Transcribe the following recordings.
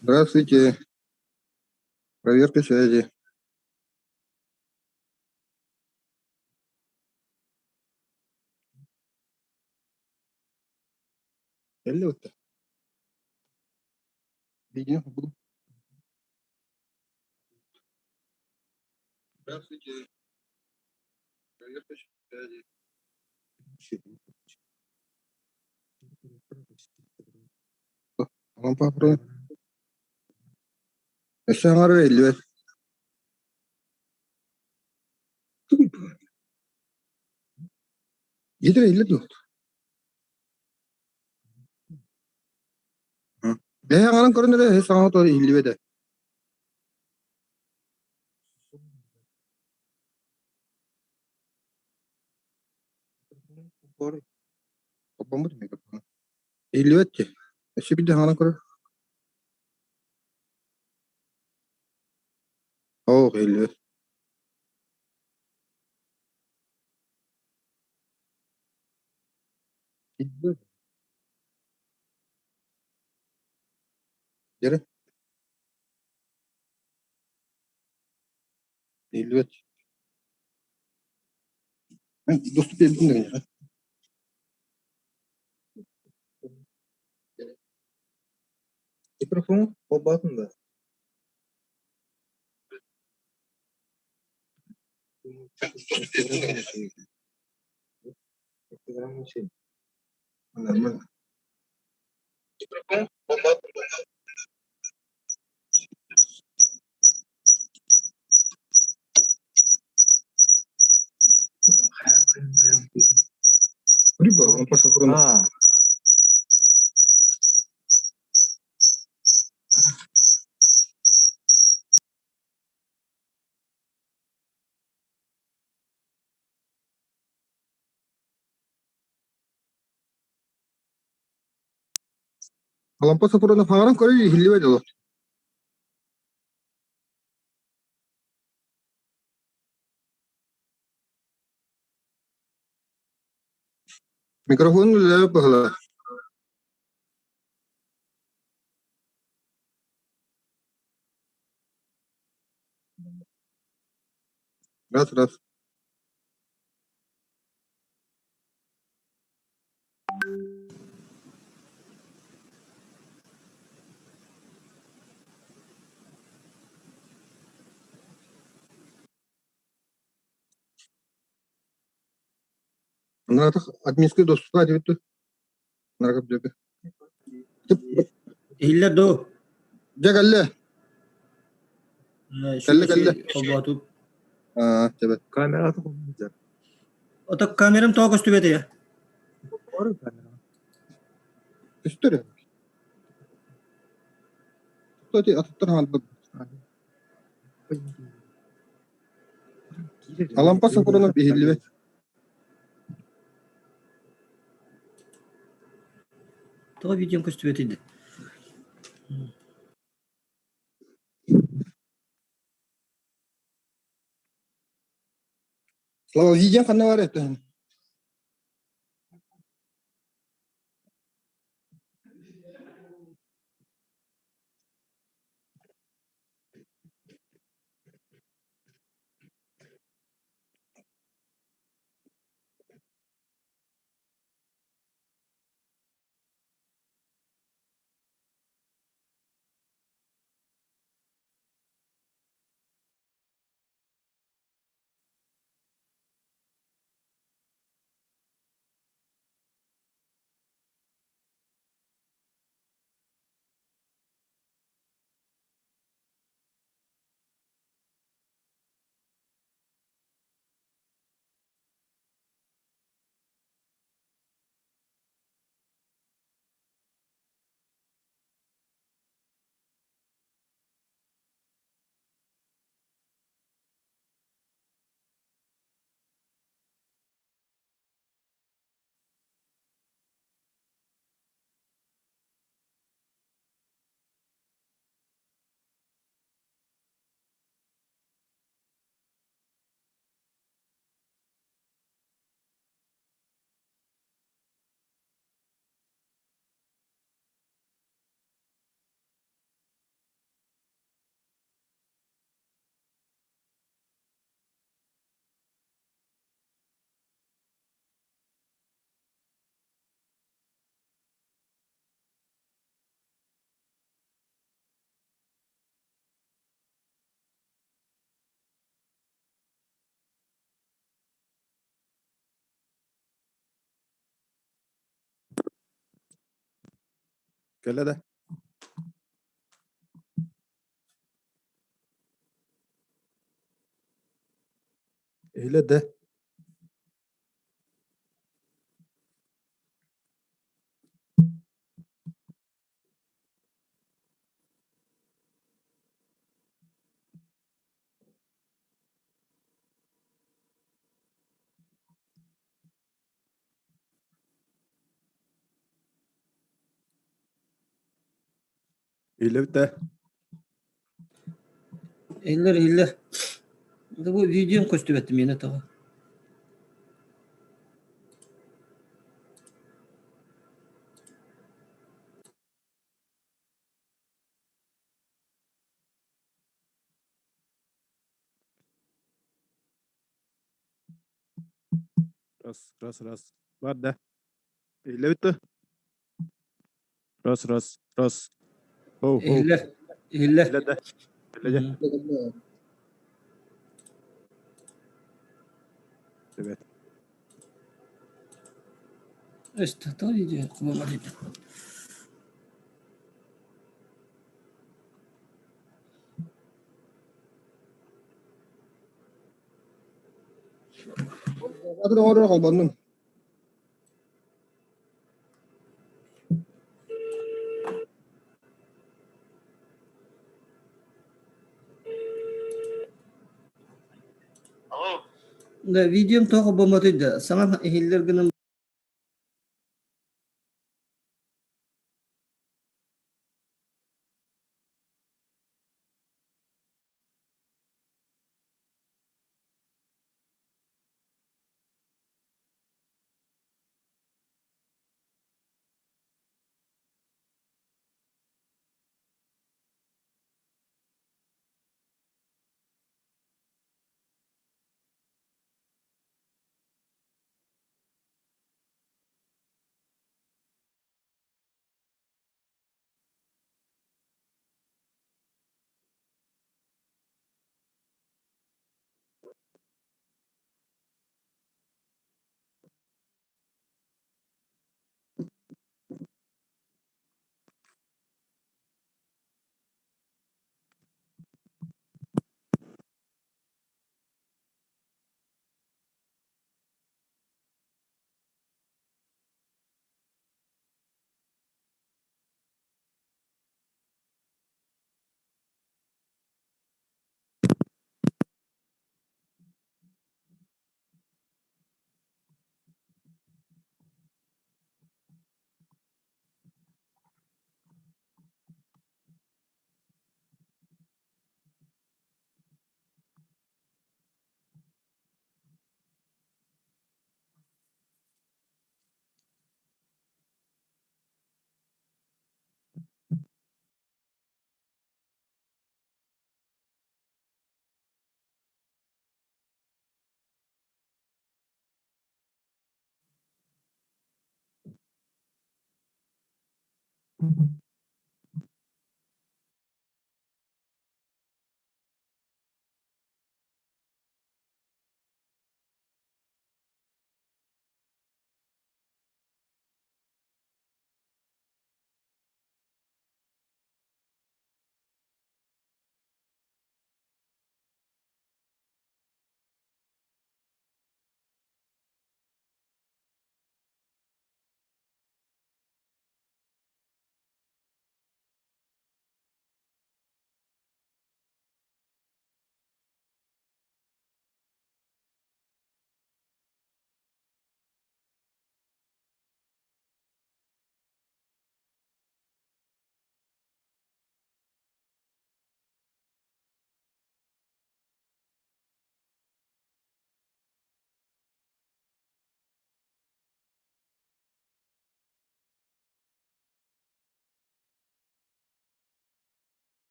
Здравствуйте. Проверка связи. Эллэ Видео буду. Здравствуйте. Проверка связи. Онон папа өссө аҥара бэриллибэт. Иитэр иһиллэ дуо? Бэйэ аҥарын көрөн эрэ саҥа тоҕо иһиллибэт ээ. Холбоммут микрофон. Иһиллибэт дии. Өссө биирдэ аҥарын көрөр. Оо, иһиллибэт. Иһиллибэт. Дьэрэ. Иһиллибэт. Мин доступ биэрдим да киниэхэ. Микрофон холбоотун да? Аа, Алампа Сопрунов хаҥаран көрүй иһиллибэт олох. Микрофон үлэлээбит быһыылаах. Раз раз. Наратах админскай доступа диэбит дуо? Наракап диэки. Иһиллэр дуу? Дьэ кэллэ. Кэллэ кэллэ. Холбоотум. Аа, тэбэт. Камерата холбоотум. Ото камерам тоҕо көстүбэтэ? Көстөр. Кстати, атыттар хаалбыт. Алампа Сокурунов иһиллибэт. Тоҕо видеом көстүбэтий да? Слава, видео ханна бар этэ? Кэллэ да? Иһиллэр да? Иһиллэбит да? Иһиллэр, иһиллэр. Бу видеом көстүбэт миэнэ тоҕо. Раз, раз, раз. Бар да? Иһиллэбит да? Раз, раз, раз. Хоу, хоу. Иһиллэр, иһиллэр. Иһиллэр да? Иһиллэр дьэ. Привет. Өстө тоҕо видео кубамар Холбоннум. Да, видеом тоҕо холбоммотуй да, саҥа иһиллэр гынан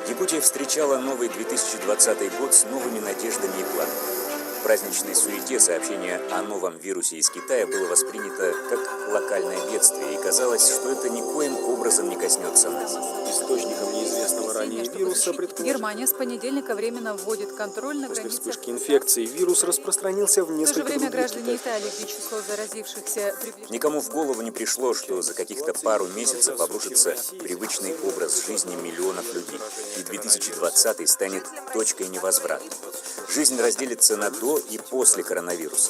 Якутия встречала новый 2020 год с новыми надеждами и планами. В праздничной суете сообщение о новом вирусе из Китая было воспринято как локальное бедствие, и казалось, что это никоим образом не коснется нас. Источником неизвестного ранее вируса предположили... Германия с понедельника временно вводит контроль на После границах... вспышки инфекции вирус распространился в В то же несколько время других граждане китайских Италии, где число заразившихся приближается... Никому в голову не пришло, что за каких-то пару месяцев обрушится привычный образ жизни миллионов людей, и 2020 станет точкой невозврата. Жизнь разделится на до и после коронавируса.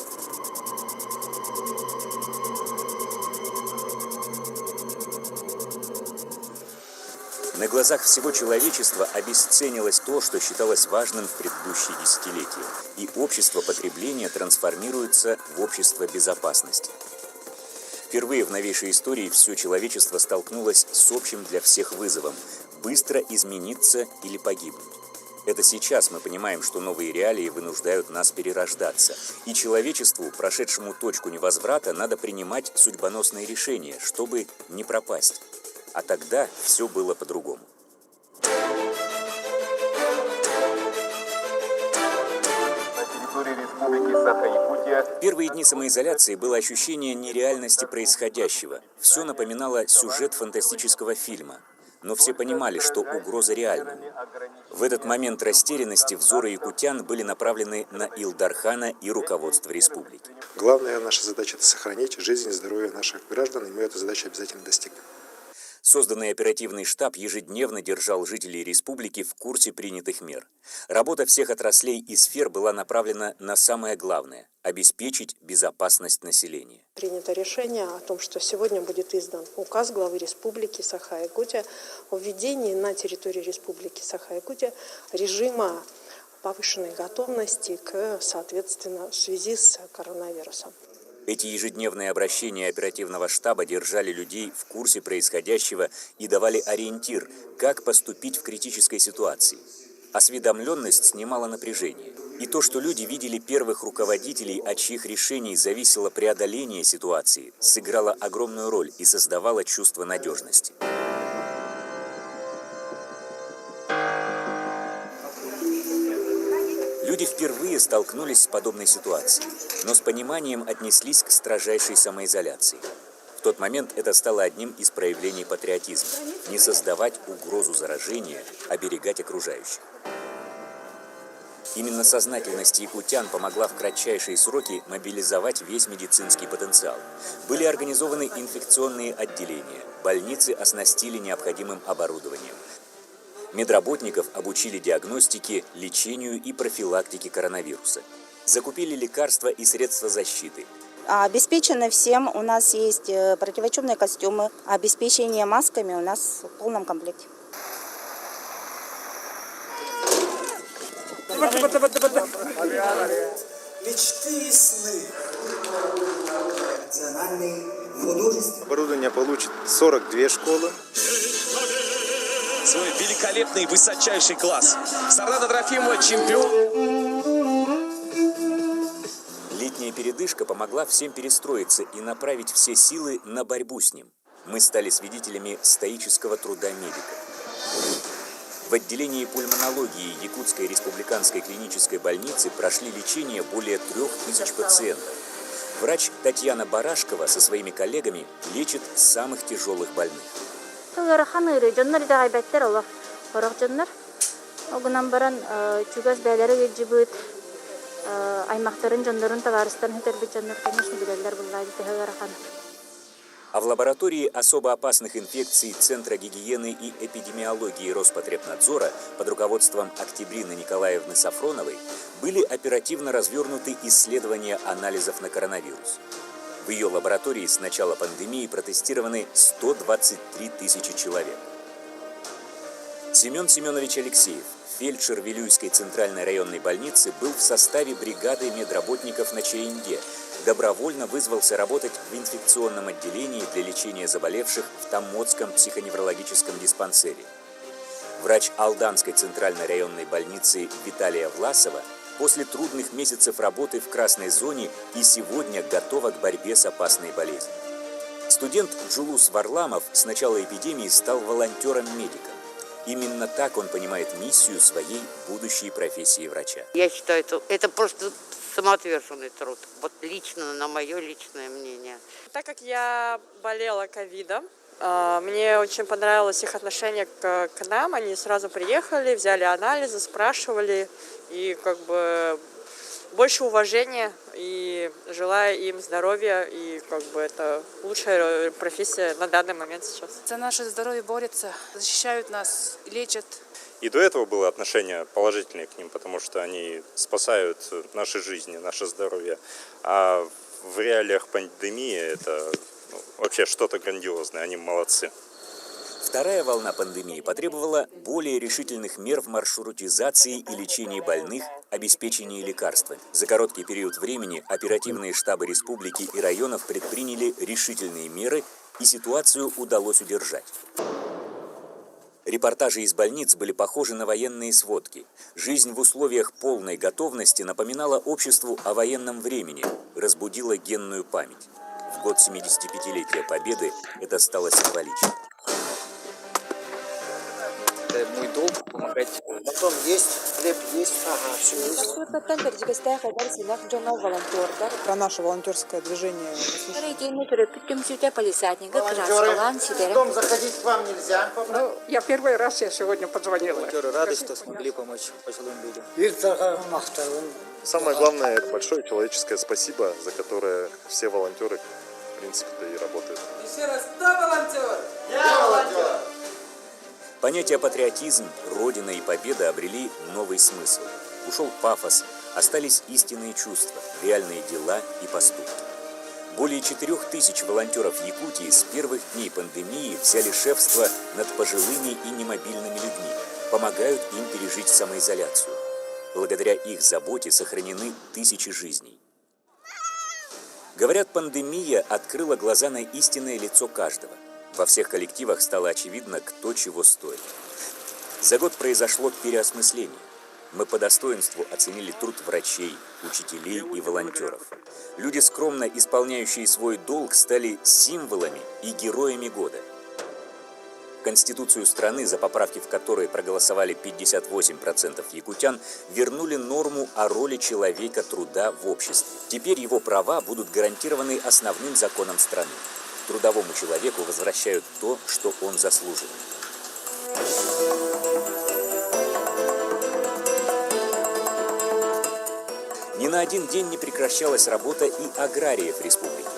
На глазах всего человечества обесценилось то, что считалось важным в предыдущие десятилетия, и общество потребления трансформируется в общество безопасности. Впервые в новейшей истории все человечество столкнулось с общим для всех вызовом – быстро измениться или погибнуть. Это сейчас мы понимаем, что новые реалии вынуждают нас перерождаться. И человечеству, прошедшему точку невозврата, надо принимать судьбоносные решения, чтобы не пропасть. А тогда все было по-другому. На территории Республики Саха-Якутия Первые дни самоизоляции было ощущение нереальности происходящего. Все напоминало сюжет фантастического фильма. Но все понимали, что угроза реальна. В этот момент растерянности взоры якутян были направлены на Илдархана и руководство республики. Главная наша задача – это сохранить жизнь и здоровье наших граждан, и мы эту задачу обязательно достигнем. Созданный оперативный штаб ежедневно держал жителей республики в курсе принятых мер. Работа всех отраслей и сфер была направлена на самое главное – обеспечить безопасность населения. Принято решение о том, что сегодня будет издан указ главы Республики Саха-Якутия о введении на территории Республики Саха-Якутия режима повышенной готовности к, соответственно, в связи с коронавирусом. Эти ежедневные обращения оперативного штаба держали людей в курсе происходящего и давали ориентир, как поступить в критической ситуации. Осведомленность снимала напряжение. И то, что люди видели первых руководителей, от чьих решений зависело преодоление ситуации, сыграло огромную роль и создавало чувство надежности. Люди впервые столкнулись с подобной ситуацией, но с пониманием отнеслись к строжайшей самоизоляции. В тот момент это стало одним из проявлений патриотизма – не создавать угрозу заражения, оберегать окружающих. Именно сознательность якутян помогла в кратчайшие сроки мобилизовать весь медицинский потенциал. Были организованы инфекционные отделения, больницы оснастили необходимым оборудованием. Медработников обучили диагностике, лечению и профилактике коронавируса. Закупили лекарства и средства защиты. Обеспечены всем. У нас есть противочумные костюмы. Обеспечение масками у нас в полном комплекте. Мечты и сны. Национальный художественный. Оборудование получит 42 школы. Свой великолепный высочайший класс. Сардана Трофимова чемпион. Летняя передышка помогла всем перестроиться и направить все силы на борьбу с ним. Мы стали свидетелями стоического труда медика. В отделении пульмонологии Якутской республиканской клинической больницы прошли лечение более 3000 пациентов. Врач Татьяна Барашкова со своими коллегами лечит самых тяжелых больных. Ыарахан ыарыы дьоннор итэҕэйбэттэр олох сорох дьоннор. Ол гынан баран чугас бэйэлэрэ ыалдьыбыт аймахтарын дьоннорун табаарыстарын сүтэрбит дьоннор, конечно, билэллэр буоллаҕа төһө ыарахан. А в лаборатории особо опасных инфекций Центра гигиены и эпидемиологии Роспотребнадзора под руководством Октябрины Николаевны Сафроновой были оперативно развернуты исследования анализов на коронавирус. В ее лаборатории с начала пандемии протестированы 123 тысячи человек. Семен Семенович Алексеев, фельдшер Вилюйской центральной районной больницы, был в составе бригады медработников на Чаинде. Добровольно вызвался работать в инфекционном отделении для лечения заболевших в Томмотском психоневрологическом диспансере. Врач Алданской центральной районной больницы Виталия Власова после трудных месяцев работы в красной зоне и сегодня готова к борьбе с опасной болезнью. Студент Джулус Варламов с начала эпидемии стал волонтером-медиком. Именно так он понимает миссию своей будущей профессии врача. Я считаю, это, это просто самоотверженный труд. Вот лично, на мое личное мнение. Так как я болела ковидом, мне очень понравилось их отношение к, к нам. Они сразу приехали, взяли анализы, спрашивали. И как бы больше уважения и желаю им здоровья. И как бы это лучшая профессия на данный момент сейчас. За наше здоровье борются, защищают нас, лечат. И до этого было отношение положительное к ним, потому что они спасают наши жизни, наше здоровье. А в реалиях пандемии это ну, вообще что-то грандиозное, они молодцы. Вторая волна пандемии потребовала более решительных мер в маршрутизации и лечении больных, обеспечении лекарствами. За короткий период времени оперативные штабы республики и районов предприняли решительные меры, и ситуацию удалось удержать. Репортажи из больниц были похожи на военные сводки. Жизнь в условиях полной готовности напоминала обществу о военном времени, разбудила генную память. В год 75-летия Победы это стало символично. Это мой долг помогать. Батон есть, хлеб есть, ага, все есть. Про наше волонтерское движение. Волонтеры, в дом заходить к вам нельзя. Ну, я первый раз я сегодня позвонила. Волонтеры рады, что смогли помочь пожилым людям. Самое главное, это большое человеческое спасибо, за которое все волонтеры, в принципе-то, и работают. Еще раз, кто волонтер? Я волонтер! Понятия патриотизм, родина и победа обрели новый смысл. Ушел пафос, остались истинные чувства, реальные дела и поступки. Более 4000 волонтеров Якутии с первых дней пандемии взяли шефство над пожилыми и немобильными людьми, помогают им пережить самоизоляцию. Благодаря их заботе сохранены тысячи жизней. Говорят, пандемия открыла глаза на истинное лицо каждого. Во всех коллективах стало очевидно, кто чего стоит. За год произошло переосмысление. Мы по достоинству оценили труд врачей, учителей и волонтеров. Люди, скромно исполняющие свой долг, стали символами и героями года. Конституцию страны, за поправки в которой проголосовали 58% якутян, вернули норму о роли человека труда в обществе. Теперь его права будут гарантированы основным законом страны. Трудовому человеку возвращают то, что он заслуживает. Ни на один день не прекращалась работа и аграриев республики.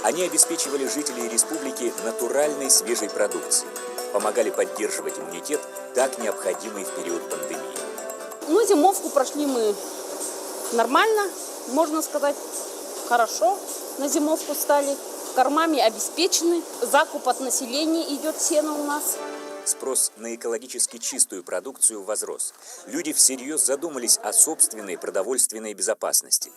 Они обеспечивали жителей республики натуральной свежей продукцией, помогали поддерживать иммунитет, так необходимый в период пандемии. Ну, зимовку прошли мы нормально, можно сказать, хорошо. На зимовку стали, кормами обеспечены, закуп от населения идет сено у нас. Спрос на экологически чистую продукцию возрос. Люди всерьез задумались о собственной продовольственной безопасности.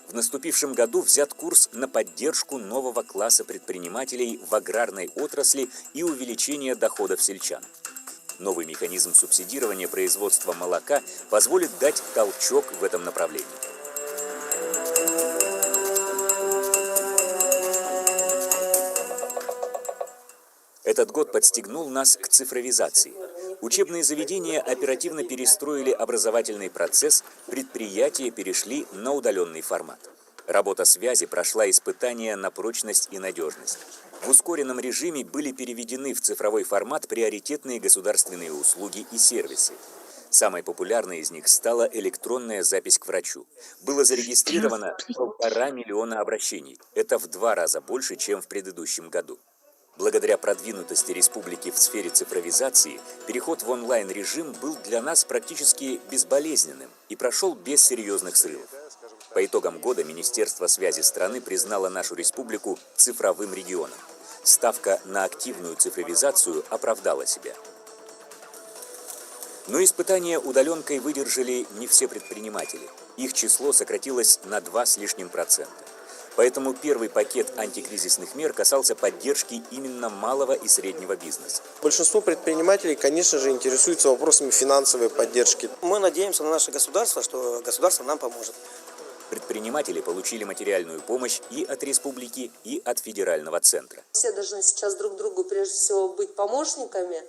В наступившем году взят курс на поддержку нового класса предпринимателей в аграрной отрасли и увеличение доходов сельчан. Новый механизм субсидирования производства молока позволит дать толчок в этом направлении. Этот год подстегнул нас к цифровизации. Учебные заведения оперативно перестроили образовательный процесс, предприятия перешли на удаленный формат. Работа связи прошла испытания на прочность и надежность. В ускоренном режиме были переведены в цифровой формат приоритетные государственные услуги и сервисы. Самой популярной из них стала электронная запись к врачу. Было зарегистрировано 1,5 миллиона обращений. Это в два раза больше, чем в предыдущем году. Благодаря продвинутости республики в сфере цифровизации, переход в онлайн-режим был для нас практически безболезненным и прошел без серьезных срывов. По итогам года Министерство связи страны признало нашу республику цифровым регионом. Ставка на активную цифровизацию оправдала себя. Но испытания удаленкой выдержали не все предприниматели. Их число сократилось на 2 с лишним процента. Поэтому первый пакет антикризисных мер касался поддержки именно малого и среднего бизнеса. Большинство предпринимателей, конечно же, интересуются вопросами финансовой поддержки. Мы надеемся на наше государство, что государство нам поможет. Предприниматели получили материальную помощь и от республики, и от федерального центра. Все должны сейчас друг другу прежде всего быть помощниками.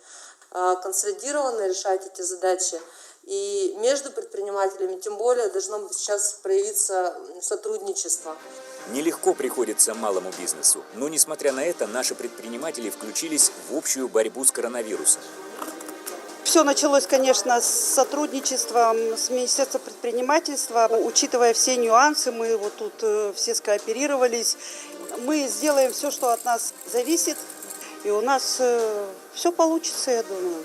консолидированно решать эти задачи. И между предпринимателями, тем более, должно сейчас проявиться сотрудничество. Нелегко приходится малому бизнесу, но несмотря на это, наши предприниматели включились в общую борьбу с коронавирусом. Все началось, конечно, с сотрудничеством с Министерством предпринимательства. Учитывая все нюансы, мы вот тут все скооперировались. Мы сделаем все, что от нас зависит, и у нас все получится, я думаю.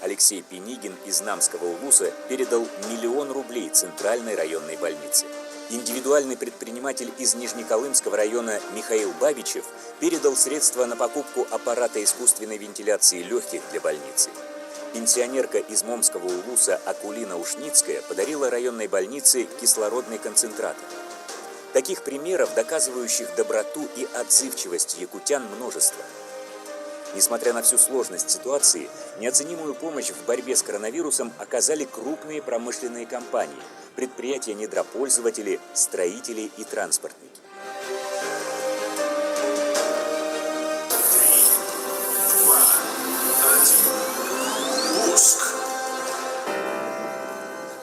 Алексей Пенигин из Намского улуса передал 1 000 000 рублей Центральной районной больнице. Индивидуальный предприниматель из Нижнеколымского района Михаил Бабичев передал средства на покупку аппарата искусственной вентиляции легких для больницы. Пенсионерка из Момского улуса Акулина Ушницкая подарила районной больнице кислородный концентратор. Таких примеров, доказывающих доброту и отзывчивость якутян, множество. Несмотря на всю сложность ситуации, неоценимую помощь в борьбе с коронавирусом оказали крупные промышленные компании, предприятия-недропользователи, строители и транспортники. 3, 2, 1. Пуск.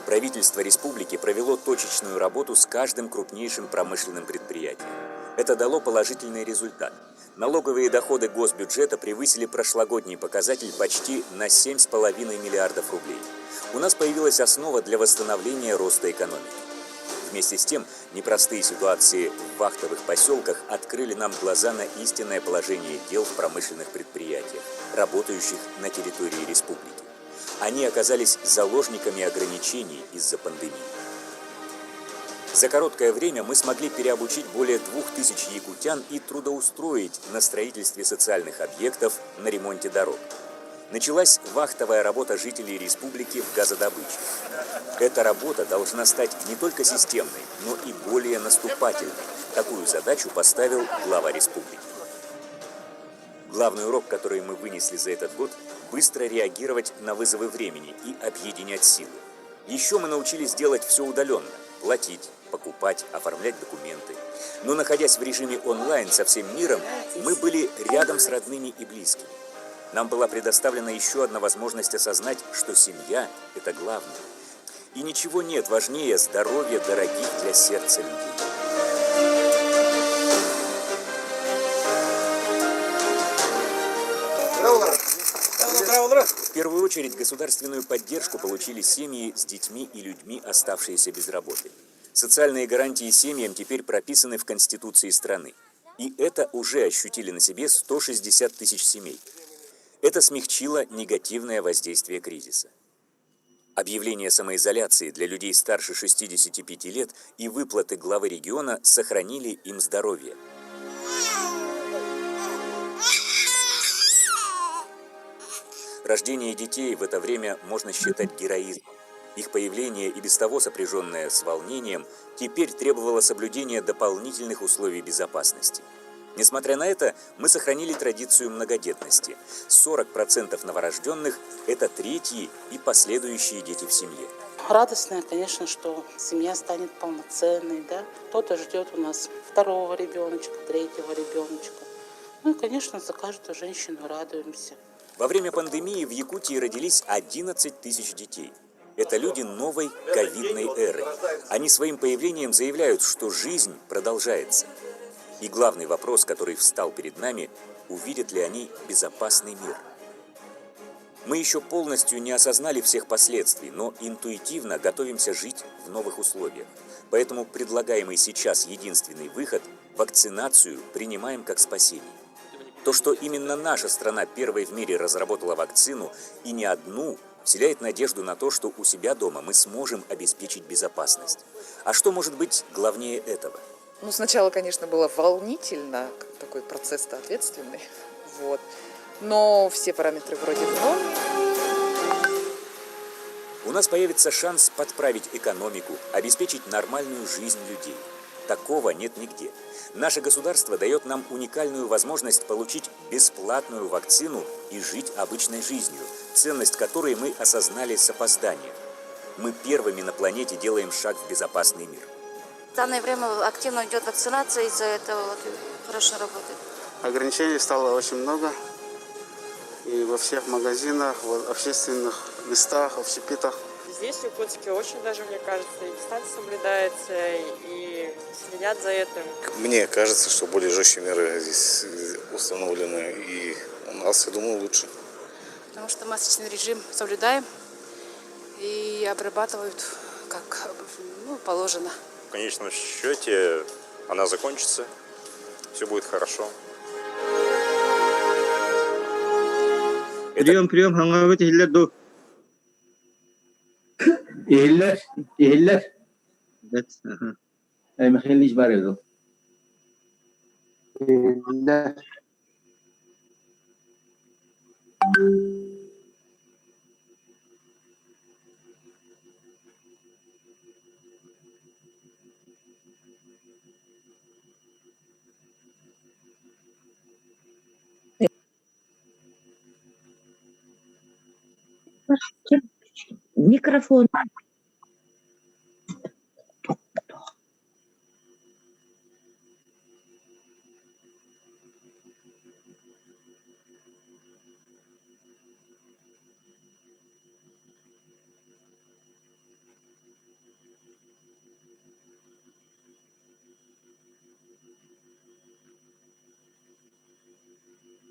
Правительство республики провело точечную работу с каждым крупнейшим промышленным предприятием. Это дало положительный результат. Налоговые доходы госбюджета превысили прошлогодний показатель почти на 7,5 миллиардов рублей. У нас появилась основа для восстановления роста экономики. Вместе с тем, непростые ситуации в вахтовых поселках открыли нам глаза на истинное положение дел в промышленных предприятиях, работающих на территории республики. Они оказались заложниками ограничений из-за пандемии. За короткое время мы смогли переобучить более 2000 якутян и трудоустроить на строительстве социальных объектов, на ремонте дорог. Началась вахтовая работа жителей республики в газодобыче. Эта работа должна стать не только системной, но и более наступательной. Такую задачу поставил глава республики. Главный урок, который мы вынесли за этот год – быстро реагировать на вызовы времени и объединять силы. Еще мы научились делать все удаленно – платить, покупать, оформлять документы. Но находясь в режиме онлайн со всем миром, мы были рядом с родными и близкими. Нам была предоставлена еще одна возможность осознать, что семья – это главное. И ничего нет важнее здоровья дорогих для сердца людей. В первую очередь государственную поддержку получили семьи с детьми и людьми, оставшиеся без работы. Социальные гарантии семьям теперь прописаны в Конституции страны. И это уже ощутили на себе 160 тысяч семей. Это смягчило негативное воздействие кризиса. Объявление самоизоляции для людей старше 65 лет и выплаты главы региона сохранили им здоровье. Рождение детей в это время можно считать героизмом. Их появление, и без того сопряженное с волнением, теперь требовало соблюдения дополнительных условий безопасности. Несмотря на это, мы сохранили традицию многодетности. 40% новорожденных – это третьи и последующие дети в семье. Радостно, конечно, что семья станет полноценной, да. Кто-то ждет у нас второго ребеночка, третьего ребеночка. Ну и, конечно, за каждую женщину радуемся. Во время пандемии в Якутии родились 11 тысяч детей. Это люди новой ковидной эры. Они своим появлением заявляют, что жизнь продолжается. И главный вопрос, который встал перед нами, увидят ли они безопасный мир? Мы еще полностью не осознали всех последствий, но интуитивно готовимся жить в новых условиях. Поэтому предлагаемый сейчас единственный выход – вакцинацию принимаем как спасение. То, что именно наша страна первой в мире разработала вакцину, и не одну, вселяет надежду на то, что у себя дома мы сможем обеспечить безопасность. А что может быть главнее этого? Ну, сначала, конечно, было волнительно, такой процесс-то ответственный. Вот. Но все параметры вроде в норме. У нас появится шанс подправить экономику, обеспечить нормальную жизнь людей. Такого нет нигде. Наше государство дает нам уникальную возможность получить бесплатную вакцину и жить обычной жизнью, ценность которой мы осознали с опозданием. Мы первыми на планете делаем шаг в безопасный мир. В данное время активно идет вакцинация, из-за этого вот хорошо работает. Ограничений стало очень много. И во всех магазинах, в общественных местах, общепитах. Здесь, в Якутске, очень даже, мне кажется, и дистанция соблюдается, и следят за этим. Мне кажется, что более жесткие меры здесь установлены, и у нас, я думаю, лучше. Потому что масочный режим соблюдаем и обрабатывают как ну, положено. В конечном счете она закончится, все будет хорошо. Прием, прием, хаҥаабыт иһиллэр дуу? Иһиллэр, иһиллэр. Бэт, аха. Михаил Ильич баар дуу? Иһиллэр. Микрофон.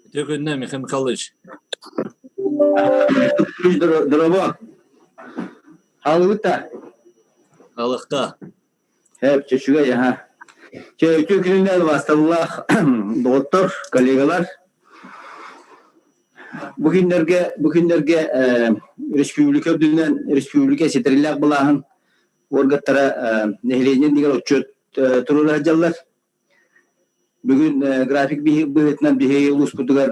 Үтүө күннэ, Михаил Михайлович. Дорообо. Хаалыбыт да? Халыкта. Эп, үчүгэй, аха. Чэ, үтүө күнүнэн убаастабыллаах доҕоттор, коллегалар. Бу күннэргэ, бу күннэргэ республика үрдүнэн республика ситэрилээх былааһын уоргаттара нэһилиэнньэ иннигэр отчуот туруора сылдьаллар. Бүгүн график быһыытынан биһиги улууспутугар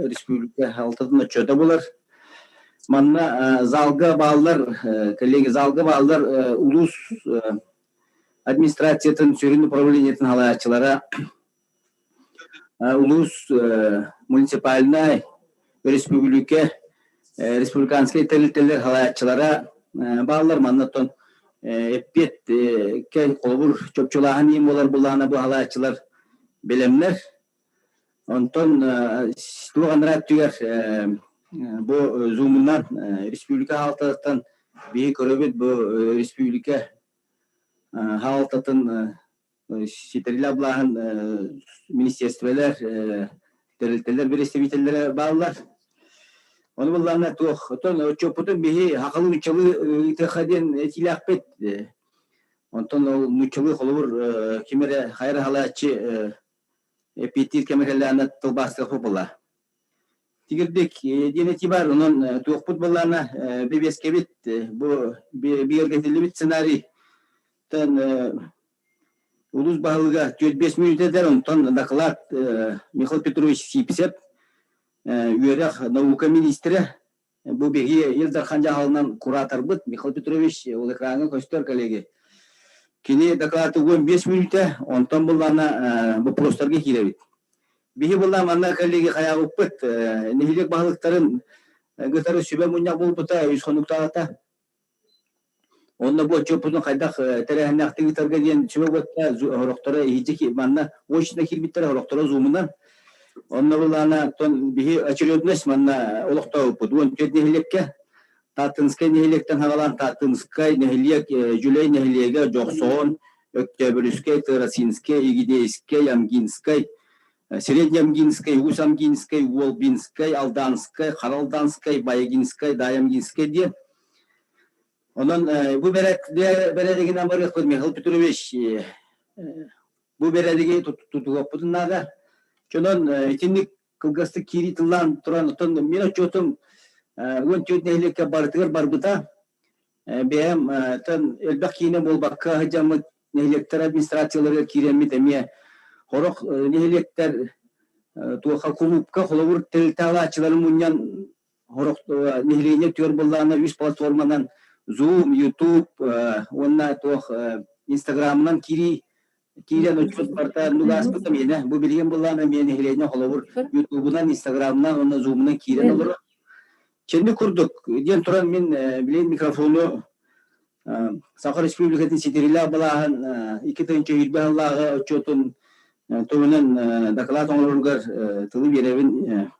республика алтатын отчуота булар. Манна залга бааллар, коллеги залга бааллар улуус администрациятын сүрүн управлениетын салайааччылара, улуус муниципальнай, өрөспүүбүлүкэ, республиканскай тэрилтэлэр салайааччылара бааллар. Манна оттон эппиэт холобур чопчулааһын иин буолар булаана бу салайааччылар бэлэмнэр. Онтон туох анараа өттүгэр бу зумунан республика хаалтатыттан биһи көрөбүт бу республика хаалтатын ситэрилэ былааһын министерстволар, тэрилтэлэр представителлэрэ бааллар. Ону буллаҕына туох, оттон отчуоппутун биһи хахалы нуччалыы ыытыахха диэн этиилээхпит. Онтон ол нуччалыы холобур ким эрэ хайа халааччы эппиэттиир кэмэ кэллэҕинэ тылбаастыах буолла. Тигирдик диэн этии баар, онон туохпут буоллаҕына бэбиэскэбит бу бигэргэтиллибит сценарий Улуус баһылыга 4-5 мүнүүтэ этэр, онтон доклад Михаил Петрович Сипсев, үөрэх наука министрэ. Бу биһиги Ил Дархан дьаһалынан кураторбыт Михаил Петрович ол экраҥҥа көстөр коллеги. Кини доклады 15 мүнүүтэ, онтон буллаана боппуруостарга киирэбит. Биһи буллаан манна коллеги хайаабыппыт, нэһилиэк баһылыктарын кытары сүбэ мунньах буолбута үс хонуктааҕыта. Онно бу отчуоппутун хайдах тэрээһиннээхтик ыытарга диэн сүбэ буолта сорохторо иһирдьэ манна очно киирбиттэрэ сорохторо зумунан. Онно былаана оттон биһи очередность манна олохтообуппут. 14 нэһилиэккэ Тааттынскай нэһилиэктэн хаҕалаан Тааттынскай нэһилиэк, Дьүлэй нэһилиэгэ, Дьохсоҕон, Өктөөбүрүскэй, Тырасинскай, Игидейскэй, Амгинскай, Среднеамгинскай, Усть-Амгинскай, Уолбинскай, Алданскай, Харалданскай, Баягинскай, Даямгинскай диэн. Онон бу бэрээдэгинэн барыахпыт Михаил Петрович бу бэрээдэги тутуһуохпутун наада. Чонон итинник кылгастык киирии тыллаан туран, оттон мин отчуотум 14 нэһилиэккэ барытыгар барбыта. Бэйэм элбэх киинэ буолбакка сылдьаммыт нэһилиэктэр администрацияларыгар киирэммит эмиэ сорох нэһилиэктэр туохха кулуупка холобур тэрилтэ алааччыларын мунньан сорох нэһилиэнньэ түөр быллаана үс платформанан Zoom, YouTube уонна туох Инстаграмынан киирии киирэн отчуот барта нугааспыта миэнэ. Бу билигин быллаана эмиэ нэһилиэнньэ холобур Ютубунан, Инстаграмынан уонна Zoomунан киирэн олорор. Чэнни курдук диэн туран мин билигин микрофону Саха Республикатын ситириилээх былааһын 2020 сыллааҕы отчуотун туһунан доклад оҥороругар тылы биэрэбин.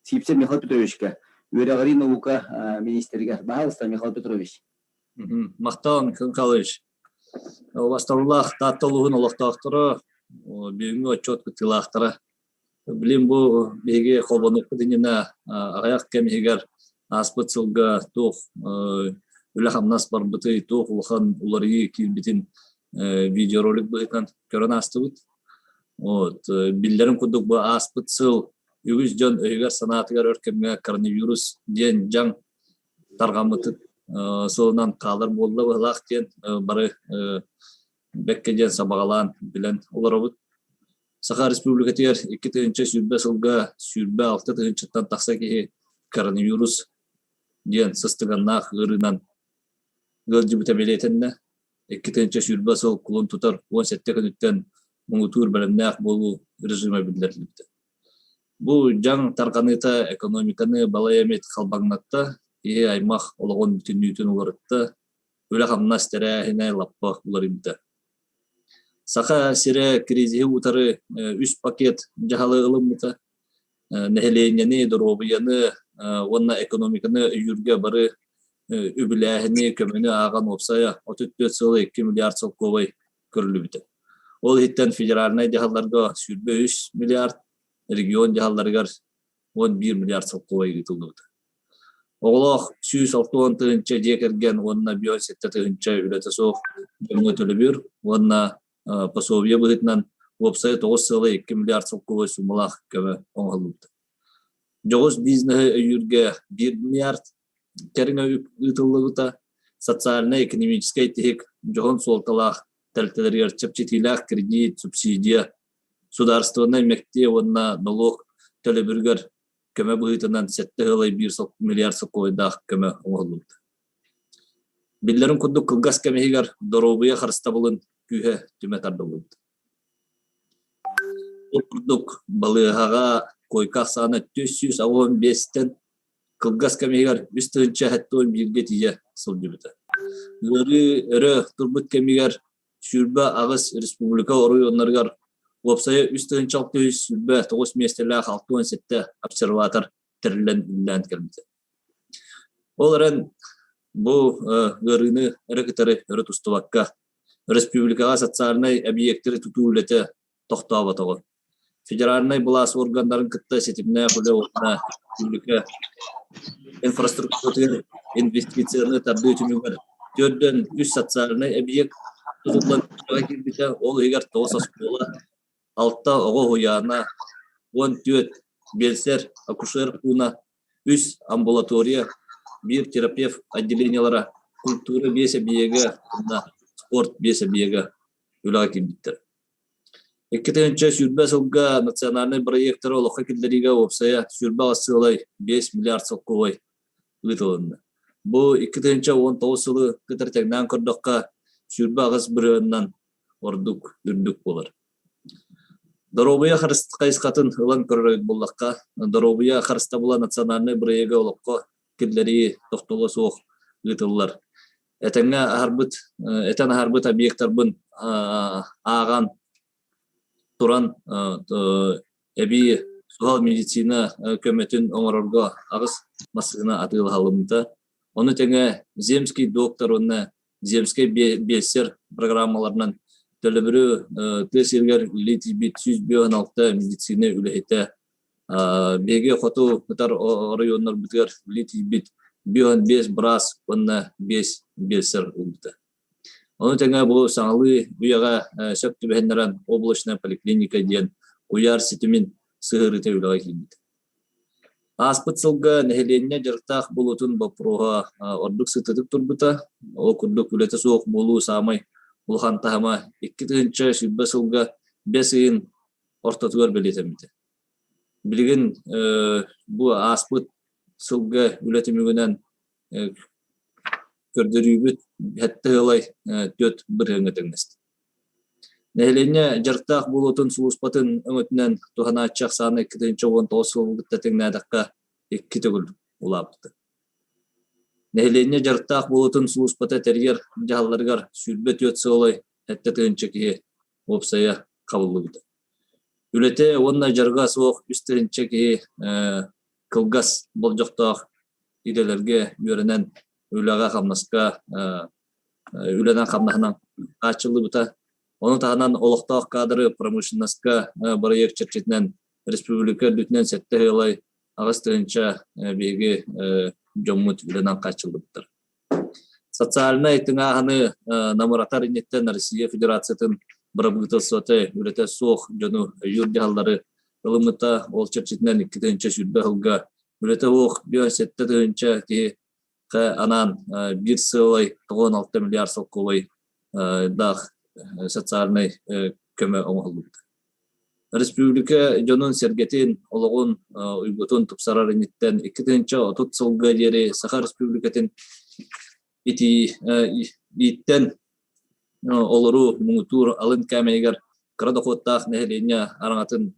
Сивцев Михаил Петровичка, үөрэҕирии наука министригэр. Баһаалыста, Михаил Петрович. Махтал, Михаил Михайлович. Убастабыллаах Таатта улууһун олохтоохторо, бүгүҥҥү отчуот кыттыылаахтара. Билим бу биһиги холбонукпут иннинэ аҕыйах кэм иһигэр ааспыт сылга туох үлэ-хамнас барбытый, туох улахан уларыйыы киирбитин видеоролик быһыытынан көрөн аастыбыт. Вот, биллэрин курдук бу ааспыт сыл үгүс дьон өйүгэр-санаатыгар өр кэмҥэ коронавирус диэн дьаҥ тарҕаммытын сылынан хаалар буолла быһылаах диэн бары бэккэ диэн сабаҕалаан билэн олоробут. Саха Республикатыгар 2020 сылга 26 тыһыынчаттан тахса киһи коронавирус диэн сыстыганнаах ыарыынан ыалдьыбыта бэлиэтэннэ. 2020 сыл кулун тутар 17 күнүттэн муҥутуур бэлэмнээх буолуу режима биллэриллибитэ. Бу дьаҥ тарҕаныыта экономиканы балай эмит халбаҥнатта, киһи аймах олоҕун бүтүннүүтүн уларытта, үлэ-хамнас тэрээһинэ лаппа уларыйбыта. Саха сирэ кризиһи утары үс пакет дьаһалы ылыммыта. Нэһилиэнньэни, доруобуйаны уонна экономиканы өйүүргэ бары үбүлээһини, көмөнү ааҕан уопсайа 34 сыла 2 миллиард солкуобай көрүллүбүтэ. Ол иһиттэн федеральнай дьаһалларга 23 миллиард, регион дьаһалларыгар 11 миллиард солкуобай ыытыллыбыта. Оҕолоох 160 тыһыынча дьиэ кэргэн уонна 57 тыһыынча үлэтэ суох дьоҥҥо төлөбүр уонна пособие быһыытынан уопсайа 9 сыала 2 миллиард солкуобай суумалаах көмө оҥоһуллубута. Дьоҕус бизнеһи өйүүргэ 1 миллиард кэриҥэ үп ыытыллыбыта, социальнай-экономическай тиһик дьоһун суолталаах тэрилтэлэригэр чэпчэтиилээх кредит, субсидия, судаарыстыбаннай мэктиэ уонна нолуок төлөбүрүгэр көмө быһыытынан 7,1 миллиард сокуойдаах көмө оҥоһуллубута. Биллэрин курдук кылгас кэм иһигэр доруобуйа харыстабылын күүһэ түмэ тардыллыбыта. Ол курдук балыыһаҕа койка ахсаана 485-тэн Кылгас кэм иһигэр 3071-гэ тиийэ сылдьыбыта. Ыарыы өрө турбут кэмигэр 28 республика оройуоннарыгар уопсайа 3629 миэстэлээх 67 обсерватор тэриллэн үлэлээн кэлбитэ. Ол эрэн бу ыарыыны эрэ кытары өрө тустубакка, республикаҕа социальнай эбийиэктэри тутуу үлэтэ тохтооботоҕо. Федеральнай былаас органнарын кытта ситимнээх үлэ уонна республика инфраструктуратыгар инвестицияны тардыы түмүгэр 43 социальнай эбийиэк тутуллан киирбитэ, ол иһигэр 9 оскуола, 6 оҕо уһуйаана, 14 биэлсэр, акушер пууна, 3 амбулатория, 1 терапевт отделениелара, культура 5 эбийиэгэ уонна спорт 5 эбийиэгэ үлэҕэ киирбиттэр. 2020 сылга национальнай бырайыактары олоххо киллэриигэ уопсайа 28 5 миллиард солкуобай ыытылынна. Бу 2019 сылы кытары тэҥнээн көрдөххө, 28 бырыһыанынан ордук үрдүк буолар. Доруобуйа хайысхатын ылан көрөр эбит буоллахха, доруобуйа харыстабыла национальнай бырайыагы олоххо киллэрии тохтоло суох ыытыллар. Этэҥҥэ аһарбыт, этэн аһарбыт объектарбын ааҕан туран эбии суһал медицина көмөтүн оҥорорго аҕыс массыына атыылаһыллыбыта. Ону тэҥэ «Земский доктор» уонна «Земскэй биэлсэр» программаларынан төлөбүрү тыа сиригэр үлэлии тиийбит 156 медицина үлэһитэ Биһиги хоту ытар оройуоннарбытыгар үлэлии тиийбит 55 быраас уонна 5 биэлсэр ылбыта. Ону тэҥэ бу саҥалыы үйэҕэ сөп түбэһиннэрэн облачная поликлиника диэн куйаар ситимин сыһыарыыта үлэҕэ киирбитэ. Ааспыт сылга нэһилиэнньэ дьарыктаах буолуутун боппуруоһа ордук сытыытык турбута. Ол курдук үлэтэ суох буолуу саамай улахан таһыма 2020 сылга бэс ыйын ортотугар бэлиэтэммитэ. Билигин бу ааспыт сылга үлэ түмүгүнэн көрдөрүүбүт сэттэ ыалай түөрт бырыһыаҥҥа тэҥнэстэ. Нэһилиэнньэ дьарыктаах буолуутун сулууспатын өҥөтүнэн туһанааччы ахсаана 2019 сылын кытта тэҥнээтэххэ икки төгүл улааппыта. Нэһилиэнньэ дьарыктаах буолуутун сулууспата тэрийэр дьаһалларыгар 24 сыалай 7 тыһыынча киһи уопсайа хабыллыбыта. Үлэтэ уонна дьарыга суох 3 тыһыынча киһи кылгас болдьохтоох идэлэргэ үөрэнэн үлэҕэ-хамнаска үлэнэн-хамнаһынан хааччыллыбыта. Ону таһынан олохтоох кадры промышленноска бырайыак чэрчитинэн республика үрдүнэн 7,8 тыһыынча биһиги дьоммут үлэнэн хааччыллыбыттар. Социальнай тыҥааһыны намыратар инниттэн Россия Федерациятын бырабыыталыстыбата үлэтэ суох дьону өйүүр дьаһаллары ылыммыта. Ол чэрчитинэн 2020 сылга үлэтэ суох 57 тыһыынча киһи анаан 1,96 миллиард солкуобай даах социальнай көмө оҥоһуллубута. Республика дьонун-сэргэтин олоҕун уйгутун тупсарар инниттэн 2030 сылга диэри Саха Республикатын итииттэн олоруу муҥутуур алын кээмэйигэр кыра дохуоттаах нэһилиэнньэ араҥатын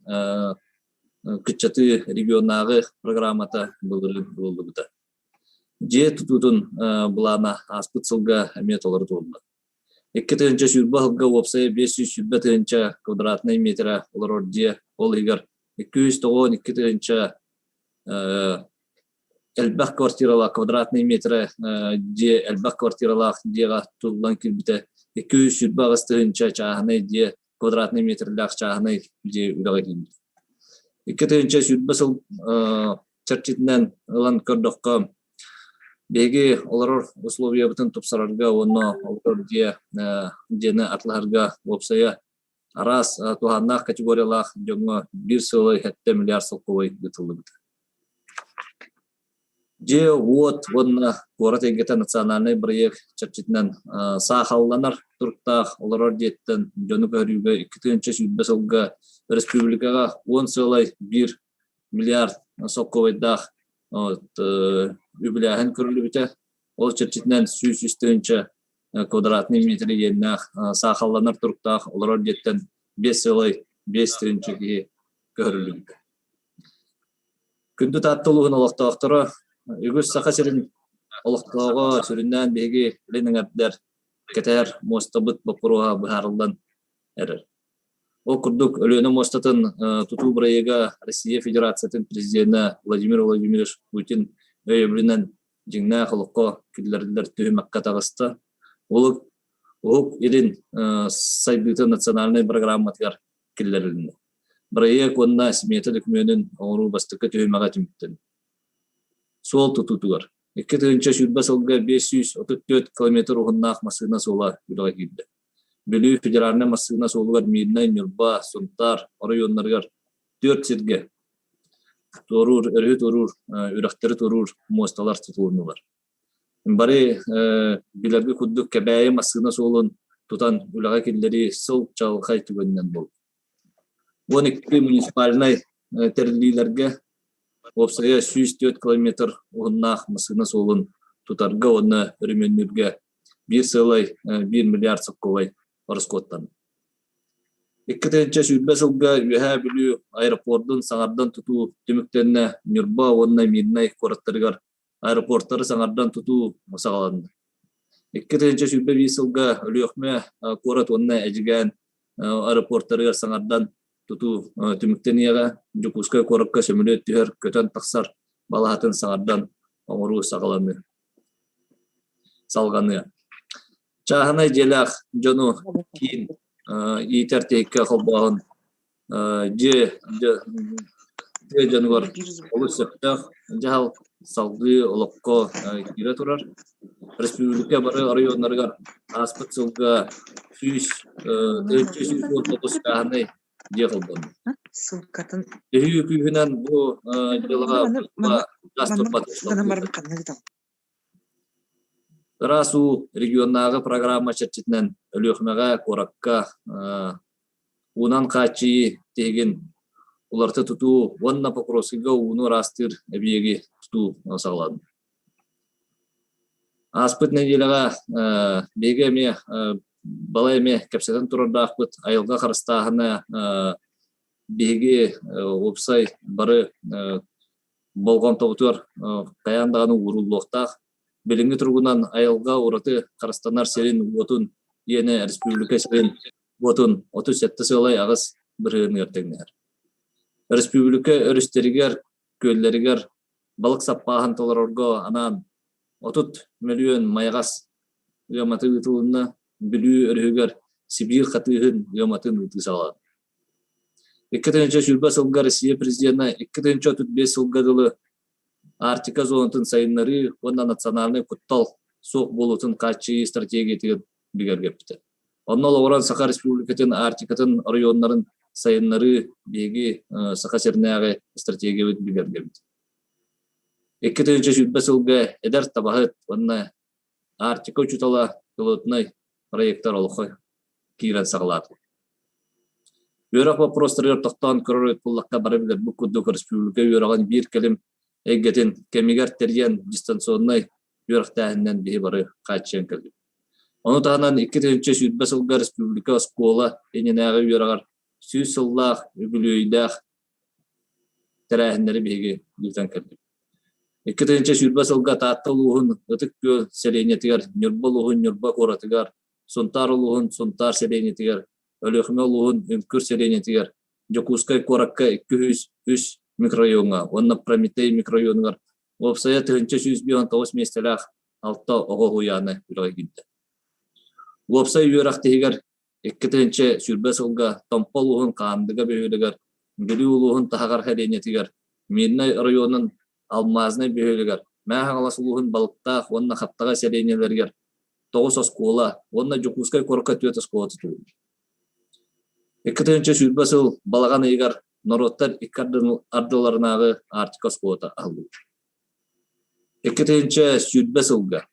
кыччатыы регионнааҕы программата былырыын ылыллыбыта. Дьиэ тутуутун былаана ааспыт сылга эмиэ толору туолла. 2020 сылга уопсайа 520 тыһыынча квадратнай миэтэрэ олорор дьиэ, ол иһигэр 292 тыһыынча элбэх квартиралаах квадратнай миэтэрэ дьиэ элбэх квартиралаах дьиэҕэ тутуллан киирбитэ, 228 тыһыынча чааһынай дьиэ квадратнай миэтэрэлээх чааһынай дьиэ үлэҕэ киирбит. 2020 сыл чэрчитинэн ылан көрдөххө, биһиги олорор условиябытын тупсарарга уонна олорор дьиэ дьиэни атылаһарга уопсайа араас туһааннаах категориялаах дьоҥҥо 1,7 миллиард солкуобай ыытыллыбыта. Дьиэ-уот уонна куорат эйгэтэ национальнай бырайыак чэрчитинэн саахалланар туруктаах олорор дьиэттэн дьону көһөрүүгэ 2020 сылга республикаҕа 10,1 миллиард солкуобайдаах үбүлээһин көрүллүбүтэ. Ол чэрчитинэн 103 тыһыынча квадратный метр иэннээх саахалланар туруктаах олорор дьиэттэн 5,5 тыһыынча киһи көһөрүллүбүтэ. Күндү Таатта улууһун олохтоохторо, үгүс Саха сирин олохтооҕо сүрүннээн биһиги илин эҥэрдэр кэтэһэр муостабыт боппуруоһа быһаарыллан эрэр. Ол курдук, Өлүөнэ муостатын тутуу бырайыага Россия Федерациятын президенэ Владимир Владимирович Путин өйөбүлүнэн дьиҥнээх олоххо киллэриллэр түһүмэххэ таҕыста. Уһук Илин сайдыыта национальнай программатыгар киллэрилиннэ. Бырайыак уонна смета докумуонун оҥоруу бастакы түһүмэҕэ түмүктэннэ. Суол тутуутугар 2020 сылга 534 километр уһуннаах массыына суола үлэҕэ киирдэ. Бүлүү федеральнай массыына суолугар Мирнэй, Ньурба, Сунтаар оройуоннарыгар түөрт сиргэ туоруур, өрүһү туоруур, үрэхтэри туоруур муосталар тутулуннулар. Бары билэргэ курдук Кэбээйи массыына суолун тутан үлэҕэ киллэрии сыл чаҕылхай түгэнинэн буолла. 12 муниципальнай тэриллиилэргэ уопсайа 104 километр уһуннаах массыына суолун тутарга уонна өрөмүөннүүргэ 1,1 миллиард сокуобай ороскуоттанна. 2020 сылга Үөһээ Бүлүү аэропордун саҥардан тутуу түмүктэннэ, Ньурба уонна Мирнэй куораттарыгар аэропортары саҥардан тутуу саҕаланна. 2021 сылга Өлүөхүмэ куорат уонна Эдьигээн аэропортарыгар саҥардан тутуу түмүктэниэҕэ. Дьокуускай куоракка сөмөлүөт түһэр, көтөн тахсар балаһатын саҥардан оҥоруу саҕаланыа. Салҕаныа. Чааһынай дьиэлээх дьону киин иитэр тиһиккэ холбооһун дьиэ тыа дьонугар олус сөптөөх дьаһал салгыы олоххо киирэ турар. Республика бары оройуоннарыгар ааспыт сылга 100 119 чааһынай дьиэ холбонно. Ссылкатын Төһүү күүһүнэн бу дьыалаҕа газ турбатын Ыраас уу регионнааҕы программа чэрчитинэн Өлүөхүмэҕэ куоракка уунан хааччыйыы тиһигин уларыта тутуу уонна Покровскайга ууну ыраастыыр эбийиэги тутуу саҕаланна. Ааспыт нэдиэлэҕэ биһиги эмиэ балай эмиэ кэпсэтэн турардаахпыт. Айылҕа харыстааһына биһиги уопсай бары болҕомтобутугар хайаан даҕаны ууруллуохтаах. Билиҥҥи туругунан айылҕа ураты харыстанар сирин-уотун иэнэ республика сирин-уотун 37,8 бырыһыаныгар тэҥнэһэр. Республика өрүстэригэр, күөллэригэр Балык саппааһын толорорго анаан 30 мөлүйүөн майаҕас ыаматы ыытылынна, Бүлүү өрүһүгэр Сибиир хатыыһын ыаматын ыытыы саҕаланна. 2020 сылга Россия президенэ 2035 сылга дылы Арктика зонатын сайыннарыы уонна национальнай куттал суох буолуутун хааччыйыы стратегиятыгар бигэргэппитэ. Онно олоҕуран Саха Республикатын Арктикатын оройуоннарын сайыннарыы биһиги Саха сиринээҕи стратегиябыт бигэргэбит. 2020 сылга эдэр табаһыт уонна Арктика учуутала пилотнай проектар олоххо киирэн саҕалаатылар. Үөрэх боппуруостарыгар тохтоон көрөр буоллахха бары билэрбит курдук республика үөрэҕин биир кэлим эйгэтин кэмигэр тэрийэн дистанционнай үөрэхтээһининэн биһи бары хааччыйан кэллибит. Ону таһынан 2020 сылга республика оскуола иннинээҕи үөрэҕэр 100 сыллаах үбүлүөйдээх тэрээһиннэри биһиги ыытан кэллибит. 2020 сылга Таатта улууһун Ытык Күөл сэлиэнньэтигэр, Ньурба улууһун Ньурба куоратыгар, Сунтаар улууһун Сунтаар сэлиэнньэтигэр, Өлүөхүмэ улууһун Үҥкүр сэлиэнньэтигэр, Дьокуускай куоракка 203 микрорайоҥҥа уонна Прометей микрорайонугар уопсайа 1159 миэстэлээх алта оҕо уһуйаана үлэҕэ киирдэ. Уопсай үөрэх тиһигэр 2020 сылга Томпо улууһун Хаандыга бөһүөлэгэр, Бүлүү улууһун Таһаҕар сэлиэнньэтигэр, Мирнэй оройуонун Алмазнай бөһүөлэгэр, Мэҥэ Хаҥалас улууһун Балыктаах уонна Хаптаҕай сэлиэнньэлэригэр тоҕус оскуола уонна Дьокуускай куоракка түөрт оскуола тутуллубут. 2020 сыл балаҕан ыйыгар норуоттар икки ардыларынааҕы Арктика оскуолата аһыллыбыт. 2020 сылга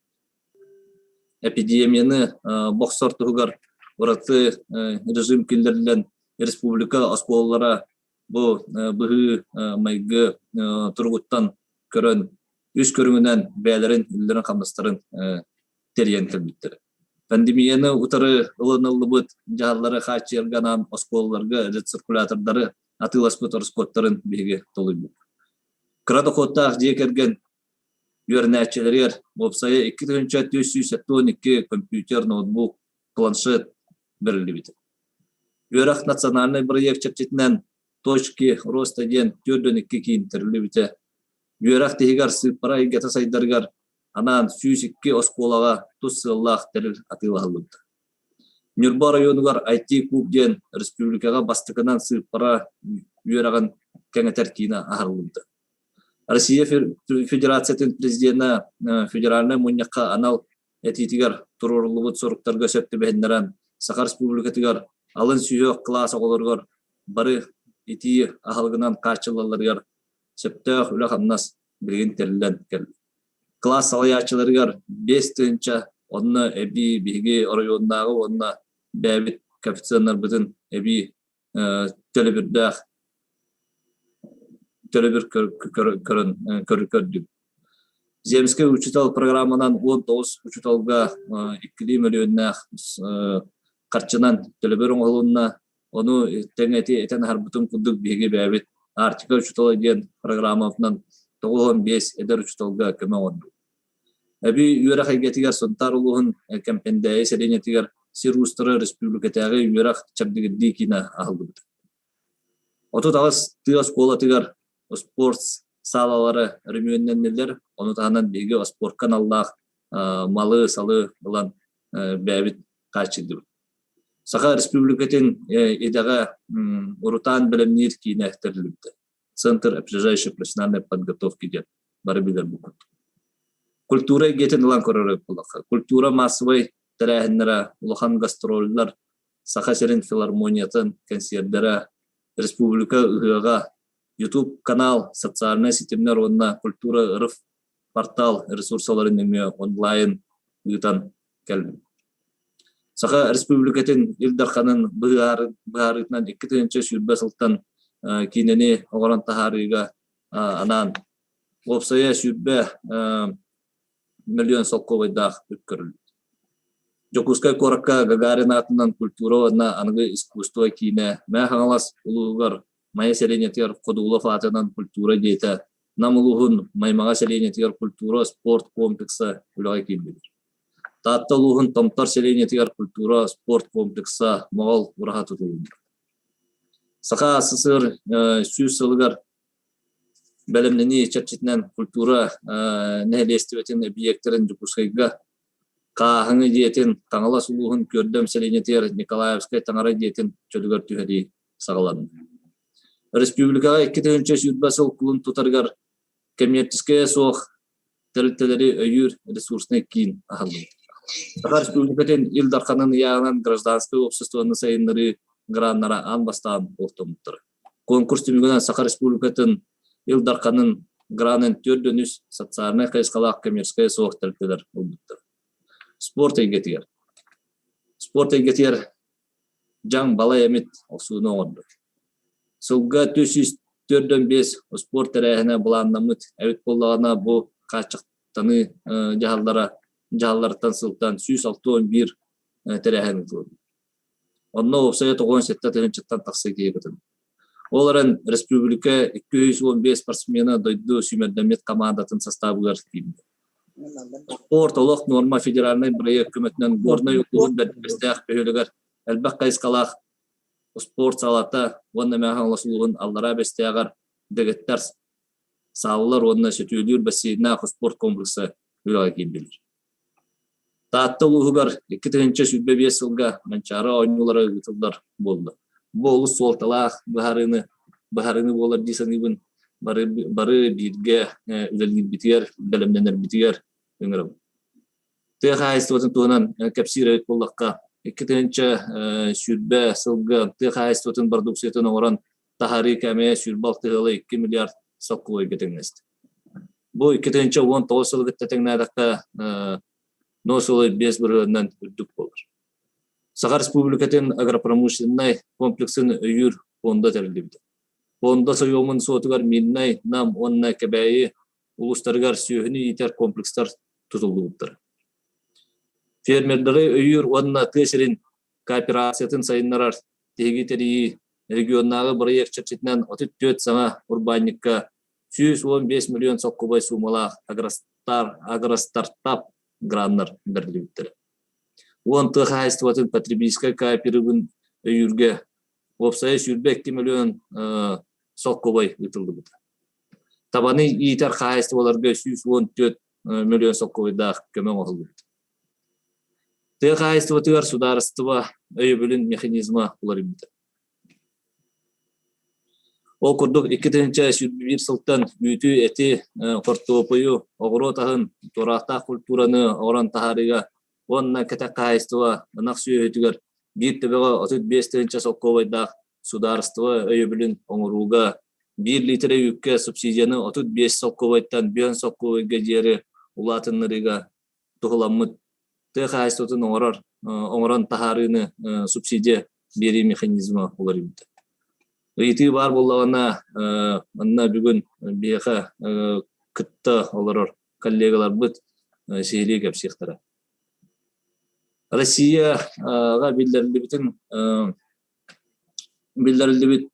эпидемияны бохсор туһугар ураты режим киллэриллэн республика оскуолалара бу быһыы майгы туругуттан көрөн үс көрүҥүнэн бэйэлэрин үлэлэрин-хамнастарын тэрийэн кэлбиттэрэ. Пандемияны утары ылыныллыбыт дьаһаллары хааччыйарга анаан оскуолаларга рециркулятордары атыыласпыт ороскуоттарын биһиги толуйбуппут. Кыра дохуоттаах дьиэ кэргэн үөрэнээччилэригэр уопсайа 2472 компьютер, ноутбук, планшет бэриллибитэ. Үөрэх национальнай бырайыак чэрчитинэн «Точки роста» диэн 42 киин тэриллибитэ. Үөрэх тиһигэр сыыппара эйгэтэ сайдарыгар анаан 102 оскуолаҕа тус сыаллаах тэрил атыылаһыллыбыта. Ньурба оройуонугар IT-куб диэн республикаҕа бастакынан сыыппара үөрэҕин кэҥэтэр киинэ аһарыллыбыта. Россия Федерациятын президенэ федеральнай мунньахха анал этиитигэр туруоруллубут соруктарга сөп түбэһиннэрэн Саха Республикатыгар алын сүһүөх кылаас оҕолоругар бары итии аһылыгынан хааччыллалларыгар сөптөөх үлэ-хамнас билигин тэриллэн кэллэ. Кылаас салайааччыларыгар 5000 онно эбии биһиги оройуоннааҕы уонна бэйэбит коэффициеннарбытын эбии төлөбүрдээх төлөбүр көрөн көрдүм. Земскэй учуутал программанан 19 учууталга иккилии мөлүйүөннээх харчынан төлөбүр оҥоһулунна. Ону тэҥ эти этэн аһарбытым курдук биһиги бэйэбит Арктика учуутала диэн программабытынан 95 эдэр учууталга көмө оҥордубут. Эбии үөрэх эйгэтигэр Сунтаар улууһун Кэмпэндээйи сэлиэнньэтигэр сир уустара республикатааҕы үөрэх чэбдигирдии киинэ аһыллыбыта. 38 тыа оскуолатыгар спорт саалалара өрөмүөннэннилэр, ону таһынан биһиги спортка аналлаах малы-салы ылан бэйэбит хааччыйдыбыт. Саха Республикатын идэҕэ урутаан бэлэмниир киинэ тэриллибитэ. Центр опережающей профессиональной подготовки диэн бары билэр бу курдук. Культура эйгэтин ылан көрөр буоллахха, культура массовай тэрээһиннэрэ, улахан гастроллар, Саха сирин филармониятын кэнсиэрдэрэ, республика ыһыаҕа, YouTube канал, социальнай ситимнэр уонна культура РФ портал ресурсаларын нөҥүө онлайн ыытан кэллим. Саха Республикатын Ил Дарханын быһаарыытынан 2020 сылтан киинэни оҥорон таһаарыыга анаан уопсайа 120 миллион солкуобайдаах үп көрүллүбүт. Дьокуускай куоракка Гагарин аатынан культура уонна аныгы искусство киинэ Мэҥэ Хаҥалас улууһугар Майа сэлиэнньэтигэр Ходулов аатынан культура дьиэтэ Нам улууһун Маймаҕа сэлиэнньэтигэр культура спорт комплекса үлэҕэ киирдилэр. Таатта улууһун Томтор сэлиэнньэтигэр культура спорт комплекса Моҕол ураһа тутулунна. Саха СССР 100 сылыгар Бэлэмнэнии чэрчитинэн культура нэһилиэстибэтин эбийиэктэрин Дьокуускайга Хааһыҥы дьиэтин, Хаҥалас улууһун Күөрдэм сэлиэнньэтигэр Николаевскай таҥара дьиэтин чөлүгэр түһэрии саҕаланна. Республикаҕа 2020 сыл кулун тутарыгар кэмиэрчэскэйэ суох тэрилтэлэри өйүүр ресурснай киин аһыллыбыт. Саха Республикатын Ил Дарханын ыйааҕынан гражданскай уопсастыбаны сайыннарыы граннара аан бастаан олохтоммуттара. Конкурс түмүгүнэн Саха Республикатын Ил Дарханын гранын 403 социальнай хайысхалаах коммерческай суох тэрилтэлэр ылбыттар. Спорт эйгэтигэр. Спорт эйгэтигэр дьаҥ балай эмит охсууну оҥордо. Сылга 445 спорт тэрээһинэ былааннаммыт эбит буоллаҕына, бу хааччахтаныы дьаһаллара дьаһалларыттан сылтан 161 тэрээһин ыытылынна. Онно уопсайа 97 тыһыынчаттан тахса киһи кытынна. Ол эрэн республика 215 спортсмена дойду сүүмэрдэммит хамаандатын састаабыгар киирдэ. Спорт олох нуорма федеральнай бырайыак көмөтүнэн Горнай улууһун Бэрдибэстээх бөһүөлэгэр элбэх хайысхалаах спорт саалата уонна Мэҥэ Хаҥалас улууһун Аллараа Бэстээҕэр дэгиттэр саалалар уонна сөтүөлүүр бассейнаах спорт комплекса үлэҕэ киирдилэр. Таатта улууһугар 2025 сылга Манчаары оонньуулара ыытыллар буолла. Бу олус суолталаах быһаарыыны быһаарыыны буолар дии саныыбын. Бары, бары бииргэ үлэлиирбитигэр, бэлэмнэнэрбитигэр ыҥырабын. Тыа хаһаайыстыбатын туһунан кэпсиир эбит буоллахха, 2020 сылга тыа хаһаайыстыбатын бородууксуйатын оҥорон таһаарыы кээмэйэ 26 ыала 2 миллиард солкуобайга тэҥнэстэ. Бу 2019 сылы кытта тэҥнээтэххэ, 0,5 бырыһыанынан үрдүк буолар. Саха Республикатын агропромышленнай комплексын өйүүр фонда тэриллибитэ. Фонда сойуомун суотугар Мирнэй, Нам уонна Кэбээйи улуустарыгар сүөһүнү иитэр комплекстар тутуллубуттара. Фермердары өйүүр уонна тыа сирин кооперациятын сайыннарар тиһиги тэрийии регионнааҕы бырайыак чэрчитинэн 34 саҥа урбаанньыкка 115 миллион солкуобай суумалаах агростар, агростартап граннар бэриллибиттэрэ. Уон тыа хаһаайыстыбатын потребительскай кооперативын өйүүргэ уопсайа 22 миллион солкуобай ыытыллыбыта. Табаны иитэр хаһаайыстыбаларга 114 миллион солкуобайдаах көмө оҥоһуллубут. Тыа хаһаайыстыбатыгар судаарыстыба өйөбүлүн механизма уларыйбыта. Ол курдук 2021 сылтан үүтү, эти, хортуопуйу, оҕуруот аһын, туораахтаах культураны оҥорон таһаарыыга уонна кэтэх хаһаайыстыба ынах сүөһүтүгэр биир төбөҕө 35 тыһыынча солкуобайдаах судаарыстыба өйөбүлүн оҥорууга биир лиитэрэ үүккэ субсидияны 35 солкуобайтан 5 солкуобайга диэри улаатыннарыыга туһуламмыт тыа хаһаайыстыбатын оҥорор оҥорон таһаарыыны субсидия биэрии механизма уларыйбыта. Ыйытыы баар буоллаҕына, манна бүгүн биһиэхэ кытта олорор коллегаларбыт сиһилии кэпсиэхтэрэ. Россияҕа биллэриллибитин биллэриллибит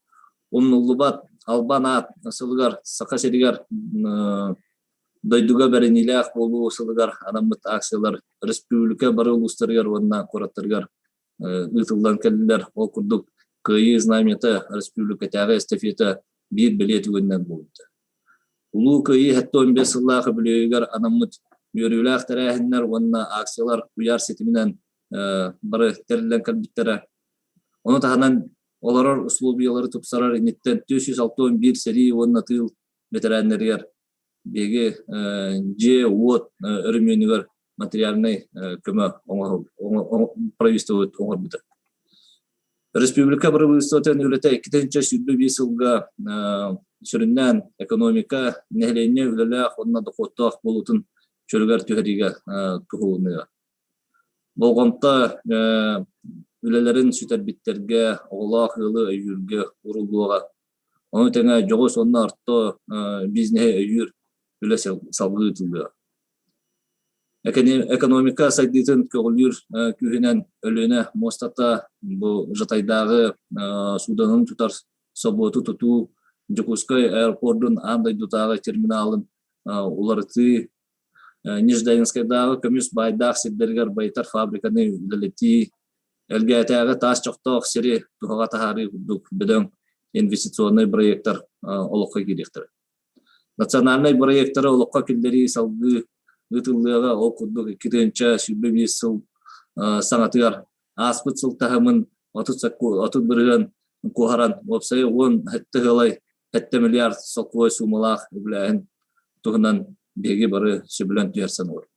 умнуллубат албан аат сылыгар Саха сиригэр дойдуга бэриниилээх буолуу сылыгар анаммыт акциялар республика бары улуустарыгар уонна куораттарыгар ыытыллан кэллилэр. Ол курдук Кыайыы знамята республикатааҕы эстафета биир бэлиэ түгэнинэн буолбута. Улуу Кыайыы 75 сыллаах үбүлүөйүгэр анаммыт үөрүүлээх тэрээһиннэр уонна акциялар куйаар ситиминэн бары тэриллэн кэлбиттэрэ. Ону таһынан олорор условиялары тупсарар инниттэн 461 сэрии уонна тыыл бэтэрээннэригэр биһиги дьиэ-уот өрөмүөнүгэр материальнай көмө правительствобыт оҥорбута. Республика правительствотын үлэтэ 2025 сылга сүрүннээн экономика, нэһилиэнньэ үлэлээх уонна дохуоттаах буолуутун чөлүгэр түһэриигэ туһулунуо. Болҕомто үлэлэрин сүтэрбиттэргэ, оҕолоох ыалы өйүүргэ ууруллуоҕа. Ону тэҥэ дьоҕус уонна орто бизнеһи өйүүр үлэ салгыы ыытыллыаҕа. Экономика сайдыытын көҕүлүүр күүһүнэн Өлүөнэ муостата бу Жатайдааҕы сууданын тутар собуоту тутуу, Дьокуускай аэропордун аан дойдутааҕы терминалын уларытыы, Нижнедонскайдааҕы көмүс баайдаах сирдэригэр байытар фабриканы үлэлэтии, Элгээтээҕи таас чохтоох сири туһаҕа таһаарыы курдук бөдөҥ инвестиционнай бырайыактар олоххо киириэхтэрэ. Национальнай бырайыактары олоххо киллэрии салгыы ыытыллыаҕа. Ол курдук 2025 сыл саҥатыгар ааспыт сыл таһымын 30% куоһаран, уопсайа 17 ыалай 7 миллиард солкуобай суумалаах үбүлээһин туһунан биһиги бары сөбүлэҥ түһэрсэн олоробут.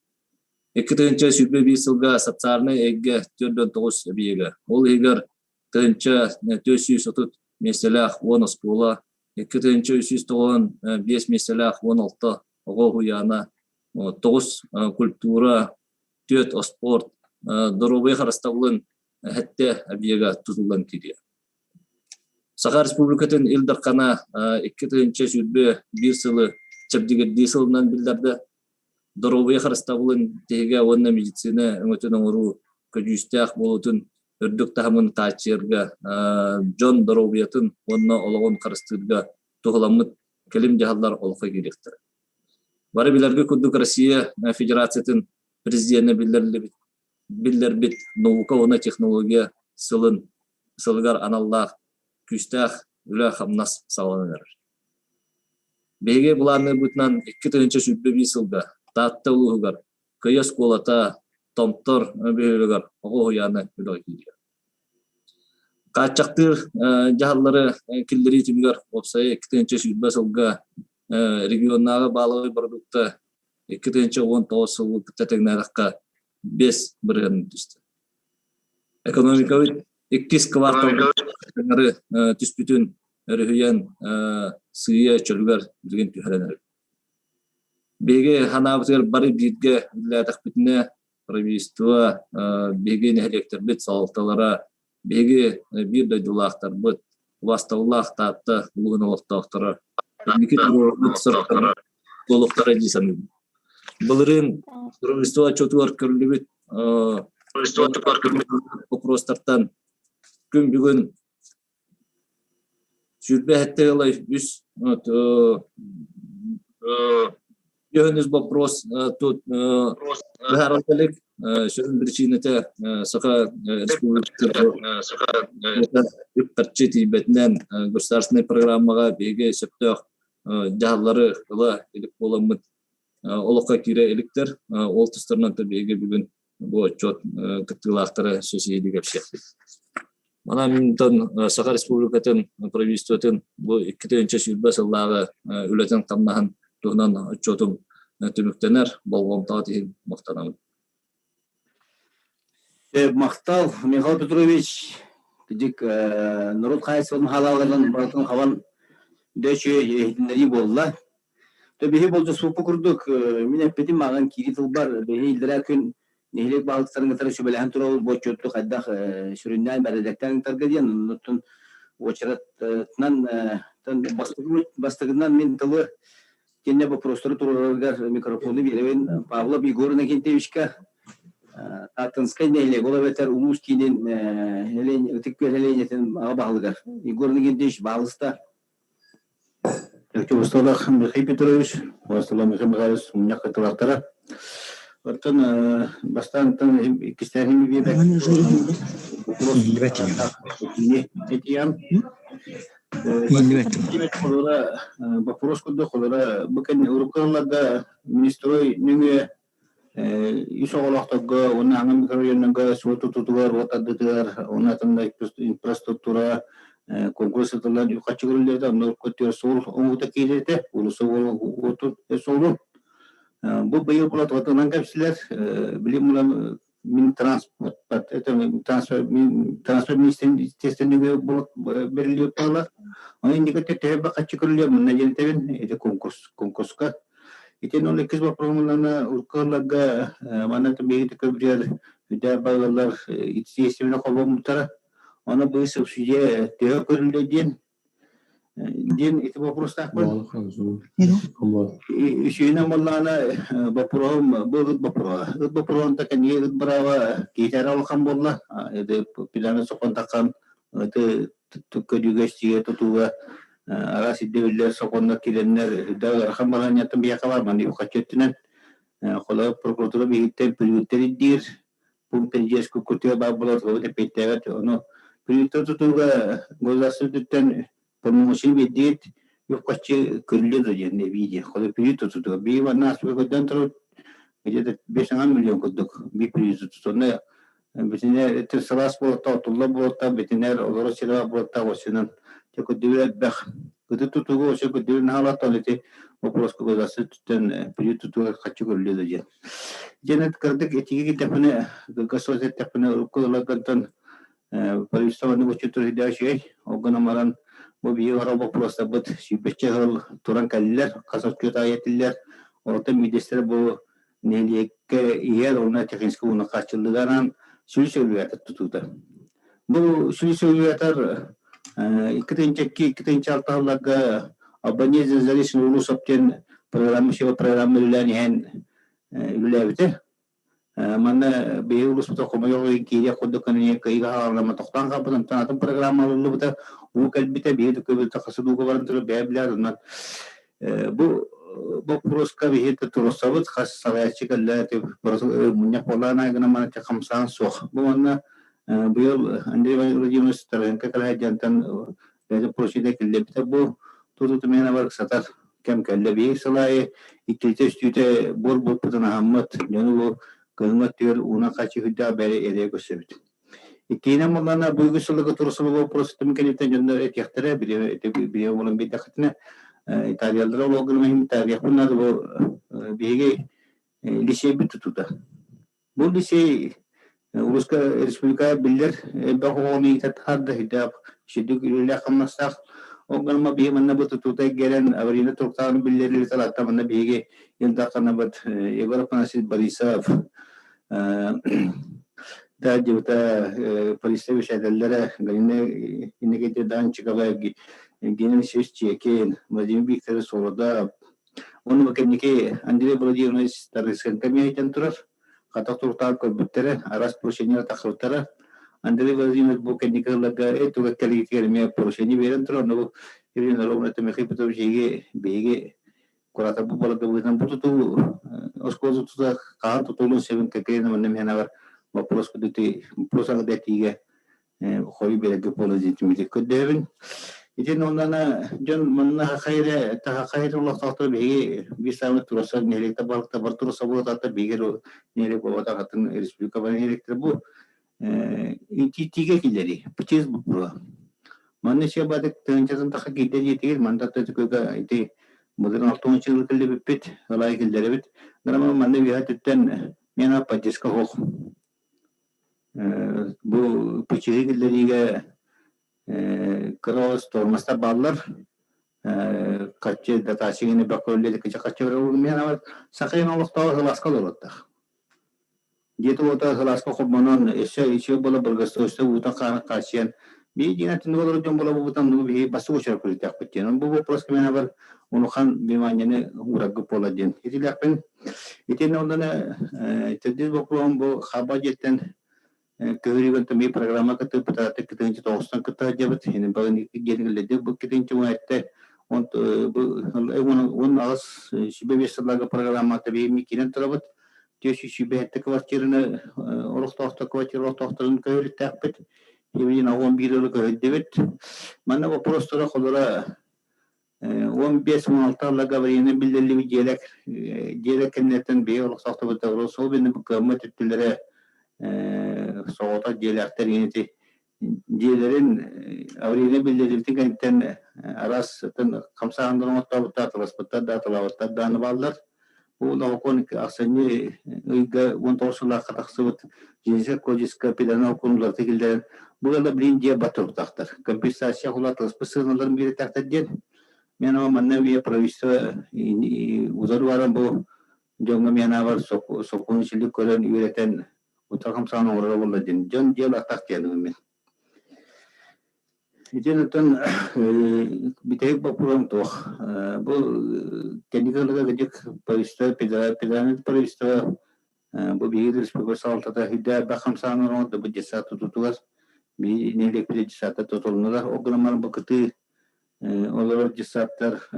2021 сылга социальнай эйгэ 49 эбийиэгэ, ол иһигэр 1430 миэстэлээх 10 оскуола, 2395 миэстэлээх 16 оҕо уһуйаана, 9 культура, 4 спорт, доруобуйа харыстабылын сэттэ объега тутуллан киириэ. Саха Республикатын Ил Дархана 2021 сылы чэбдигирдии сылынан биллэрдэ. Доруобуйа харыстабылын тиһигэ уонна медицина өҥөтүн оҥоруу көдьүүстээх буолуутун үрдүк таһымын хааччыйарга, дьон доруобуйатын уонна олоҕун харыстыырга туһуламмыт кэлим дьаһаллар олоххо киириэхтэрэ. Бары билэргэ курдук Россия Федерациятын президенэ биллэриллибит биллэрбит наука уонна технология сылын сылыгар аналлаах күүстээх үлэ-хамнас саҕаланан эрэр. Биһиги былаанныырбытынан 2021 сылга Таатта улууһугар Кыйы оскуолата Томтор бөһүөлэгэр оҕо уһуйаана үлэҕэ киириэ. Хааччахтыыр дьаһаллары киллэрии түмүгэр уопсайа 2020 сылга регионнааҕы баалабай бородуукта 2019 сылы кытта тэҥнээтэххэ 5% түстэ. Экономикабыт иккис кварталга түспүтүн өрүһүйэн сыыйа чөлүгэр билигин түһэрэн эрэр. Биһиги санаабытыгар бары бииргэ үлэлээтэхпитинэ правительство, биһиги нэһилиэктэрбит салалталара, биһиги биир дойдулаахтарбыт, убаастабыллаах Таатта улууһун олохтоохторо инники туруорбут соруктара туолуохтара дии саныыбын. Былырыын правительство отчуотугар көрүллүбүт боппуруостартан күн бүгүн 27 ыла үс үс вопрос тут быһаарылла илик. Сүрүн причината Саха Республикатыгар үп-харчы тиийбэтинэн государственнай программаҕа биһиги сөптөөх дьаһаллары ыла илик буоламмыт олоххо киирэ иликтэр. Ол тустарынан биһиги бүгүн бу отчуот кыттыылаахтара сөсиһиилик кэпсиэхпит. Манан Саха Республикатын правительствотын бу 2020 сыллааҕы үлэтин-хамнаһын туһунан отчуотум түмүктэнэр. Болҕомтоҕо иһин махтанабын. Махтал, Михаил Петрович. Дик норуот хаһаайыстыбатын хаалааларынан барытын хабан дөчү иһитиннэрии буолла. То биһи болдьоспуппут курдук, мин эппитим мааҕын киирии тылбар биһи иллэрээ күн нэһилиэк баһылыктарын кытары сүбэлэһэн турабыт бу отчуоту хайдах сүрүннээн бэрээдэктээн ыытарга диэн оннуттан уочаратынан бастакынан мин тылы итиннэ боппуруостары туруорарыгар микрофону биэрэбин Павлов Егор Иннокентьевичка Тааттынскай нэһилиэк ол эбэтэр улуус киинин Ытык Күөл нэһилиэнньэтин аҕа баһылыгар Егор Иннокентьевич баһылыста Усталах Михаил Петрович, Усталах Михаил Михайлович мунньах кыттыылаахтара. Оттон бастаан иккистээн биэбэк этиям. Вопрос курдук холора бу кэнни урукку министрой нөҥүө үс оҕолоохторго уонна аҥа микрорайоннарга суол тутуутугар, уот тардыытыгар уонна атын да инфраструктура конкурс ыытыллан үп-харчы көрүллүбүтэ, онно көттүөр суол оҥоһуута киирэрэ, уулусса уотун суолун. Бу быйыл булатынан кэпсилэр, билим булан Минтранспорт это трансфер министерствотын бэриллибит буолар. Оны инники төһө бакаччы көрүлүө мунна диэн этэбин ити конкурс конкурска. Итин ол иккис боппуруоһунан уруккуларга манна биһиги көбүрүөр үдэ балалар естественно холбоммуттара. Оны бу субсидия төһө көрүллүө диэн диэн ити боппуруостаахпын. Үсүһүнэн буоллаҕына боппуруоһум бу ыт боппуруоһа. Ыт боппуруоһун кэнники ыт бырааба киһитэ эрэ улахан буолла. Ити пиланы сокуон таххан ыты көрүүгэ-истиигэ тутууга араас ирдэбиллэр сокуоннар киирэннэр да ыарахан балаһыанньаттан биһиэхэ бар манна үп-харчы өттүнэн холобур прокуратура биһиттэн приюттар ирдиир пункт дьиэс кутуйа баар буолар тугу эппиэттээбэт. Ону приюттар тутууга государство өттүттэн полномочия биэрдиит. Үп-харчы көрүллүө дуо диэн эбии диэн. Холобур, приют тутуутугар биир манна ааспыт көрдөөн турар где-то 5 миллион курдук биир приют тутуутунна битинэ сылаас буолта, отулла буолта, битинэр олорор сирэ буолта, осынан те көрдүүр элбэх. Кыты тутууга ose көрдүүр наһаалаттан ити вопроска государство түттэн приют тутууга харчы көрүллүө дуо диэн. Дьэн кырдык этиги кирдэхпинэ государство эттэхпинэ урукку ыларгантан Правительство боччутур үчүгэй. Ол гынан баран бу биһиги оһорор боппуруостарбыт сүүрбэччэ сыл туран кэллилэр, хас отчуот аайы этиллэр. Олортон биирдэстэрэ бу нэһилиэккэ иһэр уонна техническэй ууну хааччыллыыга анаан сүүс өлүгэтэр тутуута. Бу сүүс өлүгэтэр 2002-2006 сылларга Абонент независимый улуусов диэн программа программа үлэлээн иһэн үлэлээбитэ. Манна биһиги улууспутугар хомойуох иһин киириэх курдук кыайыыга хаалларма тохтоон хаалбыт, онтон атын программа ылыллыбыта, уу кэлбитэ, биһиги да көбүлтэ хас ууга баран турар бэйэ билэр, онон бу боппуруоска биһиги туруорсабыт, хас салайааччы кэллэ, мунньах буоллаҕын аайы гынан баран хамсаан суох. Бу манна быйыл Андрей Владимирович Тарасенко кэлэ сылдьантан бэйэтин прочида киллэрбитэ бу туту миэнэ барыксатар кэм кэллэ. Биһиги сыл аайы иккитэ-үстүүтэ буор буолбутун аһаммыт, дьону бу кыһыҥҥы өттүгэр уунан хааччыйыахтаах бэйэ эрэйэ көрсөбүт. Иккиһинэн буоллаҕына, бу үгүс сылларга турсубут боппуруостарын кэнниттэн дьоннор этиэхтэрэ, бириэмэ булан биэрдэххитинэ, италиялары олох гынан иһин италиякпын наада бу биһиги лиссиэйбит тутуута. Бу лицей Улууска республика биллэр элбэх оҕону иитэ таһаарда, сүрдээх сүрдүк үлэлээх-хамнастаах. Ол гынан биһиги манна бу тутуута эргэрэн аварийный туруктааҕын биллэрили талаатта манна биһиги Ил Дарханабыт Егор Афанасьевич Борисов да дебута полиция бэчээтэллэрэ Галина Иннокентьевна Данчикова, Евгений Алексеевич Чекин, Владимир Викторович Солодов, Уонна бу кэнники Андрей Владимирович Тарысенко эмиэ турар. Хата туруктаан көрбүттэрэ, араас поручениелар тахсыбыттара. Андрей Владимирович бу кэнники ылларга туга кэлиитигэр эмиэ поручение биэрэн турар. Онно бу Евгений Ровно Михаил Петрович биһиги биһиги куратор бу баларга быһыытынан бу тутуу оскуола тутуута хаһан тутулун сөбүн кэккэлэн манна миэнэҕэр вопрос вопрос этиигэ хойу биэрэргэ положительный көрдөһөбүн. Итин оннана дьон манна хахайра тахахайра олохтоохтор биһиги биир саамай тураса нэһилиэктэр балыкта бар тураса буолатаата биһиги нэһилиэк буолбатах атын республика бар нэһилиэктэр бу итиитигэ киллэри ПЧС боппуруоһа. Манна ичэ бадык тыһыынчатын таха киирдэ диэтигир манна төтүкүгэ ити былырын алтуон чылы киллибиппит ылай киллэрэбит. Грама манна үөһэ түттэн мена поддержка хоох Бу пычыһы киллэриигэ кыра тормозтар бааллар. Харчы дотация бөккөллө харчы Сахайын олохтооҕо сылааска олоруоттаах. Дьиэтэ уота сылааска холбонон өссө үчүгэй буола благоустройство уутун хаарын хааччыйан биир дьиэнэн түннүк олорор дьон буола буолбутан ну биһи бастакы учурап көрүтээхпит диэн. Бу вопроска мен бар улахан вниманияны уураргыт буола диэн. Итилээхпин Итиэннэ онно төрдүс боппуруоһум бу хаба дьиэттэн көһөрүүгэн тымыы программа кыттыппыта кытыынчы тоҕустан кытта сылдьабыт. Ини диэн бу кытыынчы уонетте он 18 сүбэ биэс сылларга программата биһиги киирэн турабыт. Түөс сүбэ этте квартираны олохтоохтор квартира олохтоохторун көһөрүттээхпит. Ибилин 11 ылы көһөрдүбүт. Манна вопростара холора 15-16 сылларга аварийнай биллэриллибит дьиэлэр дьиэлэр кэнниттэн биһиги олохтоохторбут особенно кыаммат өттүлэрэ соҕотох дьиэлээхтэр ити дьиэлэрин аварийнай биллэриллибитин кэнниттэн араас хамсааһыннар оҥортообуттар, атыласпыттар да, атылаабыттар даҕаны бааллар. Бу Новокон ахсынньы ыйга 19 сыллаахха тахсыбыт Женскай кодекска педанал кунуларты киллэрэн бу ыла билин дьиэ батырбытахтар. Компенсация хулатыласпыт сыаналарын биэрэтахтар диэн. Мен ама манна үйэ правительство узар баран бу дьоҥҥо мен сокуон силик көрөн үөрэтэн утар хамсаан оҥорор буолла диэн. Дьон дьиэ аттах диэн мен. Итин оттон бүтэһик боппуруоһум туох? Бу кэнники ылыга кырдьык правительство, федеральное правительство бу биһиги республика салалтата үрдэ элбэх хамсааһын оҥордо бу детсад тутуутугар биһиги нэһилиэкпит детсадта тутулуннулар. Ол гынан баран бу кытыы олорор детсадтар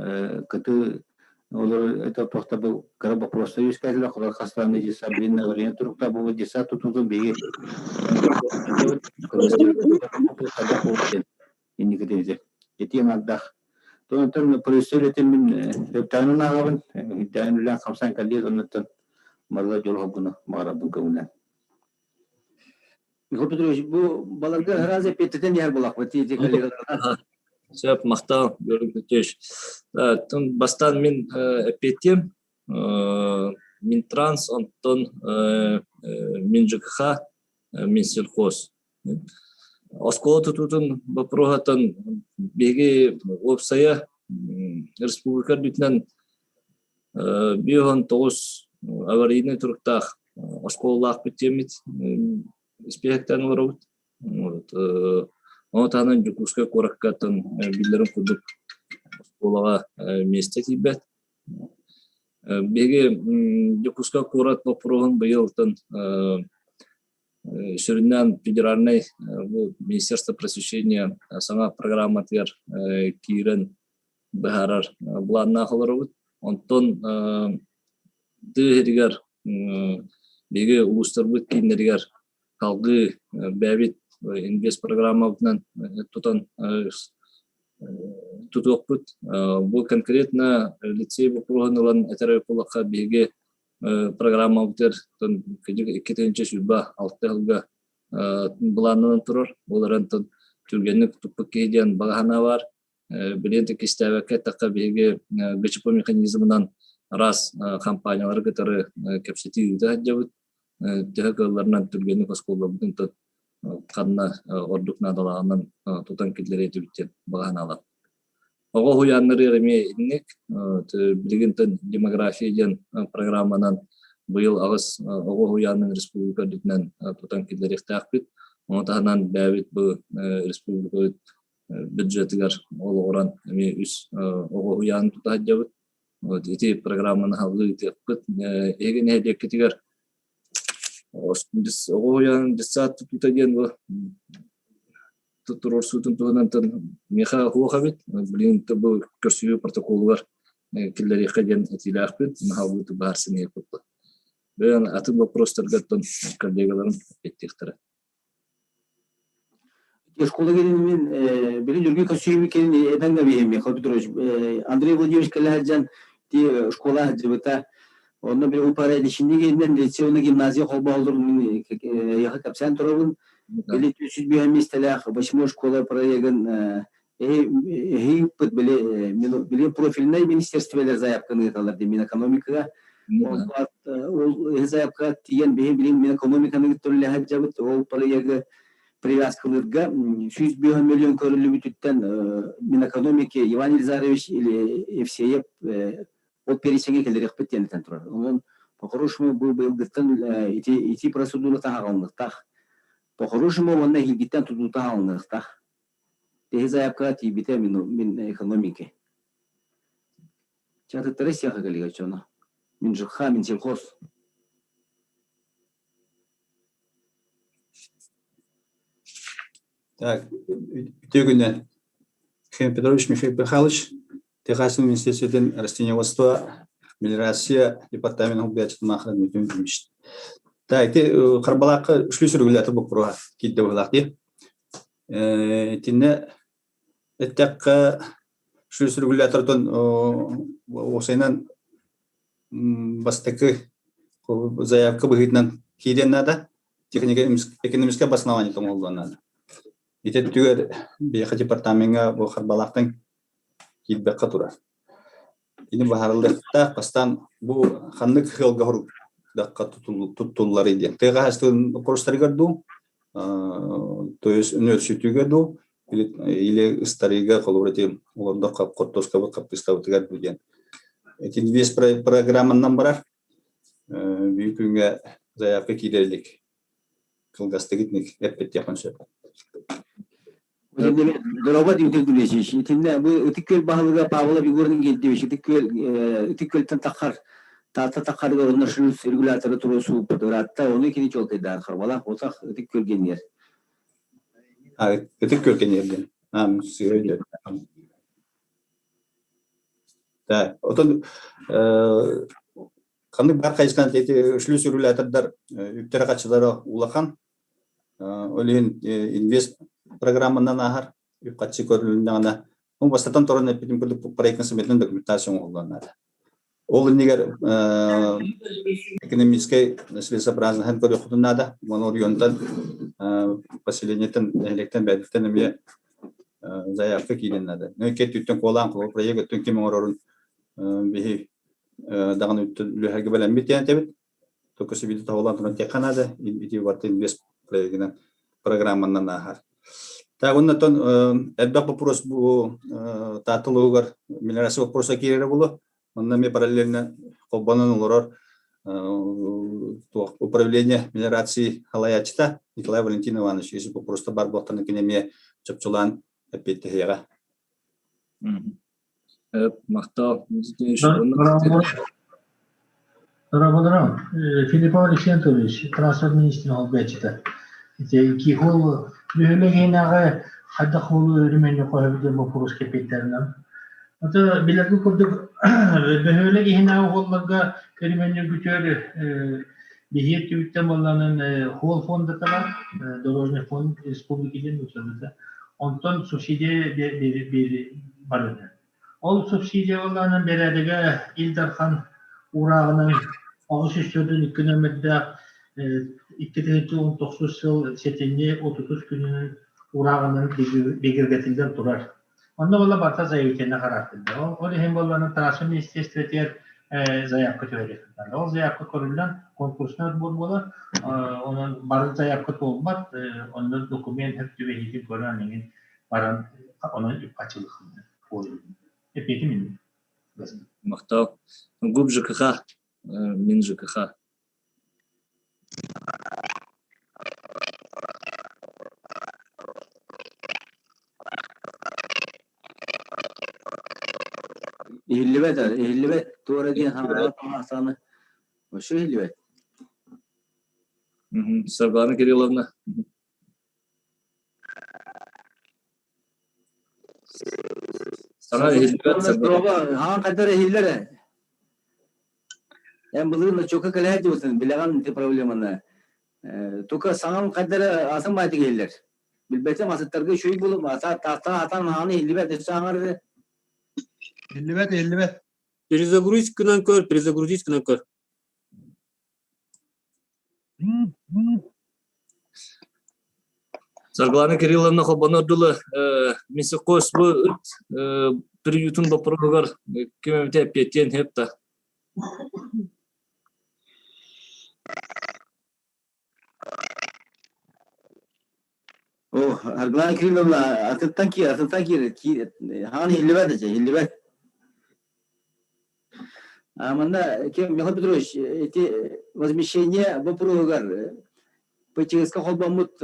кытыы олорор это туохта бу кыра боппуруостар үөскээтилэр холор хастааны детсад билин аварийный турукта бу детсад тутуутун биһиги инникитин ити ардах. Онтон представитель мин өптөөнүн ааҕабын, өйдөөн үлээн хамсаан кэллиир оннуттан барыла дьолоһоргуну баҕарабын көҥүлэн. Михаил Петрович, бу баларга сразу эппиэттэтэн иһэр буолахпыт ти коллегаларга. Сөп, махтал, Георгий Петрович. Бастаан мин эппиэттиэм. Минтранс, онтон Минжкх, Минсельхоз. Оскуола тутуутун боппуруоһуттан биһиги уопсайа республика үрдүнэн 59 аварийнай туруктаах оскуолалаахпыт диэммит испииһэктээн олоробут. Вот, ону таһынан Дьокуускай куораккаттан биллэрин курдук оскуолаҕа миэстэ тиийбэт. Биһиги Дьокуускай куорат боппуруоһун быйылтан сүрүннээн федеральнай бу Министерство просвещения саҥа программатыгар киирэн быһаарар былааннаах олоробут. Онтон тыа иһигэр биһиги улуустарбыт кииннэригэр салгыы бэйэбит инвест программабытынан тутан тутуохпут. Бу конкретно лицей боппуруоһун ылан этэр буоллахха биһиги программабытыгар 2026 сылга былааннанан турар. Ол эрэн түргэнник туппут киһи диэн баҕа санаа баар. Билигин кистээбэккэ эттэххэ, биһиги ГЧП механизмынан араас компаниялары кытары кэпсэтии ыыта сылдьабыт. Төһө кыалларынан түргэнник оскуолабытын ханна ордук наадалааҕынан тутан киллэриэ этибит диэн баҕа санаалаах. Оҕо уһуйааннарыгар эмиэ инник билигин демография диэн программанан быйыл аҕыс оҕо уһуйаанын республика үрдүнэн тутан киллэриэхтээхпит. Ону таһынан бэйэбит бу республикабыт бюджетыгар олоҕуран эмиэ үс оҕо уһуйаанын тута сылдьабыт. Вот ити программаны салгыы ыытыахпыт. Эһиги нэһилиэккитигэр оҕо уһуйаанын детсад тутуута диэн бу туруорсуутун туһунан миэхэ суох эбит. Билигин бу көрсүһүү протоколугар киллэриэххэ диэн этиилээхпит. Наһаа баар сыныйыппыт. Бэйэн атын вопростарга коллегаларым эппиэттиэхтэрэ. Школа кэлин билин үргү көсүүбү кэлин этэн да биһим Михаил Петрович Андрей Владимирович кэлэ сылдьан ти школа сылдьыбыта. Онно били упорядоченный кэлинэн лицей уонна гимназия холбоһоллор мин яха кэпсээн турабын. Били 305 миэстэлээх восьмой школа проегын эһи ыппыт били били профильнай министерстволар заявканы ыыталлар дии Минэкономикаҕа. Ол заявкаҕа тиийэн биһи билин Минэкономиканы кытта үлэлэһэ сылдьабыт. Ол проегы привязкалыырга 105 миллион көрүллүбүтүттэн Минэкономики Иван Елизарович или Евсеев ол перечеҥҥэ кэлэриэхпит диэн этэн турар. Онон по-хорошему бу быйылгыттан ити ити процедура таһаҕалыныахтаах. По-хорошему уонна эһиилгиттэн тутуута аҕалыныахтаах. Теһи заявкаҕа тиийбитэ мин экономики. Чатыттары сиэхэ кэлигэ чоно. Мин ЖКХ, мин сельхоз. Так, үтүө күнүнэн. Михаил Петрович, Михаил Михайлович, Техасский университетин растениеводство, мелиорация департаментын убиячытын маахыран бүтүн билмишт. Так, ити Харбалаахха шлюз регулятор боппуруоһа киирдэ быһыылаах дии. Итиннэ эттэххэ шлюз регулятортан уопсайынан бастакы заявка быһыытынан киириэн наада. Техника экономическое обоснование оҥоһуллуон наада. Ити өттүгэр биһиэхэ департамеҥҥа бу Харбалаахтан киирбэххэ турар. Ини быһаарыллыахтаах бастаан бу ханнык сыалга хорудахха туттулларый диэн. Тыа хаһаайыстыбатын боппуруостарыгар дуу, то есть өнүөлсүтүүгэ дуу, или ыстарыыга холобур ити олордох хортуоскабыт хаппыыстабытыгар дуу диэн. Ити инвест программанан барар. Бүгүн күҥҥэ заявка киирэ илик. Кылгастык итинник эппиттиэххин сөп. Дороба Дмитрий Дмитриевич, итиннэ бу Ытык Күөл баһылыга Павлов Егор Иннокентьевич Ытык Күөл Ытык Күөлтэн таххар Таатта таххарыгар онно шлюз регуляторы туруорсубуппут ыраатта, ону кини чуолкайдаан Харбалаах Отах Ытык Күөл геннер. Ытык Күөл геннер диэн. Да, отон ханнык бар хайысхан ити шлюз регулятордар үптэрэ-хаччылара улахан. Ол иһин инвест программанан ааһар үп-харчы көрүлүннэҕинэ. Ол бастатан туран эппитим курдук проектно-сметный документация оҥоһуллуон наада. Ол иннигэр экономическай целесообразноһын көрүөххүтүн наада. Уонна оройуонтан, поселениеттан, нэһилиэктэн, бэйэтиттэн эмиэ заявка киириэн наада. Нөккэ өттүттэн куолаан проект өттүн ким оҥорорун биһи даҕаны үлэһэргэ бэлэммит диэн этэбит. Только сибиди тоһоҕолоон туран тиэххэ наада. Ити барыта инвест проегынан программанан ааһар. Так, оннотон элбэх вопрос бу Таатта улууһугар мелиорация вопроса киирэрэ буолуо. Онно эмиэ параллельно холбонон олорор управление мелиорации салайааччыта Николай Валентин Иванович если вопроста бар буолтан кини эмиэ чопчулаан эппиэттэһиэҕэ. Махтал. Дороголорум, Филиппов Алексей Анатольевич, транспорт министрин холбооччута. Ити кихол бөһүөлэк иһинээҕи хайдах уолу өрүмэнньи хоһобут диэн боппуруос кэппиттэринэн. Ото билэргэ курдук бөһүөлэк иһинээҕи уолларга өрүмэнньи бүтүөр биһиэр түбүттэн буолланан хуол фондата бар, дорожный фонд республики диэн учебата. Онтон субсидия барыта. Ол субсидия буоллаҕына бэрээдэгэ Ил Дархан уурааҕынан 842 нөмүрдээх 2019 сыл сэтинньи 33 күнүнэн уурааҕынан бигэргэтиллэн турар. Онно буолла барыта заявительно хараартырда. Ол иһин буоллаҕына трасса министерствотыгар заявка түһэриэхтэрэ. Ол заявка көрүллэн конкурсный отбор буолар. Онон бары заявка туолбат, онно документ сөп түбэһиитин көрөн эҥин баран онон үп-харчылык Эппиэтим инник. Махтал. ГУП ЖКХ, Мин ЖКХ. Иһиллибэт, иһиллибэт. Туора диэн хаҥаҕа саҥаны. Вообще иһиллибэт. Саргылана Кирилловна. Саҥа иһиллибэт Саргылана. Хаан хайдар иһиллэр ээ. Эн былырыын оччока кэлэһэ диэбитин билэҕин ити проблеманы. Тука саҥам хайдары атын баайтык иһиллэр. Билбэтим асыттарга үчүгэй булум, таастаах атан хааны иһиллибэт, өссө аҥар Иһиллибэт, иһиллибэт. Перезагрузить гынан көр, перезагрузить гынан көр. Саргылана Кирилловна холбонор дылы Мисокос бу ыт приютун боппуруоһугар ким эмитэ эппиэттиэн сөп да. О, Саргылана Кирилловна, атыттан киир, атыттан киир, хаан иһиллибэт эчэ, иһиллибэт. А манна ким Михаил Петрович, эти возмещение боппуруоһугар ПЧС-ка холбоммут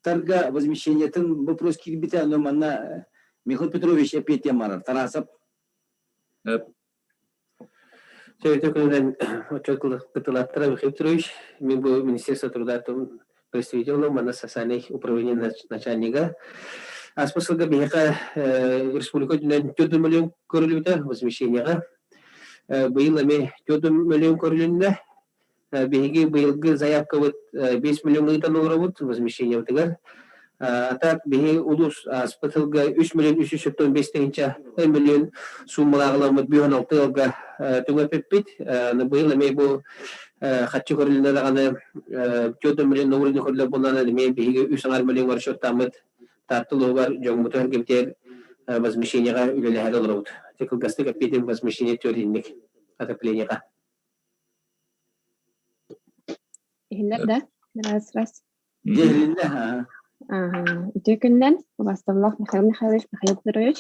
тарга возмещениетын вопрос киирбитэ, но манна Михаил Петрович эппиэттиэн барар, Тарасов. Сөйтө күнүнэн отчет кытылаттара Михаил Петрович, мин бу Министерство труда представителем, манна социальный управление начальнига. Аспа сылга биһиэхэ республика үрдүнэн 4 миллион көрүлүбүтэ возмещениеҕа. Быйыл эмиэ 4 миллион көрүлүннэ. Биһиги быйылгы заявкабыт 5 миллион ыытан олоробут возмещениебытыгар. А так биһи улуус ааспыт сылга 3 миллион 375 тыһыынча миллион сууммалааҕыламмыт 56 ыалга түҥэппиппит. Быйыл эмиэ бу хаччы көрүлүнэ даҕаны 4 миллион уровень көрүллэр буоллаҕына эмиэ биһиги үс аҥаар миллион расчеттааммыт Таатта улууһугар дьоммутугар кэмитиэр возмещениеҕа үлэлэһэр олоробут. Ити кылгастык эппиэтим возмещение түөрт отоплениеҕа. Иһиллэр да? Раз, раз. Иһилиннэ, аха. Үтүө күннэн, убастабыллаах Михаил Михайлович, Михаил Петрович.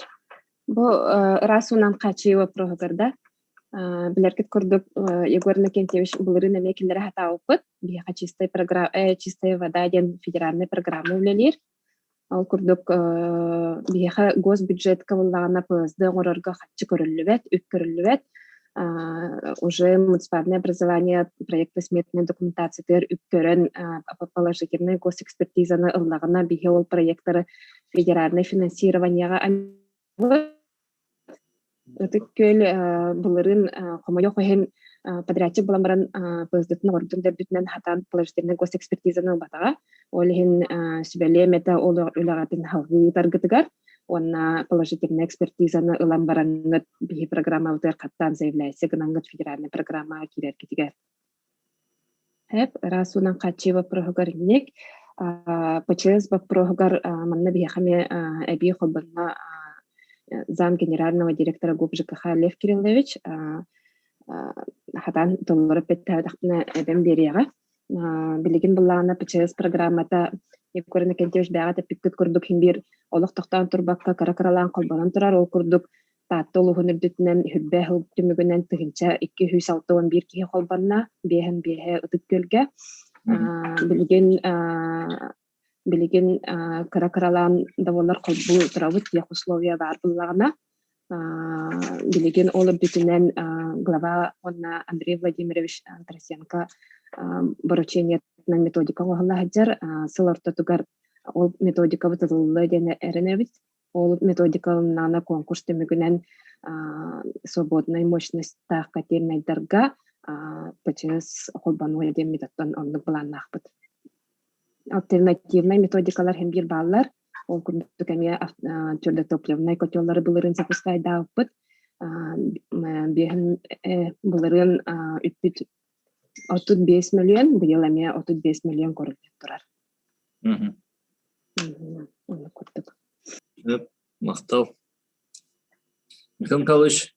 Бу ыраас уунан хааччыйыы вопроһугар да, билэргит курдук Егор Иннокентьевич былырыын эмиэ кинилэри хатаабыппыт. Биһиэхэ чистая программа, чистая вода диэн федеральнай программа үлэлиир. Ол курдук биһиэхэ госбюджетка буоллаҕына ПСД оҥорорго харчы көрүллүбэт, үп көрүллүбэт. Уже муниципальное образование проектно-сметной документациятыгар үп көрөн положительный госэкспертизаны ыллаҕына биһи ол проекттары федеральнай финансированиеҕа Ытык Күөл былырыын хомойуох иһин подрядчик булан баран ПСД-тын оҥорбутун да үрдүнэн хатаан положительнай госэкспертизаны ылбатаҕа. Ол иһин сүбэлиэм этэ ол үлэҕитин салгыы ыытаргытыгар. Уонна положительная экспертизаны ылан бараҥҥыт биһи программабытыгар хаттаан заявляйся гынаҥҥыт федеральнай программаҕа киирэргитигэр. Хэп, ыраас уунан хааччыы боппуруоһугар инник. ПЧС боппуруоһугар манна биһиэхэ эмиэ эбии холбонно зам генерального директора ГУП ЖКХ Лев Кириллович хатаан толору эппиэттээбэтэхпинэ эбэм биэриэҕэ. Билигин былаана ПЧС программата Егор Иннокентьевич бэйэҕит эппиккит курдук иһин биир олох тохтоон турбакка кыра-кыралаан холбонон турар. Ол курдук Таатта улууһун үрдүтүнэн үрбэ сыл түмүгүнэн 1261 киһи холбонно, биэһин биэһэ Ытык Күөлгэ. Билигин билигин кыра-кыралаан да буоллар холбуу турабыт диэх условия баар буоллаҕына. Билигин ол үрдүтүнэн глава уонна Андрей Владимирович Тарасенко поручениетынан методика оҥоһулла сылдьар. Сыл ортотугар ол методикабыт ылыллыа диэн эрэнэбит. Ол методикаларынан конкурс түмүгүнэн свободнай мощностьтаах котельнайдарга ПЧС холбонуо диэн методтан оннук былааннаахпыт. Альтернативнай методикалар һин биир бааллар. Ол курдук эмиэ твердотопливнай котеллары былырыын запускайдаабыппыт. Биэһин былырыын үппүт 35 миллион, быйыл эмиэ 35 миллион көрүллэн турар. Оннук курдук. Махтал. Михаил Михайлович.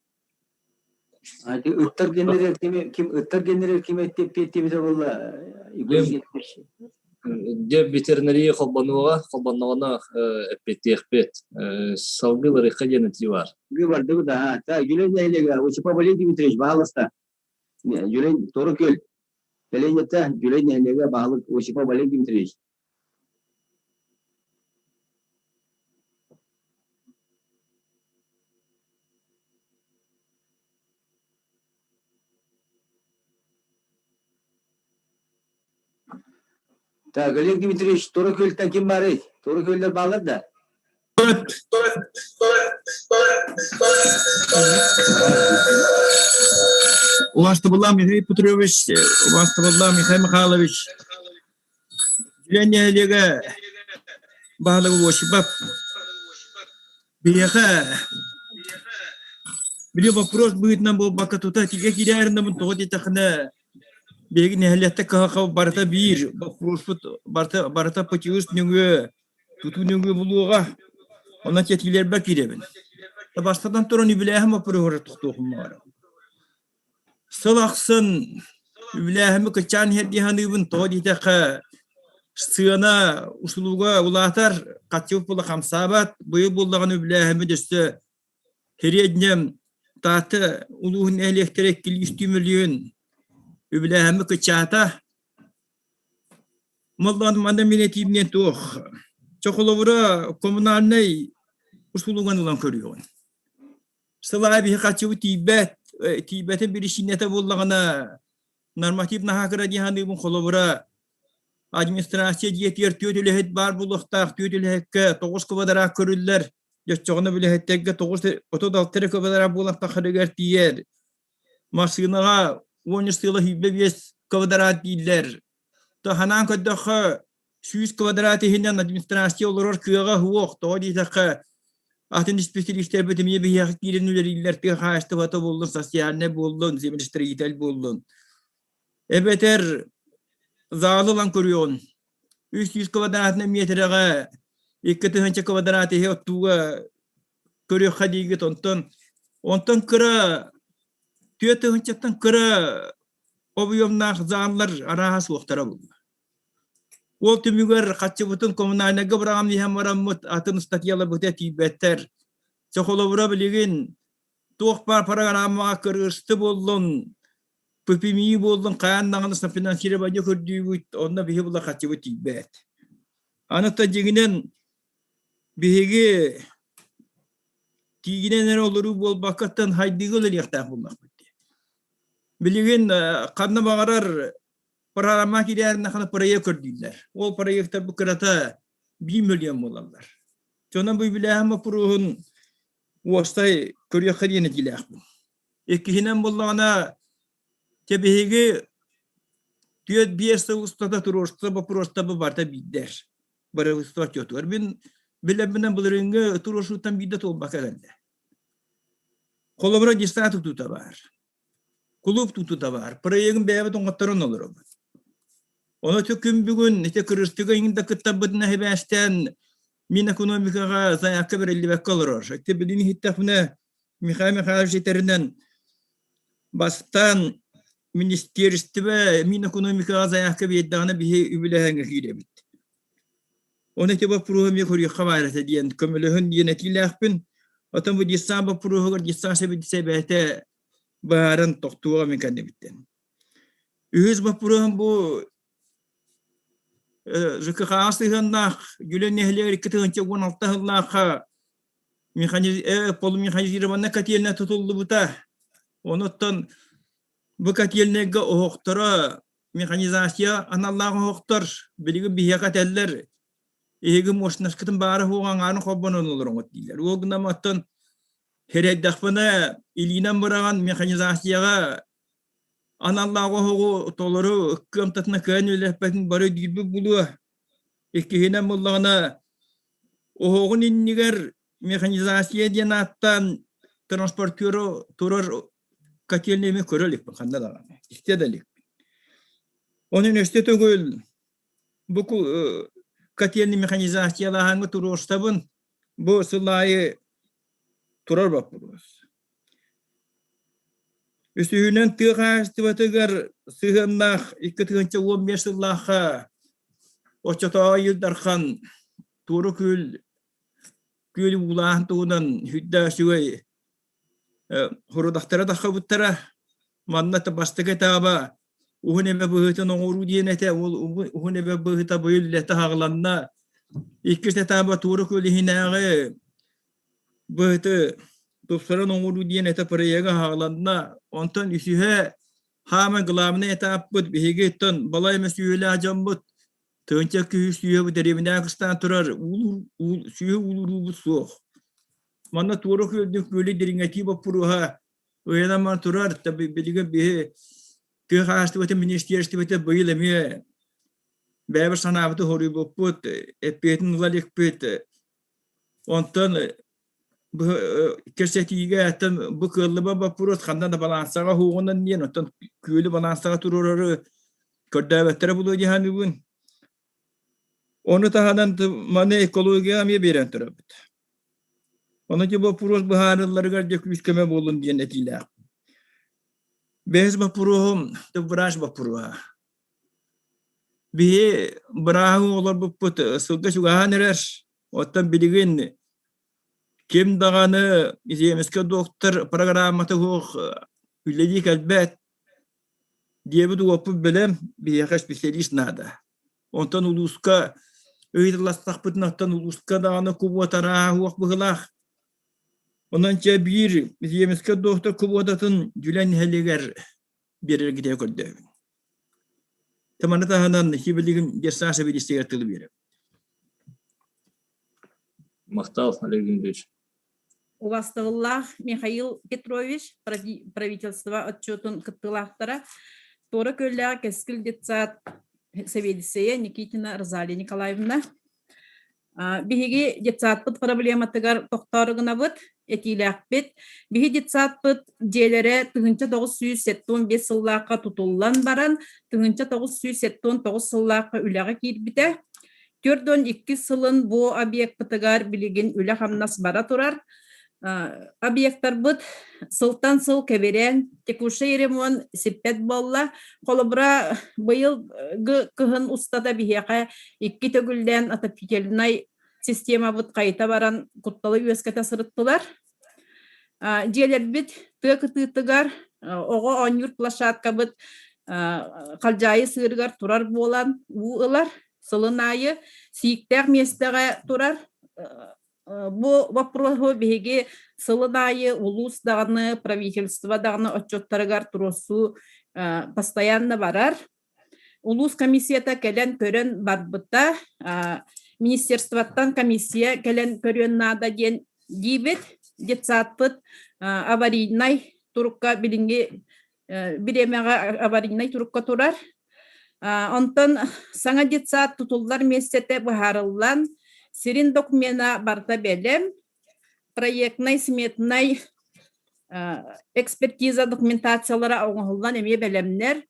Ыттар генерер ким ким ыттар генерер ким эттиэбитэ буолла Дьэ ветеринария холбонуоҕа, холбонноҕуна эппиэттиэхпит. Салгыы ларыхха диэн этии баар. Бардыбыт, аха. Так, Юлия нэһилиэгэ, Осипов Валерий Дмитриевич, баһалыста. Юлия Тору күөл. Кэлиҥҥитэ Дьүлэй нэһилиэгэ баһылык Осипов Олег Дмитриевич. Так, Олег Дмитриевич, Тура Күөлтэн ким баарый? Тура Күөллэр бааллар да? Убаастабыллаах Михаил Петрович, убаастабыллаах Михаил Михайлович, Дьүлэй нэһилиэгэ баһылыга Осипов биһиэхэ били вопрос быһыытынан буолбакка тута тигэ киирээриннэмин тоҕо диэтэххинэ биһиги нэһилиэктэ кыһалҕа барыта биир боппуруоспут барыта барыта ПТУ нөҥүө тутуу нөҥүө булуоҕа. Онон тиэтиилэрбэр киирэбин. Бастатан туран үбүлээһин боппуруоһугар тохтуохум баҕарабын. Сыл ахсын үбүлээһими кыччаан иһэр дии саныыбын. Тоҕо диэтэххэ, сыана услуга улаатар, хаччыбыт буола хамсаабат. Быйыл буоллаҕына үбүлээһиммит өссө среднем Таатта улууһун нэһилиэктэрэ 2 мөлүйүөн үбүлээһиммит кыччаата. Маллаан манна мин этиим туох. Чохолобура коммунальнай услуганы ылан көрүөҕүн. Сылаа биһи хаччыбы тиийбэт, тиийбэтин биричиинэтэ буоллаҕына норматив наһаа кыра дии саныыбын холобура администрация дьиэтигэр түөрт үлэһит баар буолуохтаах, түөрт үлэһиккэ тоҕус квадрат көрүллэр, дьоччоҕуна үлэһиттэргэ тоҕус отут алта эрэ квадрат буолан тахарыгар тиийэр. Массыынаҕа уон үс сыла сүүрбэ биэс квадрат дииллэр. Таһанаан көрдөххө, 100 квадрат иһинэн администрация олорор кыаҕа суох. Тоҕо диэтэххэ, атын исписэлиистэрбит эмиэ биһиэхэ киирэн үлэлииллэр, тыа хаһаайыстыбата буоллун, социальнай буоллун, землестроитель буоллун. Эбэтэр залы ылан көрүөҕүн. 300 квадратнай миэтэрэҕэ 2000 квадрат иһи оттууга көрүөххэ диигит. Онтон онтон кыра түөрт тыһыынчаттан кыра объемнаах зааллар арааһа суохтара буолла. Ол түмүгэр хаччыбытын коммунальнайга быраҕан иһэн бараммыт атын ыстатыйаларбыта тиийбэттэр. Чэ холобура билигин туох баар программаҕа кыргысты буоллун, ППМИ буоллун хайаан даҕаны софинансирование көрдүүбүт, онно биһи була хаччыбыт тиийбэт. Аны та дьиҥинэн биһиги тиигинэн эрэ олоруу буолбаккаттан хайдыыга үлэлиэхтээх буоллахпыт дии. Билигин ханна баҕарар программа киирээринэ проект көрдүүллэр. Ол проектар бу кырата биир мөлүйүөн буолаллар. Дьонон бу үбүлээһин боппуруоһун уостай көрүөххэ диэн этиилээхпин. Иккиһинэн буоллаҕына, дьэ биһиги түөрт биэс сыл устата туруорса боппуруостар бу барыта биирдэр. Бырабыыталыстыба отчуотугар мин Билэрбинэн былырыыҥҥы туруорсууттан биирдэ туолбакка кэллэ. Холобура, десант тутуута баар. Кулууп тутуута баар. Проегын бэйэбит оҥотторон олоробут. Ону ити күн бүгүн ити кырыстыга иҥин да кыттарбытына сибээстээн мин экономикаҕа заявка бэриллибэккэ олорор. Ити билин иһиттэхпинэ Михаил Михайлович этэринэн бастаан министиэристибэ мин экономикаҕа заявка биэрдэҕинэ биһи үбүлээһиҥҥэ киирэбит. Оны ити боппуруоһу эмиэ көрүөххэ баар этэ диэн көмөлөһүн диэн этиилээхпин. Оттон бу детсад боппуруоһугар детсад сэбиэдиссэйэ быһааран тохтуоҕа мин кэннибиттэн. Үһүс боппуруоһум бу ЖКХ сыһыаннаах Дьүлэн нэһилиэгэр 2016 сыллаахха полумеханизированная котельная тутуллубута. Онуттан бу котельнайга оһохторо механизация аналлаах оһохтор билигин биһиэхэ этэллэр эһиги мощноскытын баара суоҕа аҥаарын холбонон олороҥут дииллэр. Ол гынан оттон сэрэйдэхпинэ илиинэн быраҕан механизацияҕа аналлаах оһоҕу толору кыамтатына кыайан үлэлэппэтин бары диирбит булуо. Иккиһинэн буоллаҕына оһоҕун иннигэр механизация диэн ааттаан транспортеру турар котельныйы көрө иликпин ханна даҕаны истэ да иликпин. Онон өстө төгүл бу котельный механизациялааһыҥҥа туруорсабын бу сыл аайы турар боппуруос. Үсүһүнэн тыа хаһаайыстыбатыгар сыһыаннаах 2015 сыллаахха оччотооҕу Ил Дархан Туору күөл күөл уулааһын туһунан сүрдээх үчүгэй хорудахтара таххабыттара. Манна бастакы этааба уһун эбэ быһыытын оҥоруу диэн этэ. Ол уһун эбэ быһыыта быйыл үлэтэ хаҕыланна. Иккис этааба Туору күөл иһинээҕи быһыты тупсаран оҥоруу диэн этэ проега хаҕыланна. Онтон үсүһэ хаамай главный этаппыт биһиги оттон балай эмэ сүөһүлээх дьоммут тыһыынча киһи сүөһү дэриэбинэҕэ кыстаан турар сүөһү уулууруубут суох. Манна туора күөлдүн күөлү дириҥэтии боппуруоһа ыйанан турар. Билигин биһи тыа хаһаайыстыбатын министиэристибэтэ быйыл эмиэ бэйэбит санаабыты хоруйбуппут, эппиэтин ыла иликпит. Онтон кэпсэтиигэ бу кыаллыбат боппуруос ханна да балаансаҕа уһуоҕунан диэн, оттон күөлү балаансаҕа туруорары көрдөөбөттөрө буолуо дии саныыбын. Ону таһынан маны экологияҕа эмиэ биэрэн турабыт. Ону ити боппуруос быһаарылларыгар дьэ күүс-көмө буоллун диэн этиилээх. Бэһис боппуруоһум врач боппуруоһа. Биһи бырааһы олорбуппут сылга чугаһаан эрэр. Оттон билигин ким даҕаны земскэй доктор программата суох үлэлии кэлбэт диэбит уоппут бэлэм, биһиэхэ специалист наада. Онтон улууска ыйыталастахпытына, оттон улууска даҕаны кубуотараа суох быһыылаах. Онон чэ биир земскэй доктор кубуотатын Дьүлэн нэһилиэгэр биэрэргитигэр көрдөөбүн. Маны таһынан билигин детсад сэбиэдиссэйигэр тылы биэрэбин. Махтал, Олег Дмитриевич. Убастабыллаах Михаил Петрович, правительство отчетун кыттыылаахтара, Туора Күөллээх Кэскил детсад сэбиэдиссэйэ Никитина Розалия Николаевна. Биһиги детсадпыт проблематыгар тохтоору гынабыт, этиилээхпит. Биһи детсадпыт дьиэлэрэ 1975 сыллаахха тутуллан баран, 1979 сыллаахха үлэҕэ киирбитэ. 42 сылын бу объекпытыгар билигин үлэ-хамнас бара турар. Объектарбыт сылтан сыл кэбирээн, текущий ремонт сиппэт буолла. Холобура, быйылгы кыһын устата биһиэхэ икки төгүллээн отопительнай системабыт хайыта баран кутталы үөскэтэ сырыттылар. Дьиэлэрбит тыа кытыытыгар оҕо оонньуур площадкабыт халдьаайы сыырыгар турар буолан уу ылар. Сылын аайы сииктээх миэстэҕэ турар. Бу боппуруоһу биһиги сылын аайы улуус даҕаны, правительство даҕаны отчуоттарыгар туруорсуу постоянно барар. Улуус комиссията кэлэн көрөн барбыта. Министерствоттан комиссия кэлэн көрүөн наада диэн диибит. Детсадпыт аварийнай турукка билиҥҥи бириэмэҕэ аварийнай турукка турар. Онтон саҥа детсад тутуллар миэстэтэ быһаарыллан, Сирин докумена барыта бэлэм. Проектнай, сметнай экспертиза документациялара оҥоһуллан эмиэ бэлэмнэр.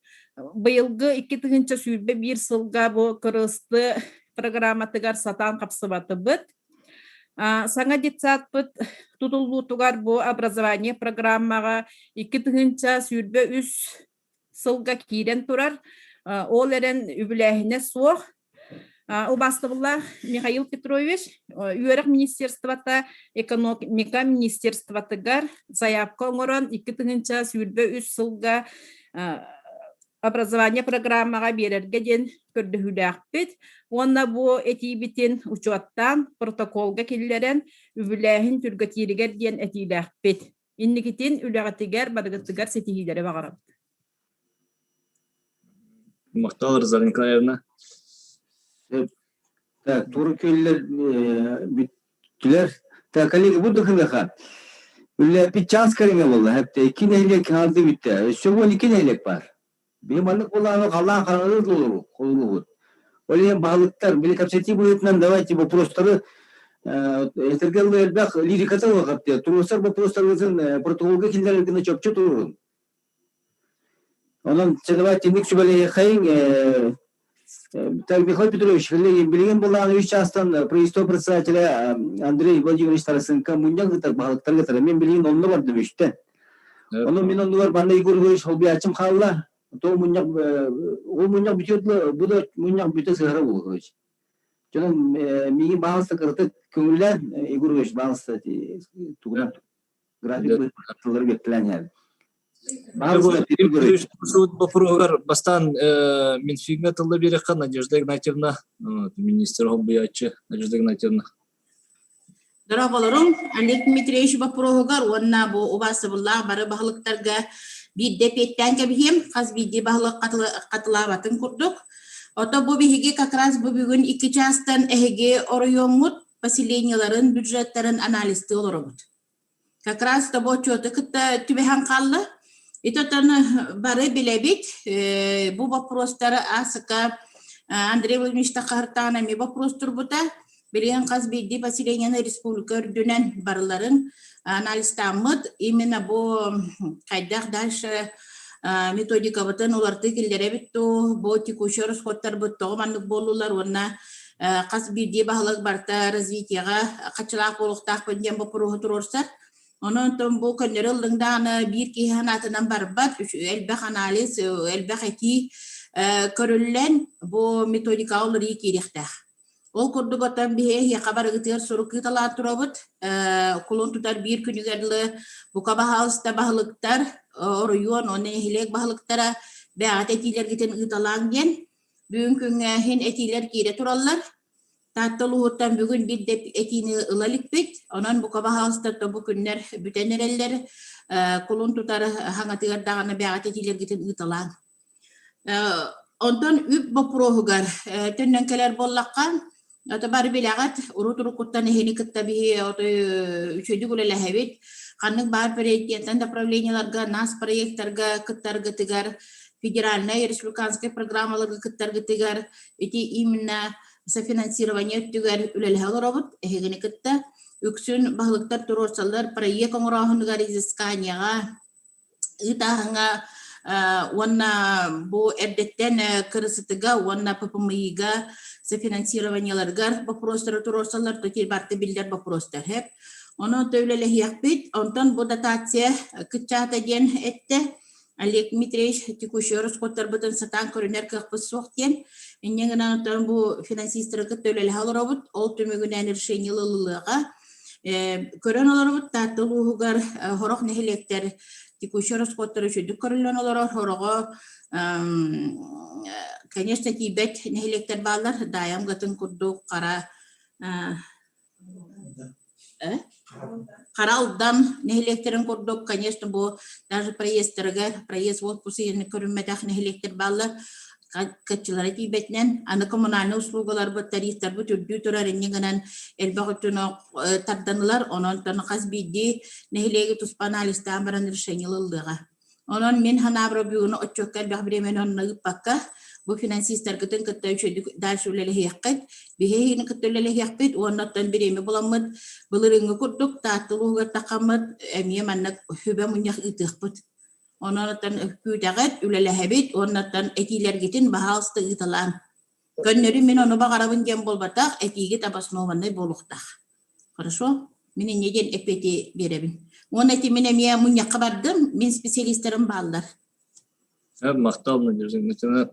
Быйылгы 2021 сылга бу кырысты программатыгар сатаан хапсыбатыбыт. Саҥа детсадпыт тутуллуутугар бу образование программаҕа 2023 сылга киирэн турар. Ол эрэн үбүлээһинэ суох. Убаастабыллаах Михаил Петрович, үөрэх министерствота экономика министерствотыгар заявка оҥорон 2023 сылга образование программаҕа биэрэргэ диэн көрдөһүүлээхпит уонна бу этиибитин учуоттаан протоколга киллэрэн үбүлээһин түргэтииригэр диэн этиилээхпит. Инникитин үлэҕитигэр барыгытыгар ситиһиилэри баҕарабыт. Махтал, Розалия Николаевна. Так, туру күөллэр бүттүлэр. Так, коллеги, буду хыныха. Үлэ час кэриҥэ буолла. Хэпте икки нэһилиэк хаалды бүттэ. Өссө 12 нэһилиэк бар. Биһи маннык булааны халлаан хараҥарыыр толору холуруубут. Ол иһин баһылыктар, били кэпсэтии быһыытынан давайте вопростары этэргэ дылы элбэх лириката ылыаххыт туруорсар вопростаргытын протоколга киллэрэр гына чопчу туруорун. Онон давайте инник сүбэлэһиэххэйиҥ. Так, Михаил Петрович, билигин былаан үс чаастан правительство председателя Андрей Владимирович Тарасенко мунньах ыытар баһылыктарга ыытар. Мен билигин онно бардым үстэн. Ону мин оннугар манна Егор Егорович холбуйааччым хаалла. То мунньах ол мунньах бүтүөр бу да мунньах бүтэ сыһара буолуо короче. Дьонум миигин баҕалыста кыратык көҥүллээн Егор Егорович баҕалыста тугунан график тыллары беттилээн иһэр. Суут боппуруоһугар бастаан Минфиҥҥа тылла биэриэххэ Надежда Игнатьевна, министр холбуйааччы Надежда Игнатьевна. Дорооболоруҥ, Олег Дмитриевич боппуруоһугар уонна бу убаастабыллаах бары баһылыктарга биирдэ эпиэттээн кэбиһиэм, хас биирдии баһылык хатылаабатын курдук. Ото бу биһиги как раз бу бүгүн икки чаастан эһиги оройуоҥҥут поселениеларын бюджеттарын анализтыы олоробут. Как раз тобо отчуоту кытта түбэһэн хаалла. Ити оттон бары билэбит, бу боппуруостары АСК Андрей Владимирович Тахартаан эмиэ боппуруос турбута. Билигин хас биирдии поселениены республика үрдүнэн барыларын анализтааммыт. Именно бу хайдах дальше методикабытын уларытыы киллэрэбит дуу, бу текущий расходтарбыт тоҕо маннык буоллулар уонна хас биирдии баһылык барыта развитиеҕа хаччылаах буолуохтаахпын диэн боппуруоһу туруорсар. Онон бу көннөрү ыллыҥ даҕаны биир киһи санаатынан барбат, элбэх анализ, элбэх этии көрүллэн бу методикаҕа уларыйыы киириэхтээх. Ол курдук оттон биһи эһиэхэ барыгытыгар сурук ыыталаан турабыт. Кулун тутар биир күнүгэр дылы бука баһаалыста баһылыктар, оройуон уонна нэһилиэк баһылыктара бэйэҕит этиилэргитин ыыталааҥ диэн Бүгүн күҥҥэ иһин этиилэр киирэ тураллар. Таатта улууһуттан бүгүн биир да этиини ыла иликпит. Онон бука баһаалыста бу күннэр бүтэн эрэллэр. Кулун тутар хаҥатыгар даҕаны бэйэҕит этиилэргитин ыыталааҥ. Онтон үп боппуруоһугар төннөн кэлэр буоллахха, Ото бары билэҕит, урут-уруккуттан эһини кытта биһи отой үчүгэйдик үлэлэһэбит. Ханнык баар проектиятан направлениеларга, нас проекттарга кыттаргытыгар, федеральнай, республиканскай программаларга кыттаргытыгар ити именно софинансирование өттүгэр үлэлэһэ олоробут эһигини кытта. Үксүн баһылыктар туруорсаллар проект оҥорооһунугар изысканияҕа, ыытааһыҥҥа уонна бу эрдэттэн КРСТ-га уонна ППМИ-га софинансированиеларыгар боппуруостары туруорсаллар, то барыта биллэр боппуруостар һэп. Онон үлэлэһиэхпит. Онтон бу дотация кыччаата диэн эттэ. Олег Дмитриевич текущий расходтарбытын сатаан көрүнэр кыахпыт суох диэн. Инньэ гынан оттон бу финансистары кытта үлэлэһэ олоробут. Ол түмүгүнэн решение ылыллыаҕа. Көрөн олоробут Таатта улууһугар сорох нэһилиэктэр текущий расходтара үчүгдүк көрүллэн олорор, сороҕо конечно тиийбэт нэһилиэктэр бааллар, Даайам гатын курдук хара Хара Алдан нэһилиэктэрин курдук, конечно, бу даже проездтарыгар проезд отпуск көрүммэтэх нэһилиэктэр бааллар. Каччылара тиийбэтинэн, аны коммунальнай услугаларбыт, тарифтарбыт үрдүү турар инньэ гынан элбэх өттүн тарданылар, онон хас биирдии нэһилиэги туспа анализтаан баран решение ылыллыаҕа. Онон мин санаабар бүгүн отчуокка элбэх бириэмэни онно ыыппакка, Бу финансистаргытын кытта үчүгэйдик дальше үлэлэһиэххит, биһиги кытта үлэлэһиэхпит уонна оттон бириэмэ буламмыт былырыыҥҥы курдук Таатта улууһугар тахаммыт эмиэ маннык сүбэ мунньах ыытыахпыт. Онон оттон күүтэҕит, үлэлэһэбит уонна оттон этиилэргитин баһаалыста ыыталаан. Көннөрү мин ону баҕарабын диэн буолбатах, этиигит обоснованнай буолуохтаах. Хорошо? Мин инньэ диэн эппиэти биэрэбин. Уонна ити мин эмиэ мунньахха бардым, мин специалистарым бааллар. Махтал, Надежда Игнатьевна.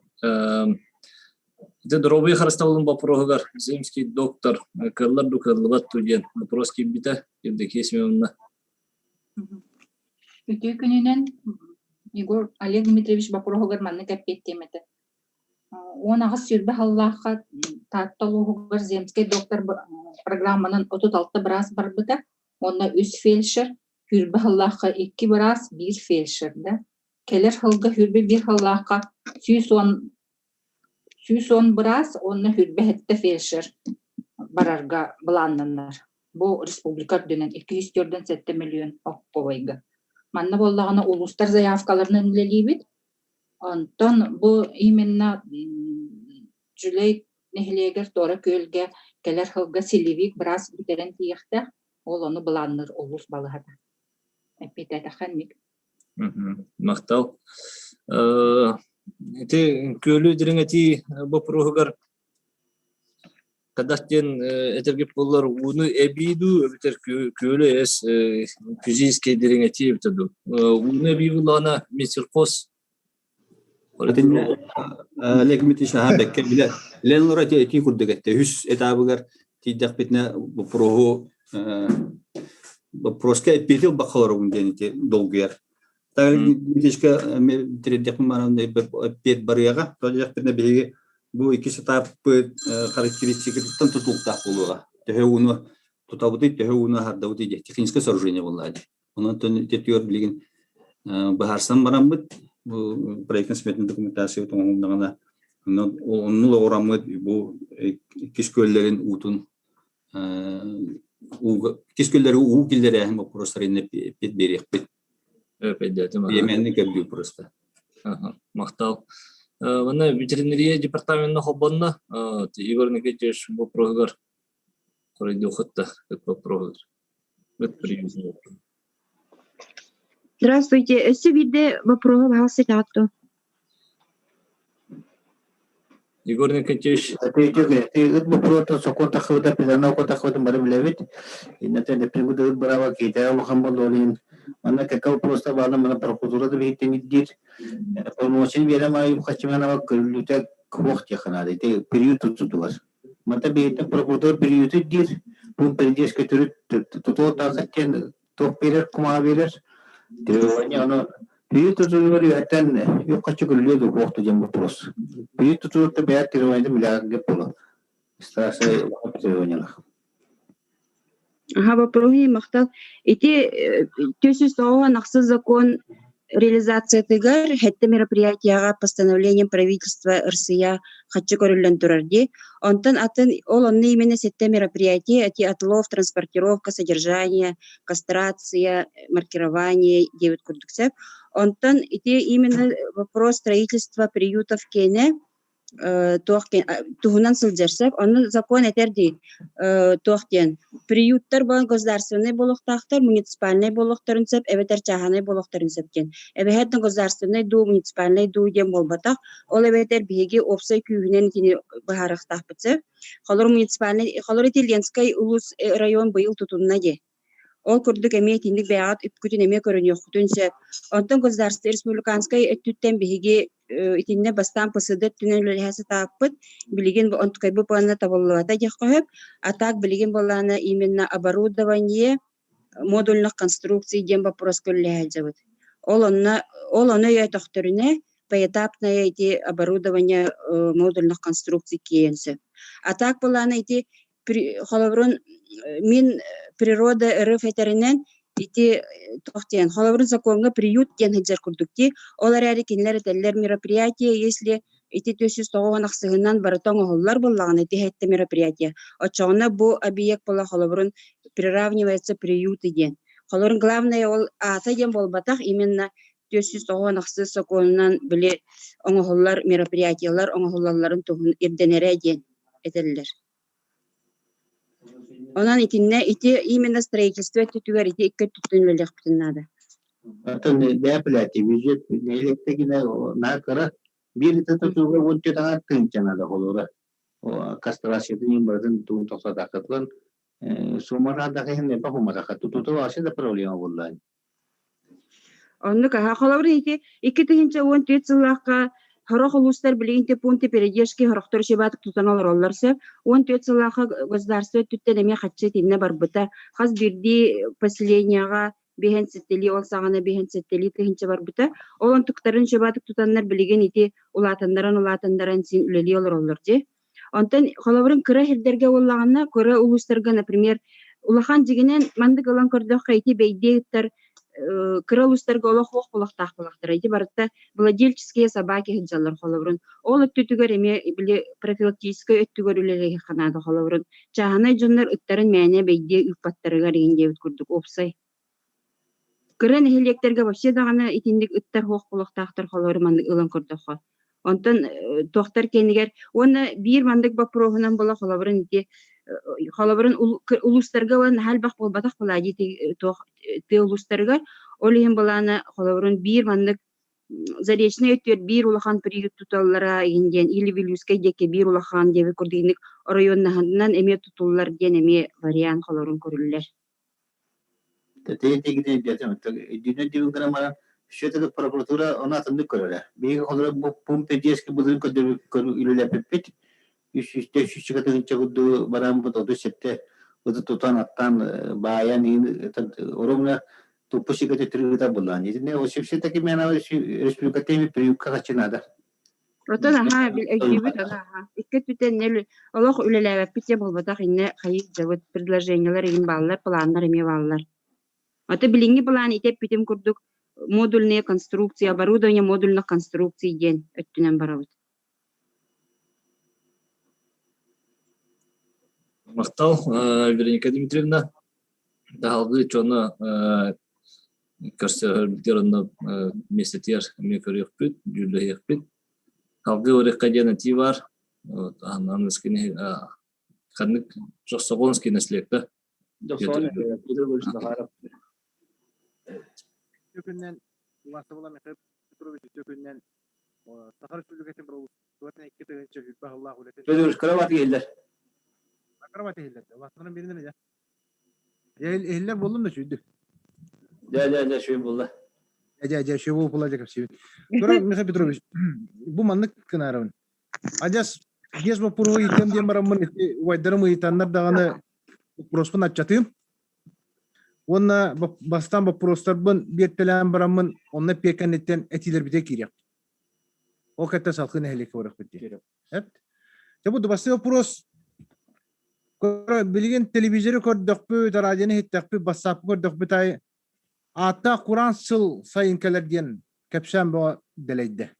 Ити доруобуйа харыстабылын боппуруоһугар земский доктор кыаллар дуу кыаллыбат дуу диэн вопрос киирбитэ Евдокия Семеновна. Үтүө күнүнэн Егор Олег Дмитриевич боппуруоһугар маннык эппиэттиэм этэ. 18 сүүрбэ сыллаахха Таатта улууһугар земскэй доктор программанан 36 быраас барбыта уонна үс фельдшер, сүүрбэ сыллаахха икки быраас, биир фельдшер да. Кэлэр сылга 21 сыллаахха 110 быраас уонна 27 фельдшер барарга былааннанар. Бу республика үрдүнэн 247 миллион окковайга. Манна буоллаҕына улуустар заявкаларынан үлэлиибит. Онтон бу именно Дьүлэй нэһилиэгэр Туора Күөлгэ кэлэр сылга силевик быраас бүтэрэн тиийиэхтээх. Ол ону былаанныыр улуус балыһата. Эппиэтээтэххэ инник. Махтал. Ити күөлү дириҥэтии боппуруоһугар хайдах диэн этэргит буоллар ууну эбии дуу эбэтэр күөлү эс физическэй дириҥэтии эбитэ дуу. Ууну эбии буллаҕына Минсельхоз Олег Дмитриевич наһаа бэккэ билэр. Лен Лора этии курдук этте. Үс этабыгар тиийдэхпитинэ боппуруоһу боппуруоска эппиэти ылбакка диэн ити долгуйар. Дмитриевичка тириэрдиэхпин баран эппиэт барыаҕа. Тоҕо диэхпитинэ биһиги бу иккис этаппыт характеристикатыттан тутулуктаах буолуоҕа. Төһө ууну тутабытый, төһө ууну аһардабытый диэн техническое сооружение буоллаҕа дии. Онон ититигэр билигин быһаарсан бараммыт бу проектно-сметный документация оҥоһулуннаҕына онну олоҕураммыт бу иккис күөллэрин уутун иккис күөллэри уу киллэрээһин боппуруостарын эппит биэриэхпит. Биэмэнни көрдүү просто. Махтал. Манна ветеринария департаментына холбонно. Егор Никитич боппуруоһугар хоруйдуоххут да боппуруоһугар. Здравствуйте. Өссө биирдэ боппуруоһу баһаалыста этэҕит дуо? Егор Никитич. Ыт боппуруота сокуон тахсыбыта, педагог тахсыбытын бары билэбит. Иннэтэ деппин ыт бырааба киитэ улахан болуолин. Манна кэккэ вопростар баалар, мана прокуратура да биһиттен ирдиир. Полномочия биэрэ маайым хаччыманава көрүллүүтэ куох диэххэ наада. Ити период тутутугар. Мата бэйэтин прокуратура приюты диир, бу передержка төрүт тутуо таахат диэн туох биэрэр, кумаа биэрэр. Требование ону приют тутуугар үөһэттэн үп-харчы көрүллүө дуо куохту диэн вопрос. Приют тутуута бэйэ требованиета миллиардга буолар. Старшай улахан требованиялаах. Аха, вопроһу махтал. Ити 490 ахсыс закон реализациятыгар хэттэ мероприятияҕа постановлением правительства Россия хаччы көрүллэн турар дии. Онтон атын ол онно именно сэттэ мероприятие эти отлов, транспортировка, содержание, кастрация, маркирование диэбит курдук сөп. Онтон ити именно вопрос строительства приютов киэнэ туох туһунан сылдьар сөп. Онно закон этэр дии туох диэн приюттар буолан государственнай буолуохтаахтар, муниципальнай буолуохтарын сөп эбэтэр чааһынай буолуохтарын сөп диэн. Эбэһээт да государственнай дуу, муниципальнай дуу диэн буолбатах. Ол эбэтэр биһиги уопсай күүһүнэн итини быһаарыахтаахпыт сөп. Холор муниципальнай холор ити Ленскэй улуус район быйыл тутунна дии. Ол курдук эмиэ итинник бэйэҕит үпкүтүн эмиэ көрүнүөххүтүн сөп. Онтон государство республиканскай өттүттэн биһиги итиннэ бастаан ПСД өттүнэн үлэлэһэ сатааппыт. Билигин онтукайбыт плана табыллыбата диэххэ сөп. А так билигин былаана именно оборудование модульных конструкций диэн боппуруоска үлэлэһэ сылдьабыт. Ол онно ол ону өйөөтөхтөрүнэ поэтапное ити оборудование модульных конструкций киэйэн сөп. А так былаана ити холобурун мин природа РФ этэринэн ити туох диэн холобурун закоҥҥа приют диэн сылдьар курдук дии ол эрээри кинилэр этэллэр мероприятие если ити 490 ахсыһынан барыта оҥоһуллар буоллаҕына ити сэттэ мероприятие оччоҕуна бу объект була холобурун приравнивается приюты диэн холобурун главное ол аата диэн буолбатах именно. 496 сокуонунан били оҥоһуллар мероприятиелар оҥоһуллалларын туһун ирдэнэрэ диэн этэллэр. Онон итиннэ ити именно строительство өттүтүгэр ити икки өттүттэн үлэлиэхпитин наада. Оттон бэйэ бюджет нэһилиэктэгинэ наа кыра биир тутууга уонча таҥар тыынчана да холура кастрациятын барытын туун тохсатаахтатылан сумараадах иһин эпа хуматаха тутута вообще да проблема буолла. Оннук аһа холобур ити 2014 сыллаахха сорох улуустар билигин те пункты передержки сорохтор шебатык тутан олороллор сөп. 14 сыллаахха государство өттүттэн эмиэ хаччы итиннэ барбыта. Хас биирдии поселенияҕа биһэн сэттэлии ол саҕана биһэн сэттэлии тыһыынча барбыта. Ол онтуктарын шебатык тутаннар билигин ити улаатаннаран улаатаннаран син үлэлии олороллор дии. Онтон холобурун кыра сирдэргэ буоллаҕына, кыра улуустарга, например, улахан дьиҥинэн маннык ылан көрдөххө ити бэйдиэ ыттар кыра улуустарга олох суох буолуохтаах буоллахтара. Ити барыта владельческие собаки сылдьаллар холобурун. Ол өттүтүгэр эмиэ били профилактическай өттүгэр үлэлэһиэххэ наада холобурун. Чааһынай дьоннор ыттарын мээнэ бэйдиэ ыыппаттарыгар игин диэбит курдук уопсай. Кыра нэһилиэктэргэ вообще даҕаны итинник ыттар суох буолуохтаахтар холобур маннык ылан көрдөххө. Онтон туохтар кэннигэр уонна биир маннык боппуруоһунан була холобурун ити холобурун улуустарга уонна наһаа элбэх буолбатах буолаа дии туох тыа улуустарыгар ол иһин былаана холобурун биир маннык Заречнай өттүгэр биир улахан приют туталлара иһин диэн или Вилюйскай диэки биир улахан диэбит курдук инник оройуоннаһынан эмиэ тутуллар диэн эмиэ вариант холорун көрүллэр. Дьүнэ дьүн гынан баран, все-таки прокуратура ону атыннык көрөрө. Биһиги холобура бу пункт поддержки былырыын көрүлэппиппит. Үс сүүстэ сүүсчэкэ тыһыынча курдугу бараммыт 37 ыты тутан аттаан баайан ровно туппу сикэти түргүтэ буллаан. Итинне все-таки мен республика теме приютка хачы надо. Отон аһаа өйдүүбүт аһаа икки өттүттэн нөл олох үлэлээбэппит диэн буолбатах иннэ хайыы дьабыт предложениелар игин бааллар планнар эмиэ бааллар. Аты билиҥҥи план ити эппитим курдук модульные конструкции, оборудование модульных конструкций диэн өттүнэн барабыт. Махтал, Вероника Дмитриевна. Таһалгыы дьоно көрсөһөрбүтүгэр онно миэстэтигэр эмиэ көрүөхпүт, дьүүллэһиэхпит. Салгыы барыахха диэн этии баар. Ханнык Дьохсоҕонский наследка. Күннэн Улаатабыла Михаил Петрович үтүө күннэн Саха Республикатын Правительствотын 2020 сыллаах үлэтин Петрович, кровать иһиллэр. Кровать иһиллэр. Улаатабылан биэринэ дьэ. Иһиллэр буоллум да сүүрдү. Дьэ, дьэ, дьэ, шүй булла. Дьэ, дьэ, шүй буолла дьэ кэпсиибин. Тура, Михаил Петрович, бу маннык гынаарабын. Адьас, биэс боппуруоһу ыйытыам диэн бараммын, ити убайдарым ыйытаннар даҕаны боппуруоспун аччатыым. Уонна бастаан боппуруостарбын биэртэлээн бараммын, онно эппиэт кэнниттэн этиилэрбитэ киириэх. Ол кэттэ салгыы нэһилиэккэ барыахпыт дии. Эп. Дьэ бу бастакы вопрос Билигин телевизоры көрдөхпүт, радионы иһиттэхпит, бассаапка көрдөхпүт аайы ааттаах кураан сыл сайын кэлэр диэн кэпсээн бөҕө дэлэйдэ.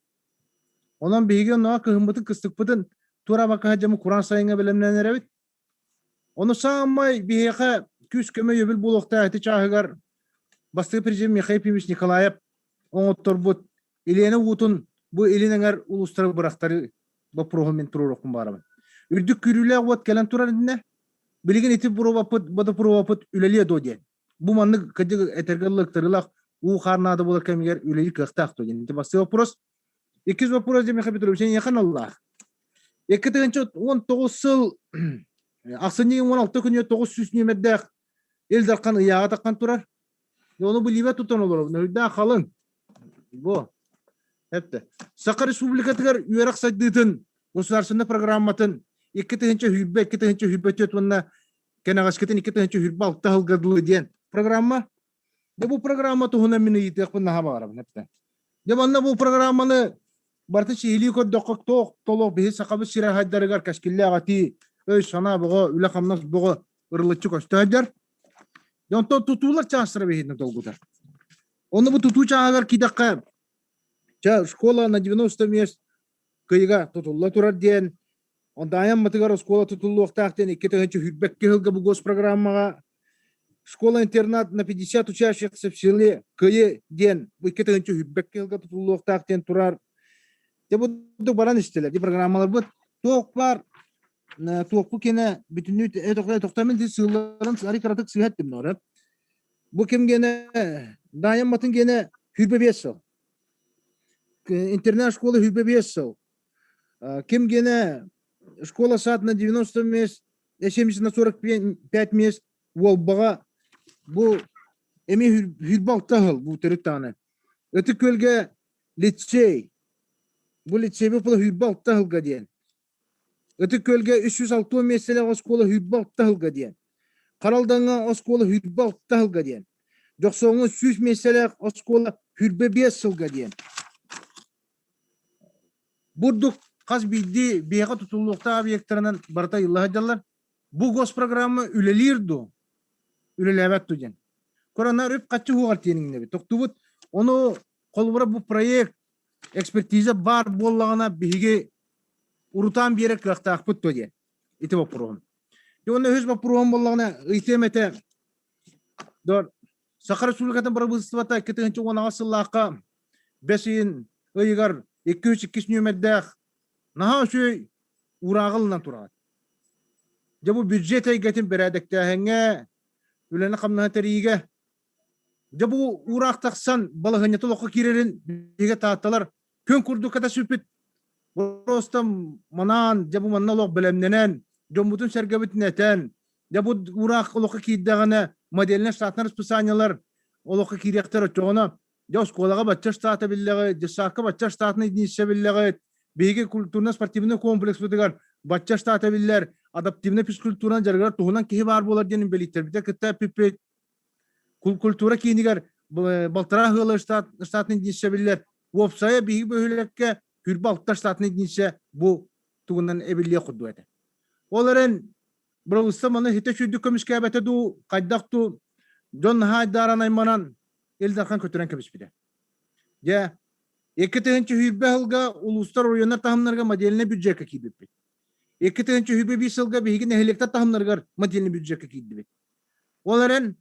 Онон биһиги онноҕо кыһыммытын, кыстыкпытын туора бакаһа дьамы кураан сайыҥҥа бэлэмнэнэн эрэбит. Ону саамай биһиэхэ күүс-көмө өйөбүл буолуохтаах ити чааһыгар бастакы президент Михаил Ефимович Николаев оҥотторбут Илиэнэ уутун бу илин эҥэр улуустары бырахтарыы боппуруоһун мин туруоруохпун баҕарабын. Үрдүк күүрүүлээх уот кэлэн турар иннинэ, билигин ити буруобаппыт, бодопуруобаппыт үлэлиэ дуо диэн. Бу маннык кырдьык этэргэ дылы ыктарыылаах уу хаар наада буолар кэмигэр үлэлиир кыахтаах дуо диэн. Ити бастакы вопрос. Иккис вопрос диэн Михаил Петрович эйиэхэ аналлаах. 2019 сыл ахсынньы 16 күнүгэр 900 нүөмэрдээх Ил Дархан ыйааҕа таххан турар. Ону билиибэ тутан олоробун. Өйдөөх халыҥ. Бу. Эптэ. Саха Республикатыгар үөрэх сайдыытын государственнай программатын 2020 2024 уонна кэнэҕэскитин 2026 сылга дылы диэн программа. Дьэ бу программа туһунан мин ыйытыахпын наһаа баҕарабын эптэ. Дьэ манна бу программаны барыта сиһилии көрдөххө туох толох биһи сахабыт сирэ хайдарыгар кэскиллээх этии өй-санаа бөҕө, үлэ-хамнас бөҕө ырылыччы көстө сылдьар. Дьэ онтон тутуулар чаастара биһиэхэ долгутар. Онно бу тутуу чааһыгар киидэххэ, чэ, школа на 90 мест кыйыга тутулла турар диэн, онтон айаммытыгар оскуола тутуллуохтаах диэн 2022 сылга бу госпрограммаҕа. Школа-интернат на 50 учащихся в селе Кыйы диэн бу 2 тыһыынча сүүрбэккэ сылга тутуллуохтаах диэн турар. Дьэ бу баран истилэр. Ди программаларбыт туох баар туохпу кэнэ бүтүннүү тохтомин сыылларын ари кыратык сыһаттым нора. Бу ким гене Дайан матын гене 25 сыл. Интернат школа 25 сыл. Ким гене школа сад на 90 мест, 70 на 45 мест Уолбаҕа бу эмиэ хүрбэ сыл бу төрүт даҕаны. Ытык Күөлгэ лицей. Бу лицейбит була 26 сылга диэн. Ытык Күөлгэ 360 миэстэлээх оскуола 26 сылга диэн. Харалдаҥҥа оскуола 26 сылга диэн. Дьохсоҥҥо 100 миэстэлээх оскуола 25 сылга диэн. Бурдук хас биирдии биһиэхэ тутуллуохтаах объектарынан барыта ыйылла сылдьаллар. Бу госпрограмма үлэлиир дуо? Үлэлээбэт дуо диэн. Коронар үп хаччы уһугар тиэниҥнэбит. Тохтубут. Ону холобура бу проект экспертиза баар буоллаҕына биһиги урутаан биэрэр кыахтаахпыт дуо диэн. Ити боппуруоһум. Уонна үһүс боппуруоһум буоллаҕына ыйытыам этэ. Дор Саха Республикатын бырабыыталыстыбата 2018 сыллаахха бэс ыйын ыйыгар 202 нүөмэрдээх наһаа үчүгэй уурааҕы ылынан тураҕыт. Дьэ бу бюджет эйгэтин бэрээдэктээһиҥҥэ, үлэни-хамнаһы тэрийиигэ дьэ бу уураах тахсан балаһыанньата олоххо киирэрин биһиги таатталар күн курдук ката сүппүт просто манаан дьэ бу манна олох бэлэмнэнэн дьоммутун-сэргэбитин этэн дьэ бу уураах олоххо киирдэҕинэ модельнай штатнай расписаниелар олоххо киириэхтэр оччоҕуна Дьэ оскуолаҕа бачча штата биллэҕит, дьыссаакка бачча штатнай единица биллэҕит, биһиги культурно-спортивнай комплекспытыгар бачча штата биллэр, адаптивнай физкультуранан дьарыгырар туһунан киһи баар буолар диэн инбэлииттэрбитэ кытта эппиппит. Культура киинигэр балтараа ыалы штатнай единица биллэр. Уопсайа биһиги бөһүөлэккэ 26 штатнай единица бу тугунан эбиллиэх курдук этэ. Ол эрэн бырабыыталыстыба маны хитэ сүүрдүк көмүскээбэтэ дуу, хайдах дуу, дьон наһаа айдааран айманан Ил Дархан көтүрэн кэбиспитэ. Дьэ, 2020 сылга улуустар оройуоннар таһымнарыгар модельнай бюджекка киирбиппит. 2021 сылга биһиги нэһилиэктэр таһымнарыгар модельнай бюджекка киирдибит. Ол эрэн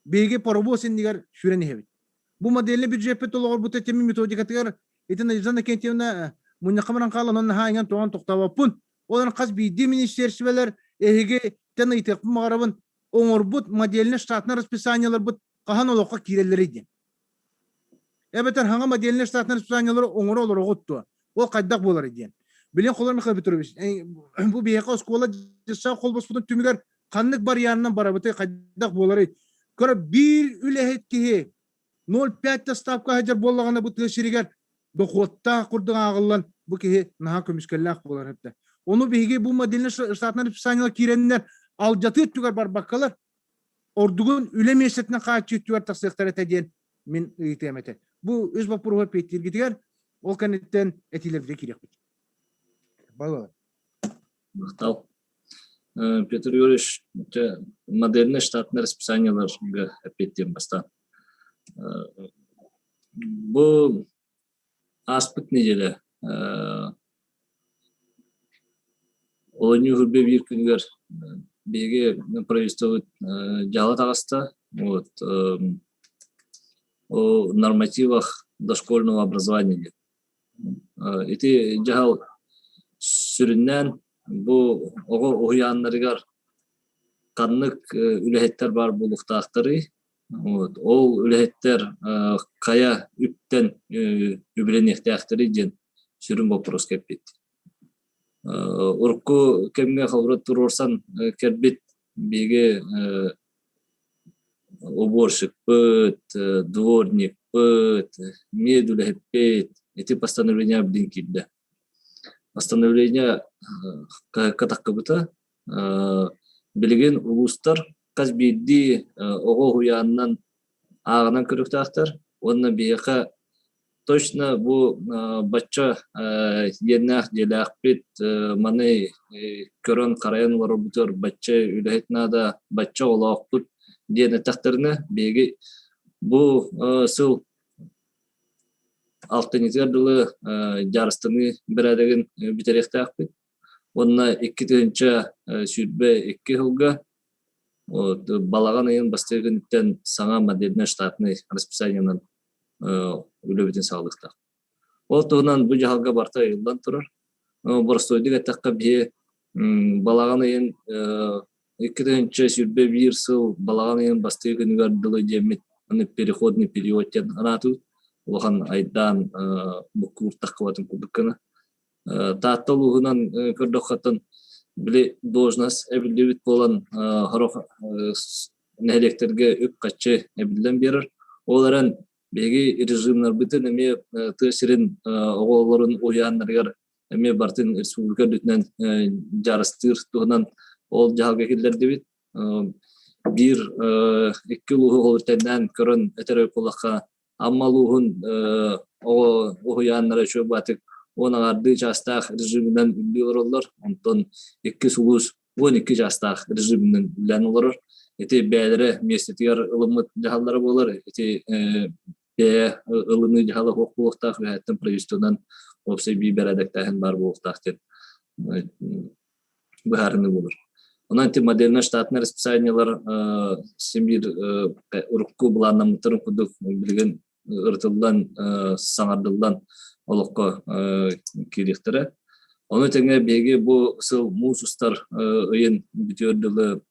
биһиги паровоз иннигэр сүүрэн иһэбит. Бу модельнай бюджеппит олоҕорбут этими методикатыгар ити Надежда Иннокентьевна мунньахха баран хаалан онно наһаа иҥэн тоҕон тохтообоппун. Ол эрэн хас биирдии министиэрсибэлэр эһиги тэн ыйытыахпын баҕарабын оҥорбут модельнай штатнай расписаниеларбыт хаһан олоххо киирэллэрий диэн. Эбэтэр хаҥа модельнай штатнай расписаниелары оҥоро олороҕут дуо? Ол хайдах буоларый диэн. Билин Холор Михаил Петрович, бу биһиэхэ оскуола дьыссаах холбоспутун түмүгэр ханнык барыйаанынан барабытый, хайдах буоларый? Көрө биир үлэһит киһи 0,5 ставка сылдьар буоллаҕына бу тыа сиригэр дохуоттаах курдук ааҕыллан бу киһи наһаа көмүскэллээх буолар эбитэ. Ону биһиги бу модельнай штатнай расписаниелар киирэннэр алдьатыы өттүгэр барбаккалар ордугун үлэ миэстэтинэн хааччыы өттүгэр тахсыахтара этэ диэн мин ыйытыам этэ. Бу үс боппуруоһу эппиэттииргитигэр ол кэнниттэн этиилэрбитэ киириэхпит. Балалар. Махтал. Петр Юрьевич, модельный штатный расписаниеларга эппиэттиэн бастаан. Бу ааспыт неделя Олунньу үрбэ биир күнүгэр биһиги правительствобыт дьаһала таҕыста. Вот, о нормативах дошкольного образования диэн. Ити дьаһал сүрүннээн бу оҕо уһуйааннарыгар ханнык үлэһиттэр баар буолуохтаахтарый? Вот. Ол үлэһиттэр хайа үптэн үбүлэниэхтээхтэрий диэн сүрүн боппуруоска эппит. Урукку кэмҥэ холобура туруорсан кэлбит биһиги уборщикпыт, дворникпыт, медүлэһиппит ити постановление билин киирдэ. Постановление хаһыакка таххыбыта. Билигин улуустар хас биирдии оҕо уһуйаанынан ааҕынан көрүөхтээхтэр уонна биһиэхэ точно бу бачча иэннээх дьиэлээхпит маны көрөн-харайан олорорбутугар бачча үлэһит наада, бачча оҕолоохпут диэн эттэхтэринэ биһиги бу сыл алтынньытыгар дылы дьаарыстаныы бэрээдэгин бүтэриэхтээхпит уонна 2022 сылга. Балаҕан ыйын бастакы күнүттэн саҥа модельнай штатнай расписаниенан үлэбитин саҕалыахтаах. Ол туһунан бу дьаһалга барыта ыйыллан турар. Боростуойдук эттэххэ, биһи балаҕан ыйын 2021 сыл балаҕан ыйын бастакы күнүгэр дылы диэммит аны переходный период диэн анаатыбыт. Улахан айдаан буккуур таххыбатын курдук гына. Таатта улууһунан көрдөххөттөн били должность эбиллибит буолан сорох нэһилиэктэргэ үп-харчы эбиллэн биэрэр. Ол эрэн биһиги режимнарбытын эмиэ тыа сирин оҕолорун уһуйааннарыгар эмиэ барытын республика үрдүнэн дьарыстыыр туһунан ол дьаһалга киллэрдибит. Биир икки улууһу холур көрөн этэр буоллахха Амма улууһун оҕо уһуйааннара үчүгэй баатык уон аҥаардыы чаастаах режиминэн үлэлии олороллор. Онтон иккис улуус 12 чаастаах режиминэн үлэлээн олорор. Ити бэйэлэрэ миэстэтигэр ылыммыт дьаһаллара буолар. Ити бэйэ ылыныы дьаһала суох буолуохтаах, үөһэттэн правительствонан уопсай бии бэрээдэктээһин баар буолуохтаах диэн быһаарыныы буолар. Онон ити модельнай штатнай расписаниелар син биир урукку былааннаммыттарын курдук билигин ырытыллан, саҥардыллан олоххо киириэхтэрэ. Ону тэҥэ биһиги бу сыл муус устар ыйын бүтүөр дылы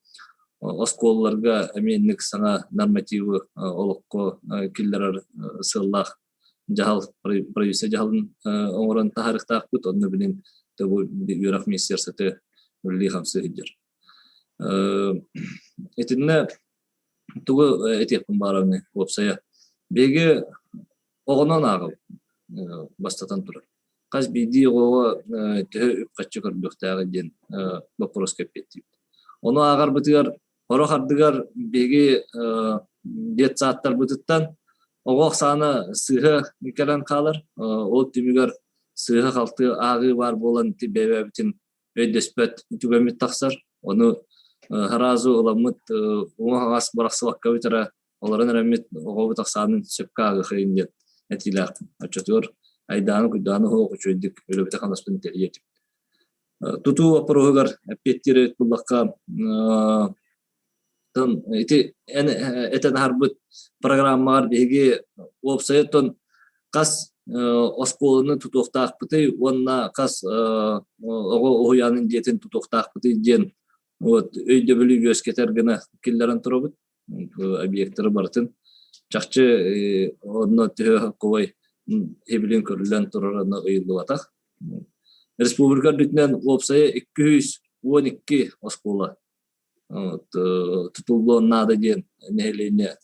оскуолаларга эмиэ инник саҥа нормативы олоххо киллэрэр сыаллаах дьаһал правительство дьаһалын оҥорон таһаарыахтаахпыт. Онно билин бу үөрэх министерствота үлэлии-хамсыы сылдьар. Итиннэ тугу этиэхпин баарабыный уопсайа. Биһиги оҕонон ааҕабыт бастатан турар. Хас биирдии оҕоҕо төһө үп-харчы көрүллүөхтээҕий диэн боппуруоска эппиэттиибит. Ону ааҕарбытыгар Сорох ардыгар биһиги детсадтарбытыттан оҕо ахсаана сыыһа кэлэн хаалар. Ол түмүгэр сыыһа-халты ааҕыы баар буолан ити бэйэбитин өйдөспөт түгэммит тахсар. Ону сразу ыламмыт уҥа-хаҥас бырахсыбаккабыт эрэ олорон эрэммит оҕобут ахсаанын сөпкө ааҕыахайын диэн этиилээхпин. Оччотугар айдааны-куйдааны суох үчүгэйдик үлэбитин-хамнаспытын тэрийиэ этибит. Тутуу боппуруоһугар эппиэттиир эбит буоллахха, ити эн этэн аһарбыт программаҕар биһиги уопсайыттан хас оскуоланы тутуохтаахпытый уонна хас оҕо уһуйаанын дьиэтин тутуохтаахпытый диэн вот өйдөбүлү үөскэтэр гына киллэрэн турабыт. Объектары барытын чахчы онно төһө кубай хибилин көрүллэн турара ыйыллыбатах. Республика үрдүнэн уопсайа 212 оскуола тутуллуон наада диэн нэһилиэнньэ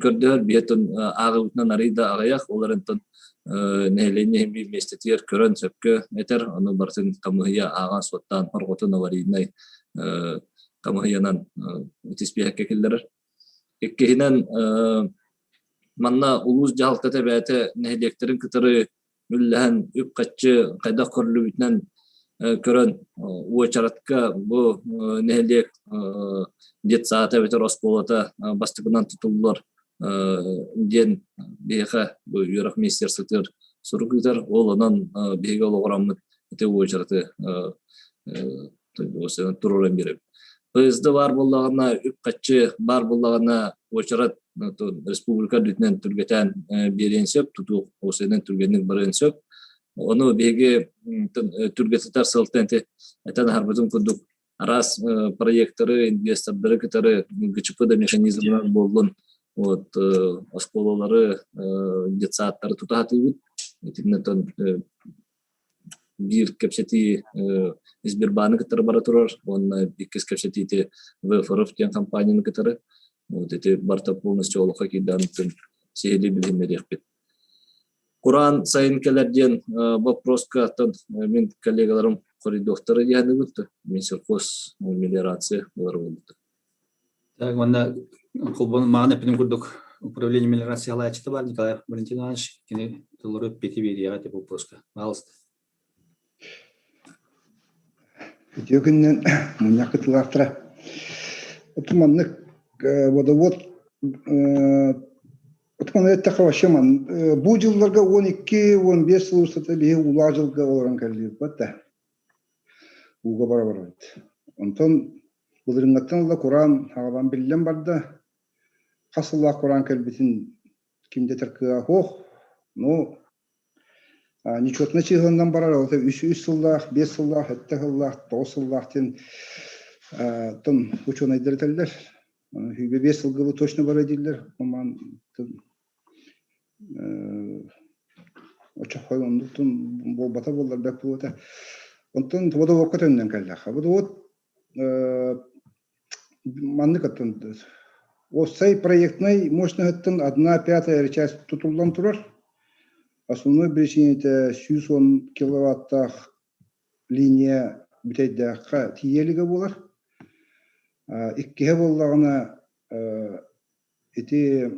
көрдөһөр. Биһиэтин ааҕыбытынан арый да аҕыйах, ол эрэнтэн нэһилиэнньэ иһин биир миэстэтигэр көрөн сөпкө этэр, ону барытын хамыыһыйа ааҕан-суоттаан орҕотун аварийнай хамыыһыйанан испииһэккэ киллэрэр. Иккиһинэн, манна улуус дьаһалтата бэйэтэ нэһилиэктэрин кытары үллэһэн үп-харчы хайдах көрүллүбүтүнэн көрөн уочаратка бу нэһилиэк детсаата эбэтэр оскуолата бастакынан тутуллар диэн биһиэхэ бу үөрэх министерствотыгар сурук ыытар. Ол онон биһиги олоҕураммыт ити уочараты туруоран биэрэбит. ПСД баар буоллаҕына, үп-харчы баар буоллаҕына, уочарат республика үрдүнэн түргэтээн биэриэн сөп, тутуу уопсайынан түргэнник барыан сөп. Ону биһиги түргэтитэр сыалтан этэн аһарбытым курдук араас проекторы, инвестордары кытары ГЧП да механизмынан буоллун, вот оскуолалары, детсадтары тута сатыыбыт. Итиннэ биир кэпсэтии Сбербааны кытары бара турар уонна иккис кэпсэтиити ВФРФ диэн компанияны кытары. Вот ити барыта полностью олоххо киирдэҕиттэн сиһилии билиһиннэриэхпит. Кураан сайын кэлэр диэн вопроска мин коллегаларым хоруйдуохтара диэханыбыт. Минсельхоз мелиорация булар буолбута. Так, манна холбон маҕан эппитим курдук управление мелиорация салайааччыта бар Николай Валентин Иванович кини тыллары эппиэти биэриэҕэ ити вопроска. Пожалуйста. Үтүө күнүнэн мунньах кытылаахтара. Оту маннык водовод Отман эттэххэ вообще ман бу дьылларга 12-15 сыл устата биһи уулаах дьылга олорон кэллибит да. Ууга бара барабыт. Онтон Былырыыҥҥаттан ыла кураан аҕалан биллэн барда. Хас сыллаах кураан кэлбитин ким да этэр кыаҕа суох. Ну, нечетно чыыһыланан барар, ол үс сыллаах, биэс сыллаах, сэттэ сыллаах, тоҕус сыллаах диэн тон учуонайдар этэллэр. Сүүрбэ биэс сылга бу точно барар дииллэр. Оман очохой оннуктун буолбата буоллар бэрт буолуо этэ. Онтон водоводка төннөн кэллэххэ. Водовод маннык оттон уопсай проектнай мощноһыттан одна пятая часть тутуллан турар. Основной причинэтэ 110 киловаттаах линия бүтэйдээххэ тиийэ илигэ буолар. Иккиһэ буоллаҕына ити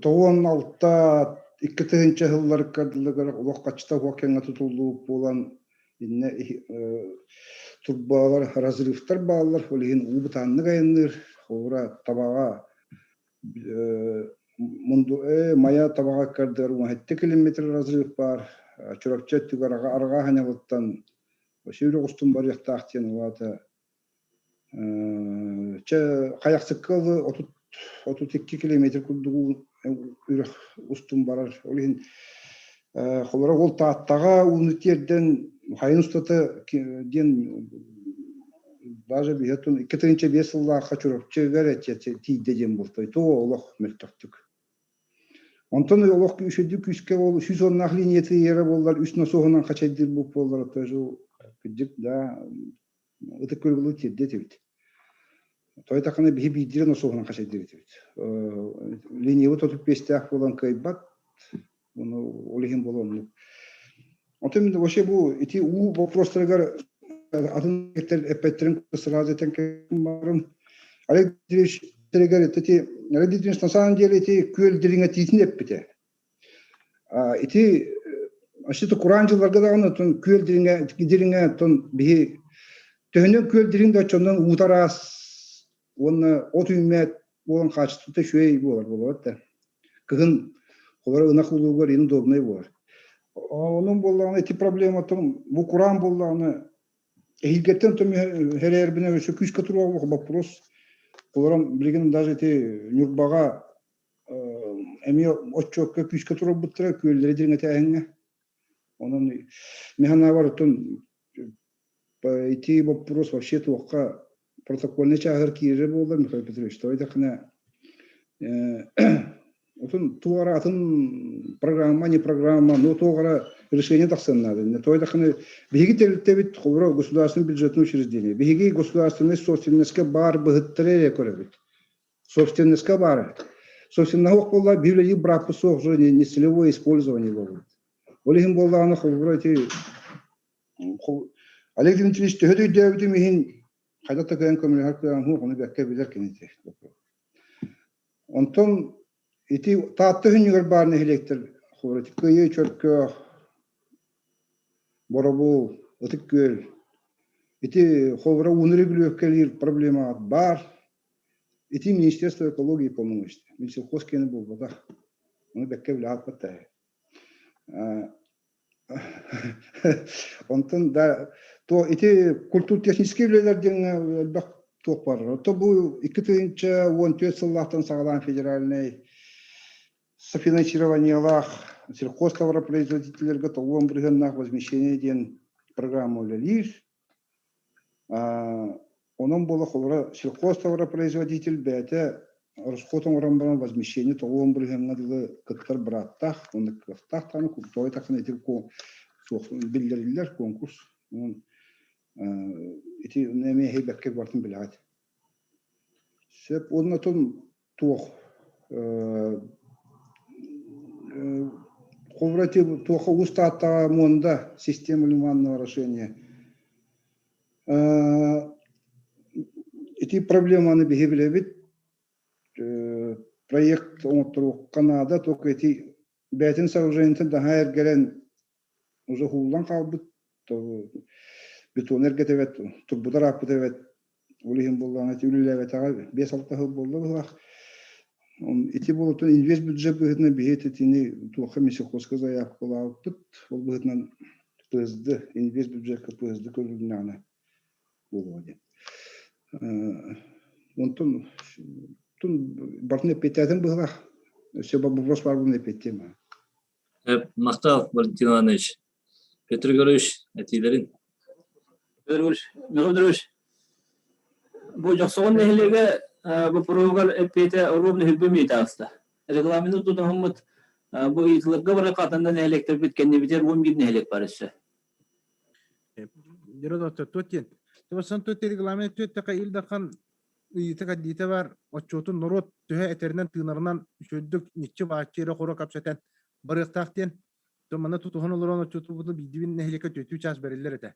96 2000 сылларга дылыгар олох хаччыта суох кэмҥэ тутуллубут буолан иннэ турбалар разрывтар бааллар ол иһин уу бытааннык айанныыр холобура табаҕа мунду Майа табаҕа ыккардыгар 17 километр разрыв баар Чурапчы өттүгэр арҕаа Ханьалыттан сүүрүк устун барыахтаах диэн ол аата Чэ, Хайахсыкка ылы 32 километр курдук үрэх устун барар. Ол иһин холоро ол Тааттаҕа ууну тиэрдэн хайын устата диэн даже биһэтун 2005 сыллаахха Чурапчыга эрэ тиийдэ диэн буолта. То олох мөлтөхтүк. Онтон олох үчүгэй күүскэ ол 110-наах линия тиийэрэ буоллар үс носуоһунан хачайдыыр буоллар тоже кырдьык да ытык көргүлүү тиэрдэ этибит. Тойтахына биһи биирдиирэ носуоһунан хачайдыыр этибит. Линиябыт 35-тээх буолан кыайбат. Ону ол иһин буолуо оннук. Оттон вообще бу ити уу вопростарыгар атын эппэттерин сразу этэн барым. Олег Дмитриевич ити Олег Дмитриевич на самом деле ити күөл дириҥэтиитин эппитэ. Ити Ащыты кураан дьылларга даҕаны оттон күөл дириҥэ дириҥэ оттон биһи төһөнөн күөл дириҥ да оччонон уута араас уонна от үүммэт буолан хаачыстыбата үчүгэй буолар буолуо да. Кыһын холоро ынах улуугар индобнай буолар. Онон буоллаҕына ити проблема оттон бу кураан буоллаҕына эһиилгэттэн оттон хэрээрбинэ өссө күүскэ туруоҕа вопрос. Олорон билигин даже ити Ньурбаҕа эмиэ отчуокка күүскэ турарбыттара күөллэри дириҥэтээһиҥҥэ. Онон мин санаабар оттон ити боппуруос вообще туохха протокольнай чааһыгар киирэрэ буоллар Михаил Петрович тоҕо диэтэххинэ отун туох эрэ атын программа не программа но туох эрэ решение тахсыан наада. Тоҕо диэтэххинэ биһиги тэрилтэбит холобура государственный бюджетное учреждение биһиги государственный собственностька баар быһыттары эрэ көрөбүт. Собственностька баар. Собственноһа суох буолла биир үлэлиир бырааппыт суох уже нецелевое использование буолбут. Ол иһин буоллаҕына холобура ити Олег Дмитриевич төһө да өйдөөбүтүм иһин хайдах да кыайан көмөлөһөр кыаҕым суох, ону бэркэ билэр кини Онтон ити Таатта үһүнньүгэр баар нэһилиэктэр холобура ити Кыайыы Чөркөөх, Боробул, Ытык Күөл ити холобура ууну регулировкалыыр проблема баар. Ити Министерство экологии полномочий. Минсельхоз киэнэ буолбатах. Ону бэккэ билэ хаалбат Онтон да то ити культуртехническэй үлэлэр диэҥҥэ элбэх туох баар. Ото бу 2014 сыллаахтан саҕалаан федеральнай софинансированиелаах сельхозтоваропроизводителлэргэ 90 бырыһыаннаах возмещение диэн программа үлэлиир. Онон буола холобура сельхозтоваропроизводитель бэйэтэ расход оҥорон баран возмещение 90 бырыһыаҥҥа дылы кыттар бырааптаах уонна кыахтаах даҕаны тоҕо тахсан ити суох биллэриллэр конкурс. Онон ити эмиэ эһэй бэркэ барытын билэҕит. Сөп уонна оттон туох холобура ити туохха Уус Тааттаҕа Муонда система лиманного орошения ити проблеманы биһи билэбит проект оҥотторуохха наада только ити бэйэтин сооружениетын наһаа эргэрэн уже уһууллан хаалбыт бетон эргэтэ турбута ырааппыт эбэт ол иһин буоллаҕына ити үлэлээбэтэҕэ 5-6 сыл буолла быһыылаах ити буолуттан инвест бюджет быһыытынан биһи итини туохха Минсельхозка заявкалаабыппыт ол быһыытынан ПСД инвест бюджетка ПСД көрүлүннэҕинэ. буолуо диэн. Онтон бартын эппиэттээтим быһылаах. Өссө вопрос баар буолан эппиэттиэм. Махтал, Валентин Иванович. Петр Егорович, этиилэрин. Петр Егорович, Михаил Петрович, бу Дьохсоҕон нэһилиэгэ боппуруоһугар эппиэтэ ровно хүрбэ мүнүүтэ таҕыста. Регламены тутуһуммут бу ыйытыларга бары хатанда нэһилиэктэрбит кэннибитигэр 11 нэһилиэк бар өссө. Дьоро туот диэн. Сан туот регламент түөттэхэ Ил Дархан ыйыыта каддиитэ бар отчуотун норуот төһө этэринэн тыынарынан үчүгэйдик ниччи-бааччы эрэ-хоро кэпсэтэн барыахтаах диэн. То манна тутуһан олорон отчуотубутун биирдибин нэһилиэккэ түөтүү чаас бэриллэр этэ.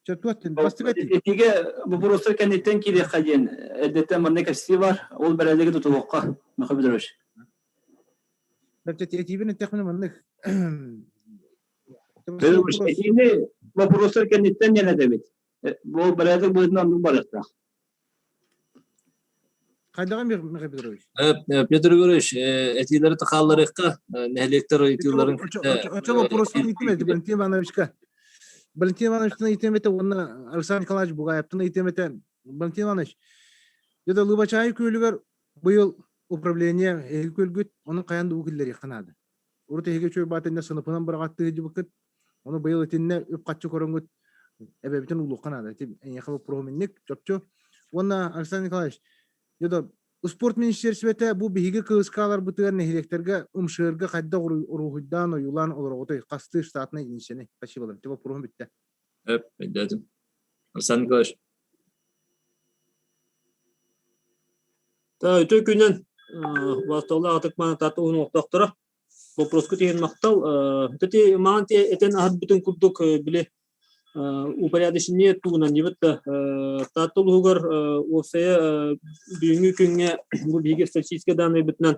Чэ туот диэн бастык этии. Этиигэ боппуруостар кэнниттэн киириэххэ диэн эрдэттэн манна кэпсии бар. Ол бэрээдэги тутуһуохха, Михаил Петрович. Этиибин эттэхпинэ маннык Этиини боппуруостар кэнниттэн диэн этэбит. Бу бэрээдэк быһыытынан оннук барыахтаах. Хайдаҕын Михаил Петрович? Петр Егорович, этиилэри хаалларыахха, нэһилиэктэр ыйытыыларын Очо вопросын ыйтым Валентин Ивановичка. Валентин Ивановичтан ыйтым этэ уонна Александр Николаевич Бугаевтан ыйтым этэ. Валентин Иванович, дьэ Лыбачаайы күөлүгэр быйыл управление эһиги күөлгүт, онон хайаан да уу киллэриэххэ наада. Урут эһиги үчүгэй баатынна сыныпынан быраҕаттыы сылдьыбыккыт, Ону быйыл итиннэ үп-харчы көрөҥҥүт эбэбитин уулуохха наада. Ити эйиэхэ боппуруоһум инник, чопчу. Уонна Александр Николаевич, дьэ спорт министиэристибэтэ бу биһиги кыыскааларбытыгар нэһилиэктэргэ ымшыырга хайдах уруһуйдаан, ойуулаан олороҕутуй? Хастыы штатнай единицэни? Спасибо. Ити боппуруоһум бүттэ. Өп, өйдөөтүм. Александр Николаевич. Та үтүө күнүнэн убаастабыллаах ытык-мааны Таатта уһун олохтоохторо. Вопроскут иһин махтал. Ити маан этэн аһарбытын курдук били упорядочение тугунан диэбит да Таатта улууһугар уопсайа бүгүҥҥү күҥҥэ бу биһиги статистическай дааннайбытынан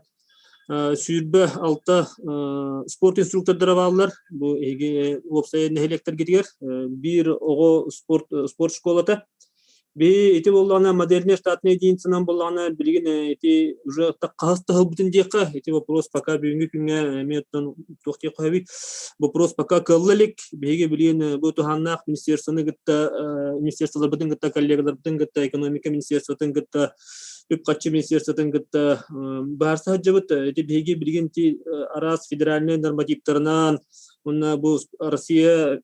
26 спорт инструктордара бааллар. Бу эһиги уопсайа нэһилиэктэргитигэр биир оҕо спорт спорт школата. Би ити буоллаҕына модельнай штатнай единицанан буоллаҕына билигин ити уже хаһыс таһылбытын диэххэ ити вопрос пока бүгүҥҥү күҥҥэ эмиэ оттон туох диэххэ сөбүй вопрос пока кыалла илик биһиги билигин бу туһааннаах министерствоны кытта министерстволарбытын кытта коллегаларбытын кытта экономика министерствотын кытта үп-харчы министерствотын кытта быһаарса сылдьабыт ити биһиги билигин ити араас федеральнай нормативтарынан уонна бу Россия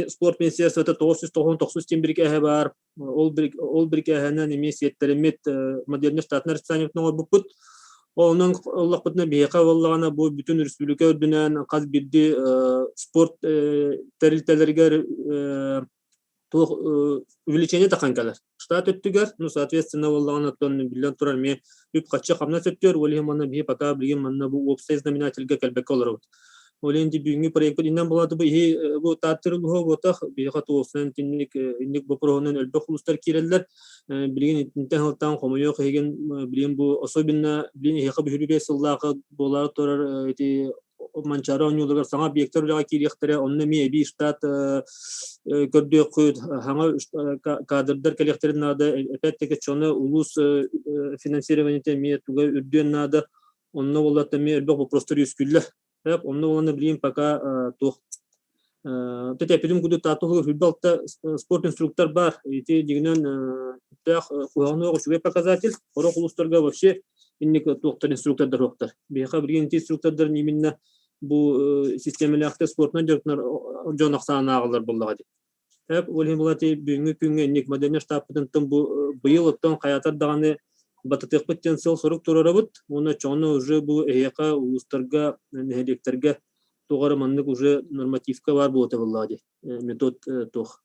спорт министерствота 999 диэн бирикээһэ баар. Ол ол бирикээһинэн эмиэ сиэттэриммит модельнай штатнай расписаниебытын оҥорбуппут. Онон ыллахпытына биһиэхэ буоллаҕына бу бүтүн республика үрдүнэн хас биирдии спорт тэрилтэлэригэр туох увеличение тахан кэлэр. Штат өттүгэр, ну, соответственно, буоллаҕына, оттон биллэн турар эмиэ үп-харчы хамнас өттүгэр, ол иһин манна биһи пока билигин манна бу уопсай знаменательга кэлбэккэ олоробут. Ол иһин бүгүҥҥү проекпыт иннэн буолааты бу иһи бу тааттыр улууһа буотах, биһиэхэ туолсан итинник инник боппуруоһунан элбэх улуустар киирэллэр. Билигин итинтэн сылтаан хомойуох иһигин билигин бу особенно билигин эһиэхэ бүһүрүбэ сыллаахы буолаары турар ити Манчаары оонньууларыгар саҥа объектар үлэҕэ киириэхтэрэ, онно эмиэ эбии штат көрдүөххүт, саҥа кадрдар кэлиэхтэрин наада, опять-таки чону улуус финансированиета эмиэ туга үрдүөн наада, онно буоллар эмиэ элбэх вопростар үөскүүллэр. Онно буоллар билигин пока туох Тэтэппитим курдук Таатта 26 спорт инструктор бар. Ити дьиҥинэн күүстээх куһаҕан үчүгэй показатель. Сорох улуустарга вообще инник туохтар инструктордар суохтар. Биһиэхэ билигин ити инструктордар именно бу систиэмэлээхтэр спортунан дьарыктанар дьон ахсаана ааҕыллар буоллаҕа дии. Тэп ол иһин булати бүгүҥҥү күҥҥэ инник модельнай штабпытын бу быйыл оттон хайатар даҕаны батытыахпыт диэн сыал-сорук туруорабыт. Уонна чоҕуну уже бу эһиэхэ улуустарга, нэһилиэктэргэ туох эрэ маннык уже нормативка баар буолуо буоллаҕа дии. Метод туох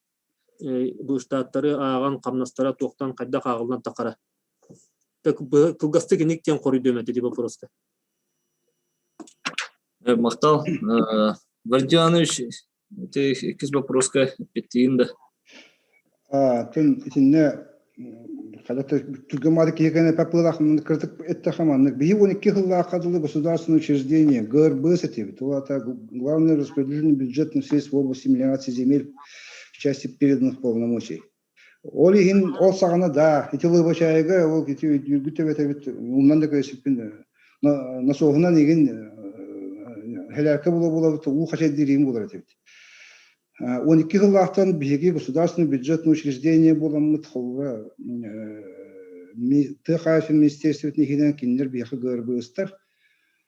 бу штаттары ааҕан хамнастара туохтан хайдах ааҕыллан тахара. Кылгастык иник диэн хоруйдуом этэ ди вопроска. Махтал. Валентин Иванович, ити иккис вопроска эппиттиин да. Тын итиннэ когда түргэн киһи кэнэ папылах кырдык эттэхэ маннык биһи 12 сыллаахха дылы государственное учреждение ГРБС этибит. Ол это главное распределение бюджетных средств в области мелиорации земель в части переданных полномочий. Ол иһин ол саҕана да ити Лыбачаайга ол ити үргүт төбөтөбүт умнан да көсүппүн насоһунан игин хэлээркэ була булабыт уу хачайдыыр игин булар этибит. 12 сыллаахтан биһиги государственный бюджетное учреждение буоламмыт холобура тыа хаһаайыстыбатын министерствотын иһинэн кинилэр биһиэхэ ГРБСтар.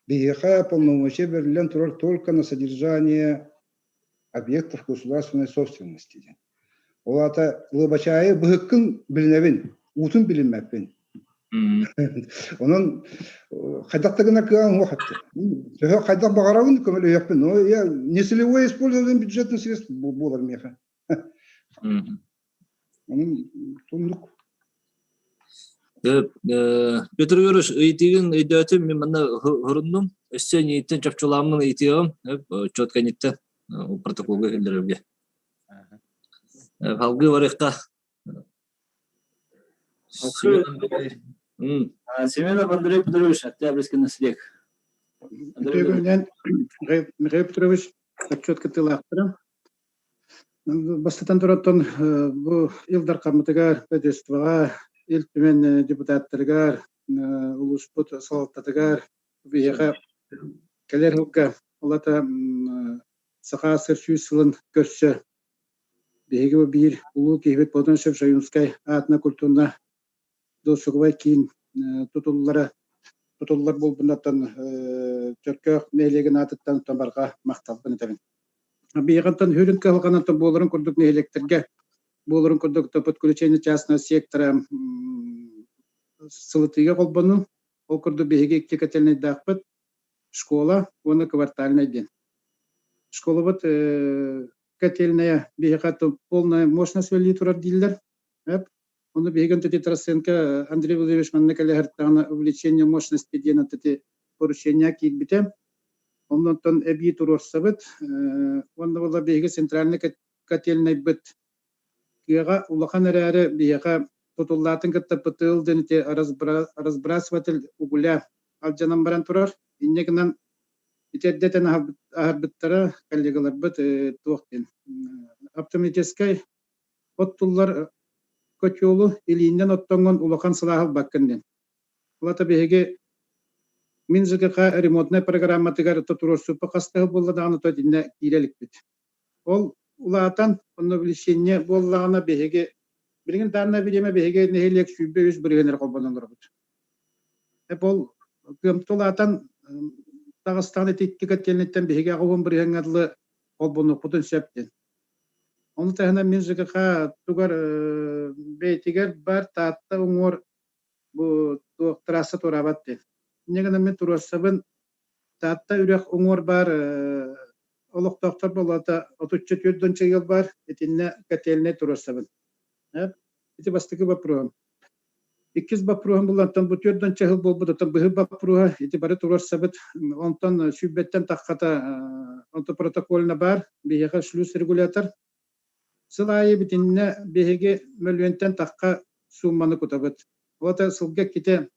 Биһиэхэ полномочия бэриллэн турар только на содержание объектов государственной собственности диэн. Ол аата Лыбачаайы быһыккын билинэбин, уутун билиммэппин. Онон хайдах да гына кыаҕым суох этэ. Төһө хайдах баҕарабын көмөлөһүөхпүн. Но я нецелевое использование бюджетных средств буолар миэхэ. Онон туннук. Петр Егорович, ыйытыгын өйдөөтүм, мен манна хөрүннүм. Өссө нииттен чопчулааммын ыйытыаҕым, четко ниттен протоколга киллэрэргэ. Халгыы барыахха. Семенов Андрей Петрович, Октябрьский наследник. Үтүө Михаил Петрович отчет кыттыылаахтара. Бастатан туран бу Ил Дархаммытыгар, правительствоҕа, Ил Түмэн депутаттарыгар, улууспут салалтатыгар биһиэхэ кэлэр сылга ол аата Саха СССР сүүс сылын көрсө биһиги бу биир улуу киһибит Платон Шевшаюнскай аатынан культурно досуговай киин тутуллара тутуллар буолбунаттан Чөркөөх нэһилиэгин аатыттан барҕа махталбын этэбин. Биһиэхэнтэн хүрүн кыһалҕанан буоларын курдук нэһилиэктэргэ буоларын курдук подключение частного сектора сылытыыга холбонуу. Ол курдук биһиги икки котельнайдаахпыт школа уонна квартальнай диэн. Школабыт котельная биһиэхэ полная мощность үлэлии турар дииллэр. Ону биһиги ити Тарасенко Андрей Владимирович манна кэлэһэртэҕинэ увеличение мощности диэн ити поручение киирбитэ. Оннуттан эбии туруорсабыт. Уонна була биһиги центральный котельнайбыт кыаҕа улахан эрээри биһиэхэ тутуллаатын кытта ПТЛ диэн ити разбрасыватель угля алдьанан баран турар. Инньэ гынан ити эрдэтэн аһарбыттара коллегаларбыт туох диэн автоматическай оттуллар котелу илииннэн оттоҥҥун улахан сылааһы ылбаккын диэн. Ол аата биһиги мин ЖКХ ремонтнай программатыгар туруорсуппа хас да буолла даҕаны то итиннэ киирэ иликпит. Ол улаатан онно увеличение буоллаҕына биһиги билигин данное время биһиги нэһилиэк 103 бырыһыан эрэ холбонон олоробут. Ол кыамта улаатан таҕыстаҕына ити икки котельниттан биһиги 80 бырыһыаҥҥа дылы холбонуохпутун сөп диэн. Ону таһынан мин ЖКХ тугар бэйэтигэр бар Таатта уҥуор бу туох трасса туораабат диэн. Инньэ гынан мин туруорсабын Таатта үрэх уҥуор баар олохтоохтор болоото отучча түөрт донча ыал баар итиннэ котельнай туруорсабын. Ити бастакы боппуруоһум. Иккис боппуруоһум буллантан бу түөрт донча сыл буолбут оттон быһыы боппуруоһа ити бары туруорсабыт. Онтон сүүрбэттэн таххата онто протокольно баар биһиэхэ шлюз регулятор. Сыл аайы битиннэ биһиги мөлүйүөнтэн тахха суумманы кутабыт. Ол сылга иккитэ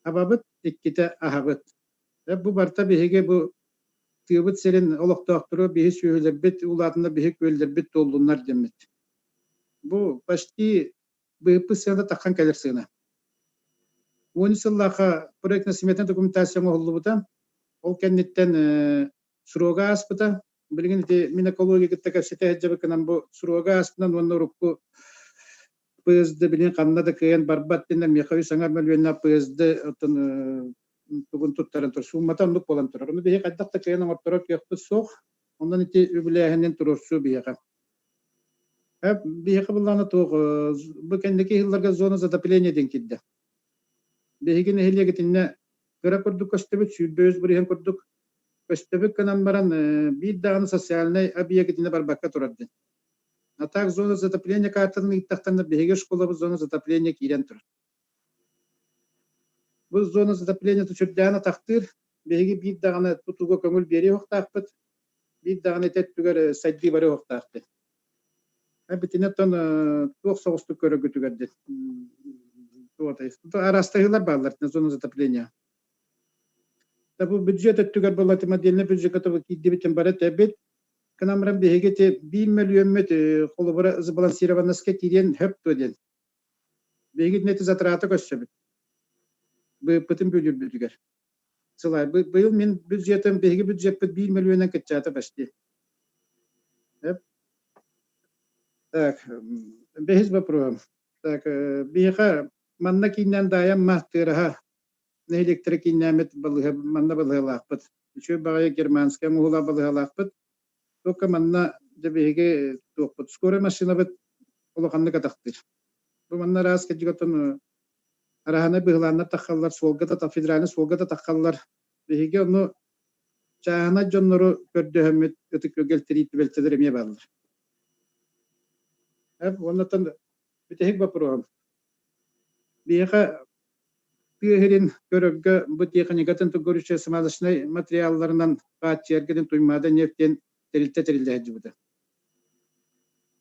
абабыт, иккитэ аһабыт. Бу барыта биһиги бу тыабыт сирин олохтоохтору биһи сүөһүлэрбит улаатынна биһи күөллэрбит туоллуннар дэммит. Бу почти быыппыт сыана таххан кэлэр сыана. 10 сыллаахха проектно-сметная документация оҥоһуллубута. Ол кэнниттэн срога ааспыта. Билигин ити Минэкология кытта кэпсэтэ сылдьабыккынан бу срога ааспытынан уонна урукку ПСД билигин ханна да кыайан барбат диэннэр миэхэ үс аҥар мөлүйүөннээх ПСД оттон тугун туттаран турар сууммата оннук буолан турар. Ону биһиги хайдах да кыайан оҥорторор кыахпыт суох. Онон ити үбүлээһинин туруорсуу биһиэхэ. Биһиэхэ былаана туох бу кэнники сылларга зона затопления диэн киирдэ. Биһиги нэһилиэк итиннэ кыра курдук көстүбүт, 123 бырыһыан курдук көстүбүт гынан баран биир даҕаны социальнай объект итиннэ барбакка турар диэн. А так зона затопления картатын ыйыттахтарына биһиги школабыт зона затопления киирэн турар. Бу зона затопления сүрдээҕин атахтыыр. Биһиги биир даҕаны тутууга көҥүл биэриэ уохтаахпыт. Биир даҕаны ити өттүгэр сайдыы барыа уохтаах диэн. Битини оттон туох соҕустук көрөргүтүгэр диэн араастаһыылар бааллар зона затопления. Бу бюджет өттүгэр буолла модельный бюджекка киирдибитин бары тэбит. Кынан баран биһиги ити биир мөлүйүөммүт холобура сбалансированноска киириэн хөп дуо диэн. Биһиги итиннэ затрата көрсөбүт. Быыппытын бүлүүрбүтүгэр. Сылай. Быйыл мин бюджетым, биһиги бюджеппит биир мөлүйүөнэн кыччаата почти. Так, бэһис боппуруоһум. Так, биһиэхэ манна кииннээн даайан мас тыараһа нэһилиэктэрэ кииннээммит балыыһа манна балыыһалаахпыт. Үчүгэй баҕайы германскай оҥоһуулаах балыыһалаахпыт. Только манна дьэ биһиги туохпут скорай машинабыт улаханнык атахтыыр. Бу манна араас кырдьык оттон араһанай быһылааннар таххаллар, суолга да федеральнай суолга да таххаллар. Биһиги ону чааһынай дьоннору көрдөһөммүт ытык үгэлтэрии түбэлтэлэр эмиэ бааллар. Уоннаттан бүтэһик боппуруоһум. Биһиэхэ тыа сирин көрөргө бу тиэхиньикатын тугуручча смазочнай материалларынан хааччыйарга диэн Туймаада нефть диэн тэрилтэ тэриллэ сылдьыбыта.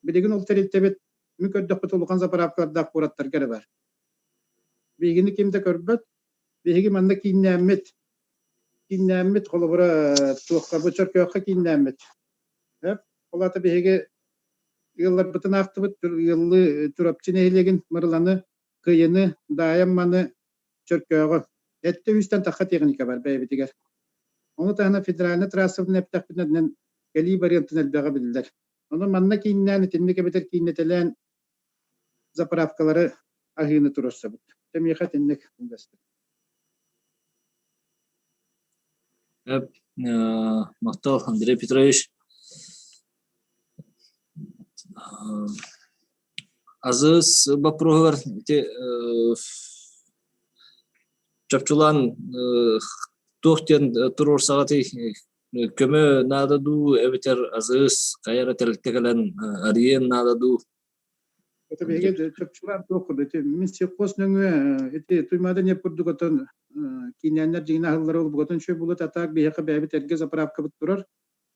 Билигин ол тэрилтэбит мин көрдөхпүт улахан заправкалардаах куораттарга эрэ бар. Биһигини ким да көрбөт. Биһиги манна кииннээммит, кииннээммит холобура туохха бу Чөркөөххө кииннээммит. Ол аата биһиги ыалларбытын аахтыбыт, ыаллыы Чурапчы нэһилиэгин Мырыланы, Кыйыны, Даайамманы, Чөркөөҕү. Эттэ үстэн тахха техника бар бэйэбитигэр. Ону таһынан федеральнай трассабытын эптэхпитинэ кэлии барыантын элбэҕэ биллэр. Ону манна кииннээн итинник эбэтэр кииннэтэлээн заправкалары аһыыны туруорсабыт. Миэхэ итинник үллэстэр. Махтал, Андрей Петрович. Азыс боппуруоһугар ити чопчулаан туох диэн туруорсаҕытый? Көмө наада дуу эбэтэр азыс хайа эрэ тэрилтэ кэлэн арыйыан наада дуу? Это биһиги чопчулаан туох курдук ити мин сельхоз нөҥүө ити Туймаада ньиэп курдук отон киинээннэр дьиҥинэ аһыллара улбугатын үчүгэй буолуо а так биһиэхэ бэйэбит эргэ заправкабыт турар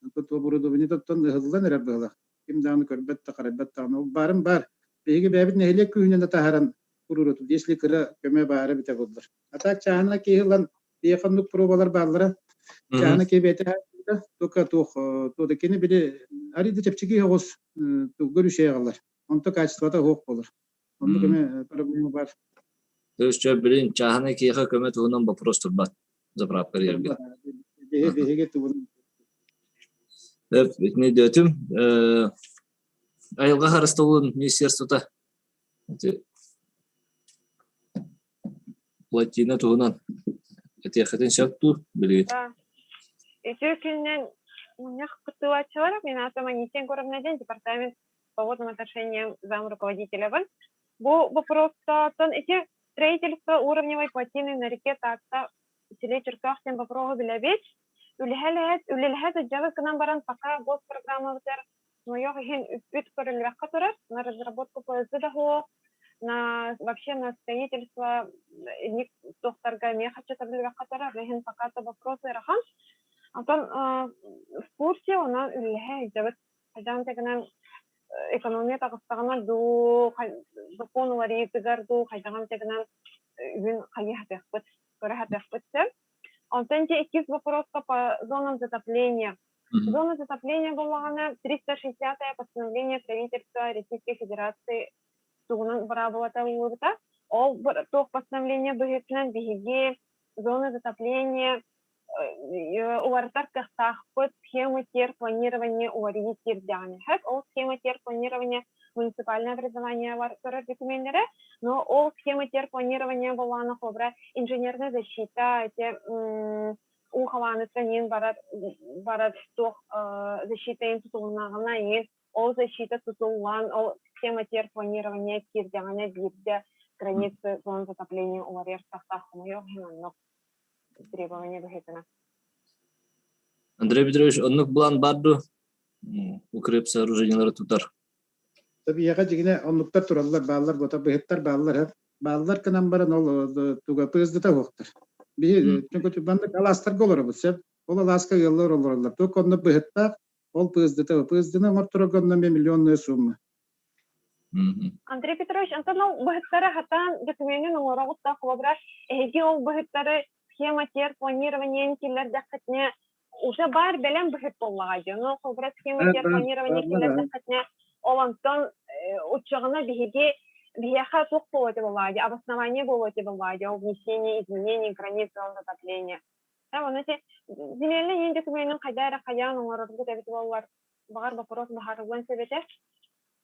оборудование оттон ыһыллан эрэр быһыылаах ким даҕаны көрбөт да харайбат даҕаны ол баарын баар биһиги бэйэбит нэһилиэк күүһүнэн да таһааран туруорутут если кыра көмө баара эбитэ буоллар а так чааһына киһи ылан биһиэхэ оннук пробалар бааллара чааһына киһи бэйэтэ только туох туода кини били арыйда чэпчэки оҕус туггар үчүгэй аҕалар онто качествота суох буолар оннук эмэ проблема бар То есть билин чааһынай киһиэхэ көмө туһунан вопрос турбат заправка диэргэ. Биһиги тугун Итини өйдөөтүм. Айылҕа харыстабылын министерствота плотина туһунан этиэххитин сөп дуу билигин? Үтүө күнүнэн мунньах кыттыылааччылара, мин аатым Анисия Егоровна диэн департамент по водным отношениям зам руководителябын. Бу боппуруостан ити строительство уровневой плотины на реке Таатта селе Черках диэн боппуруоһу билэбит. Үлэһэлэһэ үлэлэһэ сылдьабыт гынан баран пока госпрограммабытыгар Мойох иһин үппүт көрүллүбэккэ турар, на разработку ПСД да суох, на вообще на строительство инник туохтарга эмиэ хаччы көрүллүбэккэ турар, иһин пока то вопрос ыарахан. Онтон в курсе онон үлэлэһэ илдьэбит. Хайдаан тегынан экономия таҕыстаҕына дуу, закон уларыйыытыгар дуу, хайдаҕын тегынан үгүн хайыһатыахпыт, көрө сатыахпыт сөп. Онтон ити иккис вопроска по зонам затопления. Зона затопления буоллаҕына 360-е постановление правительства Российской Федерации тугунан быраабылата ылыллыбыта. Ол туох постановление быһыытынан биһиги зона затопления уларытар кыахтаахпыт схемы тер планирования уларыйыы киирдэҕинэ сөп. Ол схема тер планирования муниципальное образованиелар көрөр докуменнэрэ, но ол схема тер планирования буоллаҕына холобура инженерная защита эти уу халааныттан иин барар барар туох защита иин тутулуннаҕына иин ол защита тутуллан ол схема тер планирования киирдэҕинэ биирдэ границы зон затопления уларыйар тахтаах хомойуох иһин оннук требование быһыытынан. Андрей Петрович, оннук план бар дуо? Укреп сооружениелары тутар. Биһиэхэ дьиҥинэ оннуктар тураллар, бааллар, буота быһыттар бааллар, бааллар гынан баран ол туга пыыздыта суохтар. Биһи маннык алаастарга олоробут сөп. Ол алааска ыаллар олороллор. Туох онно быһыттаах, ол пыыздыта пыыздыны оҥорторорго онно эмиэ миллионная сумма. Андрей Петрович, онтон ол быһыттары хатаан докумуонун оҥороҕут да холобура эһиги ол быһыттары схема тер планированиен киллэрдэххитинэ уже баар бэлэм быһыт буоллаҕа дии. Ону холобура схема тер планирование киллэрдэххитинэ ол онтон уччаҕына биһиги биһиэхэ туох буолуо этэ буоллаҕа дии, обоснование буолуо этэ буоллаҕа дии, ол внесение изменений границ зон затопления. Ону ити земельный иин докумуонун хайда эрэ хайаан оҥороргут эбит буоллар, баҕар вопрос быһаарыллыан сөп этэ.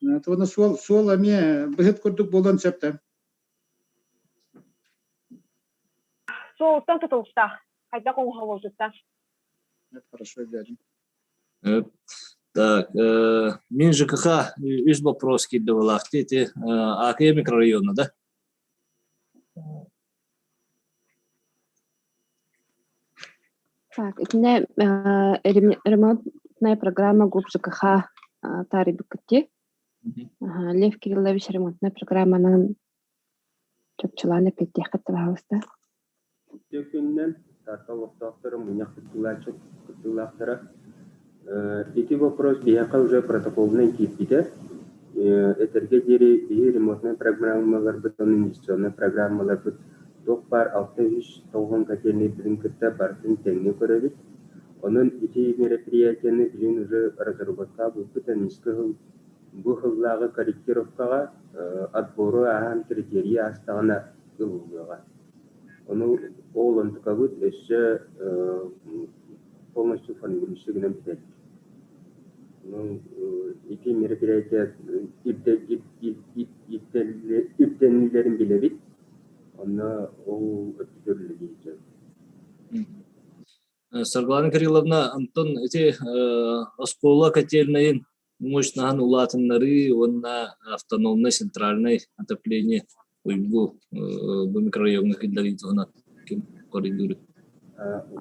Уонна суол суол эмиэ быһыт курдук буолуон сөп да. Суолуттан тутулуктаах. Хайдах оҥоһуллубутуттан. Хорошо, дядя. Так, мин ЖКХ үс вопрос киирдэ буолаахтыы ити АК микрорайона да? Так, итиннэ ремонтная программа ГУП ЖКХ таарыйбыккыт Лев Кириллович ремонтная программанан чопчулаан эппиэттиэххит пожалуйста. Үтүө күнүнэн Таатта олохтоохторо мунньах кыттыылаахтара. Ити вопрос биһиэхэ уже протоколунан киирбитэ. Этэргэ диэри биһи ремонтнай программаларбыт уонна инвестиционнай программаларбыт туох баар 690 котельнайбытын кытта барытын тэҥҥэ көрөбүт. Онон ити мероприятиены билигин уже разработка булбут эмискэ бу сыллааҕы корректировкаҕа отбору ааһан критерийи аастаҕына ылыллыаҕа. Ону ол онтукабыт өссө полностью формирующий гынан бүтэр. Ну, ити мероприятие ирдэниилэрин билэбит. Онно ол өттүгэр үлэлии сылдьабыт. Саргылана Кирилловна, Антон ити оскуола котельнайын мощнаһын улаатыннарыы уонна автономнай центральнай отопление уйгу бу микрорайоҥҥа киллэрии туһунан ким хоруйдуур?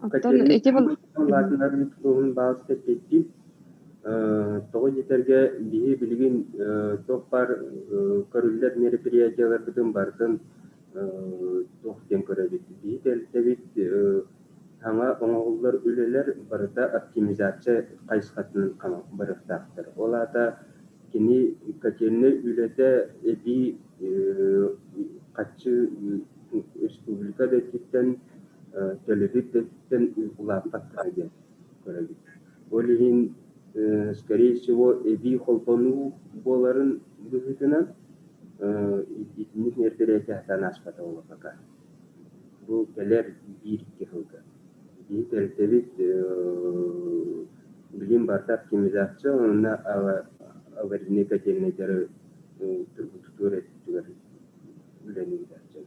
Оттон ити улаатыннарыы туһун баҕас эппиэттиим. Тоҕо диэтэргэ биһи билигин туох баар көрүллэр мероприятиеларбытын барытын туох диэн көрөбүт. Биһи тэрилтэбит Саҥа оҥоһуллар үлэлэр барыта оптимизация хайысхатынан барыахтаахтар. Ол аата кини котельнай үлэтэ эбии харчы республика да өттүттэн, төлөбүр да өттүттэн улааппат гына диэн көрөбүт. Ол иһин, скорее всего, эбии холбонуу буоларын быһыытынан итинник мероприятие сатаан ааспата буолуо пока. Бу кэлэр биир-икки сылга. Биһи тэрилтэбит билим барыта оптимизация уонна аварийнай котельнайдары тургутутуур өттүгэр үлэни ыытааччы.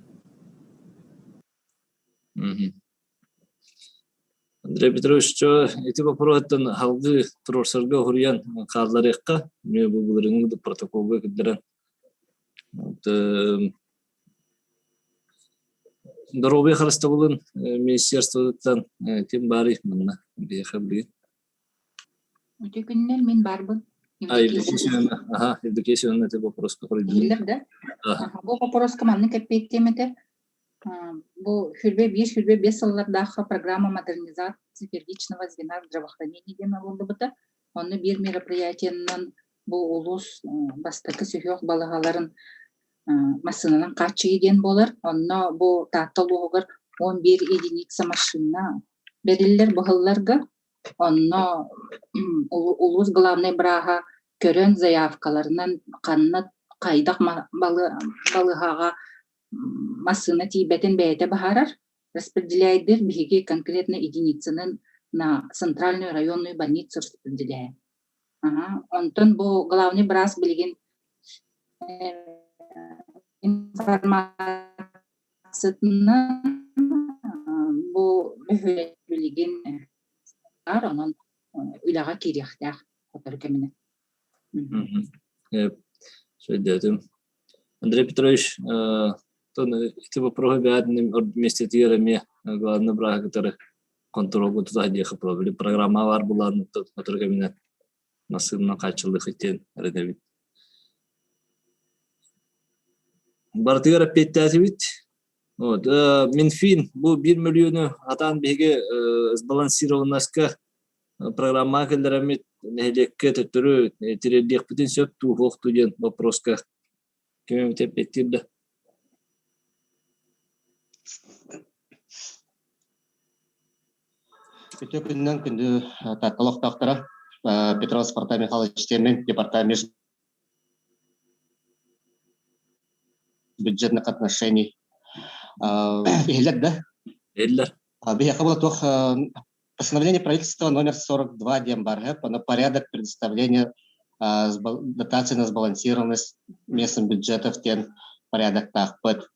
Андрей Петрович, чо ити боппуруоһуттан салгыы туруорсарга уһуруйан хаалларыахха. Эмиэ бу былырыыҥҥы протоколга киллэрэн Доруобуйа харыстабылын министерствотыттан ким баарый манна биһиэхэ билигин? Үтүө күннэр, мин баарбын. А, Евдокия Семеновна, ага, Евдокия Семеновна, это вопроска хоруйдун. Иһиллэр да? Бу вопроска маннык эппиэттиэм этэ. Бу 21 25 сыллардаахха программа модернизации первичного звена в здравоохранении диэн ылыллыбыта. Онно биир мероприятиенан бу улуус бастакы сүһүөх балаһаларын массыынанан хааччыйыы диэн буолар. Онно бу Таатта улууһугар 11 единица машина бэриллэр быһылларга. Онно улуус главнай бырааһа көрөн заявкаларынан ханна хайдах балыыһаҕа массыына тиийбэтин бэйэтэ быһаарар. Распределяйдыыр биһиги конкретно единицанан на центральную районную больницу распределяем. Аха. Онтон бу главный быраас билигин информациятынан бу бөһүөлэк билигин баар, онон үлэҕэ киириэхтээх сотору кэминэн. Сөйдөөтүм. Андрей Петрович, ити вопроһу бэйэтин миэстэтигэр эмиэ главный бырааһы кытары хонтуруолга тута диэххэ проблема программа баар булаан сотору кэминэн массыынанан хааччыллыаххыт диэн эрэнэбит. Барытыгар эппиэттээтибит. Вот, Минфин бу биир мөлүйүөнү атаан биһиги сбалансированноска программаҕа киллэрэммит нэһилиэккэ төттөрү тириэрдиэхпитин сөп дуу, суох дуу диэн вопроска ким эмит эппиэттиир да? Үтүө күнүнэн күндү Таатта олохтоохторо Петров Спартак Михайлович Темин, департамент бюджетных отношений. Иһиллэр да? Иһиллэр. Биһиэхэ була туох постановление правительства номер 42 диэн бар, на порядок предоставления Дотация на сбалансированность местных бюджетов диэн порядоктаахпыт.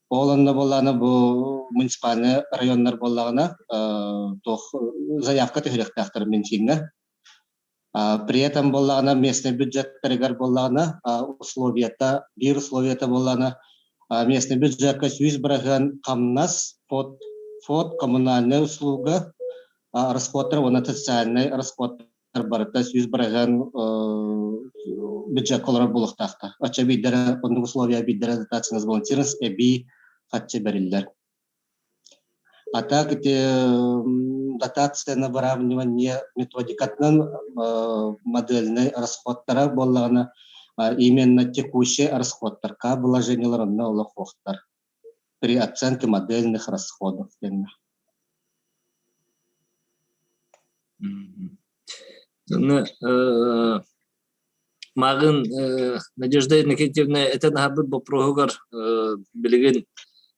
Ол онно буоллаҕына бу муниципальный районнар буоллаҕына туох заявка түһүрүөхтээхтэр Минфиҥҥа. При этом буоллаҕына местный бюджеттарыгар буоллаҕына условията биир условията буоллаҕына местный бюджекка 100% хамнас фот фот коммунальная услуга расходтар уонна социальный расходтар барыта 100% бюджекка олорор буолуохтаахтар. Оччо биирдэрэ оннук условия биирдэрэ дотация сбалансированность эбии харчы бэриллэр. А так эти дотация на выравнивание методикатынан модельный расходтара буоллаҕына именно текущий расходтарка вложениялар онно олох при оценке модельных расходов диэннэр. Мааҕын Надежда Иннокентьевна этэн аһарбыт боппуруоһугар билигин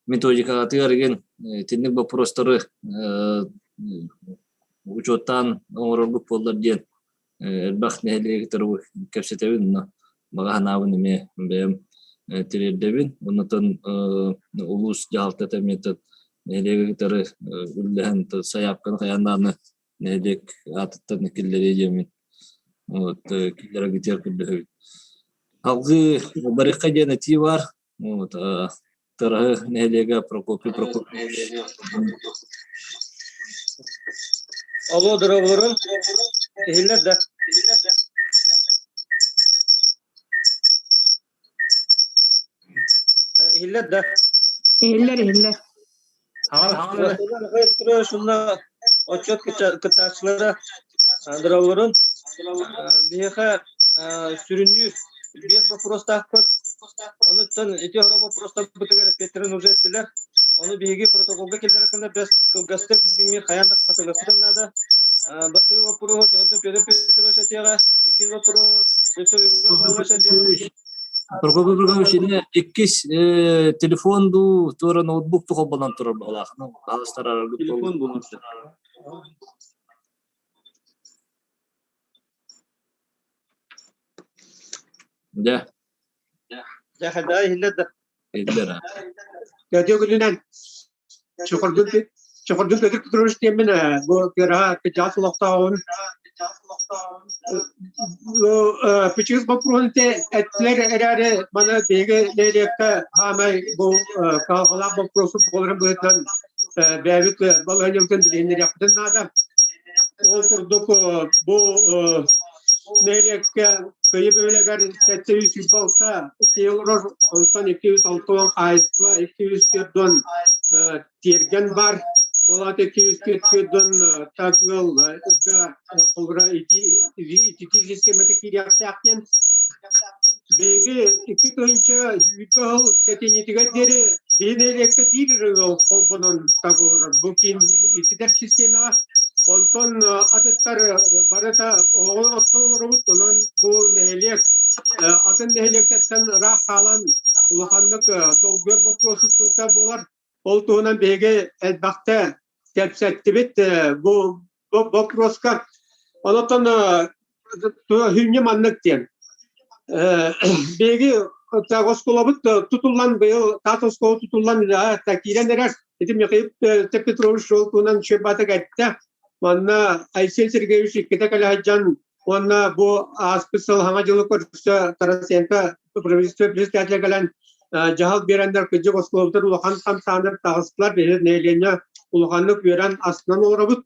методикаҕытыгар игин итинник боппуруостары учуоттаан оҥороргут буоллар диэн элбэх нэһилиэги кэпсэтэбин онно баҕа санаабын эмиэ бэйэм тириэрдэбин. Оннотон улуус дьаһалтата эмиэ нэһилиэги кытары үллэһэн сайаапканы хайаан даҕаны нэһилиэк аатыттан киллэриэ диэммин вот киллэрэргитигэр көрдөһөбүн. Алгыы барыахха диэн этии баар. Вот Тыраһы нэһилиэгэ Прокопий Прокопьевич. Алло, дороголорун. Иһиллэр да? Иһиллэр да? Иһиллэр, иһиллэр. Шунна отчет кыттааччылара дороголорун. Биһиэхэ сүрүннүүр биэс боппуруостаахпыт. Онуттан ити оро боппуруостарбытыгар эппиэттэрин уже эттилэр. Ону биһиги протоколга киллэрэр гына бэс кылгастык мир хайаан да хатылыахпытын наада. Бастакы боппуруоһу Чоһордун Петр Петрович этиэҕэ, иккис боппуруоһу Өссө Егор Павлович этиэҕэ. Прокопий Прокопьевич, ини иккис телефон дуу, туора ноутбук ту холбонон турар баҕалаах. Ну, Телефон булун. Дьэ. Дьэ, хайдаа иһиллэр да. Иһиллэр. Дьэ, күнүнэн Чохордун Чохордун Петр Петрович диэммин бу кыараһа кыдьаас олохтооҕун Пичигис боппуруоһун эттилэр эрээри маны биһиги нэһилиэккэ хаамай бу кыһалҕалаах боппуруосу буоларын быһыытынан бэйэбит балаһыанньабытын билиһиннэриэхпитин наада. Ол курдук бу нэһилиэккэ Кыйы бөһүөлэгэр 726 киһи олорор, онтон 260 хаһаайыстыба, 240 тиэргэн бар. Ол аата 240 так ыал холобура ититии систиэмэтэ киириэхтээх диэн. Биһиги 2000 сыл сэтинньитигэр диэри биһи нэһилиэккэ биир эрэ ыал холбонон так олорор. Бу киин ититэр систиэмэҕэ Онтон атыттар барыта оҕо оттон олоробут, онон бу нэһилиэк атын нэһилиэктэртэн ыраах хаалан улаханнык долгуйар боппуруосутта буолар. Ол туһунан биһиги элбэхтэ кэпсэттибит бу боппуруоска. Онотон хүнньү маннык диэн. Биһиги оскуолабыт тутуллан быйыл таас оскуола тутуллан киирэн эрэр. Ити Михаил Петрович ол туһунан Щербатык эттэ. Манна Айсен Сергеевич иккитэ кэлэ сылдьан уонна бу ааспыт сыл Саҥа дьылы көрсө Тарасенко правительство председателэ кэлэн дьаһал биэрэннэр кырдьык оскуолабытыгар улахан хамсааннар таҕыстылар. Биһиги нэһилиэнньэ улаханнык үөрэн астынан олоробут.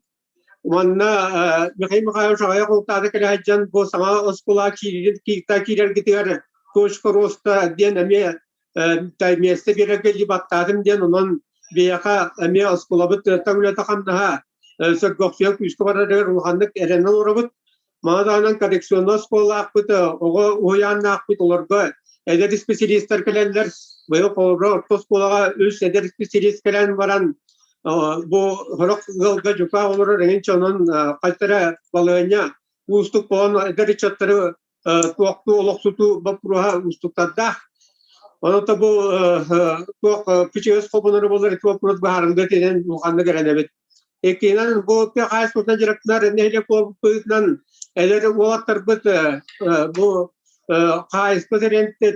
Манна Михаил Михайлович аҕыйах ултаата кэлэ сылдьан бу саҥа оскуола киирэргитигэр точка роста диэн эмиэ миэстэ биэрэргэ дьыбаттаатым диэн онон биһиэхэ эмиэ оскуолабыт таҥ үлэтэ хамнаһа сөргөхсүйэ күүскэ барарыгар улаханнык эрэнэн олоробут. Маны таһынан коррекционнай оскуолалаахпыт, оҕо уһуйааннаахпыт, олорго эдэр исписэлиистэр кэлэллэр. Быйыл холобура орто оскуолаҕа үс эдэр исписэлиис кэлэн баран бу сорох ыалга дьукаах олорор эҥин дьонун хайта эрэ балаһыанньа уустук буолан эдэр ыччаттары туохтуу олохсутуу боппуруоһа уустуктардаах. Онон бу туох ПЧС холбонору буолар ити боппуруос быһаарыллыа диэн улаханнык эрэнэбит. Иккиһинэн бу тыа хаһаайыстыбатынан дьарыктанар нэһилиэк буолбут быһыытынан. Эдэр уолаттарбыт бу хаайыспыт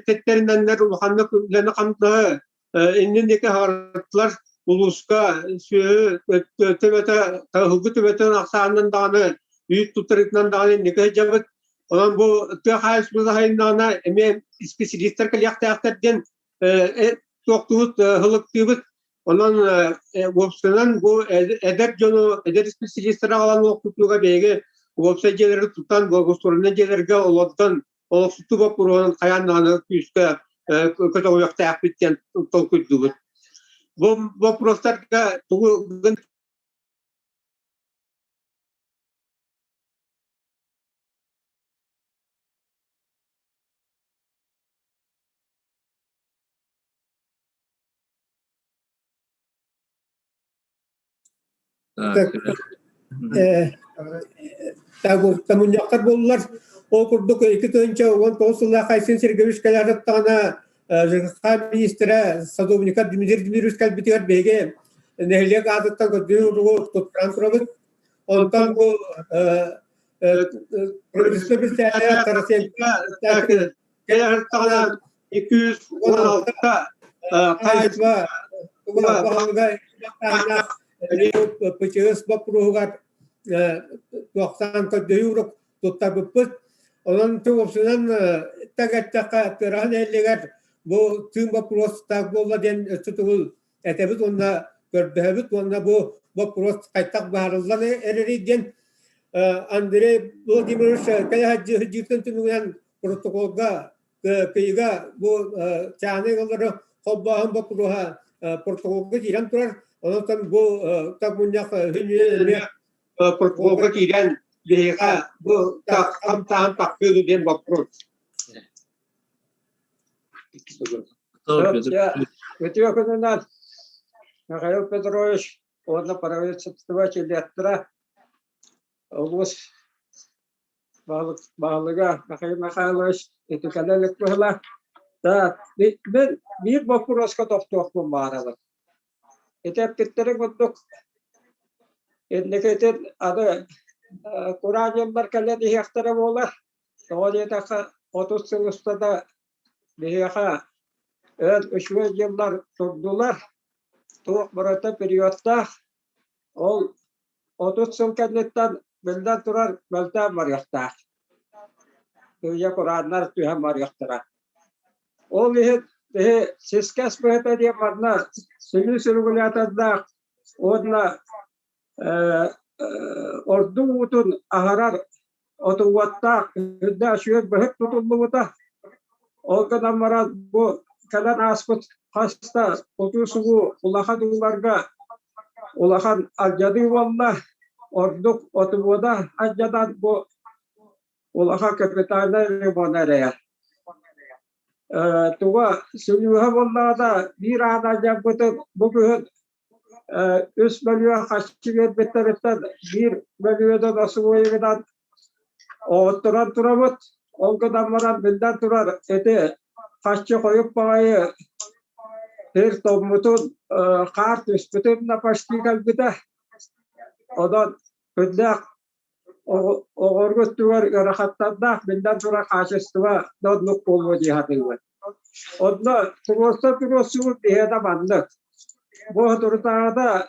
тэттэринэннэр улаханнык үлэни-хамнаһы иннин диэки аһараттылар. Улууска сүөһү төбөтө, таһылгы төбөтүн ахсаанынан даҕаны, үүт туттарыытынан даҕаны инники сылдьабыт. Онон бу тыа хаһаайыстыбата сайыннаҕына эмиэ исписэлиистэр кэлиэхтээхтэр диэн туохтуубут, һылыктыыбыт. Онон уопсайынан бу эдэр дьону, эдэр исписэлиистэри аҕалан олохтутууга биһиги уопсай дьиэлэри тутан, благоустроеннай дьиэлэргэ олордон олохсутуу боппуруоһун хайаан даҕаны күүскэ көтөҕүөхтээхпит диэн толкуйдуубут. Бу боппуруостарга тугу Мунньахтар буоллулар. Ол курдук 2019 сыллаах Айсен Сергеевич кэлээтэҕинэ ЖКХ министрэ Садовников Дмитрий Дмитриевич кэлбитигэр биһиги нэһилиэк аатыттан көрдүүр уругу туттаран турабыт. Онтон бу правительство председателя Тарасенко кэлээтэҕинэ 216 хаһаайыстыба баһылыга ПЧС боппуруоһугар туохтаан көрдөһүү урук туттарбыппыт. Онон уопсайынан эттэххэ Тыараһа нэһилиэгэр бу тыын боппуруостаах буолла диэн өссө төгүл этэбит уонна көрдөһөбүт уонна бу боппуруос хайдах быһаарыллан эрэрий диэн Андрей Владимирович кэлэ сылдьыытын түмүгүнэн протоколга Кыйыга бу чааһынай ыаллары холбооһун боппуруоһа протоколга киирэн турар. Онон бу так мунньах эмиэ протоколга киирэн биһиэхэ бу хамсааһын тахсыы диэн боппуруос. Үтүө күнүнэн Михаил Петрович уонна правительство чилиэттэрэ улуус Баһылыга Михаил Михайлович ити кэлэ илик быһыылаах. Да, мин биир боппуруоска тохтуохпун баҕарабын. Ити эппиттэрин курдук инникитин аны кураан дьоннор кэлэн иһиэхтэрэ буолар. Тоҕо диэтэххэ, 30 сыл устата биһиэхэ өр үчүгэй дьыллар турдулар. Туох барыта периодтаах. Ол 30 сыл кэнниттэн, биллэн турар, мөлтөөн барыахтаах. Сыыйа курааннар түһэн барыахтара. Ол иһин киһи сискэс быһыта диэн манна сүлүүс регулятордаах уонна ордук уутун аһарар отугуоттаах үрдээх үчүгэй быһыт тутуллубута. Ол гынан баран бу кэлэн ааспыт хас да утуу-субуу улахан ууларга улахан алдьаныы буолла. Ордук отубуода алдьанан бу улахан капитальнай ремонт эрэйэр. Туга сүлүүһэ буоллаҕына биир аан алдьаммытын бу күһүн Үс бөлүө харчы биэрбиттэриттэн биир бөлүөдэн освоегынан оҕотторон турабыт. Ол гынан баран биллэн турар ити харчы хойут баҕайы сир тоҥмутун, хаар түспүтүн да почти кэлбитэ. Онон күннээх Оҕорго өттүгэр ыарахаттардаах, биллэн турар, хаачыстыба да оннук буолуо дии саныыбын. Онно туруорса туруорсубут биһиэнэ маннык. Бу соторутааҕыта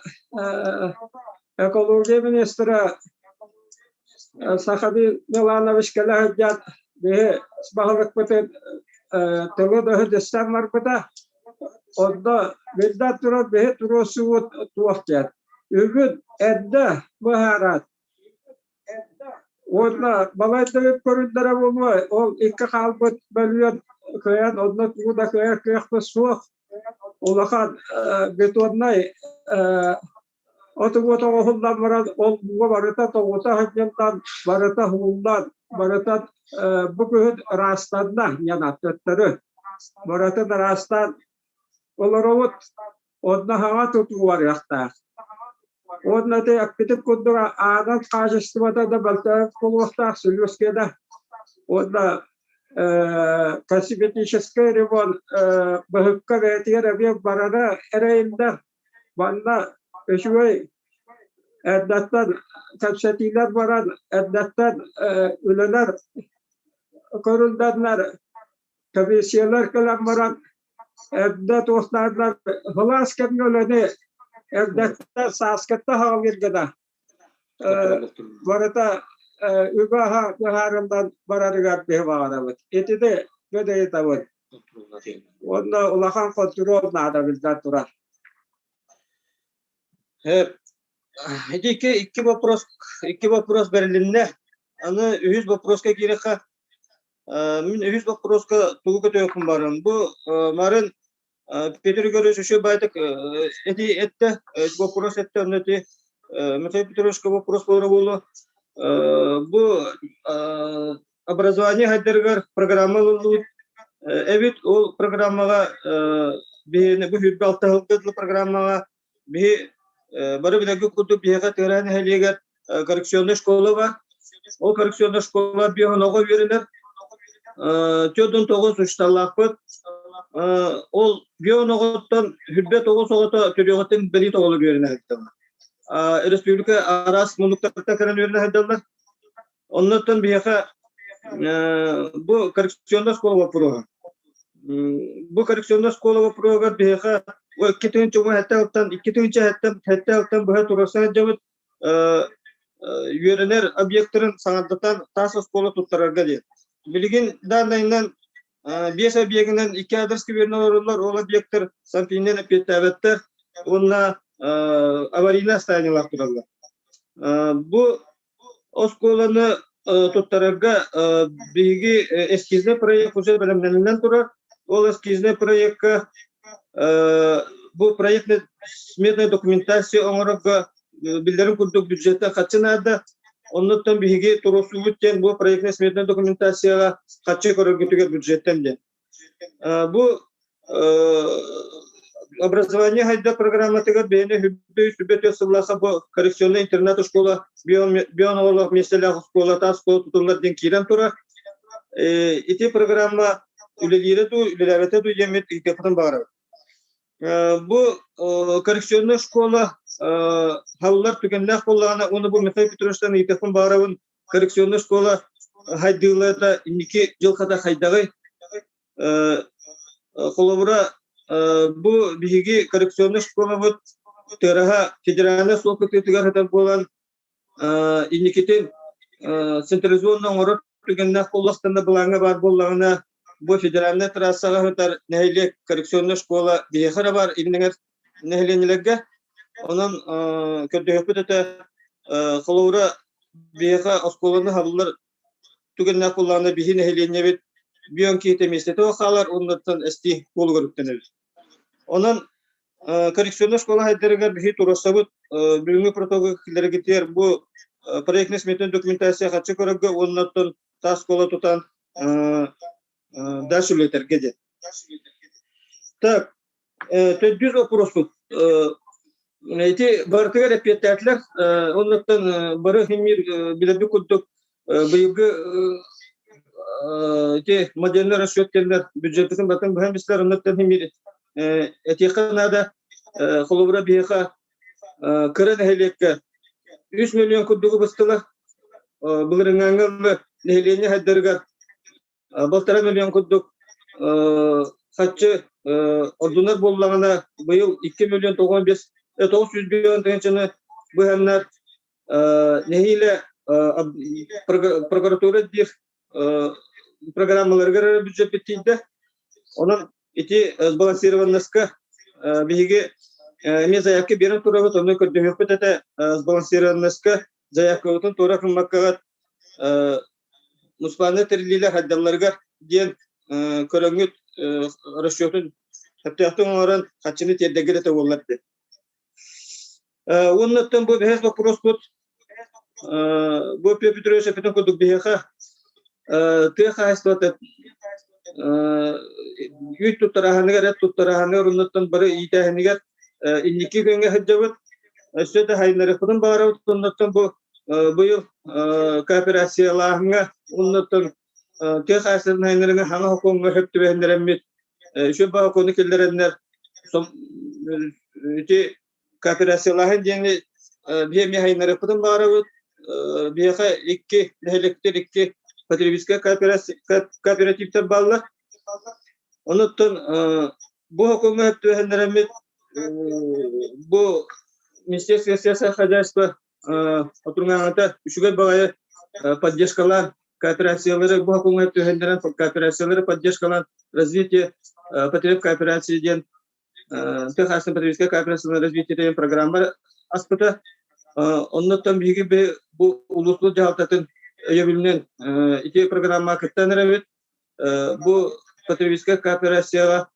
экология министрэ Сахамин Миланович кэлэ сылдьан биһи баһылыкпытын тылын-өһүн истэн барбыта. Онно биллэн турар биһи туруорсубут туох диэн. Үгүн эрдэ быһааран уонна балайда көрүллэрэ буолуо, ол икки хаалбыт бөлүөн кыайан онно тугу да кыайар кыахпыт суох. Улахан бетоннай отугу тоҕоһуллан баран ол ууга барыта тоҕута сынньыллан, барыта ууллан, барыта бу күһүн ыраастанна яна төттөрү. Барытын ыраастаан олоробут. Онно хаҥа тутуу барыахтаах. Уонна ити эппитим курдук аанан хаачыстыбата да мөлтөөбүт буолуохтаах сүлүөскэ да. Уонна косметическай ремонт быһыкка бэйэтигэр эмиэ барара эрэйиллэр. Манна үчүгэй Эрдэттэн кэпсэтиилэр баран, эрдэттэн үлэлэр көрүллэннэр, комиссиялар кэлэн баран, эрдэ туохтааннар былаас кэмҥэ үлэни эрдэттэн сааскыттан саҕалыыр гына барыта үбэ-аһа быһаарыллан барарыгар биһи баҕарабыт. Итини мин ыйытабын. Уонна улахан хонтуруол наада биллэн турар. Ити икки, икки вопрос икки вопрос бэрилиннэ. Аны үһүс вопроска киирэххэ, мин үһүс вопроска тугу көтүөхпүн баарым. Бу марын Петр Егорович еще байтык эти этте вопрос этте онно эти Михаил Петровичка вопрос буолара буолуо. Бу образование хайдарыгар программа ылыллыбыт эбит. Ол программаҕа биһини бу сүүрбэ алта сылга программаҕа биһи бары билэргэ курдук биһиэхэ Тыараһа нэһилиэгэр коррекционная школа бар. Ол коррекционная школа биэһин оҕо үөрэнэр. 49 учууталлаахпыт. Ол биэһин оҕоттон хүрбэт оҕус оҕото төрүөҕүттэн бэлиит оҕолор үөрэнэ сылдьаллар. Республика араас муннуктарыттан кэлэн үөрэнэ сылдьаллар. Оннуттан биһиэхэ бу коррекционная школа боппуруоһа. Бу коррекционная школа боппуруоһугар биһиэхэ 2017 сылтан 2007 быһа туруорса сылдьабыт үөрэнэр объектарын саҥардатан таас оскуола туттарарга диэн. Билигин данныйынан биэс объегынан икки адрес үөрэнэ олороллор, ол объектар санпиннэн эппиэттээбэттэр уонна аварийное состояниелаах тураллар. Бу Оскуоланы туттарарга биһиги эскизнэй проект уже бэлэмнэниллэн турар. Ол эскизнэй проекка бу проектная сметная документация оҥорорго биллэрин курдук бюджеттан харчы наада. Оннуттан биһиги туруорсуубут диэн бу проектная сметная документацияҕа харчы көрөргүтүгэр бюджеттан диэн. Бу образование хайда программатыгар бэйэни хүббүй сүбэ сыллаха бу коррекционный интернат школа бион миэстэлээх оскуола таас школа тутуллар диэн киирэн турар. Ити программа үлэлиирэ дуу, үлэлээбэтэ дуу диэммит ыйытыахпытын баҕарабыт. Бу коррекционная школа халлар түгэннээх буоллаҕына, уонна бу Михаил Петровичтан ыйытыахпын баҕарабын, коррекционная школа хайдыылата инники дьылхата хайдаҕый? Холобура, бу биһиги коррекционный школабыт Тыараһа федеральнай суол кытыытыгар сытар буолан, инникитин централизованно оҥорор түгэннээх буоллахтарына былааҥҥа баар буоллаҕына, бу федеральнай трассаҕа сытар нэһилиэк коррекционная школа биһиэхэ эрэ баар иннигэр нэһилиэнньэлэргэ. Онон көрдөһүөхпүт этэ, холобура, биһиэхэ оскуоланы хабыллар түгэннээх буоллаҕына биһи нэһилиэнньэбит бүөн киһитэ миэстэтэ хаалар уоннаттан эстии куолугар үктэнэбит. Онон коррекционный школа хайдарыгар биһи туруорсабыт бүгүҥҥү протокол киллэригитигэр бу проектный сметный документация харчы көрөргө уоннаттан таас школа тутан дальше үлэтэргэ диэн. Так, төрдүс вопроспут. Ити барытыгар эппиэттээтилэр. Оннуттан бары химир билэрбит курдук быйылгы ити модельный расчет кэллэр бюджетын батын быһан бистэр оннуттан химир этиэххэ наада. Холобура биһиэхэ кыра нэһилиэккэ 3 миллион курдугу быстылар. Былырыҥҥа нэһилиэнньэ хайдарыгар Балтараа миллион курдук харчы ордунар буоллаҕына, быйыл 2 миллион 95 900 миллион тыһыынчаны быһаннар нэһиилэ прокуратура диир программаларыгар бюджет тиийдэ. Онон ити сбалансированноска биһиги эмиэ заявка биэрэн турабыт, онно көрдөһүөхпүт этэ сбалансированноска заявкабытын туора гыммаккаҕыт муниципальнай тэриллиилэр хайдалларыгар диэн көрөҥҥүт расчетун сөптөөхтүк оҥорон харчыны тиэрдэргит этэ буоллар диэн. Уоннаттан бу бэһис боппуруоспут бу Петр Петрович эппитин курдук биһиэхэ тыа хаһаайыстыбата үүт туттарааһыныгар, эт туттарааһыныгар оннуттан бары иитээһинигэр инники күөҥҥэ сылдьабыт. Өссө да хайыннарыахпытын баҕарабыт. Оннуттан бу быйыл кооперациялааһыҥҥа уонна тыа хаһаайыстыбатын хайыннарыҥа саҥа сокуоҥҥа сөп түбэһиннэрэммит үчүгэй сокуону киллэрэннэр ити кооперациялааһын диэни Биһи эмиэ хайыннарыахпытын баҕарабыт. Биһиэхэ икки нэһилиэктэр икки потребительскай кооперативтар бааллар. Онуттан бу хокуҥҥа түһэннэрэммит бу Министерство сельского хозяйства отуруҥааҥыта үчүгэй баҕайы поддержкалаан кооперациялары бу хокуҥҥа түһэннэрэн кооперациялары поддержкалаан развитие потреб кооперации диэн Техасный потребительская кооперация развитие диэн программа аспыта. Оннуттан биһиги бу улууспут дьаһалтатын өйөбүлүнэн ити программа кыттан эрэбит. Бу потребительскай кооперацияҕа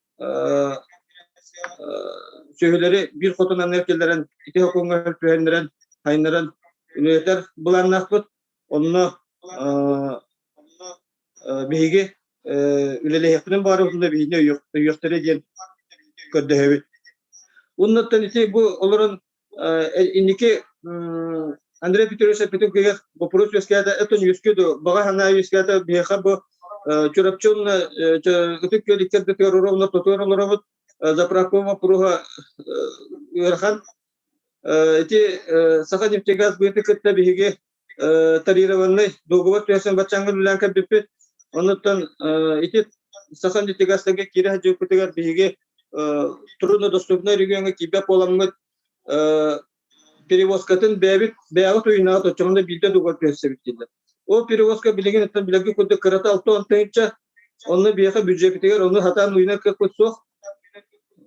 сүөһүлэри биир хотунан эркиллэрэн ити хокуҥҥа түһэннэрэн хайыннаран үлэлэтэр былааннаахпыт. Онно биһиги үлэлэһиэхпитин баҕарабытын да биһигини өйүөхтэрэ диэн көрдөһөбүт. Оннуттан ити бу олорон инники Андрей Петрович эппитин кыйах вопрос үөскээтэ, этон үөскүө дуо, баҕа санаа үөскээтэ, биһиэхэ бу Чурапчы уонна Ытык Күөл иккэрдэтигэр ровно тотуор олоробут, заправка боппуруоһа ыарахан. Ити Саха нефтегаз быыты кытта биһиги тарированный договор түһэрсэн баччааҥҥа үлэлээн кэлбиппит. Онуттан ити Саха нефтегазтарга киирэ сылдьыбыппытыгар биһиги труднодоступный региоҥҥа киирбэт буоламмыт перевозкатын бэйэбит бэйэҕит уйунаҕыт оччоҕуна биирдэ договор түһэрсэбит дииллэр. Ол перевозка билигин оттон билэргэ курдук кырата 60 тыһыынча, онно биһиэхэ бюджепитигэр ону сатаан уйунар кыахпыт суох.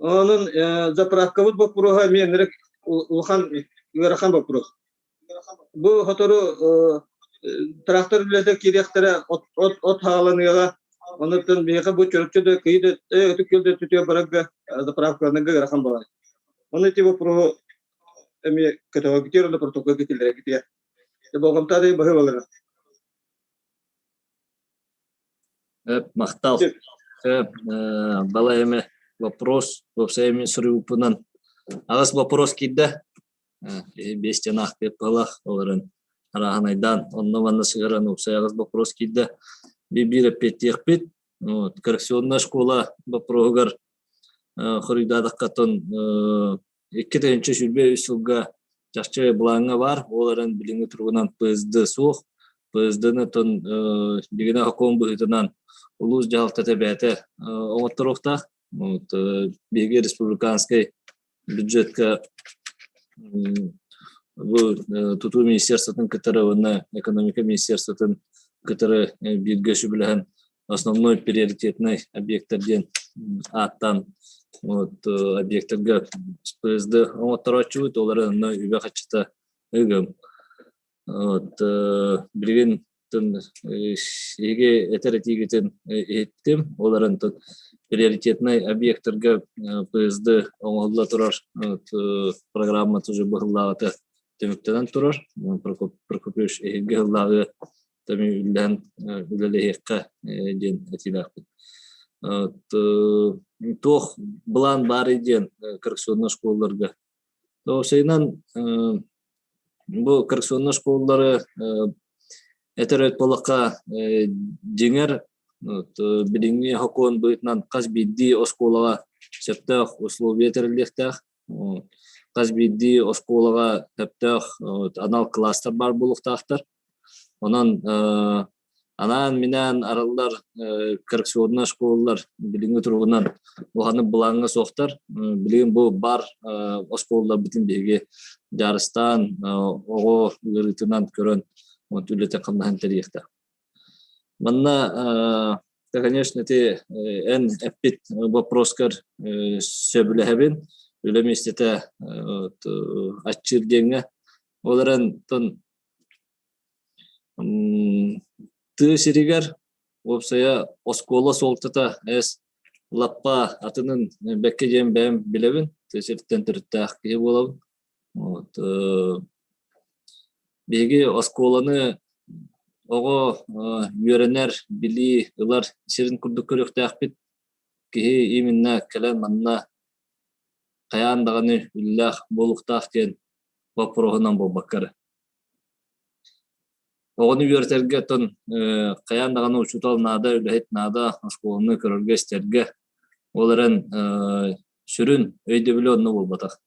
Онон заправкабыт боппуруоһа эмиэ ынырык улахан ыарахан боппуруос. Бу сотору трактор үлэтэ киириэхтэрэ, от от хааланыаҕа. Онуттан биһиэхэ бу Чурапчы да Кыйы да Ытык Күөл да өттүтүгэр барарга заправкаланарга ыарахан буолар. Ону ити боппуруоһу эмиэ көтөҕөгүтүөр уонна протоколга киллэрэргитигэр. Болҕомто баһы балара. Махтал. Балай эме вопрос, уопсай эми суруйбуппунан аҕыс вопрос киирдэ. Биэс тинаах пыалах олорон арааһынайдаан онно-манна сыһыаран уопсай аҕыс боппуруос киирдэ. Биир эппиэттиэхпит. Вот, коррекционная школа боппуруоһугар хоруйдаатахха тон 2023 сылга чахчы былааҥҥа баар, ол эрэн билиҥҥи туругунан ПСД суох. ПСД-ны тон билигин сокуон быһыытынан улуус дьаһалтата бэйэтэ оҥотторуохтаах. Вот, биһиги республиканскай бюджетка бу тутуу министерствотын кытары уонна экономика министерствотын кытары бииргэ сүбэлэһэн основной приоритетный объекттар диэн ааттаан вот объекттарга ПСД оҥотторооччубут, ол эрэн онно үбэ-харчыта ыгым. Вот билигин эһиги этэр этиигитин иһиттим. Ол эрэн тут приоритетнай объекттарга ПСД оҥоһулла турар программа уже быһыллааҕыта түмүктэнэн турар. Прокопьевич эһиги ыһыллааҕы тэми үллэһэн үлэлэһиэххэ диэн этиилээхпит. Туох былаан баарый диэн коррекционнай школаларга. Уопсайынан Бу коррекционнай школалары этэр эбит буоллахха, дьиҥэр билиҥҥи сокуон быһыытынан хас биирдии оскуолаҕа сөптөөх условия тэриллиэхтээх. Хас биирдии оскуолаҕа сөптөөх анал кылаастар баар буолуохтаахтар. Онон анаан-минээн арыллар коррекционнай школалар билиҥҥи туругунан улаханнык былааҥҥа суохтар. Билигин бу баар оскуолаларбытын биһиги дьаарыстаан оҕо ыарыытынан көрөн үлэтин-хамнаһын тэрийиэхтээх. Манна конечно ити эн эппит вопроскар сөбүлэһэбин. Үлэ миэстэтэ аччыыр диэҥҥэ. Ол эрэн Тыа сиригэр уопсайа оскуола суолтата эс лаппа атынын бэккэ диэн бэйэм билэбин, тыа сириттэн төрүттээх киһи буолабын. Вот биһиги оскуоланы оҕо үөрэнэр, билии ылар сирин курдук көрүөхтээхпит. Киһи именно кэлэн манна хайаан даҕаны үлэлээх буолуохтаах диэн боппуруоһунан буолбакка эрэ. Оҕону үөрэтэргэ оттон хайаан даҕаны учуутал наада, үлэһит наада, оскуоланы көрөргө-истэргэ. Ол эрэн сүрүн өйдөбүлэ онно буолбатах.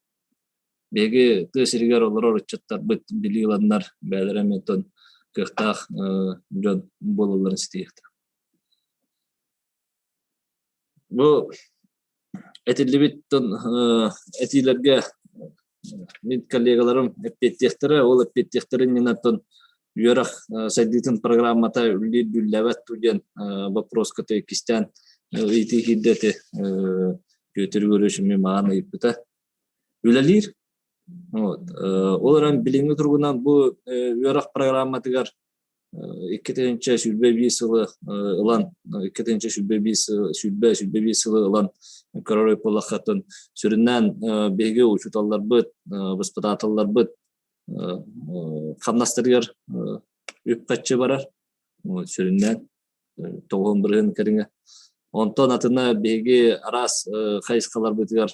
Биһиги тыа сиригэр олорор ыччаттарбыт билии ыланнар бэйэлэрэ эмиэ кыахтаах дьон буолалларын ситиһиэхтэрэ. Бу этиллибит этиилэргэ мин коллегаларым эппиэттиэхтэрэ, ол эппиэттиэхтэрин иннинэ үөрэх сайдыытын программата үлэлиир үлэлээбэт дуу диэн вопроска иккистээн ыйытыы киирдэ ити Петр Егорович эмиэ маҕан ыйыппыта. Үлэлиир. Вот. Ол эрэн билиҥҥи туругунан бу үөрэх программатыгар 2021 сылы ылан 2021 сүүрбэ сылы ылан көрөр буоллаххытын сүрүннээн биһиги учууталларбыт, воспитателларбыт хамнастарыгар үп-харчы барар. Сүрүннээн тоҕуһун бырыһын кэриҥэ. Онтон атына биһиги араас хайысхаларбытыгар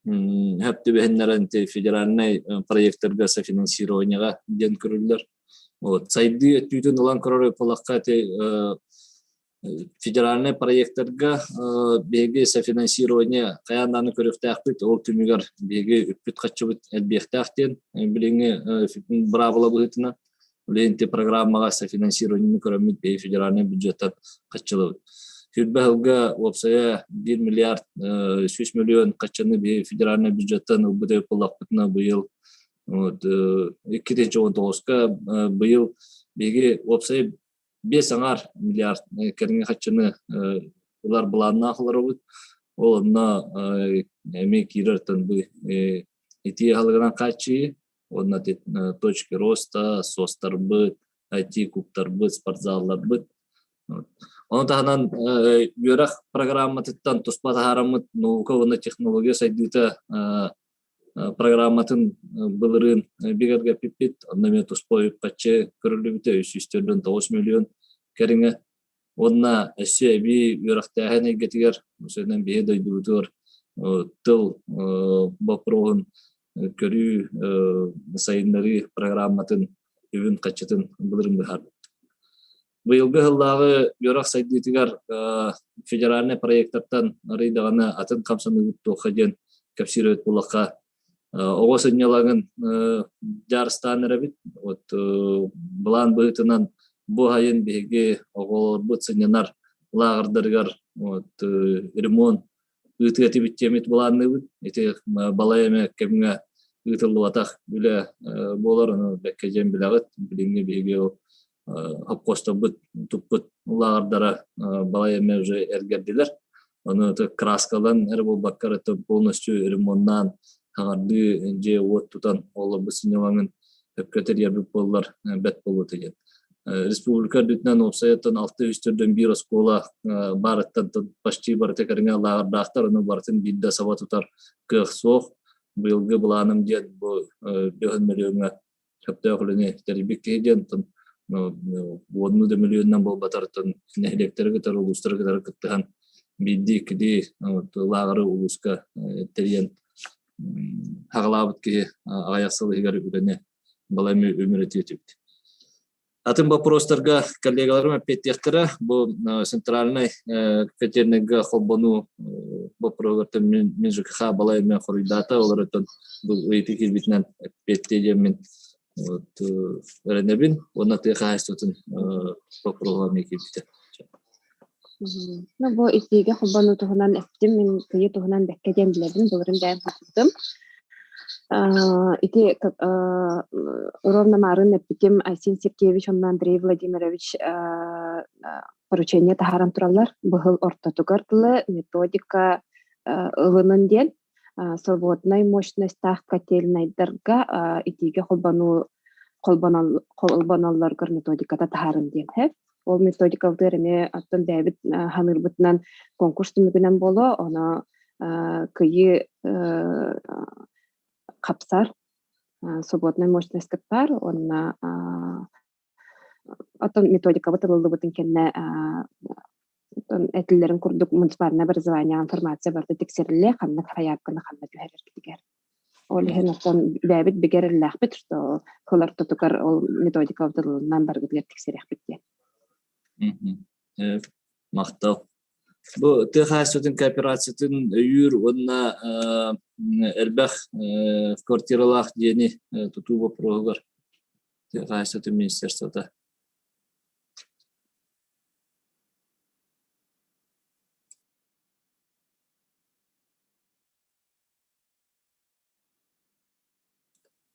хөп түбэһиннэрэн федеральнай проекттарга софинансированиеҕа диэн көрүллэр. Вот сайдыы өттүүтүн ылан көрөр буоллахха федеральнай проекттарга биһиги софинансирование хайаан даҕаны көрүөхтээхпит. Ол түмүгэр биһиги үппүт-харчыбыт элбиэхтээх диэн билиҥҥи быраабыла быһыытынан Билигин программаҕа софинансированиены көрөммүт биһиги федеральнай бюджеттан хаччылабыт. Сүүрбэ сылга уопсайа 1 миллиард 100 миллион хаччаны биһиги федеральнай бюджеттан ылбыт эбит буоллахпытына быйыл вот 2019-ка быйыл биһиги уопсайа биэс аҥаар миллиард кэриҥэ хаччыны ылар былааннаах олоробут. Ол онно эмиэ киирэр бу итии аһылыгынан хааччыйыы уонна точки роста, СОСтарбыт, IT-кубтарбыт, спортзалларбыт. Ону таһынан үөрэх программатыттан туспа таһаараммыт наука уонна технология сайдыыта программатын былырыын бигэргэппиппит. Онно эмиэ туспа үп-харчы көрүллүбүтэ 349 миллион кэриҥэ. Уонна өссө эбии үөрэхтээһин эйгэтигэр, сөрүнэн биһи дойдубутугар тыл боппуруоһун көрүү, сайыннарыы программатын үбүн-харчытын былырыын быһаарбыт. Быйылгы сыллааҕы үөрэх сайдыытыгар федеральнай проектартан арый даҕаны атын хамсаныыбыт туохха диэн кэпсиир эбит буоллахха, оҕо сынньалаҥын дьаарыстаан эрэбит. Вот былаан быһыытынан бу сайын биһиги оҕолорбут сынньанар лааҕырдарыгар вот ремонт ыытыа этибит диэммит былаанныыбыт. Ити балай эмэ кэмҥэ ыытыллыбатах үлэ буолар, ону бэккэ диэн билэҕит. Билиҥҥи биһиги ол хопхуостарбыт туппут лааҕырдара балай эмэ уже эргэрдилэр. Ону краскалан эрэ буолбакка эрэ полностью ремоннаан, хаҥардыы дьиэ-уот тутан олорбут сынньалаҥын өпкө тэрийэрбит буоллар бэрт буолуо этэ диэн. Республика үрдүнэн уопсайыттан алта үс төрдөн биир оскуола баарыттан почти барыта кэриҥэ лааҕырдаахтар, ону барытын биирдэ саба тутар кыах суох. Быйылгы былааным диэн бу бөһөн мөлүөҥҥэ сөптөөх үлэни тэрийбит киһи диэн уонну да мөлүйүөннэн буолбатар нэһилиэктэри кытары улуустары кытары кыттыһан биирдии иккилии лааҕыры улууска тэрийэн хаҕалаабыт киһи аҕыйах сыл иһигэр үлэни балай үмүрүтүө этибит. Атын боппуруостарга коллегаларым эппиэттиэхтэрэ. Бу центральнай котельныйга холбонуу боппуруоһугар мин ЖКХ балай эмэ хоруйдаата. Ол эрэн бу ыйытыы киирбитинэн эппиэттиэ диэммин вот эрэнэбин. Уонна тыа хаһаайыстыбатын боппуруоһа эмиэ киирбитэ. Ну, бу итиигэ холбонуу туһунан эттим, мин кыйы туһунан бэккэ диэн билэбин, былырын бэйэм сылдьыбытым. Ити ровно марын эппитим Айсен Сергеевич уонна Андрей Владимирович поручение таһааран тураллар. Быһыл ортотугар дылы методика ылынын диэн свободнай мощностаах котельнайдарга итиигэ холбонуу холбоноллоргор методиката таһаарын диэн һэ. Ол методикалдыр эмиэ оттон бэйэбит ханыырбытынан конкурс түмүгүнэн буолуо, оно кыйы хапсар свободная мощность баар уонна оттон методикабыт ылыллыбытын кэннэ этиллэрин курдук муниципальное образование информация барыта тиксэриллиэ ханнык сайаапканы ханна түһэрэргитигэр. Ол иһин оттон бэйэбит бигэр эрэллээхпит, что сыл ортотугар ол методикабыт ылыллан барыбытыгар тиксэриэхпит диэн. Махтал. Бу тыа хаһаайыстыбатын кооперациятын өйүүр уонна элбэх квартиралаах дьиэни тутуу боппуруоһугар тыа хаһаайыстыбатын министерствота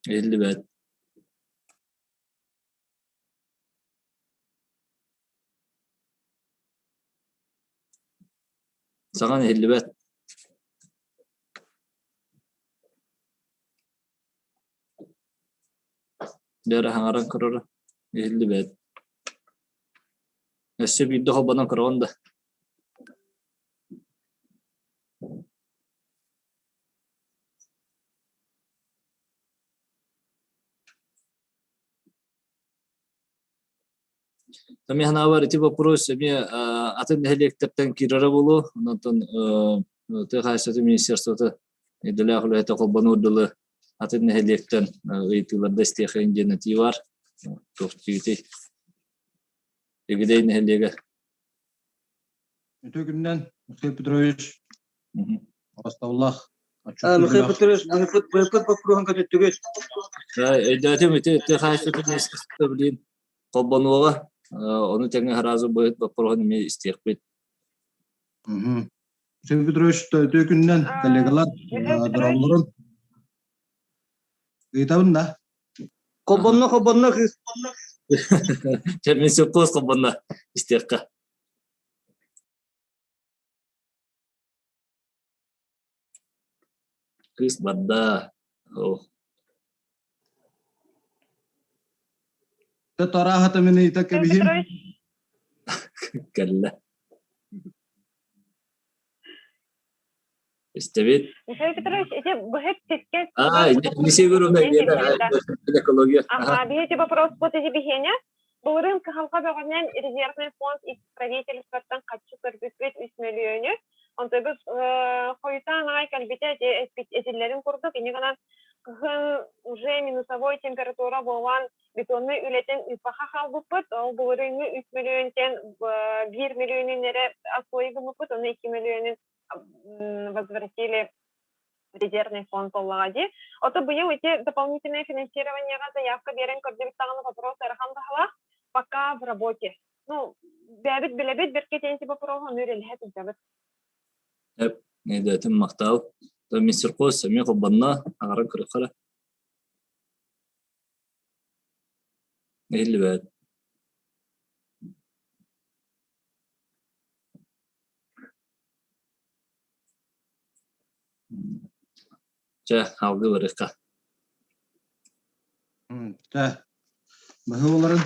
Иһиллибэт. Саҥан иһиллибэт. Дьэ хаҥаран көрөрө иһиллибэт. Өссө биирдэ холбонон көрөҕүн да? Мин санаабар ити боппуруос эмиэ атын нэһилиэктэртэн киирэрэ буолуо. Онтон тыа хаһаайыстыбатын министерствота идэлээх үлэһитэ холбонуор дылы атын нэһилиэктэн ыйытыыларда истиэхэйин диэн этии баар. Туох диигитий? Игидэй нэһилиэгэ. Үтүө күнүнэн, Михаил Петрович. Бастабыллаах. Михаил Петрович, быһыппыт боппуруоһун көтүттүгүт. Өйдөөтүм ити тыа хаһаайыстыбатын министерствота билигин холбонуоҕа. Ону тэҥэ сразу быһыт боппуруоһун эмиэ истиэхпит. Михаил Петрович, үтүө күнүнэн, коллегалар, дорооболорун. Ыйытабын да? Холбонно, холбонно кыыс. Чэ, мин сопхуос холбонно истиэххэ. Кыыс барда. Оо. Тэ тарааһата мин ыйыта кэбиһим. Кэллэ. Истэбит. Михаил Петрович, ити быһыт сискэ А, не северу экология. Ага, биһи вопрос вот эти биһиэнэ. Былырыын кыһалҕа бөҕөнөн резервный фонд из правительствоттан хаччы көрбүппүт үс мөлүйүөнү. Онтубут хойутаан аҕай кэлбитэ этиллэрин курдук, ини гынан кыһын уже минусовой температура буолан бетонный үлэтин ыыппаха хаалбыппыт. Ол былырыыҥҥы үс мөлүйүөнтэн биир мөлүйүөнүн эрэ освои гыммыппыт, ону икки мөлүйүөнүн возвратили резервный фонд буоллаҕа дии. Ото быйыл ити дополнительное финансированиеҕа заявка биэрэн көрдүбүт даҕаны вопрос ыарахан баһылаах пока в работе. Ну, бэйэбит билэбит бэркэ тиэнси боппуруоһу ону үлэлэһэ сылдьабыт. Эп, нэдэтин махтал. То мистер Кос эмиэ холбонно, аҕаран көрөххө Иһиллибэт. Чэ, алгыы барыахха. Чэ, быһыы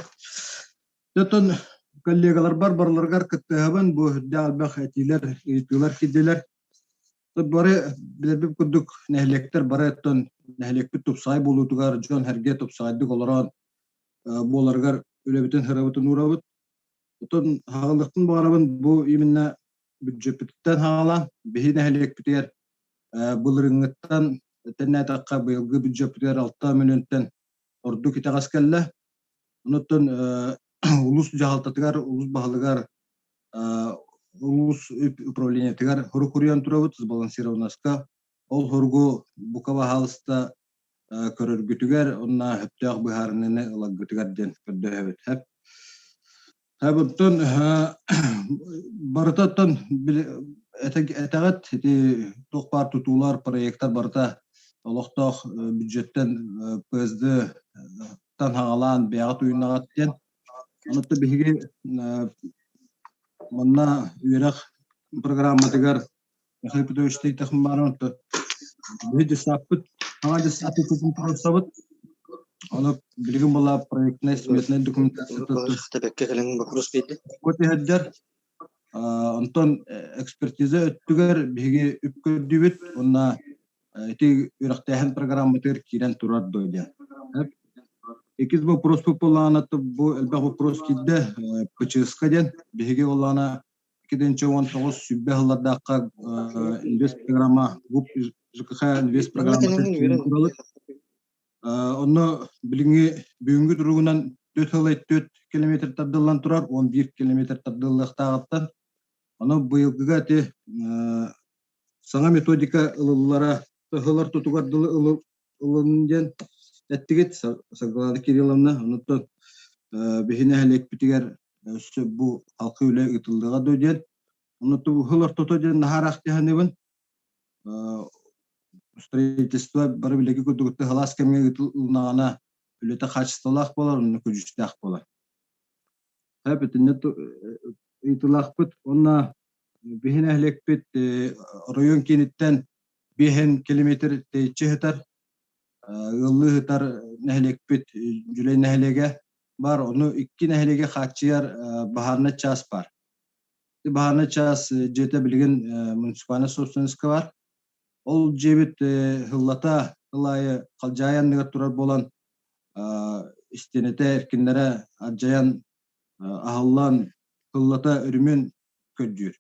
Оттон коллегаларбар барыларыгар кыттыһабын, бу үрдээх элбэх этиилэр, ыйытыылар киирдилэр. Бары билэрбит курдук нэһилиэктэр бары оттон нэһилиэкпит тупсаҕай буолуутугар, дьон-сэргэ тупсаҕайдык олорон буоларыгар үлэбитин сырабытын уурабыт. Оттон хаалыахпын баҕарабын бу именно бюджеппититтэн хаалан биһи нэһилиэкпитигэр былырыыҥҥыттан тэннээтэххэ быйылгы бюджеппитигэр 6 мөлүйүөнтэн ордук итэҕэс кэллэ. Онуттан улуус дьаһалтатыгар, улуус баһылыгар, улуус управлениетыгар хорук хуруйан турабыт сбалансированноска. Ол хоругу бука баһаалыста көрөргүтүгэр уонна сөптөөх быһаарыныыны ыларгытыгар диэн көрдөһөбүт. Оттон барытаттан этэҕит ити туох баар тутуулар, проектар барыта олохтоох бюджеттэн ПСД тан хаҕалаан бэйэҕит уйунаҕыт диэн. Онон биһиги манна үөрэх программатыгар Михаил Петрович Тахмаров биһи десаппыт саҥа десаппыт туруорсабыт. Ону билигин була проектнай сметнай документацията түһэрдэр. Онтон экспертиза өттүгэр биһиги үп көрдүүбүт уонна ити үөрэхтээһин программатыгар киирэн турар дуо диэн. Иккис вопрос буоллаҕына бу элбэх вопрос киирдэ ПЧС-ка диэн. Биһиги буоллаҕына 2019 сүүрбэ сыллардаахха инвест программа ГУП ЖКХ инвест программатын Онно билиҥҥи бүгүҥҥү туругунан 4 сыл 4 километр тардыллан турар, 11 километр тардыллыахтааҕыттан. Ону быйылгыга ити саҥа методика ылыллара ыһылар тутугар дылы ылын диэн эттигит Саргылана Кирилловна. Онуттан биһи нэһилиэкпитигэр өссө бу халқы үлэ ыытыллыаҕа дуо диэн. Онуттан ыһыл ортото диэн наһаа ыраах Строительство бары билиги курдук тыһалаас кэмҥэ ыытыллынаҕына үлэтэ хаачыстыбалаах буолар, онно көдьүүстээх буолар. Сөп итиннэ ыйытылаахпыт уонна биһи нэһилиэкпит оройуон кииниттэн биэһин километр тэйиччи сытар, ыаллыы сытар нэһилиэкпит Дьүлэй нэһилиэгэ баар. Ону икки нэһилиэги хааччыйар баһаарынай чаас баар. Баһаарынай чаас дьиэтэ билигин муниципальнай собственностька баар. Ол дьиэбит сыллата сыл аайы халдьаайы анныгар турар буолан истиэнэтэ эркиннэрэ ардьайан аһыллан сыллата өрүмүөн көрдүүр.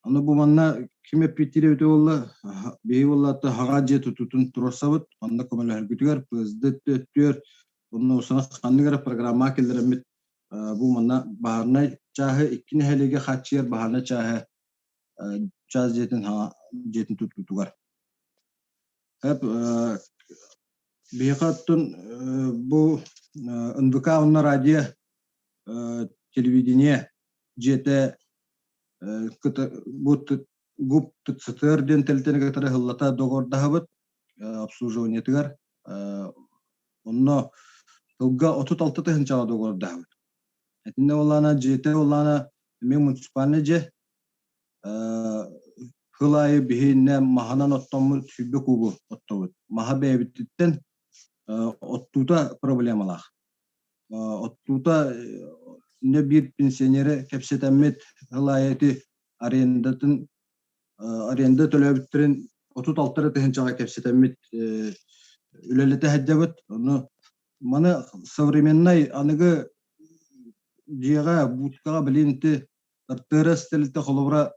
Ону бу манна ким эппиэттиир эбитэ буолла, биһиги буоллаата хаҕа дьиэ тутуутун туруорсабыт, онно көмөлөһөргүтүгэр ПСД өттүгэр онно усана ханнык эрэ программаҕа киллэрэммит бу манна баһаарынай чааһы икки нэһилиэги хааччыйар баһаарынай чааһы чаас дьиэтин дьиэтин тутуутугар. Биһиэхэ оттон бу НВК уонна радио телевидение дьиэтэ бу ГУП ТЦТР диэн тэрилтэни кытары сыллата доҕордоһобут обслуживаниетыгар онно тылга 36 тыһыынчаҕа доҕордоһобут. Итиннэ буоллаҕына дьиэтэ буоллаҕына эмиэ муниципальнай дьиэ Сыл аайы биһиэннэ маһынан оттоммут 20 кубу оттобут. Маһа бэйэбититтэн оттуута проблемалаах. Оттуута инньэ биир пенсионеры кэпсэтэммит сыл аайы ити арендатын аренда төлөөбүттэрин 36 эрэ тыһыынчаҕа кэпсэтэммит үлэлэтэ сылдьабыт. Ону маны современнай аныгы дьиэҕэ, будкаҕа билин ити РТРС тэрилтэ холобура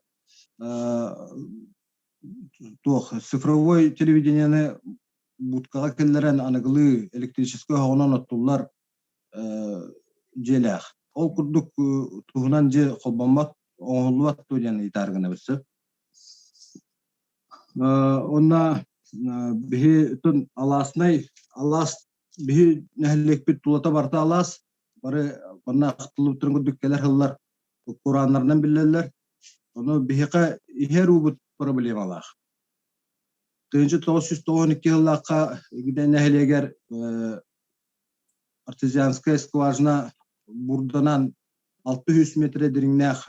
туох цифровой телевидениены будкаҕа киллэрэн аныгылыы электрическэй оһоҕунан оттуллар дьиэлээх. Ол курдук туһунан дьиэ холбоммот, оҥоһуллубат дуо диэн ыйытаар гынабыт сөп. Онно биһи алааснай алаас биһи нэһилиэкпит тулата барыта алаас бары манна ахтыллыбыттарын курдук кэлэр сыллар курааннарынан биллэллэр. Ону биһиэхэ иһэр уубут проблемалаах. 1992 сыллаахха Игидэй нэһилиэгэр артезианская скважина бурданан 600 метрэ дириҥнээх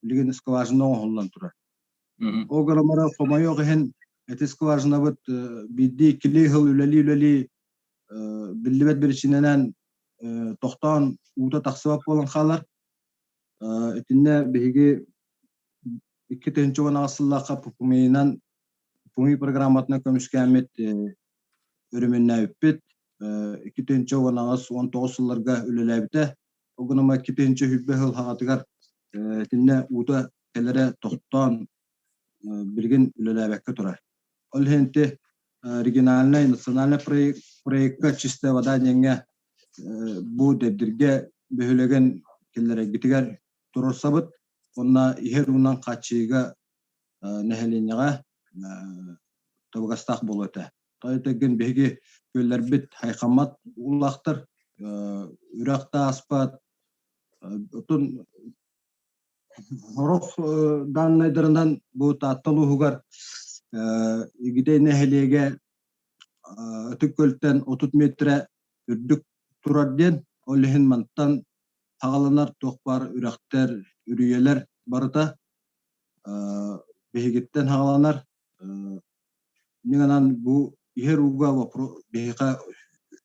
билигин скважина оҥоһуллан турар. Ол гынан хомойуох иһин ити скважинабыт биирдии-иккилии сыл үлэлии-үлэлии биллибэт биричиинэнэн тохтоон уута тахсыбат буолан хаалар. Итиннэ биһиги 2018 сыллаахха ППМИ-нан ППМИ программатынан көмүскээммит өрөмүөннээбиппит. 2018-19 сылларга үлэлээбитэ. Ол гынан 2020 сыл хаҕатыгар итиннэ уута кэлэрэ тохтоон билигин үлэлээбэккэ турар. Ол иһин ити региональнай, национальнай проекка «Чистая вода» диэҥҥэ бу Дэбдиргэ бөһүөлэгин киллэрэргитигэр туруорсабыт. Уонна иһэр уунан хааччыйыыга нэһилиэнньэҕэ табыгастаах буолуо этэ. Тоҕо диэтэргин биһиги күөллэрбит хайхаммат уулаахтар, үрэх да ааспат, оттон Сорох дааннайдарынан бу Таатта улууһугар Игидэй нэһилиэгэ Ытык Күөлтэн 30 миэтэрэ үрдүк турар диэн, ол иһин мантан саҕаланар туох баар үрэхтэр, үрүйэлэр барыта биһигиттэн саҕаланар. Инньэ гынан бу иһэр ууга биһиэхэ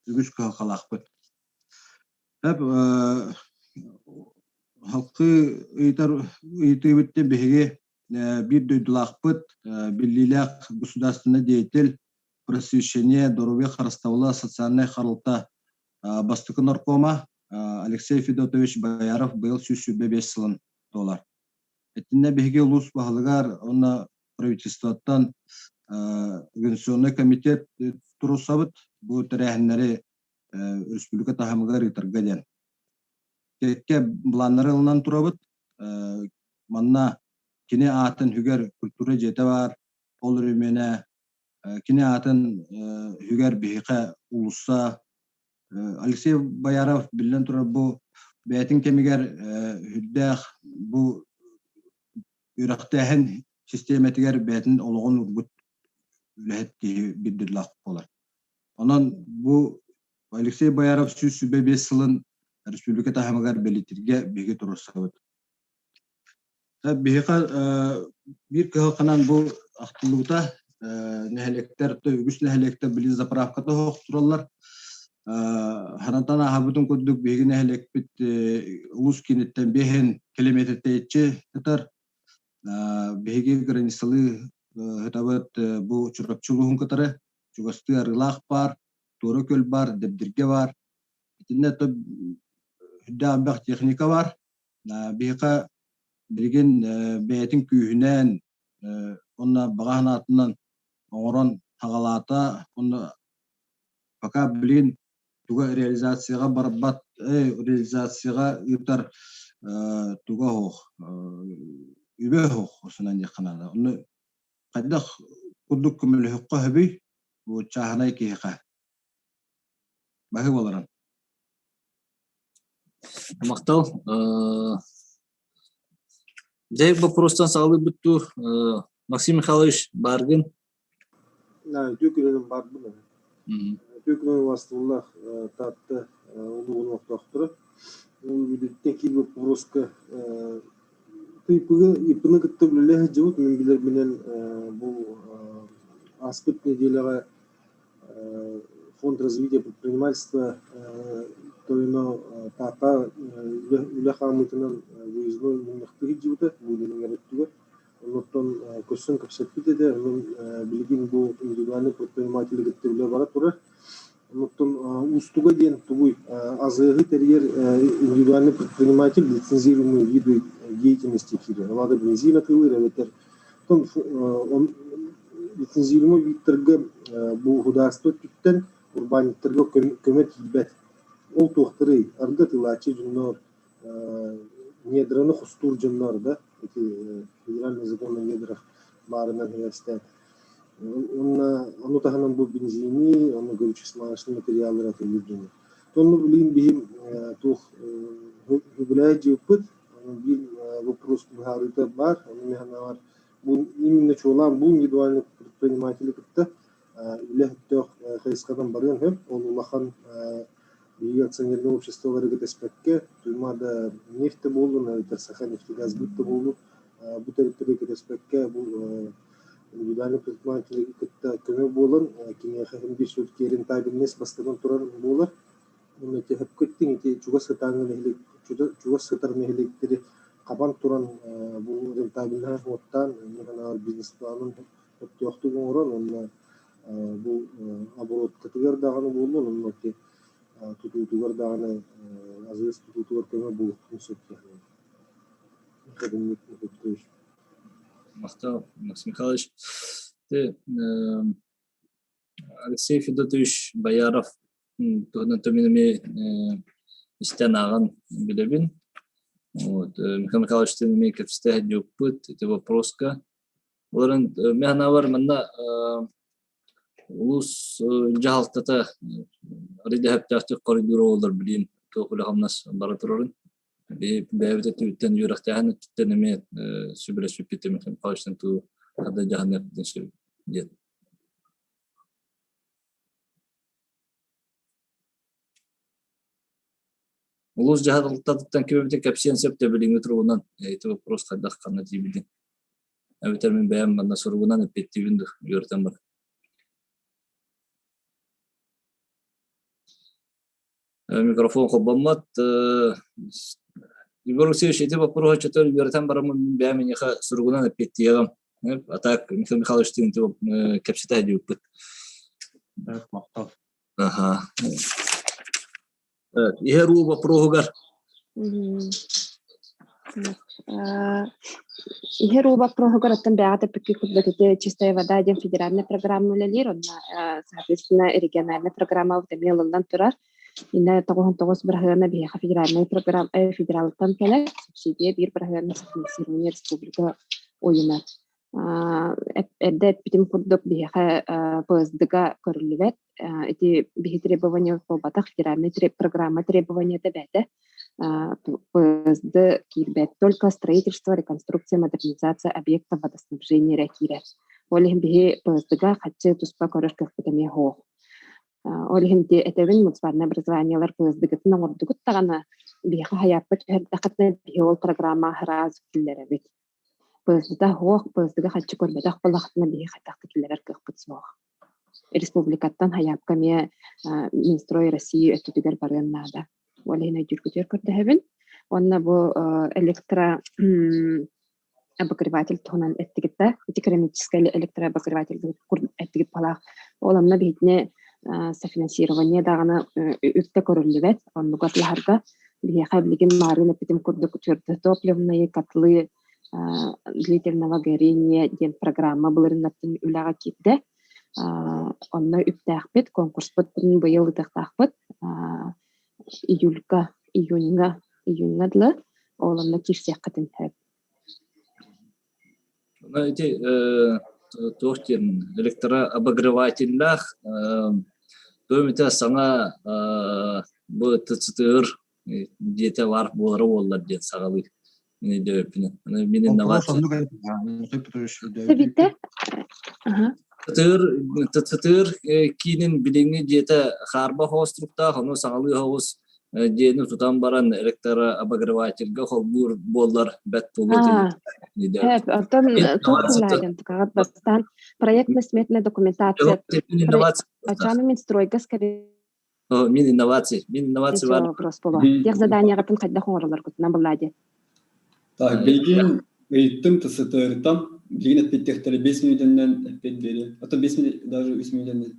үгүс кыһалҕалаахпыт. Халкы ыйытар ыйытыыбыттан биһиги биир дойдулаахпыт, биллиилээх государственный деятель, просвещение, доруобуйа харыстабыла, социальнай харалта бастакы наркома Алексей Федотович Бояров быйыл 125 сылын туолар. Итиннэ биһиги улуус баһылыгар уонна правительствоттан Организационный комитет туруорсабыт. Бу тэрээһиннэри республика таһымыгар ыытарга диэн. Кэккэ былааннары ылынан турабыт. Манна кини аатын үгэр культура дьиэтэ баар, ол өрөмүөнэ кини аатын үгэр биһиэхэ уулусса Алексей Бояров биллэн турар бу бэйэтин кэмигэр үрдээх бу үөрэхтээһин систиэмэтигэр бэйэтин олоҕун урбут үлэһит киһи биирдирлээх буолар. Онон бу Алексей Бояров 125 сылын республика таһымыгар бэлиэтиргэ биһиги туруорсабыт. Биһиэхэ биир кыһалҕанан бу ахтыллыбыта нэһилиэктэр, үгүс нэһилиэктэр билин заправката суох тураллар. Ханантан ааһабытын курдук биһиги нэһилиэкпит улуус кииниттэн биэһин километр тэйиччи сытар. Биһиги границалыы сытабыт бу Чурапчы улууһун кытары чугастыы Арыылаах баар, Туора Күөл баар, Дэбдиргэ баар. Итиннэ үрдээх элбэх техника баар. Биһиэхэ билигин бэйэтин күүһүнэн уонна баҕа санаатынан оҥорон саҕалаата уонна пока билигин туга реализацияҕа барбат реализацияҕа ыытар туга суох үбэ суох осунан диэххэ наада. Онно хайдах курдук көмөлөһүөххэ сөбүй бу чааһынай киһиэхэ баһыы буоларын. Махтал. Дьэ, боппуруостан саҕалыырбыт дуу, Максим Михайлович, бааргын? Үтүө күнүнэн баарбын. Үтүө күнүнэн убастабыллаах Таатта улууһун олохтоохторо. Бүлүүттэн киирбит боппуруоска ТИП-ы ИП-ны кытта үлэлэһэ сылдьыбыт. Мин билэрбинэн бу ааспыт нэдиэлэҕэ Фонд развития предпринимательства тойоно Таатта үлэ хаамыытынан выездной мунньахтыы сылдьыбыта бу үлэлэҥэр өттүгэр. Оннуттан көрсөн кэпсэппит этэ. Онон билигин бу индивидуальный предприниматели кытта үлэ бара турар. Оннуттан уустуга диэн тугуй? АЗ-ы тэрийэр индивидуальный предприниматель лицензируемые виды деятельности киирэр. Ол аата бензин атыылыыр эбэтэр лицензируемай видтарга бу государство өттүттэн урбаанньыттарга көмө тиийбэт. Ол туохтарый? Арга атыылааччы дьоннор, недраны хостуур дьоннор да, ити федеральный закон о недрах баарынан сибээстээн. Уонна ону таһынан бу бензини, ону горюче-смазочный материаллары атыылыыр дьоннор. Онно билигин биһи туох үбүлээх дьыыппыт, биир вопрос быһаарыыта баар, ону мин санаабар бу именно чуолаан бу индивидуальный предприниматели кытта үлэ өттөөх хайысханан барыан сөп. Ол улахан биһиги акционернай обществолары кэтэспэккэ, Туймаада нефть да буоллун, эбэтэр Саха нефтегазбыт да буоллун, бу тэрилтэри кэтэспэккэ бу индивидуальный предприниматели кытта көмө буолан, киниэхэ син биир сүрүн рентабельность бастатан турар буолар. Уонна ити сөпкө эттиҥ, ити чугас сытааҥҥы нэһилиэк чугас сытар нэһилиэктэри хабан туран бу рентабельноһы суоттаан, инньэ гынан бизнес-планын сөптөөхтүк оҥорон уонна бу обороткатыгар даҕаны буоллун, онно ити тутуутугар даҕаны азыыс тутуутугар көмө буолуохтун сөп диэн Махтал, Максим Михайлович. Ты Алексей Федотович Бояров туһунан мин эмиэ истэн ааҕан билэбин. Вот, Михаил Михайловичтыын эмиэ кэпсэтэ сылдьыбыппыт ити вопроска. Олорон мин санаабар манна улуус дьаһалтата арыый да сөптөөхтүк хоруйдуур оҕолор билиим туох үлэ-хамнас бара турарын. Бэйэбит өттүбүттэн үөрэхтээһин өттүттэн эмиэ сүбэлэспиппит Михаил Михайловичтан туу хада дьаһаныахпытын сөп диэн. Улуус дьаһалтатыттан ким кэпсиэн сөп да билиҥҥи туругунан ити вопрос хайдах ханна тиийбитин. Эбэтэр мин бэйэм манна суругунан эппиэттиибин дуу, үөрэтэн баран. Микрофон холбоммот. Егор Алексеевич, ити боппуруоһу чөтөр үөрэтэн бараммын мин бэйэм эйиэхэ суругунан эппиэттиэҕим. А так Михаил Михайловичтыын кэпсэтэ сылдьыбыппыт. Махтал. Аха. Иһэр уу боппуруоһугар. Иһэр уу боппуруоһугар оттон бэйэҕит эппиккит курдук ити «Чистая вода» диэн федеральнай программа үлэлиир, онно соответственно региональнай программабыт эмиэ ылыллан турар. Инна 99 бырыһыана биһиэхэ федеральнай программа федералтан кэлэр, субсидия 1 бырыһыана софинансирование республика уйунар. Эрдэ эппитим курдук биһиэхэ ПСД-га көрүллүбэт. Ити биһи требование буолбатах, федеральнай программа требованиета бэйэтэ ПСД киирбэт. Только строительство, реконструкция, модернизация объектов водоснабжения эрэ киирэр. Ол иһин биһи ПСД-га хаччы туспа көрөр кыахпыт эмиэ суох. Ол иһин ити этэбин муниципальнай образованиелар ПСД-гытын оҥордугут даҕаны биһиэхэ хайааппыт түһэрдэххитинэ биһи ол программа сразу киллэрэбит. ПСД-та суох, ПСД-га хаччы көрбөтөх буоллахтына биһи хайдах да киллэрэр кыахпыт суох. Республикаттан хайаапка эмиэ Минстрой России өттүтүгэр барыан наада. Ол иһин өйдүүргүтүгэр көрдөһөбүн. Уонна бу электро обогреватель туһунан эттигит да, ити керамическай электрообогреватель эттигит балаах. Ол онно биһитини софинансирование даҕаны үктэ көрүллүбэт. Оннук атлаһарга биһиэхэ билигин маарыын эппитим курдук твердотопливные котлы длительного горения диэн программа былырыыннаттан үлэҕэ киирдэ. Онно үптээхпит, конкурспут быйыл ыытыахтаахпыт. Июльга, июньга, июньга дылы ол онно киирсиэххитин сөп. Ити туох диэн электрообогревателлээх туом итэ саҥа бу ТЦТР диэтэ баар буолара буоллар диэн саҕалыы мин өйдөөбүппүнэн. Мин инновация. Сэбиттэ? ТТР ТЦТР киинин билиҥҥи дьиэтэ хаарбах ооструктаах, ону саҥалыы соҕус дьиэни тутан баран электрообогревательга холбуур буоллар бэт буолуо Оттон туох кылааген тукаҕат бастаан проектно-сметная документация Ачаны Минстройга скорее Мин инновации. Мин инновации бар. Вопрос боло. Тех заданиягытын хайдах оҥоролоргутунан булла Так, билигин ыйыттым ТСТР-тан, билигин эппиттиэхтэрэ 5 мүнүүтэннэн эппиэт биэриэ. А то 5 мүнүүт, даже 3 мүнүүтэннэн.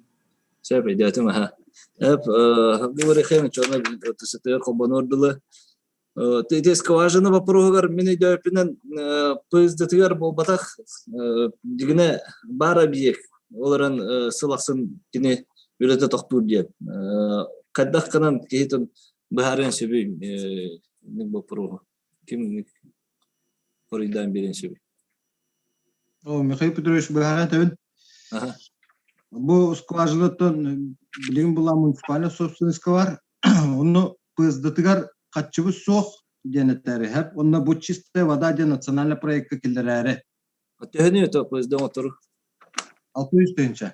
Сөп, өйдөөтүм аха. Эп, бу решение чона ТСТР холбонуор дылы. Ити скважина вопроһугар мин өйдөөппүнэн ПСД-тыгар буолбатах дигинэ баар объект. Ол эрэн сыл ахсын кини үлэтэ тохтуур диэн. Хайдах гынан киһи быһаарыан сөбүй боппуруоһу? Ким хоруйдаан биэриэн сөбүй? О, Михаил Петрович быһааран этэбин. Бу скважинаттан билигин була муниципальная собственностька бар. Онно ПСД-тыгар хаччыбыт суох диэн этээри. Онно бу чистая вода диэн национальный проекка киллэрээри. Төһөнү то ПСД оҥоттору? 600 тыһыынча.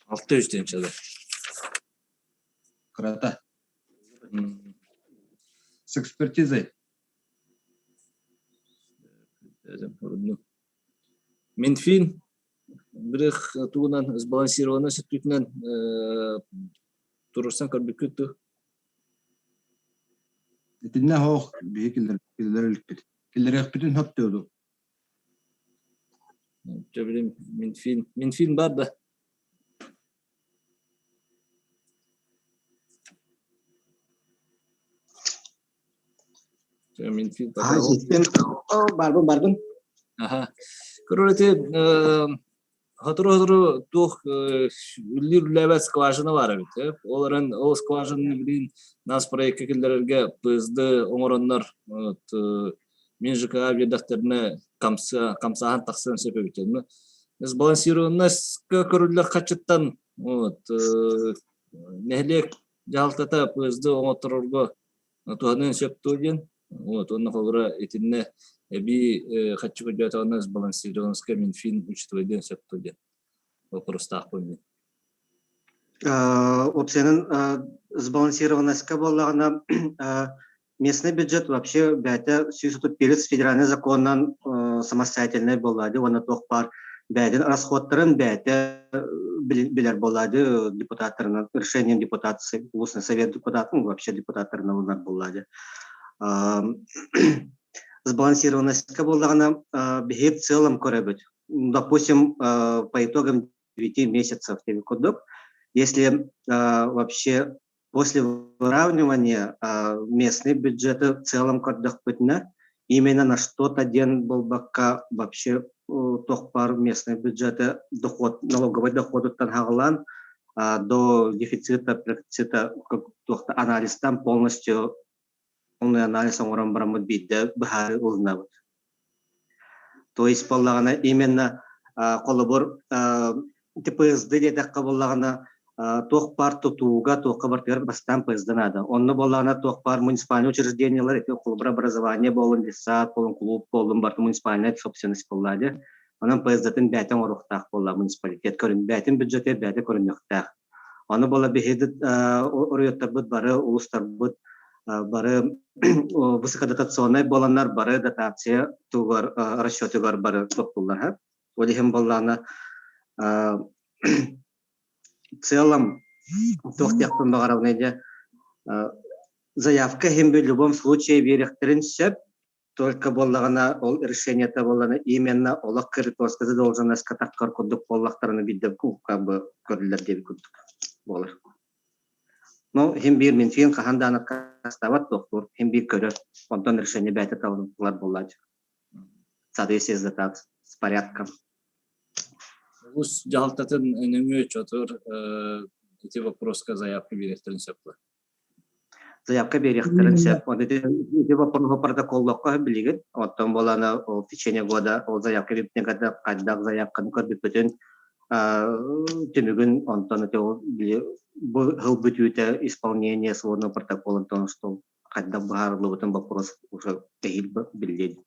600 тыһыынча да. Кырата. С экспертизой. Минфин бирих тугунан сбалансированный сүттүтүнэн турурсан көрбүккүт ту. Итиннэ хоох биһи киллэр иликпит. Киллэриэхпитин хөп диэду. Билим Минфин Минфин бар да. Минфин Барбын, барбын. Аха. Көрөр Сотору-сотору туох үллүүр үллээбэт скважина баар эбит. Ол эрэн ол скважинаны билигин нас проекка киллэрэргэ ПСД оҥороннор вот мин ЖК биэрдэхтэринэ хамсааһын тахсыан сөп эбит. Сбалансированностька көрүллэр хаччыттан вот нэһилиэк дьаһалтата ПСД оҥотторорго туһаныан сөп дуо диэн. Вот, уонна холобура итиннэ эбии хаччы көрдөөтөҕүнэ сбалансированностька Минфин учитывайдыан сөп дуо диэн боппуруостаахпын мин. Опциянын сбалансированностька буоллаҕына местный бюджет вообще бэйэтэ 135 федеральный законунан самостоятельный буолла уонна туох баар бэйэтин расходтарын бэйэтэ билэр буолла депутаттарынан решением депутат улусный совет депутатын вообще депутаттарынан ылынар буолла сбалансированностька буоллаҕына биһи в целом көрөбүт допустим по итогам 9 месяцев курдук если вообще после выравнивания местные бюджеты в целом көрдөхпүтүнэ именно на что-то диэн буолбакка вообще туох баар местный бюджеты доход налоговый доходуттан хаҕылаан До дефицита, профицита туохта анализтан полностью полный анализ оҥорон бараммыт биирдэ быһаарыы ылынабыт. То есть буоллаҕына именно холобур ТПСД диэтэххэ буоллаҕына туох баар тутууга, туохха барытыгар бастаан ПСД наада. Онно буоллаҕына туох баар муниципальные учреждениелар, ити холобур образование буоллун, детсад буоллун, клуб буоллун, барыта муниципальная собственность буоллаа дии. Онон ПСД-тын бэйэтэ оҥоруохтаах буолла муниципалитет көрүн бэйэтин бюджеты бэйэтэ көрүнүөхтээх. Аны буола биһиги оройуоттарбыт бары улуустарбыт бары высокодотационнай буоланнар бары дотация тугар расчетугар бары туттуллар. Ол иһин буоллаана в целом туох диэхпин баҕарабын дьэ заявка иһин в любом случае биэриэхтэрин сөп только буоллаҕына ол решениета буоллаҕына именно олох кредиторская задолженностька таххар курдук буоллахтарына биирдэ как бы көрүллэр диэбит курдук буолар. Ну, хим биир Минфин хаһан даҕаны отказтаабат туохтуур, хим биир көрөр, онтон решение бэйэтэ талыллар буоллааччы. В соответствии с дотацией, с порядком. Улус дьаһалтатын нөҥүө чотур ити вопроска заявка биэриэхтэрин сөп Заявка биэриэхтэрин сөп. Оны ити вопроһу протоколлооххо билигин. Оттон буолана ол в течение года ол заявка биэрбитин кытта хайдах заявканы көрбүппүтүн түмүгүн онтон ити ол бу сыл бүтүүтэ исполнение сводного протокола онтон что хайдах быһаарыллыбытын вопрос уже тэһиил биллиэ.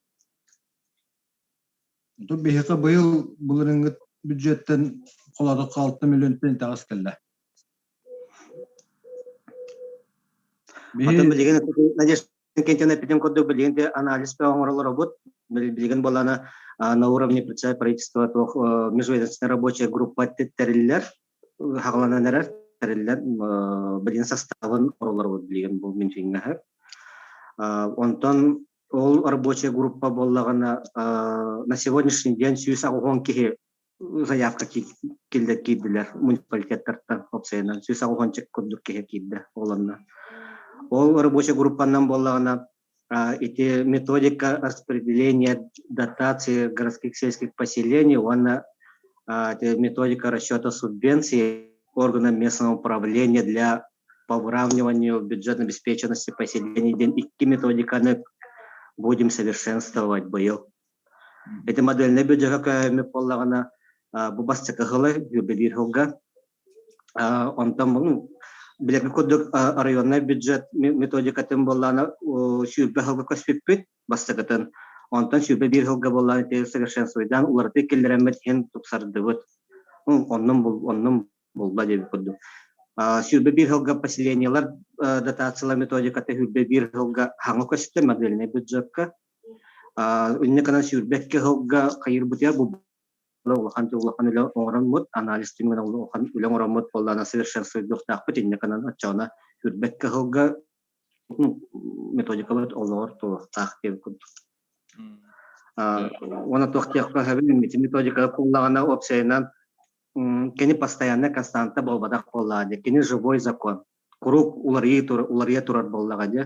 Тут биһиэхэ быйыл былырыҥҥы бюджеттен холоотоххо 6 миллионтан итэҕэс кэллэ. Оттон билигин Надежда Кентина эппитин курдук билигин те анализ оҥоролоробут. Билигин буолана на уровне правительства туох межведомственная рабочая группа тэриллэр, хаҕаланан эрэр тэриллэр билигин составын оҥоролоробут билигин бу Минфиҥҥэ. Онтон ол рабочая группа буоллаҕына на сегодняшний день 180 киһи заявка киллэр киирдилэр муниципалитеттартан уопсайынан 180 курдук киһи киирдэ олонно. Ол рабочая группанан буоллаҕына ити методика распределения дотации городских сельских поселений уонна методика расчета субвенций органам местного управления для по выравниванию бюджетной обеспеченности поселений диэн икки методиканы будем совершенствовать быйыл. Ити модельнай бюджекка көһөммүт буоллаҕына, бу бастакы сылы юбилейр сылга. Онтон ну, билэргэ курдук районнай бюджет методикатын буоллаҕына 20 сылга көспүппүт бастакытын. Онтон 21 сылга буоллаҕына ити совершенствуйдаан уларытыы киллэрэммит иһин тупсардыбыт. Оннун оннун булла диэбит курдук. 21 сылга поселениелар дотациялар методиката 21 сылга хаҥа көстө модельнай бюджетка. Инньэ гынан 22 сылга хайыырбытыгар бу улахан улахан үлэ оҥороммут, анализ түмүгүнэн улахан үлэ оҥороммут буоллаҕына совершенствуйдуохтаахпыт. Инньэ гынан оччоҕуна 22 сылга методикабыт олоҕор туруохтаах диэн курдук. Уонна туох диэххэ сөбүй, методика куллаҕына уопсайынан кини постоянно константа буолбатах буоллаҕа дии. Кини живой закон. Куруук уларыйа турар буоллаҕа дии.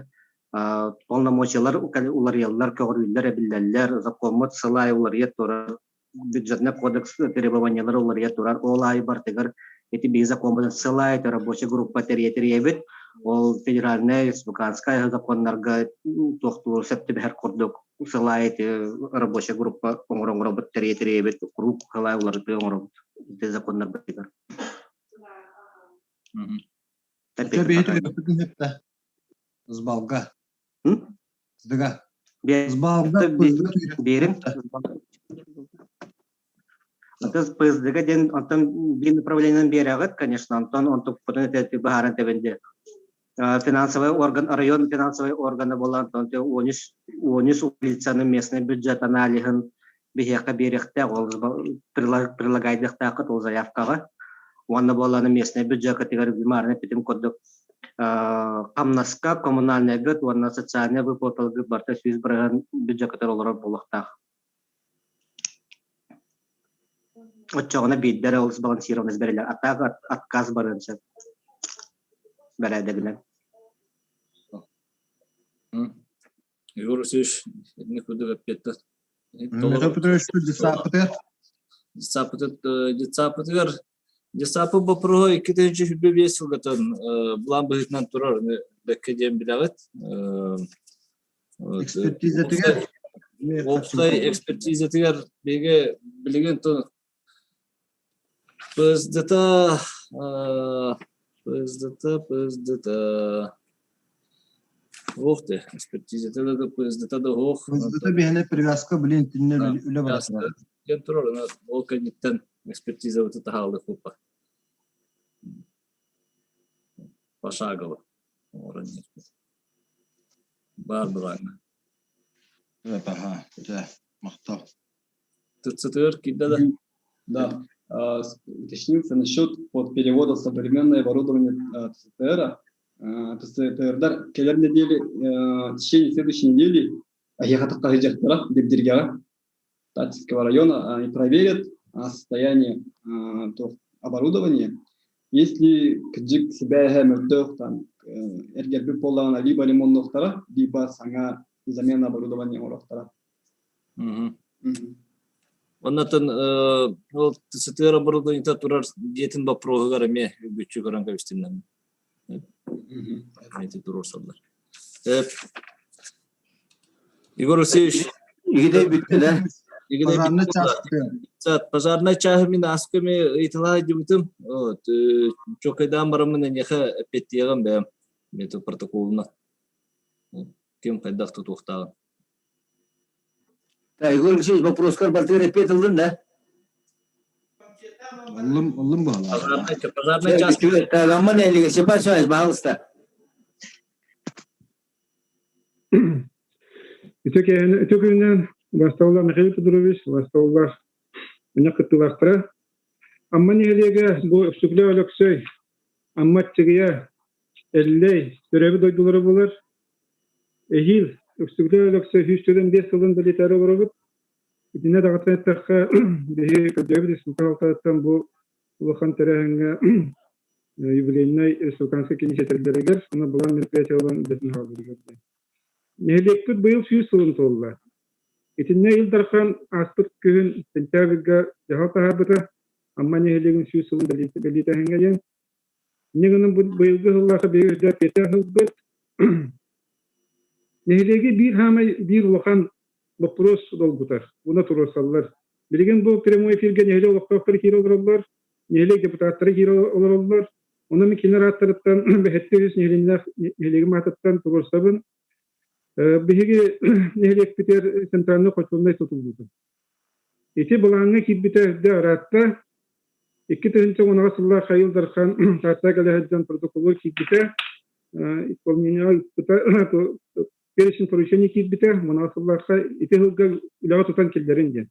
Полномочиялар уларыйаллар, көҕүрүүллэр, эбиллэллэр, закоммут сыл аайы уларыйа турар, бюджетный кодекс требованиялара уларыйа турар. Ол аайы барытыгар ити биһи закоммутун сыл аайы рабочая группа тэрийэ тэрийэбит. Ол федеральнай, республиканскай законнарга туохтуур сөп түбэһэр курдук сыл аайы ити рабочая группа оҥоробут, тэрийэ тэрийэбит, куруук сыл аайы уларытыы оҥоробут ити законнарбытыгар. Очо биһи түгэппитин эттэ. Сбалга. Сдыга. Сбалга Берим. Аты ПСД-га диэн онтон биир направлениенан биэрэҕит, конечно, онтон онтукпутун этэ быһааран тэбинди. Финансовый орган, район финансовый органы буолан, онтон 13 улицаны местный бюджет аналиһын биһиэхэ биэриэхтээх, ол прилагайдыахтааххыт ол заявкаҕа. Уонна буоллаҕына местный бюджеккытыгар бимаарына эппитим курдук хамнаска, коммунальнайгыт уонна социальнай выплаталаргыт барыта 100% бюджеккытыгар олорор буолуохтаах. Оччоҕуна биирдэ эрэ ол сбалансированность бэриллэр. А так отказ барыан сөп бэрээдэгинэн. Егор Васильевич, итини курдук эппиэттэр. Михаил Петрович, детсааппытыгар? Детсааппытыгар Десапы боппуруоһа 2025 сылгатын былаан быһыытынан турар бэккэ диэн билэҕит. Экспертизатыгар Уопсай экспертизатыгар биһиги билигин ПСДТ ПСДТ ПСДТ Ох ты, экспертизата да ПСДТ да ох. ПСДТ биһиэнэ привязка билин итиннэ үлэ бара турар. Диэн турар, ол кэнниттэн экспертизабыты таһаалык куппа. Пошагово. Баар былааҥҥа. Аха, дьэ, махтал. ТЦТР киирдэ да? Да. Уточнился насчет вот перевода современное оборудование ТЦТР. ТЦТРдар кэлэр недели, в течение следующей недели эһиэхэ тахха Дирдиргэҕэ Татского района они проверят состояние оборудования. Если кыдьык сибээһэ мөлтөх там эргэрбит буоллаҕына либо ремоннуохтара, либо саҥа замена оборудования оҥоруохтара. Оннотон ол сытыар оборудованиета турар дьиэтин боппуруоһугар эмиэ үгүччү көрөн кэбистиннэр. Эти туруорсаллар. Егор Васильевич. Игидей бүттэ да? Пожарный чаас. Пожарный чааһы мин аасками ыйыталаа дьыбытым. Чокайдаан бараммын эниэхэ эппиэттиэҕим бэйэм. Метод протоколуна. Ким хайдах тутуохтааҕын. Да, Егор Алексеевич, вопроскар бартыгар эппиэт ыллын да? Ыллым, ыллым баһылаах. Пожарный час. Роман Ильич, Степан пожалуйста. Үтө күнүнэн Бастаулла Михаил Петрович, Бастаулла мунньах кыттыылаахтара. Амма нэһилиэгэ бу Өксөкүлээх Өлөксөй, Амма Аччыгыйа, Эллэй төрөөбүт дойдулара буолар. Эһиил Өксөкүлээх Өлөксөй 145 сылын бэлиэтээри олоробут. Итиннэ даҕатан эттэххэ, биһиги көрдөөбүт республика алтарыттан бу улахан тэрээһиҥҥэ юбилейнай республиканскай киниисэтэрдэригэр уонна былаан мероприятие ылан үлэтин хаалларыгар диэн. Нэһилиэкпит быйыл 100 сылын туолла. Итиннэ Ил Дархан ааспыт күһүн сентябрьга дьаһал таһаарбыта Амма нэһилиэгин 100 сылын бэлиэтээһиҥҥэ диэн. Инньэ гынан бу быйылгы сыллаахха биһиги үрдэ эппиэттээх ылбыт. Нэһилиэги биир хаамай биир улахан боппуруос долгутар, уна туруорсаллар. Билигин бу прямой эфиргэ нэһилиэк олохтоохторо киирэ олороллор, нэһилиэк депутаттара киирэ олороллор. Онон мин кинилэр ааттарыттан бэһэттэ үс нэһилиэнньэлээх нэһилиэгим аатыттан туруорсабын. Биһиги нэһилиэкпитигэр центральный хочуолунай тутуллубута. Ити былааҥҥа киирбитэ эрдэ ыраатта. 2010 сыллаах Хайыл Дархан Таатта кэлэ сылдьан протоколугар киирбитэ, исполнениеҕа ыыппыта, перечень поручений киирбитэ, уонаҕа сыллаахха ити сылга үлэҕэ тутан киллэрин диэн.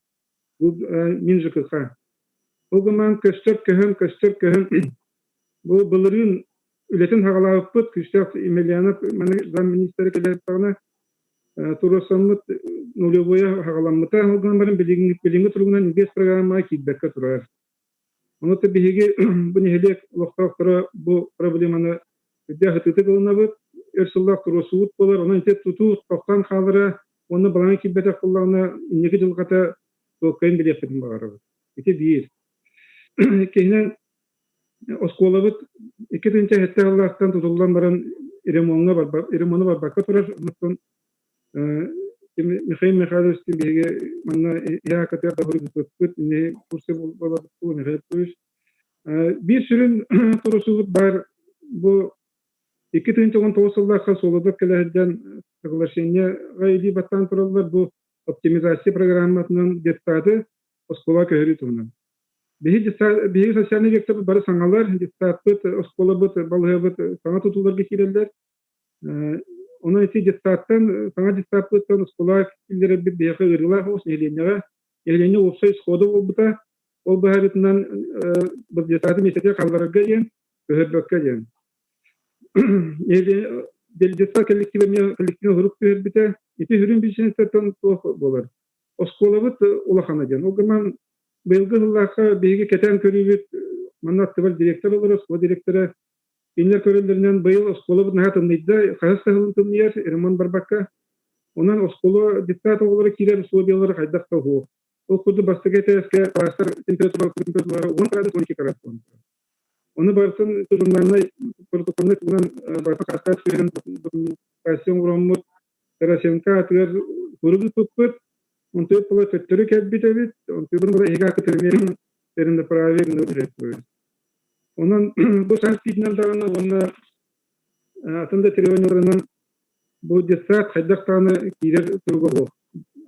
Бу мин ЖКХ. Ол гынан көстөр көһөн, көстөр көһөн бу былырыын үлэтин хаҕалаабыппыт, күүстээх Емельянов маны замминистра кэлэ туруорсаммыт нулевое хаҕаламмыта. Ол гынан баран билиҥҥи туругунан инвест программаҕа киирбэккэ турар. Ону биһиги бу нэһилиэк олохтоохторо бу проблеманы үрдээх ытыытык ылынабыт, өр сыллаах туруорсубут буолар. Онон ити тутуу тохтоон хаалара уонна балаҕан киирбэтэх буоллаҕына инники дьылҕата туоккайын билиэхпитин баҕарабыт. Ити биир. Иккиһинэн оскуолабыт 2007 сыллаахтан тутуллан баран ремоҥҥа ремону барбакка турар. Онтон Михаил Михайлович биһиги манна ИАК-тыгар табырыппыт ини курсы буолбут Михаил Петрович. Биир сүрүн турусубут бар бу 2019 сыллаахха Солодов кэлэ сылдьан соглашениеҕа илии баттаан тураллар бу оптимизация программатынан детсады оскуола көһөрүү туһунан. Биһиги социальный векторбыт бары саҥалар, детсадпыт, оскуолабыт, балыыһабыт саҥа тутууларга киирэллэр. Онон ити детсадтан, саҥа детсадпыттан оскуола киллэрэрбит биһиэхэ ыарыылаах оҕус нэһилиэнньэҕэ. Нэһилиэнньэ уопсай исхода буолбута. Ол быһаарыытынан детсады миэстэтигэр хаалларарга диэн, көһөрбөккө диэн. Детсад коллектива эмиэ коллективный уһурук түһэрбитэ. Ити сүрүн бизнестэртэн туох буолар? Оскуолабыт улахана диэн. Ол гынан быйылгы сыллаахха биһиги кэтээн көрүүбүт манна аттыбар директор олорор, оскуола директора. Кинилэр көрөллөрүнэн быйыл оскуолабыт наһаа тымныйда, хаһыс да сылын тымныйар, ремонт барбакка. Онон оскуола детсад оҕолоро киирэр условиялара хайдах да уһуох. Ол курдук бастакы этээскэ класстар температуралара 10 градус 12 градус. Оны барытын журнальнай протокольнай туһунан барытын хастаах сүһүрэн документация оҥороммут Тарасенко атыгар сурук ыыппыппыт. Онтуйут була төттөрү кэлбит эбит. Онтуйбун була эһиги академия перенаправили үлэттибит. Онон бу санкциятынан даҕаны уонна атын да требованияларынан бу детсад хайдах даҕаны киирэр туруга суох.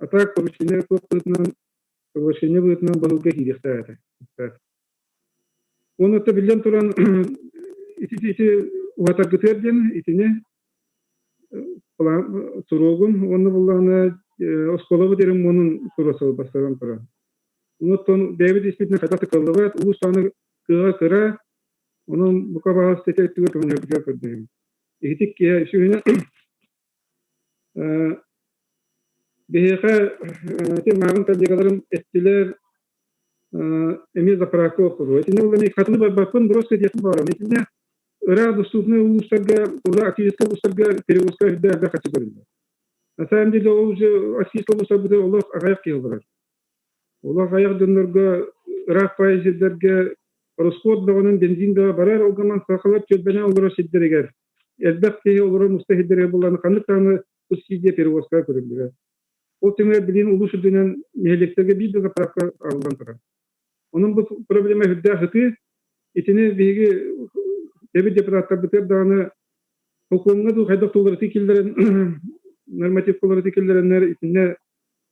А так повышение туох быһыытынан повышение быһыытынан баһылга киириэхтээх этэ. Уонна оттон биллэн туран ити ити уһатаргытыгар диэн итини суруогун уонна буллаҕына оскуолабыт ремонун туруорсабыт бастатан туран. Онуттан бэйэбит испитинэн хайдах да кыаллыбат, улуус даҕаны кыаҕа кыра, онон бука баҕас ити өттүгэр көмөлөһөргүтүгэр көрдөһөбүн. Ити киһи сүрүнэ Биһиэхэ ити мааҕын коллегаларым эттилэр эмиэ заправка оҥоруо. Итиннэ ол эмиэ хатыны барбаппын, просто диэхпин баҕарабын. Итиннэ ыраах доступный улуустарга, уже активистка улуустарга перевозка үрдэ элбэх харчы көрүллэр. На самом деле ол уже российскай улуустарбыта олох аҕыйах киһи олорор. Олох аҕыйах дьоннорго ыраах паай сирдэргэ расход бөҕөнөн бензин бөҕө барар, ол гынан сахалар түөлбэнэн олорор сирдэригэр элбэх киһи олорор муста сирдэригэр буоллаҕына ханнык даҕаны субсидия перевозкаҕа көрүллүбэт. Ол түмүгэр билигин улуус үрдүнэн нэһилиэктэргэ биир да заправка арыллан турар. Онон бу проблема сүрдээх ытыы. Итини биһиги эбит депутаттарбытыгар даҕаны сокуоҥҥа дуу хайдах тулларытыы киллэрэн норматив уларытыы киллэрэннэр итиннэ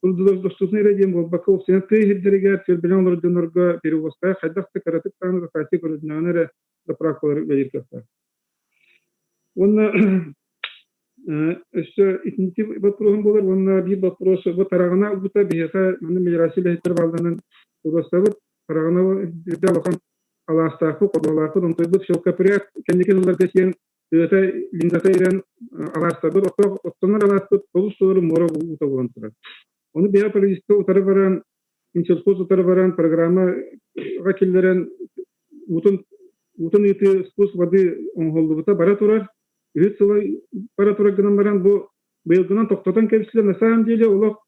доступный эрэ диэн буолбакка уопсайынан тыа сирдэригэр түөлбэнэн олорор дьоннорго перевозкаҕа хайдах да кыратык даҕаны дотация көрүлүннэҕинэ эрэ заправкалары үлэлиир кыахтаах. Уонна өссө итинти боппуруоһум буолар уонна биир боппуруос бу тараҕана ылбыта биһиэхэ манна мелиорация үлэһиттэрэ баалларынан туруорсабыт. Тараҕана үрдэ улахан алаастаахпыт, ходуһалаахпыт, онтуйбут шелкопряд кэнники сылларга сиэн тыата линзата ирэн алаастарбыт оттонор алааспыт олус суору муора уута буолан турар. Ону биһиэхэ правительство утары баран, Минсельхоз утары баран программаҕа киллэрэн уутун уутун ыытыы спуск воды оҥоһуллубута бара турар. Үһүс сыла бара турар гынан баран бу быйылгынан тохтотон кэбистилэр. На самом деле олох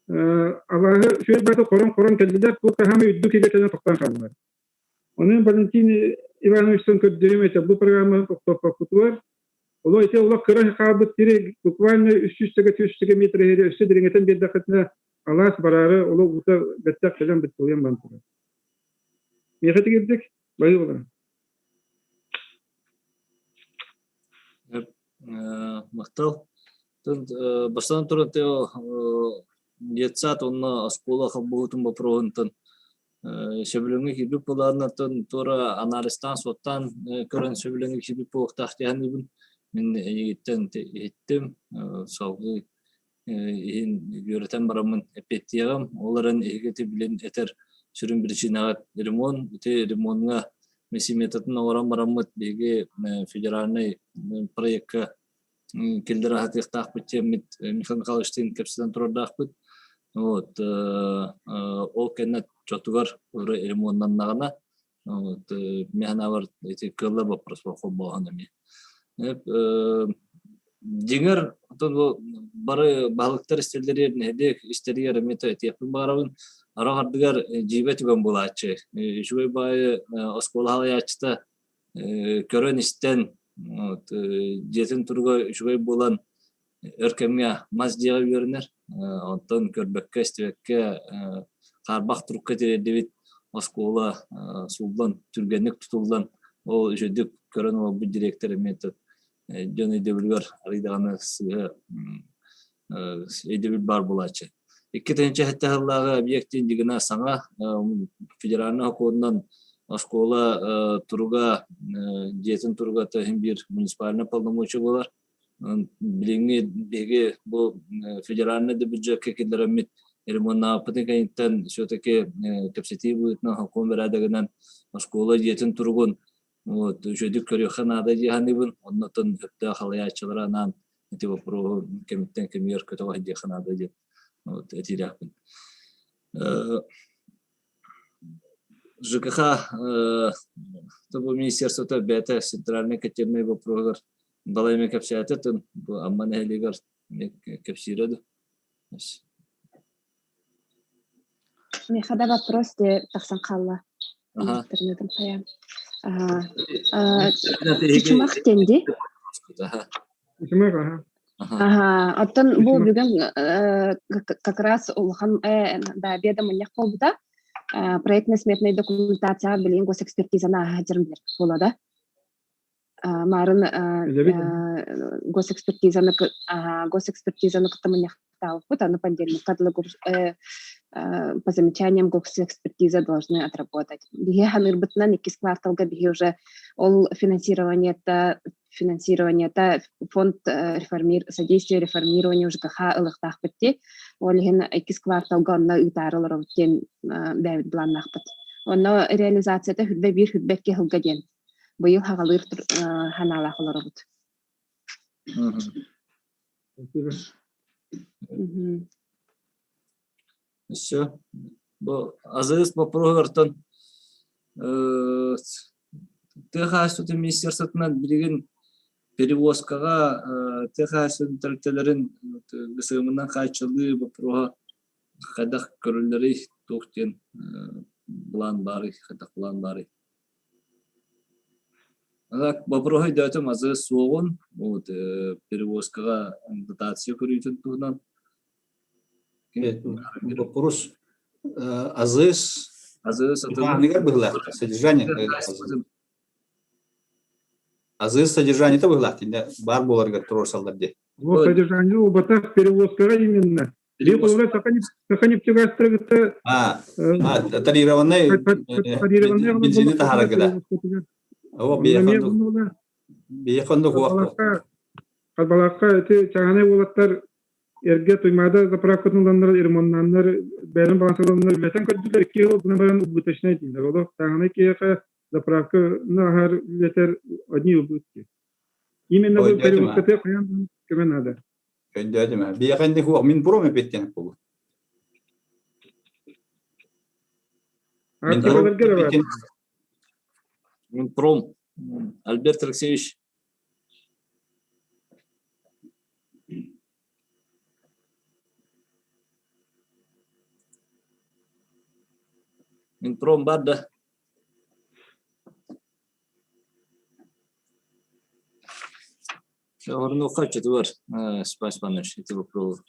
алааһы үчүгэй баата хорон-хорон кэллилэр, туох да хаамай үрдүк игэ кэлэн тохтоон хааллылар. Онон Валентин Ивановичтан көрдөрүм этэ, бу программаны тохтоппоккутугар Олох ити олох кыра хаалбыт сири буквально 300 300 метр иһири өссө дириҥэтэн биэрдэххитинэ алаас бараары олох уута бэттэх кэлэн быттылыйан баран турар. Миэхэ тигирдик, байы буолара. Махтал. Бастан туран детсад онно оскуола холбоһуутун боппуруоһунтан сөбүлэҥҥэ киирбит былааннартан туора анализтаан суоттаан көрөн сөбүлэҥҥэ киирбит буолуохтаах дии саныыбын. Мин эйигиттэн иһиттим, салгыы иһин үөрэтэн бараммын эппиэттиэҕим. Ол эрэн эһиги ити билин этэр сүрүн причинаҕа ремонт. Ити ремоҥҥа сметатын оҥорон бараммыт биһиги федеральнай проекка киллэрэ сатыахтаахпыт диэммит Михаил Михайловичтыын кэпсэтэн турардаахпыт. Вот ол кэннэ чотугар ремоннаннаҕына вот мин санаабар ити кыаллар боппуруос холбооһун эмиэ. Дьиҥэр оттон бу бары баһылыктар истэллэригэр нэһилиэк истэригэр эмиэ этиэхпин баҕарабын. Арах ардыгар дьиибэ түгэн буолааччы. Үчүгэй баайы оскуола салайааччыта көрөн-истэн дьиэтин туруга үчүгэй буолан өр кэмҥэ мас дьиэҕэ үөрэнэр. Онтон көрбөккө, истибэккэ хаарбах турукка тириэрдибит оскуола сууллан, түргэнник тутуллан, ол үчүгэйдик көрөн олорбут дириэктэр эмиэ дьон өйдөбүлүгэр арыый даҕаны сыыһа өйдөбүл баар буолааччы. 2007 сыллааҕы объектин дигина саҥа федеральнай сокуонунан оскуола туруга дьиэтин туруга иһин биир муниципальнай полномочия буолар. Билиҥҥи биһиги бу федеральнай да бюджекка киллэрэммит ремоннаабыппытын кэнниттэн все-таки кэпсэтии быһыытынан сокуон бэрээдэгинэн оскуола дьиэтин туругун вот, үчүгэйдик көрүөххэ наада дии саныыбын. Оннотон сөптөөх халайааччылара анаан ити боппуруоһу кэмиттэн кэмигэр көтөҕө сылдьыахха наада диэн вот, этиилээхпин. ЖКХ бу министерствота бэйэтэ центральнай котельнай боппуруоһугар балай эмэ кэпсээтэ тын бу Амма нэһилиэгэр кэпсиирэ ду. Миэхэ да вопрос де тахсан хаалла. Интернетым хайаан. Чучумах тенди. Чучумах, ага. Ага, оттон бу бүгүн как раз улахан да беда мунньах буолбута. Проектно-сметная документация билигин госэкспертизаны ааһа дьарым буола да. Марын госэкспертизаны госэкспертизаны кытта мунньахтаабыппыт, аны понедельникка дылы по замечаниям госэкспертиза должны отработать. Биһи ханыырбытынан иккис кварталга биһи уже ол финансированиета финансированиета фонд реформир содействие реформированию ЖКХ ылыктаахпыт дии. Ол иһин иккис кварталга онно ыытаары олоробут диэн бэйэбит былааннаахпыт. Онно реализацията хүрбэ биир хүрбэкки сылга диэн быйыл хаҕалыыр санаалаах олоробут. Все. Бу азырыс боппуруоһугартан тыа хаһаайыстыбатын министерствотынан билигин перевозкаҕа тыа хаһаайыстыбатын тэрилтэлэрин ГСМ-нан хааччыллыы боппуруоһа хайдах көрүллэрий, туох диэн былаан баарый, хайдах былаан баарый? Боппуруоһу өйдөөтүм азы суоҕун, вот перевозкаҕа дотация көрүүтүн туһунан. Вопрос АЗС АЗС Ааныгар быһылаах содержание АЗС содержание-то быһылаах тинде бар буоларыгар туруорсаллар дии. Вот содержание убатах перевозкаҕа именно. Либо Саханефтегазтарыгытта А, тарированный бензини таһаараргыда. О, бейхонду хуах. Харбалаахха ити чааһынай уолаттар эргэ Туймаада заправкатын ыланнар, ремоннаннар, бэйэлэрин балансаланнар үлэтэн көрдүлэр, икки сыл гынан баран убыточнай дииллэр. Олох чааһынай киһиэхэ заправканы аһар үлэтэр одни убытки. Именно бу перевозкаты хайаан көмө наада. Өйдөөтүм. Биэхэ инник хуох мин пром эпиттен буолу. Минпром. Альберт Алексеевич. Минпром бар да? Орнуохха оччотугар Спас Иванович ити боппуруоһу.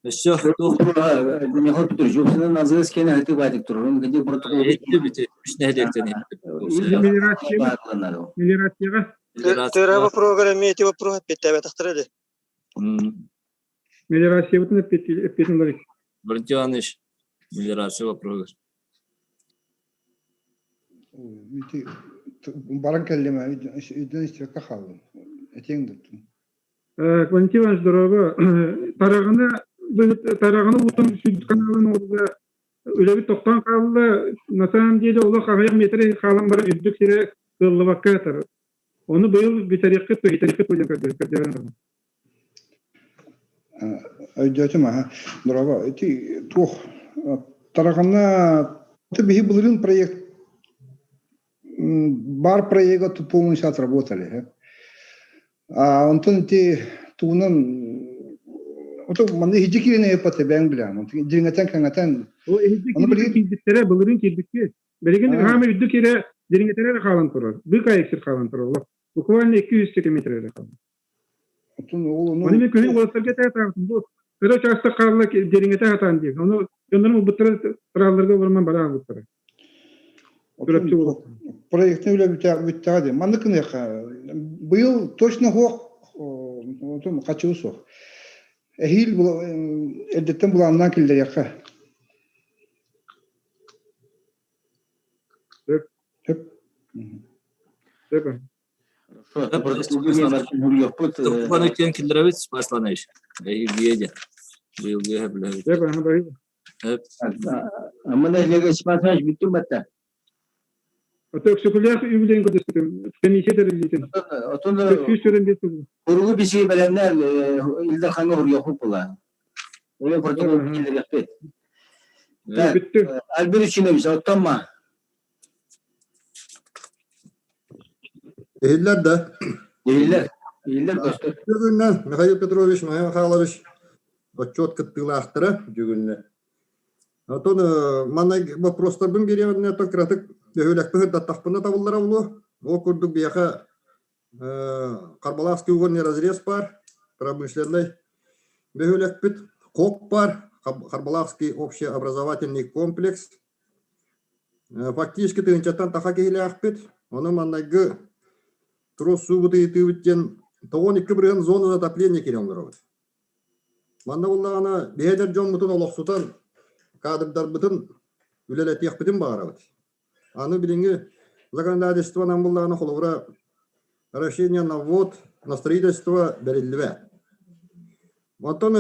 Өссө туох Михаил Петрович, собственно, называется кene хаты байтик турар. Где протокол үс нэһилиэктэн Мелиорацияга. Тыра вопрогар эмиэ ити вопрос эппиэттээбэтэхтэрэ де. Мелиорациябытын эппиэтин ыларык. Валентин Иванович, мелиорация вопрогар. Ити баран кэллим өйдөн истибэккэ хааллым. Этиэҥ дуттум. Валентин Иванович, здорово. Тараҕына тараҕына уутун сүдү каналын уолга үлэбит тохтоон хаалла. На самом деле олох аҕыйах метр хаалан баран үрдүк сирэ кыаллыбакка ятар. Ону быйыл бүтэриэххит бүтэриэххит диэн көрдөһөн Өйдөөтүм аха. Дорообо. Ити туох тараҕана биһи былырыын проект бар проекта тут полностью отработали. А онтон ити тугунан ото манна иһдьи киирэн эппат бэйэҥ билэҕин. Дириҥэтэн кэҥэтэн Ол иһдьи киирбиттэрэ былырыын киирбикки. Билигин хаама үрдүк ирэ дириҥэтэрэ эрэ хаалан турар. Быыкаайык сир хаалан турар. Буквально 200 метр эрэ хаалан. Оттон ол ону Оны мен күһүн уолаттарга этэ бу кыра учаастак хаалла дириҥэтэ сатаан диир. Ону дьоннорум ылбыттара тыраалларга олоруман бараан ылбыттара. Проектный үлэ бүттэҕэ дии. Маннык гыныахха. Быйыл точно суох, отон хачыы суох. Эһиил эрдэттэн былааннаан киллэриэххэ. Сөп. Сөп. Сөп. Туппаны киэн киллэрэбит, Спас Иванович. Эйиги Быйылгы билэбит. Аммана Олег Спас Иванович бүттүм батта. Ото өксөкүлээх үбүлээн көрдөспүтүм. Комиссия тэриллиитин. Отон Куругу биси бэлэмнэр Ил Дархаҥҥа уруйуохпут була. Ол протокол киллэриэхпит. Бүттү. Альбер Ичинович, оттон ма? Иһиллэр да? Иһиллэр. Иһиллэр көстөр. Бүгүннэ Михаил Петрович, Михаил Михайлович отчуот кыттыылаахтара бүгүннэ. Отон манна вопростарбын биэриэм оттон кыратык бөһүөлэкпин сырдаттахпына табыллара буолуо. Ол курдук биһиэхэ Харбалаахский угольный разрез баар, промышленнай бөһүөлэкпит, КОК баар, Харбалаахский общеобразовательный комплекс. Фактически тыһыынчаттан таха киһилээхпит. Ону маннайгы туруорсуубут ыйытыыбыт диэн 92% зона затопления киирэн олоробут. Манна буоллаҕына биһиэдэр дьоммутун олохсутан, кадрдарбытын үлэлэтиэхпитин баҕарабыт. Аны билиҥҥи законодательствонан буллаҕына холобура расширение на ввод на строительство бэриллибэт. Оттон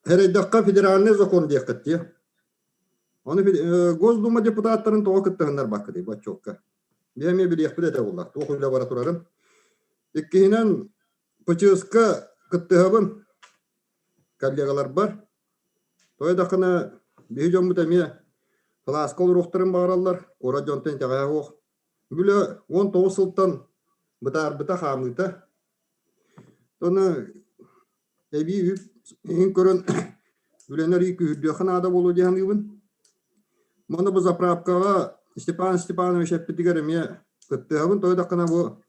эрэйдэххэ федеральный закон диэххит дии. Ону Госдума депутаттарын тоҕо кыттыһыннарбаккытый бу отчуокка? Биһи эмиэ билиэхпит этэ буоллар, туох үлэ бара турарын. Иккиһинэн, ПЧС-ка кыттыһабын коллегаларбар. Тоҕо даҕаны биһи дьоммут эмиэ кылааска олоруохтарын баҕараллар, куорат дьонтон итэҕэһэ суох. Бүлэ 19 сылтан бытаарбыта хаамыыта. Ону эбии үп иһин көрөн үлэни арыый күүһүрдүөххэ наада буолуо дии саныыбын. Маны бу заправкаҕа Степан Степанович эппитигэр эмиэ кыттыһабын. Тоҕо даҕаны бу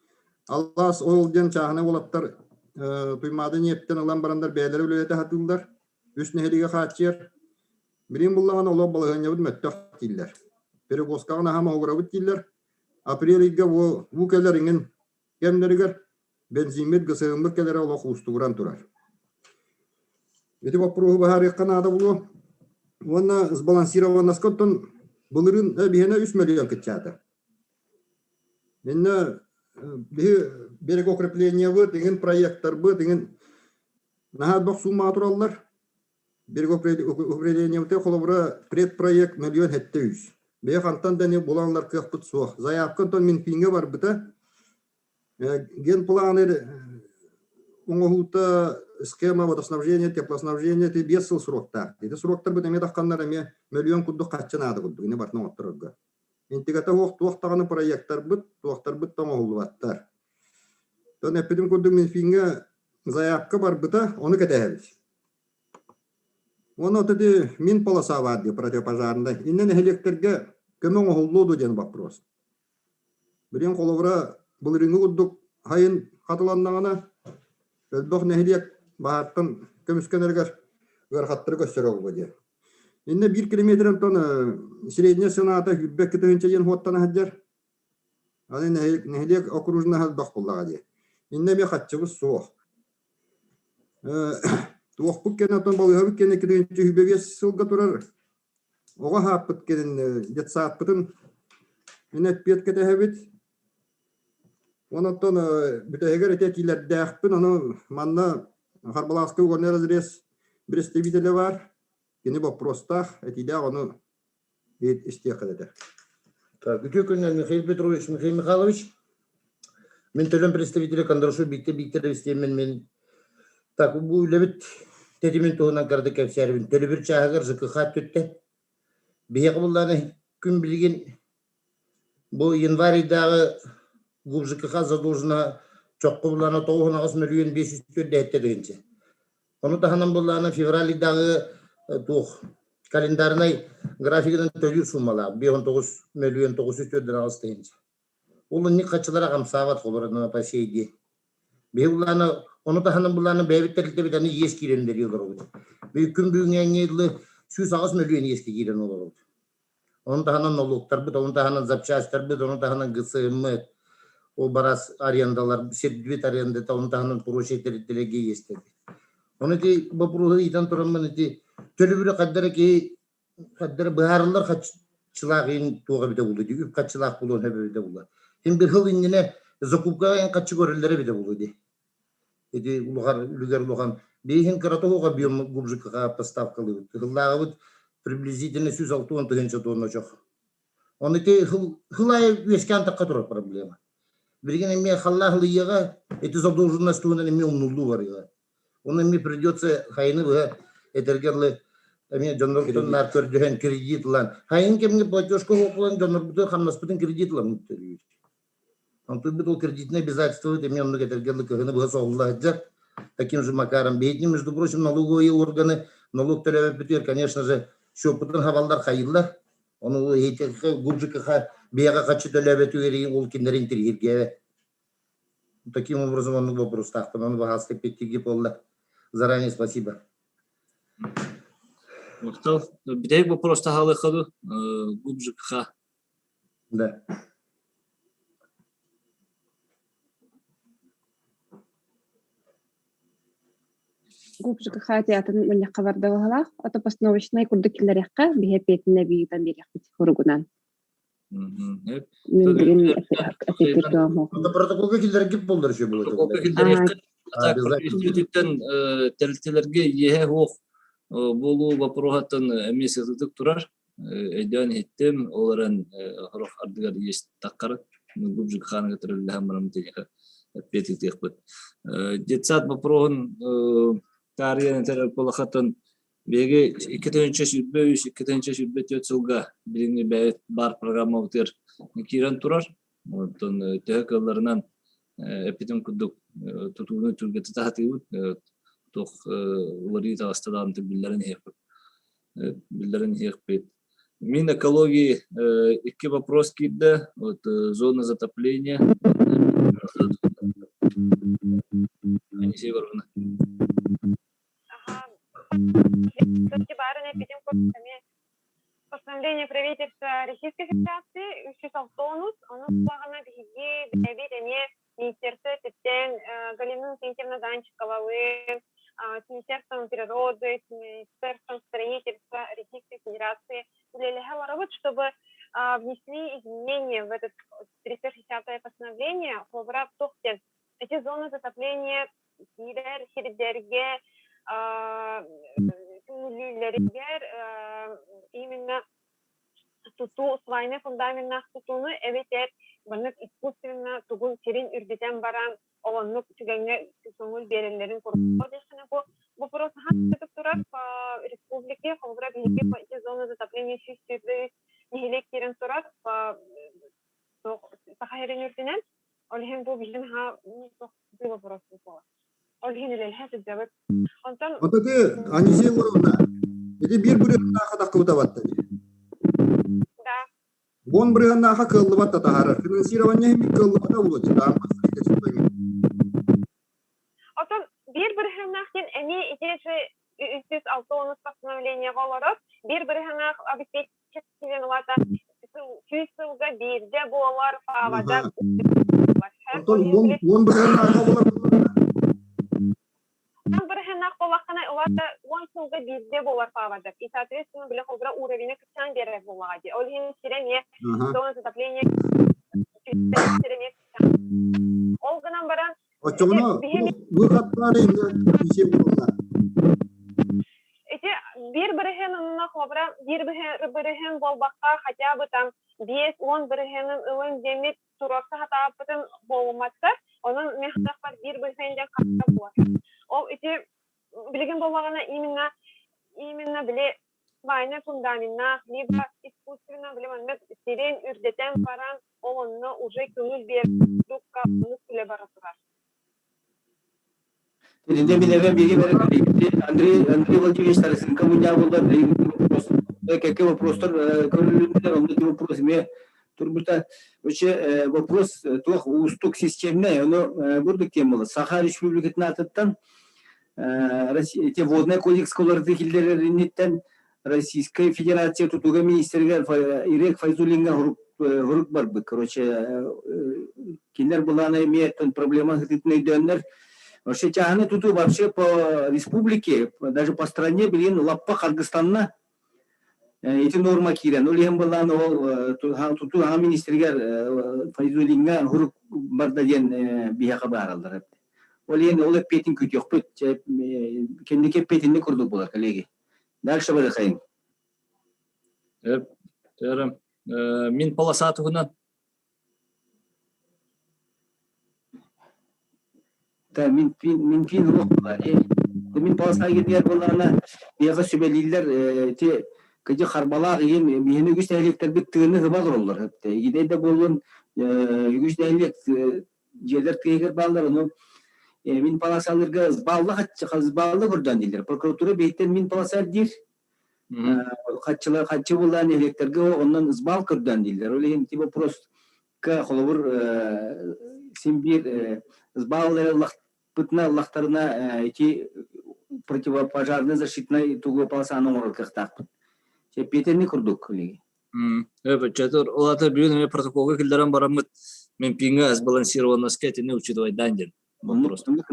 Алаас Ойл диэн чааһынай уолаттар Туймаада ньиэптэн ылан бараннар бэйэлэрэ үлэлэтэ сатыыллар. Үс нэһилиэгэ хааччыйар. Билигин буллаҕына олох балаһыанньабыт мөлтөх дииллэр. Перевозкаҕа наһаа моһугурабыт дииллэр. Апрель ыйга бу уу кэлэр иҥин кэмнэригэр бензиммит, ГСМ-мыт кэлэрэ олох уустугуран турар. Ити боппуруоһу быһаарыахха наада буолуо. Уонна сбалансированноска оттон былырыын биһиэнэ 3 мөлүйүөн кыччаата. Иннэ биһи берегоукреплениебыт, иҥин проекттарбыт, иҥин наһаа элбэх суумаҕа тураллар. Берегоукреплениебыт холобура предпроект 1 700 000. Бэйэ хантан да булан ылар кыахпыт суох. Заявка онтон Минфиҥҥэ барбыта. Генпланы оҥоһуута схема водоснабжения, теплоснабжения ти 5 сыл сроктаах. Ити сроктарбыт эмиэ тахханнар эмиэ мөлүйүөн курдук харчы наада курдук ини барытын оҥотторорго. Интигата суох туох даҕаны проектарбыт, туохтарбыт да оҥоһуллубаттар. Тон эппитим курдук Минфиҥҥэ заявка барбыта, ону кэтэһэбит. Уонна вот эти мин полоса баар дии противопожарнай. Иннэ нэһилиэктэргэ көмө оҥоһуллуо дуо диэн вопрос. Билигин холобура былырыыҥҥы курдук сайын хатыланнаҕына элбэх нэһилиэк баһаартан көмүскэнэригэр ыарахаттары көрсөр буолуо диэн. Иннэ биир километр онтон средняя цената 22 тыһыынча диэн хуоттана сылдьар. Аны нэһилиэк окружнаһа элбэх буоллаҕа дии. Иннэ эмиэ хаччыбыт суох. Туохпут кэнэ оттон балыыһабыт кэнэ 225 сылга турар оҕо аһааппыт кэлин детсадпытын мин эппиэт кэтэһэбит. Онон бүтэһигэр ити этиилэрдээхпин, ону манна Харбалааскай угольный разрез представителэ баар. Кини боппуруостаах, этиилээх ону истиэххэ этэ. Так, үтүө күннэр Михаил Петрович, Михаил Михайлович. Мин төлөн представителе Кондрашов Бииктэр Бииктэрович диэммин мин так бу үлэбит тэтимин туһунан кыратык кэпсээрибин. Төлөбүр чааһыгар ЖКХ өттүттэн биһиэхэ буллааны күн билигин бу январь ыйдааҕы ГУП ЖКХ задолжена чоххо буллаана 98 504 тыһыынча. Ону таһынан буллаана февраль ыйдааҕы туох календарнай графигынан төлүүр суммалаах 59 мөлүйүөн 948 тыһыынча. Ол инник хаччылара хамсаабат холоро по сей день. Биһи буллаана ону таһынан буллаана бэйэбит тэрилтэбит аны иэс киирэн үлэлии олоробут. Биһи күн бүгүҥҥэ дылы 108 мөлүйүөн иэскэ киирэн олоробут. Ону таһынан нолуоктарбыт, ону таһынан запчастарбыт, ону таһынан ГСМ, ол барас арендалар, сирдибит арендата, ону таһынан прочие тэрилтэлэргэ иэстэрбит. Ону ити боппуруоһу ыйытан тураммын ити төлөбүрү хаддара киһи хаддара быһаарыллар хаччылаах иһин туох эбитэ буолуо дии, үп хаччылаах буолуон сөп эбитэ буолуо. Син бир сыл иннинэ закупкаҕа эн хаччы көрөллөрө эбитэ буолуо дии. Ити улахан үлүгэр улахан биһин кырата суох объем ГУП ЖКХ поставкалыыбыт. Сыллааҕыбыт приблизительно 160 тыһыынча тонна чох. Оны ити хыл аайы үөскээн тахха турар проблема. Билигин эмиэ халлаах ылыйыаҕа, ити задолженность туһунан эмиэ умнуллуу барыаҕа. Оны эмиэ придется хайыны быһа этэргэ дылы эмиэ дьоннорбутун наар көрдөһөн кредит ылан хайын кэмҥэ платежка суох дьоннорбутун хамнаспытын кредит ыламмыт төлүүр. Онтуйбут ол кредитное обязательство эмиэ оннук этэргэ дылы кыһыны быһа соһулла сылдьар. Таким же макаром биһигини, между прочим, налоговые органы налог төлөөбөппүтүгэр, конечно же, счеппутун хабаллар хайыыллар. Ону ГУП-ЖКХ биһиэхэ хаччы төлөөбөтүгэр ол кинилэр интириэһиргээбэт. Таким образом оннук вопростаахпын. Ону баһааска эппиэттииргэ буолла. Заранее спасибо. Махтал. Бүтэһик вопрос таһаалыахха дуу? ГУП ЖКХ. Да. ГУП ЖКХ театрын мунньахха барда баһылаах. Ото постановочнай курдук киллэриэххэ, биһи эппиэтинэ эбии биэриэхпит хоругунан. Мин билигин Протоколга киллэргит буоллар еще было. Протоколга киллэриэххэ. Үстүүтүттэн тэрилтэлэргэ иэһэ суох буолуу боппуруоһуттан эмиэ сытытык турар. Өйдөөн иһиттим, ол эрэн сорох ардыгар иэс таххар ГУП ЖКХ-ны кытары үлэлэһэн баран итиниэхэ эппиэт ыытыахпыт. Детсад боппуруоһун таарыйан этэр кулахатын биһиги 2023, 2024 сылга билиҥҥи бэйэбит баар программабытыгар киирэн турар. Оттон төһө кыалларынан эппитим курдук тутууну түргэтитэ сатыыбыт. Туох уларыйыы таҕыста даҕаны биллэрэн иһиэхпит. Биллэрэн иһиэхпит. Мин экологии икки вопрос киирдэ. Вот зона затопления. Анисия Егоровна. Постановление правительства Российской Федерации 360 ону куһаҕана биһиги бэйэбит эмиэ министерство өттүттэн Галина Иннокентьевна Данчиковалыын с Министерством природы, с Министерством строительства Российской Федерации үлэлэһэ олоробут, чтобы внесли изменения в этот 360 постановление. Холобура, туох диэн эти зоны затопления киирэр сирдэргэ көҥүллүүллэригэр именно тутуу свайный фундаменнаах тутууну эбэтэр маннык искусственно тугун сирин үрдүтэн баран олоннук түгэҥҥэ көҥүл биэрэллэрин курдук бу вопрос турар по республике холобура биһиги эти зоны затопления 123 нэһилиэк киирэн турар по Саха сирин үрдүнэн. Ол иһин бу биһиги наһаа вопрос буолар. Ол иһин үлэлэһэ сылдьабыт. Онтон Ототы Анисия Егоровна, ити биир бырыһыаннааха таххыбыта батта. Да. Уон бырыһыаннааха кыаллыбат да таһаарар. Финансирование иһин кыаллыбата буолуо Отон биир бырыһыаннаах диэн эмиэ ити 306 постановлениеҕа олорор. Биир бырыһыаннаах обеспечение улаата сүүс сылга биирдэ буолар паавада. Онтон уон бырыһыаннааха буолар Уон бырыһыаннаах буоллаххына, улаата уон сылга биирдэ буолар паавада. И, соответственно, бile холбура уровеня кыччаан биэрэр буоллаҕа дии. Ол иһин сирэ эмиэ зона затопления сирэ эмиэ Ол гынан баран Оччоҕуна выход баар Анисия Егоровна. Ити биир бырыһыан холобура биир бырыһыан буолбакка хотя бы там 5-10 бырыһыанын ылын диэммит туруорса сатаабыппытын буолумматтар. Онон мин харахпар биир бырыһыан диэн харта буолар. Ол ити билигин буоллаҕына именно именно били свайный фундаменнаах либо искусственно били маннык сирин үрдэтэн баран ол онно уже көҥүл биэрдукка оннук үлэ бара турар. Итиннэ билэбэ биги Андрей Андрей Владимирович Тарасенко мунньаа буолла кэккэ вопростар көрүлүннүлэр онно ити вопрос эмиэ турбута. Вообще вопрос туох уустук системнэй ону бурдук тема буолла. Саха Республикатын аатыттан эти водный кодекс уларытыы киллэрэринниттэн Российскай Федерация тутууга министригэр Ирек Файзуллиҥҥа хурук барбыт. Короче, кинилэр былаана эмиэ проблема сытыытын өйдөөннөр. Вообще чааһынай тутуу вообще по республике, даже по стране билигин лаппа харгыстанна. Ити норма киирэн. Ол иһин былаан ол тутуу аҕа министригэр Файзуллиҥҥа хурук барда диэн биһиэхэ баараллар. Ол иһин ол эппиэтин күүтүөхпүт. Кэнники эппиэтинник курдук буолар, коллеги. Дальше барыхайын. Төрөм. Мин полоса туһунан. Да, мин мин фин рух Мин полоса кирдиэр буоллаҕына, биһиэхэ сүбэлииллэр ити кыдьы харбалаах иһин биһини үгүс нэһилиэктэрбит тыыны хыба олороллор. Игидэй да буоллун үгүс нэһилиэк дьиэлэр тыаһыгар бааллар, ону мин полосаларга сбалла сбалла көрдөөн дииллэр. Прокуратура бэйттэн мин полоса диир. Хаччылар хаччы буллаан нэһилиэктэргэ онон сбал көрдөөн дииллэр. Ол иһин типа просто холобур син биир сбал ыллахпытына ыллахтарына ити противопожарный защитный тугу полосаны оҥорор кыахтаахпыт. Чэппиэтэнни курдук билиги. Өбөчөтөр ол ата бүгүн эмиэ протоколга киллэрэн бараммыт Мемпиҥҥа сбалансированноска итини учитывайдаан диэн вопрос. Оннук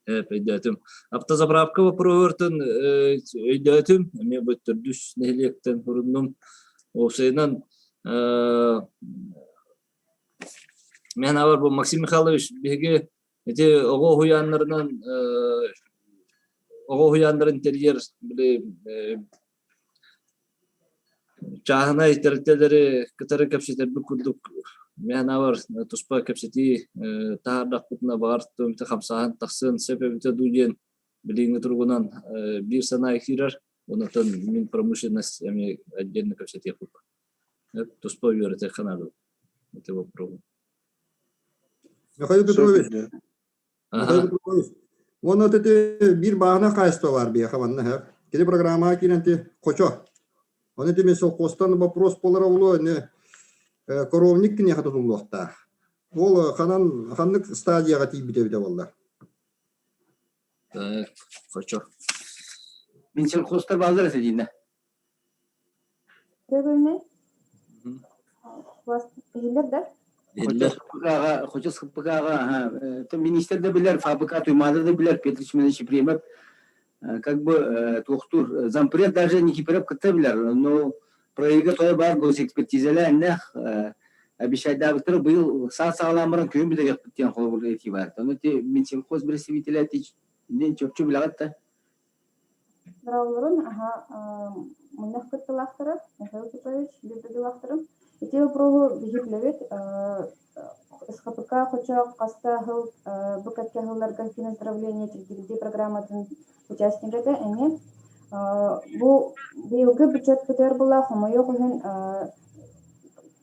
Өйдөөтүм. Автозаправка боппуруоһугартан өйдөөтүм. Эмиэ бу төрдүс нэһилиэктэн уруннум. Уопсайынан мен абар бу Максим Михайлович биһиги ити оҕо уһуйааннарынан оҕо уһуйааннарын тэрийэр били Чааһынай тэрилтэлэри кытары кэпсэтэрбит курдук мин туспа кэпсэтии таһаардахпытына баҕар туомта хамсааһын тахсыан сөп эбитэ дуу диэн билиҥҥи туругунан биир санаа киирэр. Онтон мин промышленность эмиэ отдельно кэпсэтиэхпит. Туспа үөрэтиэххэ наада ити боппуруоһу. Михаил Петрович, Михаил Петрович, уонна ити биир бааһына хаайыста баар биһиэхэ манна һэ. Кини программаҕа киирэн ти хочо. Оны ти мен совхозтан вопрос буолара буолуо ини коровник киниэхэ тутуллуохтаах. Ол ханан ханнык стадияҕа тиийбит эбитэ буолла? Так, хочо. Мин сельхозтар бааллар этэ диинэ. Төгүлүнэн иһиллэр да? Иһиллэр. Хочо СХПК-ҕа министр да билэр, ФАБК Туймаада да билэр, Петр Семенович Ефремов как бы туохтуур зампред даже Никифоров кытта билэр, но проекта тойо баар госэкспертизэлээннэх обещайдаабыттара быйыл саас саҕалаан баран күһүн бүтэриэхпит диэн холобур этии баар. Ону ити Минсельхоз представителэ чопчу билэҕит да? Дорооболорун, аһа мунньах кыттыылаахтара Михаил Петрович биир дойдулаахтарым. Ити боппуруоһу биһи билэбит. СХПК хочо хаста сыл бу кэккэ сылларга финанздравление чэбдигирдии программатын участнига этэ эмиэ. Бу быйылгы бюджетпытыгар була хомойуох иһин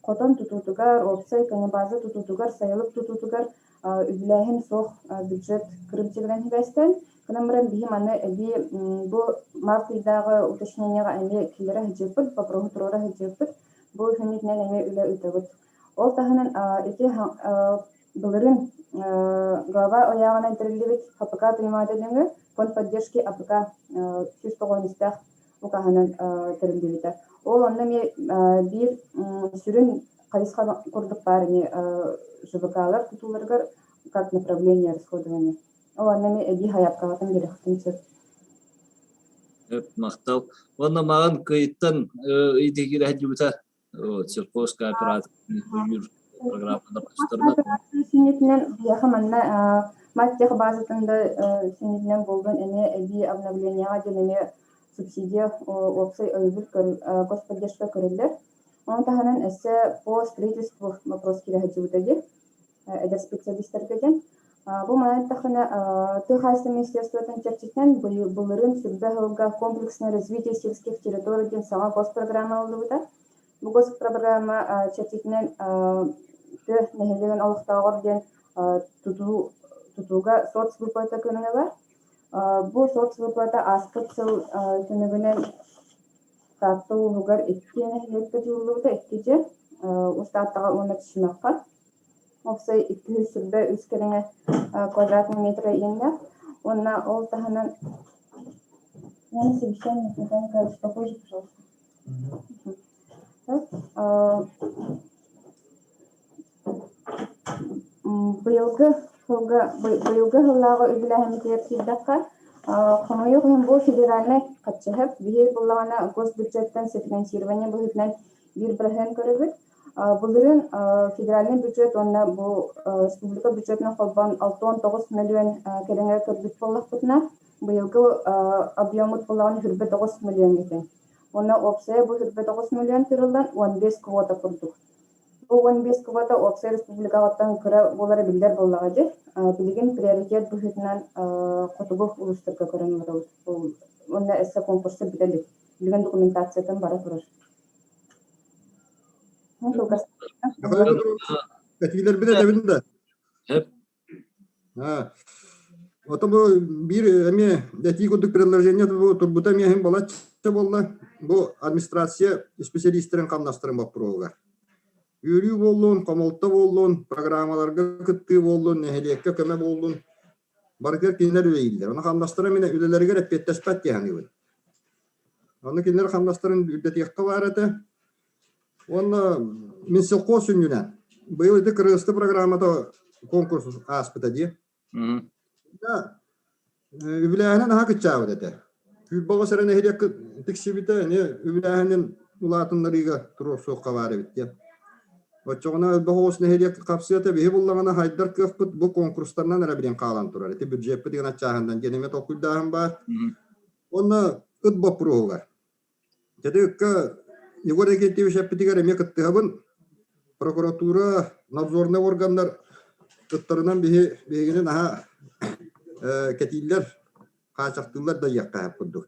хотон тутуутугар, уопсай конебаза тутуутугар, сайылык тутуутугар үбүлээһин суох бюджет кырыымчыгынан сибээстээн, гынан баран биһи маны эбии бу март ыйдааҕы уточнениеҕа эмиэ киллэрэ сылдьыппыт, боппуруоһу туруора сылдьыппыт. Бу күнүтүнэн эмиэ үлэ ыытабыт. Ол таһынан ити былырыын глава ыйааҕынан тэриллибит ХПК Туймаада нөҥүө фонд поддержки АПК 193 укаһынан тэриллибитэ. Ол онно эмиэ биир сүрүн хайысха курдук баар эмиэ ЖВК-лар тутууларыгар как направление расходования. Ол онно эмиэ эбии хайаапкаҕытын биэриэххитин сөп. Махтал. Уонна маған кыйыттан ыйытыы сылдьыбыта сельхозкооперация өйүүр программалар Сүнньүтүнэн биһиэхэ манна мать базатын да сүнньүтүнэн буоллун эмиэ эбии обновлениеҕа диэн эмиэ субсидия уопсай өйөбүл господдержка көрүллэр. Ону таһынан өссө по строительству вопрос киирэ сылдьыбыта дии эдэр специалистарга диэн. Бу манан эттэххинэ тыа хаһаайыстыбатын министерствотын чэрчитинэн былырыын сүрбэ сылга комплексное развитие сельских территорий диэн саҥа госпрограмма ылыллыбыта. Бу госпрограмма чэрчитинэн тыа нэһилиэгин олохтооҕор диэн тутуу тутууга соцвыплата көрүҥэ бар. Бу соцвыплата ааспыт сыл түмүгүнэн Таатта улууһугар икки нэһилиэккэ дьуллубута, икки дьиэ, Устааттаҕа уонна Чычымахха. Уопсай 223 кэриҥэ квадратный метра иэннээх. Уонна ол таһынан Я на совещании, Михаил Николаевич, попозже, пожалуйста. Быйылгы сылга быйылгы сыллааҕы үбүлээһиммитигэр киирдэххэ, хомойуох иһин бу федеральнай хаччыһап биһиги буллаҕына госбюджеттан софинансирование быһыытынан биир бырыһыан көрөбүт. Былырыын федеральнай бюджет уонна бу республика бюджетынан холбоон 69 мөлүйүөн кэриҥэ көрбүт буоллахпытына, быйылгы объеммут буллаҕына 29 мөлүйүөн этэ. Уонна уопсайа бу 29 мөлүйүөн тыырыллан 15 квота курдук. Бу 15 квота уопсай республикаҕыттан кыра буолара биллэр буоллаҕа дии. Билигин приоритет быһыытынан хотугу улуустарга көрөн олоробут. Уонна өссө конкурса бүтэ илик. Билигин документациятын бара турар. Этиилэрбин этэбин да. Ото бу биир эмиэ этии курдук предложение турбута эмиэ иһин балачча. буолла бу администрация исписэлиистэрин хамнастарын боппуруоһугар. Үөрүү буоллун, хомолто буоллун, программаларга кыттыы буоллун, нэһилиэккэ көмө буоллун, барытыгар кинилэр үлэлииллэр. Ону хамнастара мин үлэлэригэр эппиэттэспэт дии саныыбын. Ону кинилэр хамнастарын үрдэтиэххэ баар этэ. Уонна Минсельхоз сүнньүнэн быйыл ити Кыргызстан программата конкурс ааспыта дии. Үбүлээһинэ наһаа кыччаабыт этэ. Күүрбэҕэ эрэ нэһилиэк тиксибитэ, эмиэ үбүлээһинин улаатыннарыыга туруорсуохха баар эбит диэн. Оччоҕуна элбэх оҕус нэһилиэк хапсыата биһи буллаҕына хайдар кыахпыт бу конкурстарынан эрэ билэн хаалан турар. Ити бюджеппит гына чааһынан диэн эмиэ толкуйдааһын баар. Уонна ыт боппуруоһугар. Дьэ ыкка Егор Иннокентьевич эппитигэр эмиэ кыттыһабын. Прокуратура, надзорнай органнар ыттарынан биһи биһигини наһаа кэтииллэр, хаачахтыыллар да диэххэ курдук.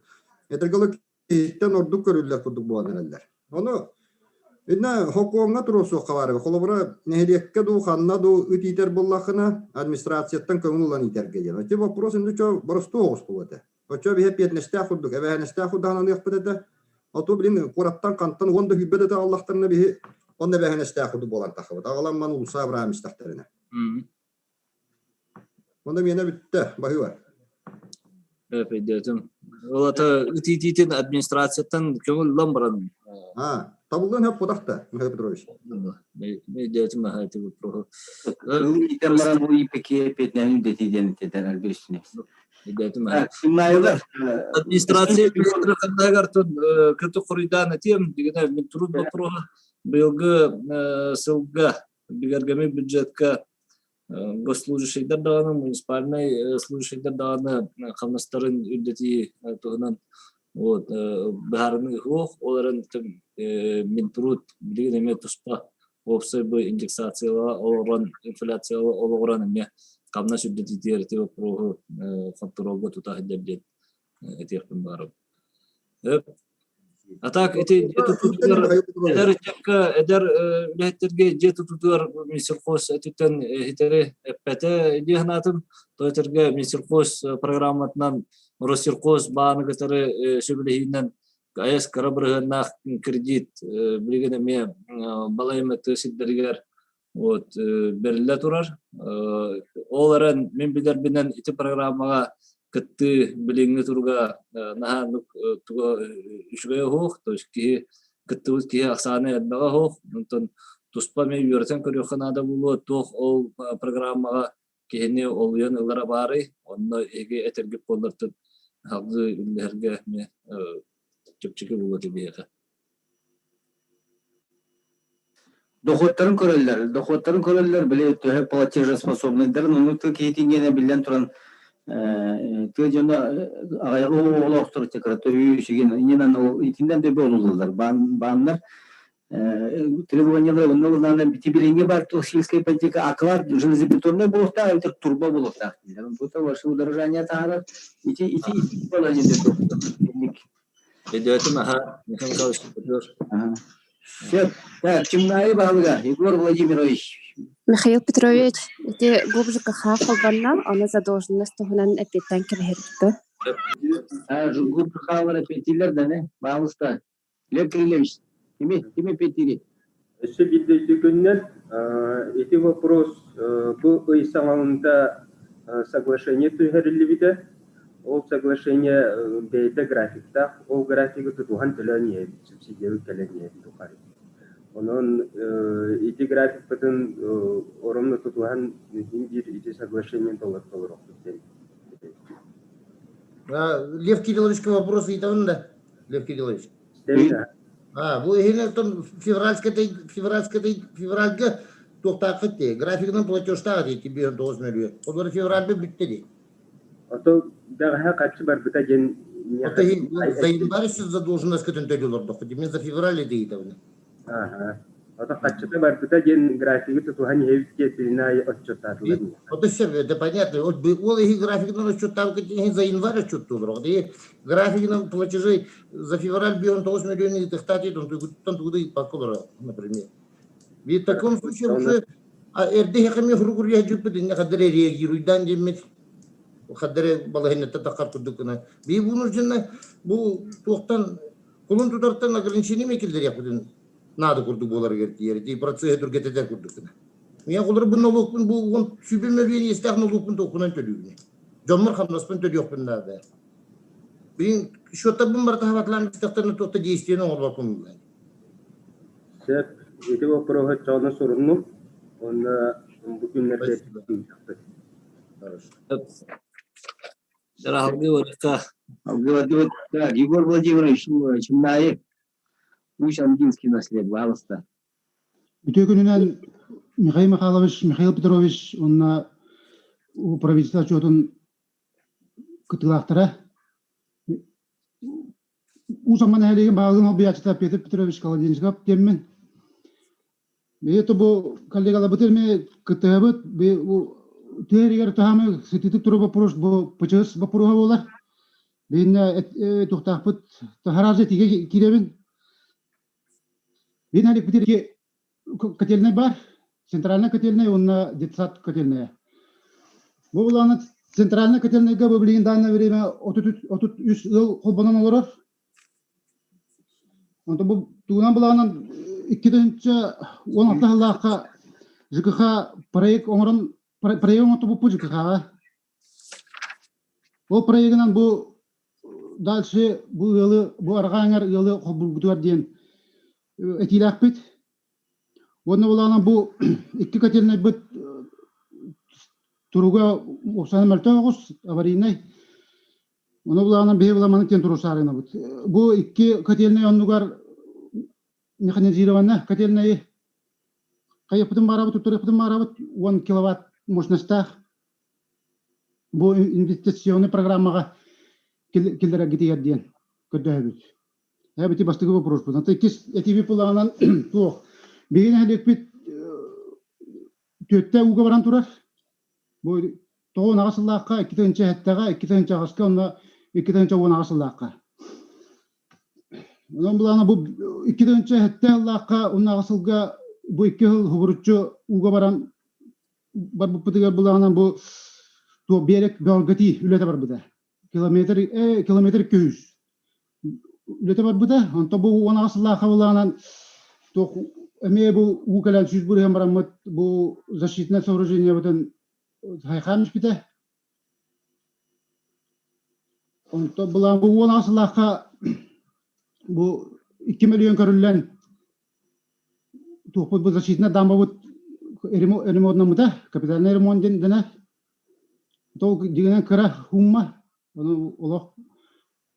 Этэргэ дылы киһиттэн ордук көрүллэр курдук буолан эрэллэр. Ону иннэ хокуоҥҥа туруорсуохха баар эбит. Холобура, нэһилиэккэ дуу, ханна дуу ыт иитэр буоллаххына, администрацияттан көҥүл ылан иитэргэ диэн. Ити вопрос инде чо боростуой оҕус буолуо этэ. Оччо биһи эппиэтинэстээх курдук, эбээһинэстээх курдук ананыахпыт этэ. Оту билин куораттан хантан уон да сүүрбэ да аҕаллахтарына биһи онно эбээһинэстээх курдук буолан таххабыт. Аҕалан ман уулусса абыраам истэхтэринэ. Онно миэнэ бүттэ, баһыыба. Өйдөтүм. Ол ата ытиитиитин администрацияттан көҥүл ылан баран. А, табыллан хөп кутахта, Михаил Петрович. Өйдөтүм аха ити вопроһу. Итен баран бу ИПК петнәһин дeti диэн этер Альберт Өйдөтүм. Администрация ханнагар тун көтө хоруйдаан этиэм дигенэ мин труд вопроһа быйылгы сылга бигэргэмий бюджетка госслужащийдар даҕаны муниципальнай служащийдар даҕаны хамнастарын үрдэтии туһунан вот быһаарыныы суох ол эрэн Минтруд билигин эмиэ туспа уопсай бу индексацияҕа олоҕуран инфляцияҕа олоҕуран эмиэ хамнас үрдэтиитигэр ити боппуруоһу хонтуруолга тута сылдьар диэн этиэхпин баҕарабын. А так ити дьиэ тутуутугар эдэр ыччакка эдэр үлэһиттэргэ дьиэ тутуутугар Минсельхоз өттүттэн иһитэри эппэтэ дии санаатым. То этэргэ Минсельхоз программатынан Россельхоз бааны кытары сөбүлэһиинэн айас кыра бырыһыаннаах кредит билигин эмиэ балай эмэ тыа сирдэригэр вот бэриллэ турар. Ол эрэн мин билэрбинэн ити программаҕа кыттыы билиҥҥи туруга наһаа туга үчүгэй оһуох, то есть киһи кыттыбыт киһи ахсаана элбэҕэ оһуох. Онтон туспа эмиэ үөрэтэн көрүөххэ наада буолуо, туох ол программаҕа киһини олуйан ылара баарый, онно эһиги этэргит буоллартын салгыы үллэһэргэ эмиэ чэпчэки буолуо этэ биһиэхэ. Дохуоттарын көрөллөр, дохуоттарын көрөллөр, били төһө платежеспособныйдарын, ону тыа киһитин биллэн туран тыа дьоно аҕыйах оҕолоохтор кыра төрүү сигин иннинэн итиннэн да буолуллар бааннар требованиялар онно ылынан бити билиҥҥи бар сельская ипотека оклад железобетонный буолуохтаах эбэтэр турба буолуохтаах дииллэр. Бу ваше удорожание таһаарар ити ити ити положение Өйдөөтүм аха Михаил Михайлович Сөп. Так, Чымнаайы баһылыга Егор Владимирович. Михаил Петрович, ити ГУБЖКХ холбонно, ону задолженность туһунан эппиэттэн кэбиһэрбит. ГУБЖКХ-лар эппиэттииллэр да не? Баалыста. Лев Кириллович, кими, кими эппиэттиирий? Өссө биирдэ күннэн ити вопрос бу ый саҥалында соглашение түһэриллибитэ. Ол соглашение бэйэтэ графиктаах, ол графигы тутуһан төлөөн иһэбит, субсидиябыт кэлэн иһэр тухары. Онон ити графикпытын оромно тутуһан иһин биир ити соглашение толоруохпут диэн. Лев Кирилловичка вопрос ыйтабын да, Лев Кириллович. А, бу иһин февральскай февральскай февральга туохтааххыт дии, графигынан платежтаах дии 9 мөлүйүөн. Олор февральга бүттэ дии. Ото бэҕэһээ харчы барбыта диэн Ото за январь еще задолженность көтөн төлүү олордоххут. Мен за февраль дейдабын. Аха. Ото харчыта барбыта диэн графигы тутуһан иһэбит диэтилин аайы отчуттаатылар. Ото все, это понятно. Вот ол иһи графигынан отчуттаабыт за январь отчуттуулар. И графигынан платежи за февраль бион 9 миллион ыытыхтаат тон тугу ыйыппакка например. В таком случае уже эрдэ хэмэ хуругур яжуппут инне хадыр реагируйдан диэммит. Хаддары балаһынньата таххар курдук гына. Бии вынужденно бу туохтан кулун тутартан ограничение ме киллэриэхпитин наада курдук буоларыгар тиийэр. Ити процеһы түргэтэтэр курдук гына. Мин холор бу нолуокпун бу уон сүүбүн мөлүйүөн иэстээх нолуокпун туохпунан төлүүбүн. Дьоммор хамнаспын төлүөхпүн наада. Билин счеттарбын барыта хабатлаан истэхтэринэ туохта действиени оҥорбоппун буллай. Сөп. Ити боппуруоһу оччоҕуна суруннум. Уонна бу күннэргэ Алгы Егор Владимирович Чемнаев, Усть-Ангинский наследие, пожалуйста. Үтүө күнүнэн Михаил Михайлович, Михаил Петрович уонна правительство отчетун кытыылаахтара. Уус Амма нэһилиэгин баһылыгын солбуйааччыта Петр Петрович Колодезников диэммин. Бэйэтэ бу коллегаларбытын эмиэ кыттыһабыт. Тыа иһигэр таһаамы сытыытык турар боппуруос бу ПЧС боппуруоһа буолар. Биһиннэ туохтаахпыт таһараазы этиигэ киирэбин. Биһин нэһилиэкпитигэр котельнай бар, центральная котельная уонна детсад котельная. Бу булааны центральная котельнайга бу билигин данное время 33 ыал холбонон олорор. Онтон бу тугунан былаанан 2016 сыллаахха ЖКХ проект оҥорон проект оҥортобуппут ЖКХ-ҕа. Ол проегынан бу дальше бу ыалы бу арҕаа эҥэр ыалы холбуургутугар диэн этиилээхпит. Уонна былаанан бу икки котельнайбыт туруга уопсайынан мөлтөх оҕус аварийнай. Ону былаанан биһи буламаны диэн туруорсаарынабыт. Бу икки котельнай оннугар механизированная котельнайы хайыппытын баарабыт, туттарыахпытын баарабыт 10 киловатт мощностаах бу инвестиционный программаҕа киллэрэргитигэр диэн көрдөһөбүт. Эбити бастакы вопроспут. Ата иккис этиби пылаҕынан туох. Биһиги нэһилиэкпит түөттэ ууга баран турар. Бу тоҕо сыллаахха, 2007-ҕэ, 2008-ка уонна 2010 сыллаахха. Онон былаана бу 2007 сыллаахха уонна сылга бу икки сыл хубуруччу ууга баран барбыппытыгар былаанан бу туох биэрэк бөҕөргөтии үлэтэ барбыта. Километр километр 200 үлэтэ барбыта. Онтон бу 18 сыллаахха былаанан туох эмиэ бу уу кэлэн сүүс бырыһан бараммыт бу защитное сооружениебытын хайхаан испитэ. Онтон былаан бу 18 сыллаахха бу 2 миллион көрүллэн туохпут бу защитная дамбабыт ремонтнаммыта, капитальный ремонт диэн дэнэр. Ол дьиҥинэн кыра сумма, ону олох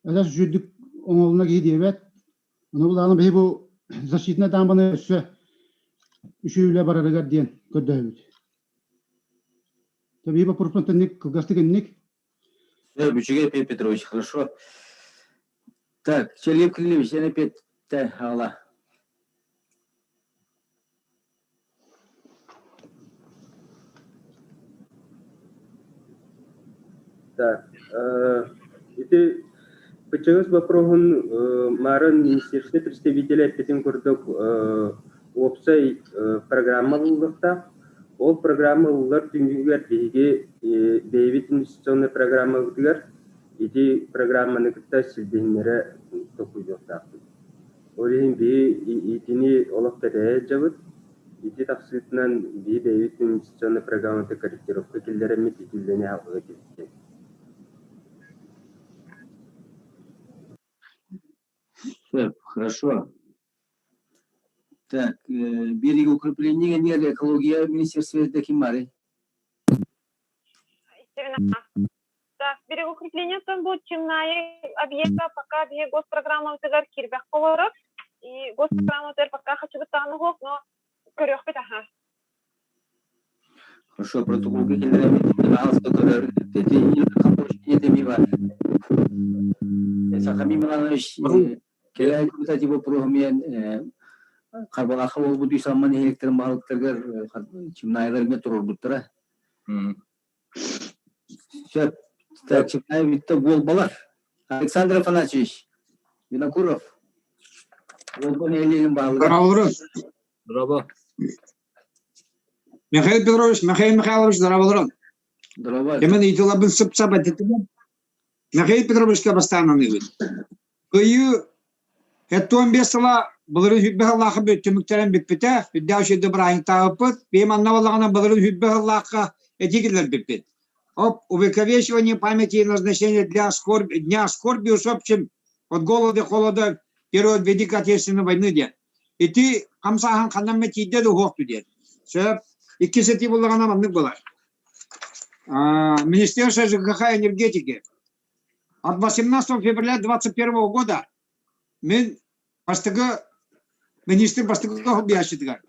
эдэр үчүгэйдик оҥоһулунна киһи диэбэт. Ону былаана биһи бу защитнай дамбаны өссө үчүгэй үлэ барарыгар диэн көрдөһөбүт. Биһи боппуруспун инник кылгастык инник. Все, үчүгэй Петр Петрович, хорошо. Так, Лев Кириллович, эн опять хаала. Так, ити ПЧС боппуруоһун Марын министерство представителэ эппитин курдук уопсай программа ылыллыахтаах. Ол программа ылыллар түмүгэр биһиги бэйэбит инвестиционнай программабытыгар ити программаны кытта силбиһиннэрэ толкуйдуохтаахпыт. Ол иһин биһи итини олох кэтэһэ сылдьабыт. Ити тахсыытынан биһи бэйэбит инвестиционнай программата корректировка киллэрэммит ити үлэни аҕалыа этибит. Хорошо. Так, берегоукрепление эмиэ экология министерствота ким баарый? Так, берегоукреплениеттан бу Чемная объекта пока биһи госпрограммабытыгар киирбэх олорор. И госпрограммабытыгар пока хачыбыт даҕаны суох, но көрүөхпүт аха. Хорошо, протоколга киллэрэбит, пожалуйста, көрөр. Сахами Миланович, кэлээ вопроһу Харбалаха буолбут үс Амма нэһилиэктэрин баһылыктарыгар Чымнаайыларга туруорбуттара. Сөп. Так, Чымнаай бүтте буолбалар. Александр Афанасьевич Винокуров. Уолба нэһилиэгин баһылыга. Здорово. Здорово. Михаил Петрович, Михаил Михайлович, здорово. Здорово. Кэмэн ыйытылабын сып-сап этитинэн Михаил Петровичка бастаан аныыбын. Кыайыы 75 сыла былырыын сүүрбэ сыллаахха түмүктэрэн бүппүтэ. Үрдээх үчүгэй бырааһынньыктаабыппыт. Биһи манна буоллаҕына былырыын сүүрбэ сыллаахха этии киллэрбиппит. Об увековечивании памяти и назначения для скорби, дня скорби усопшим от голода и холода период Великой Отечественной войны диэн. Ити хамсааһын ханна эмэ тиийдэ да уһуохту диэн. Сөп. Иккис этии буоллаҕына маннык буолар. Министерство ЖКХ и энергетики. От 18 февраля 2021 года мин бастакы министр бастакы хоббиячытыгар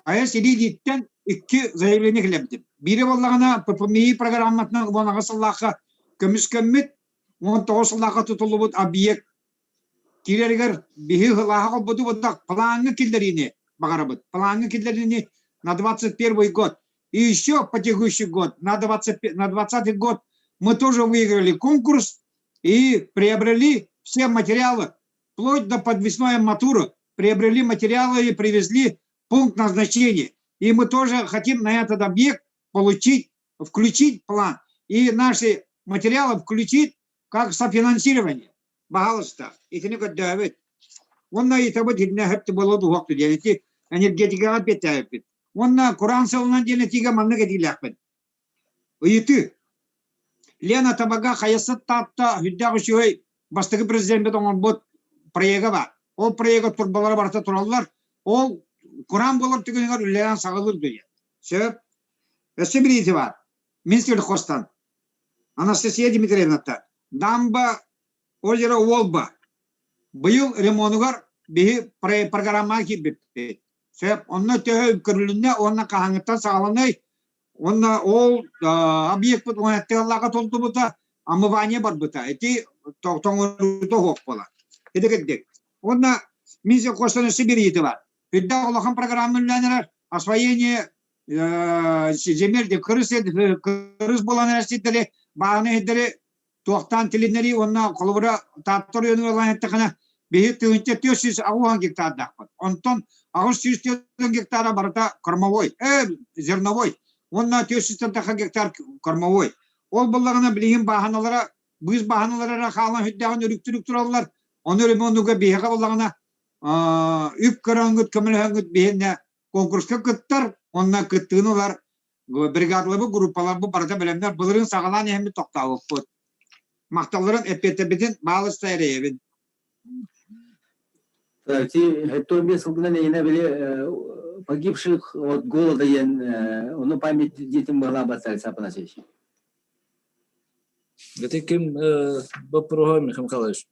АЭС илиититтэн икки заявление килэрбитим. Биирэ буоллаҕына ППМИ программатынан уон сыллаахха көмүскэммит, 19 сыллаахха тутуллубут объект Киирэригэр биһи ылааһа холбутубут плаҥҥа киллэриини баҕарабыт. Плаҥҥа киллэриини на 21 год. И еще по текущий год, на 20, на 20 год мы тоже выиграли конкурс и приобрели все материалы, вплоть до подвесной арматуры. Приобрели материалы и привезли пункт назначения. И мы тоже хотим на этот объект получить, включить план. И наши материалы включить как софинансирование. Баһаалыста, итини көрдөөбүт. Уонна ыйытабыт итиннэ сөп буолуо дуһуох диэн ити энергетикаҕа эппиэттээбиппит. Уонна Кураан сылынан диэн этиигэ маннык этиилээхпин. Ыйытыы. Лена Табага хайасыт Таатта үрдээх үчүгэй бастакы президеммит оҥорбут проега бар. Ол проега турбалара барыта тураллар. Ол Кураан буолар түгэнигэр үлэлээн саҕалыыр диэн. Сөп. Өссө бириити бар. Минсельхозтан Анастасия Дмитриевната дамба озеро Уолба быйыл ремонугар биһи программаҕа киирбиппит. Сөп, онно төһө көрүлүннэ уонна хаһааҥҥыттан саҕаланыай? Уонна ол объекпыт уонаттыаллааҕа толтубута, омывание барбыта. Ити тоҥоруута суох буолар. Ити кырдьык. Уонна Минсельхозтан өссө биир ыйытыы баар. Үрдээх улахан программа үлэлээн эрэр. Освоение земель кырыс кырыс буолан эрэр сирдэри, бааһынай сирдэри туохтаан тилиннэрии уонна холобура Таатта оройуонугар ылан эттэххинэ биһи 1480 гектардаахпыт. Онтон 804 гектара барыта кормовой, зерновой уонна 400 тахха гектар кормовой. Ол буоллаҕына билигин бааһыналара быыс бааһыналара эрэ хаалан сүрдээҕин үрүктүрүк тураллар. Ону ремонуга биһиэхэ буоллаҕына үп көрөҥҥүт көмөлөһөҥҥүт биһиэннэ конкурска кыттар уонна кыттыыны ылар бригадаларбыт группаларбыт барыта бэлэмнэр былырыын саҕалаан иһэммит тохтообуппут махталларын эппиэттэрбитин баалыста эрэйэбин Ти сылгынан эйине били погибших от голода диэн ону память детям была бы Александр Афанасьевич. Ити ким боппуруоһа Михаил Михайлович?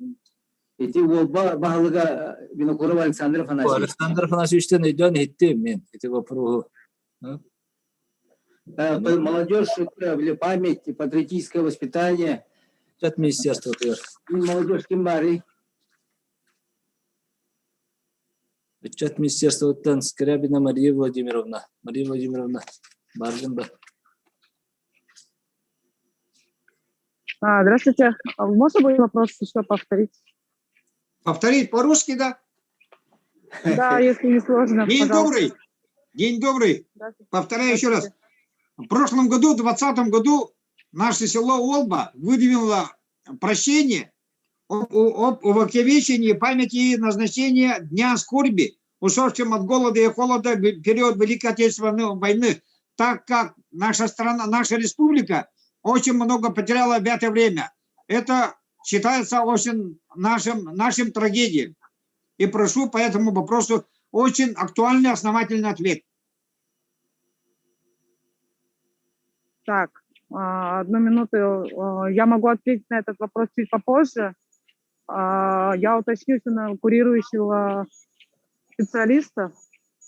Ити уолба баһылыга Винокуров Александр Афанасьевич. Александр Афанасьевичтан өйдөөн иһиттим мен ити вопроһу. Молодежь, это память, патриотическое воспитание. От министерства Молодежь ким баарый? Ыччат министерствоттан Скрябина Мария Владимировна. Мария Владимировна, бардым ба? Здравствуйте. Можно будет вопрос еще повторить? Повторить по-русски, да? Да, если не сложно. День пожалуйста. добрый. День добрый. Повторяю еще раз. В прошлом году, в 2020 году, наше село Олба выдвинуло прощение об увековечении памяти и назначения Дня скорби, усопшим от голода и холода в период Великой Отечественной войны, так как наша страна, наша республика очень много потеряла в это время. Это считается очень нашим трагедией. И прошу по этому вопросу очень актуальный, основательный ответ. Так, одну минуту. Я могу ответить на этот вопрос чуть попозже. Я уточню на курирующего специалиста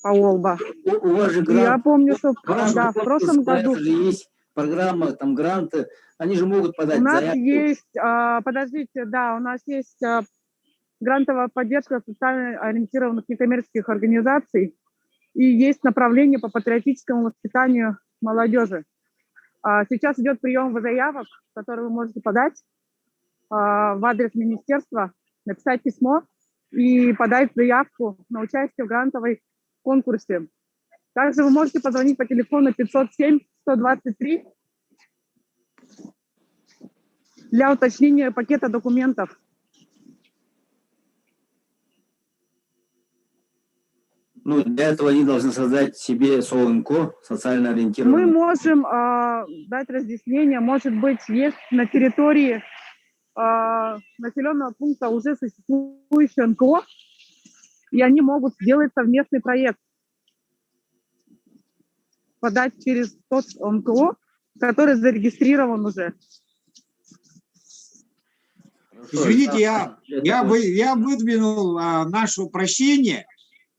по Уолба. У вас же грант. Я помню, что Грант, да, в прошлом году... же есть программа, там гранты, они же могут подать У нас заявку. есть, подождите, да, у нас есть грантовая поддержка социально ориентированных некоммерческих организаций и есть направление по патриотическому воспитанию молодежи. Сейчас идет прием заявок, которые вы можете подать в адрес министерства, написать письмо и подать заявку на участие в грантовой конкурсе. Также вы можете позвонить по телефону 507 123 для уточнения пакета документов. Ну, для этого они должны создать себе СОНКО, социально ориентированную. Мы можем э, дать разъяснение, может быть, есть на территории э, населенного пункта уже существующий НКО, и они могут сделать совместный проект, подать через тот НКО, который зарегистрирован уже. Извините, я, я, вы, я выдвинул а, наше прощение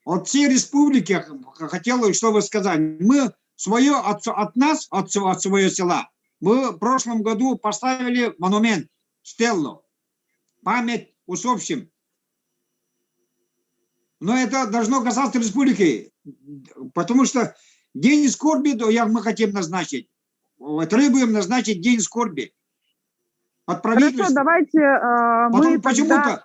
от всей республики. Хотел, чтобы сказать, мы свое от, от нас, от, от своего села, мы в прошлом году поставили монумент, стеллу, память усопшим. Но это должно касаться республики, потому что день скорби я, мы хотим назначить. Требуем назначить день скорби. От правительства. Хорошо, давайте э, Потом мы почему-то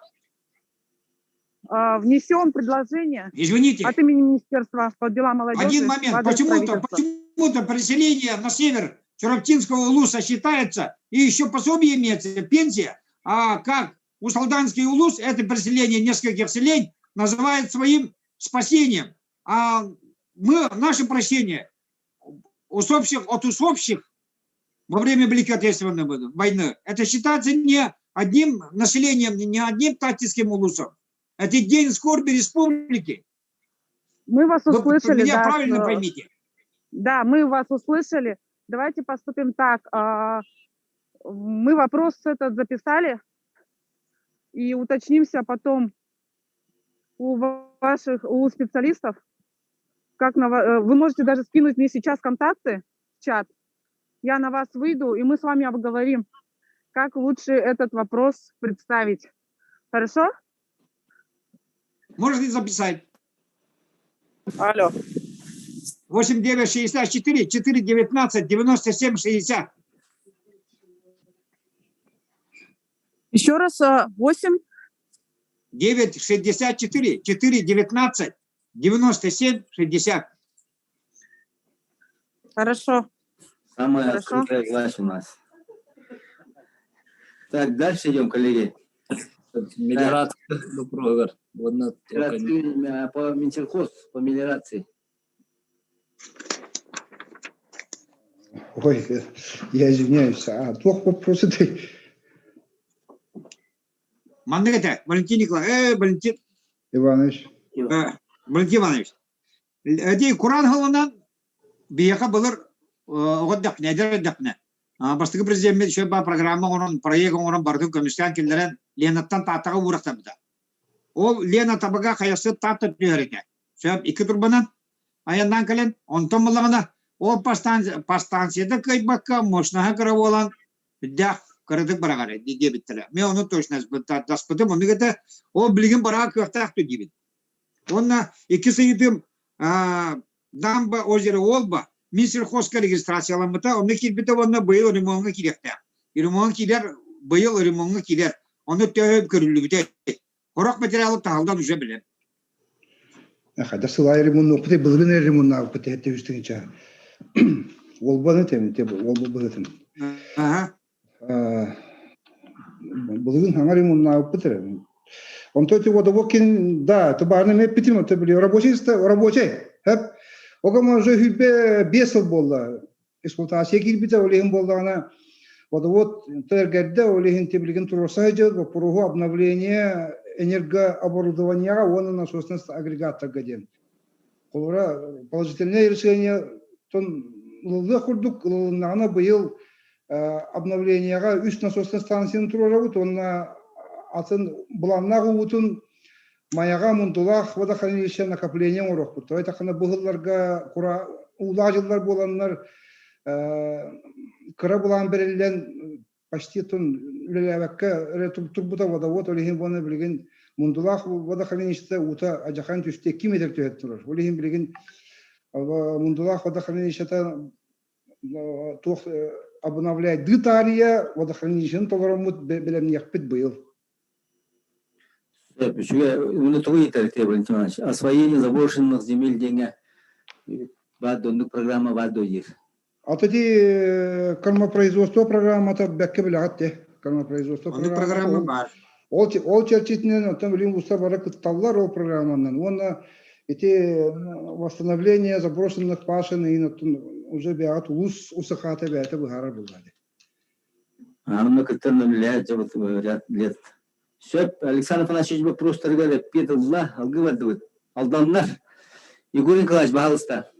э, внесем предложение Извините. от имени Министерства по делам молодежи. Один момент. Почему-то почему переселение на север Чурапчинского улуса считается, и еще пособие имеется, пенсия, а как Усалданский улус, это переселение нескольких селений, называют своим спасением. А мы, наше прощение усопших, от усопших во время Великой Отечественной войны, это считается не одним населением, не одним тактическим улусом. Это день скорби республики. Мы вас услышали. Вы меня да, правильно поймите. Да, мы вас услышали. Давайте поступим так. Мы вопрос этот записали и уточнимся потом у ваших, у специалистов, как на, вы можете даже скинуть мне сейчас контакты в чат. Я на вас выйду, и мы с вами обговорим, как лучше этот вопрос представить. Хорошо? Можете записать. Алло. 8 9 64 4 19 97 60. Еще раз, 8 9 64 4 19 97 60. Хорошо. Самая Хорошо. открытая власть у нас. Так, дальше идем, коллеги. Мелиорация, Мелиорация по Минсельхоз, по мелиорации. Ой, я извиняюсь, а плохо вопросы ты. Маннык Валентин Николаевич, э, Валентин Иванович. Э, Валентин Иванович. Эти кураан сылынан биһиэхэ былыр оҕо эрдэхпинэ, эдэр эрдэхпинэ бастакы президеммит еще программа оҥорон, проект оҥорон барытын көмүскээн киллэрэн Ленаттан Тааттаҕа уурахтарбыта. Ол Лена табыга хайасы Таатта түһэр этэ. Сөп икки турбанан айаннаан кэлэн, онтон буллаҕына ол подстанцията кыайбакка мощноһа кыра буолан Үрдээх кыратык быраҕар диэбиттэрэ. Мен ону точно таспытым, оннук этэ. Ол билигин быраҕар кыахтаах диибин. Уонна иккис ыйытым Дамба озеро Олба Минсельхозка регистрацияламмыта, онно киирбитэ уонна быйыл ремоҥҥа киириэхтээх. Ремоҥҥа киирэр, быйыл ремоҥҥа киирэр. Онно төһө көрүллүбүтэ. Хорох материалы таһылдан уже билэр. Хайда сылай ремоннуохпут, былырын ремоннаабыппыт тэһэттэ үстүҥчэ. Уолбаны тем, те уолба быһытын. Былырын хаҥа ремоннаабыппыт эрэ. Онто ти водовокин, да, тубарны меппитим, это были рабочий, рабочий. Хеп. Огама уже хүбе бес сыл буолла. Эксплуатация киирбитэ, ол иһин буоллаҕына водовод тэргэрдэ, ол иһин тибилигин туруорса сылдьабыт боппуруоһу обновление энергооборудованияҕа уонна насосный агрегаттарга диэн. Холобура, положительное решение тон ылыллыах курдук ылылыннаҕына быйыл обновлениеҕа үс насосный станцияны туруорабыт уонна атын былааннаах уутун Майаҕа Мундулаах водохранилище накопление оҥоруохпут. Тоҕо диэтэххинэ бу сылларга кура уулаах дьыллар буоланнар кыра былаан бэриллэн почти тун үлэлээбэккэ эрэ турбута водовод ол иһин уонна билигин Мундулаах водохранилище уута адьахан түстэ 2 метр түһэн турар. Ол иһин билигин Мундулаах водохранилищета туох обновляет таарыйа водохранилищены толороммут бэлэмниэхпит быйыл. Үчүгэй, уну тугу ыйытар Валентин Иванович? Освоение заброшенных земель диэҥҥэ баар оннук программа баар дуо диир? Ата ди кормопроизводство программата бэккэ билэҕит де. Кормопроизводство Оннук программа баар. Ол, ол чэрчитинэн оттон билигин улуустар бары кытталлар ол программанан. Уонна ити восстановление заброшенных пашин иһин оттон уже бэйэҕит улуус усахаата бэйэтэ быһаарар буоллаҕа. Онно кыттан үлэлэһэ ряд лет. Сөп, Александр Афанасьевич боппуруостарыгар эппиэт ылла, алгыы бардыбыт. Алданнар. Егор Николаевич, баһаалыста.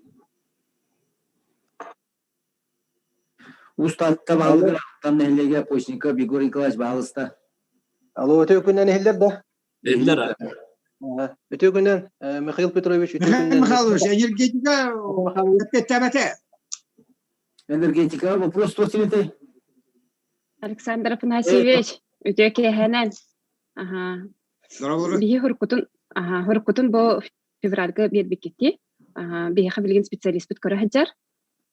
Уус-Таатта баһылыгар Алтан нэһилиэгэ Постников Егор Николаевич баһаалыста. Алло, үтүө күннэн иһиллэр да? Иһиллэр. Үтүө күннэн, Михаил Петрович, үтүө Михаил күннэн. Михайлович, энергетика эппиэттээбэтэ. Энергетика вопрос туох сиритэй? Александр Афанасьевич, үтүө киэһэнэн. Аха. Биһи хуркутун, аха, хуркутун бу февральга биэрбиккити. Аха, биһиэхэ билигин специалистпыт көрө сылдьар.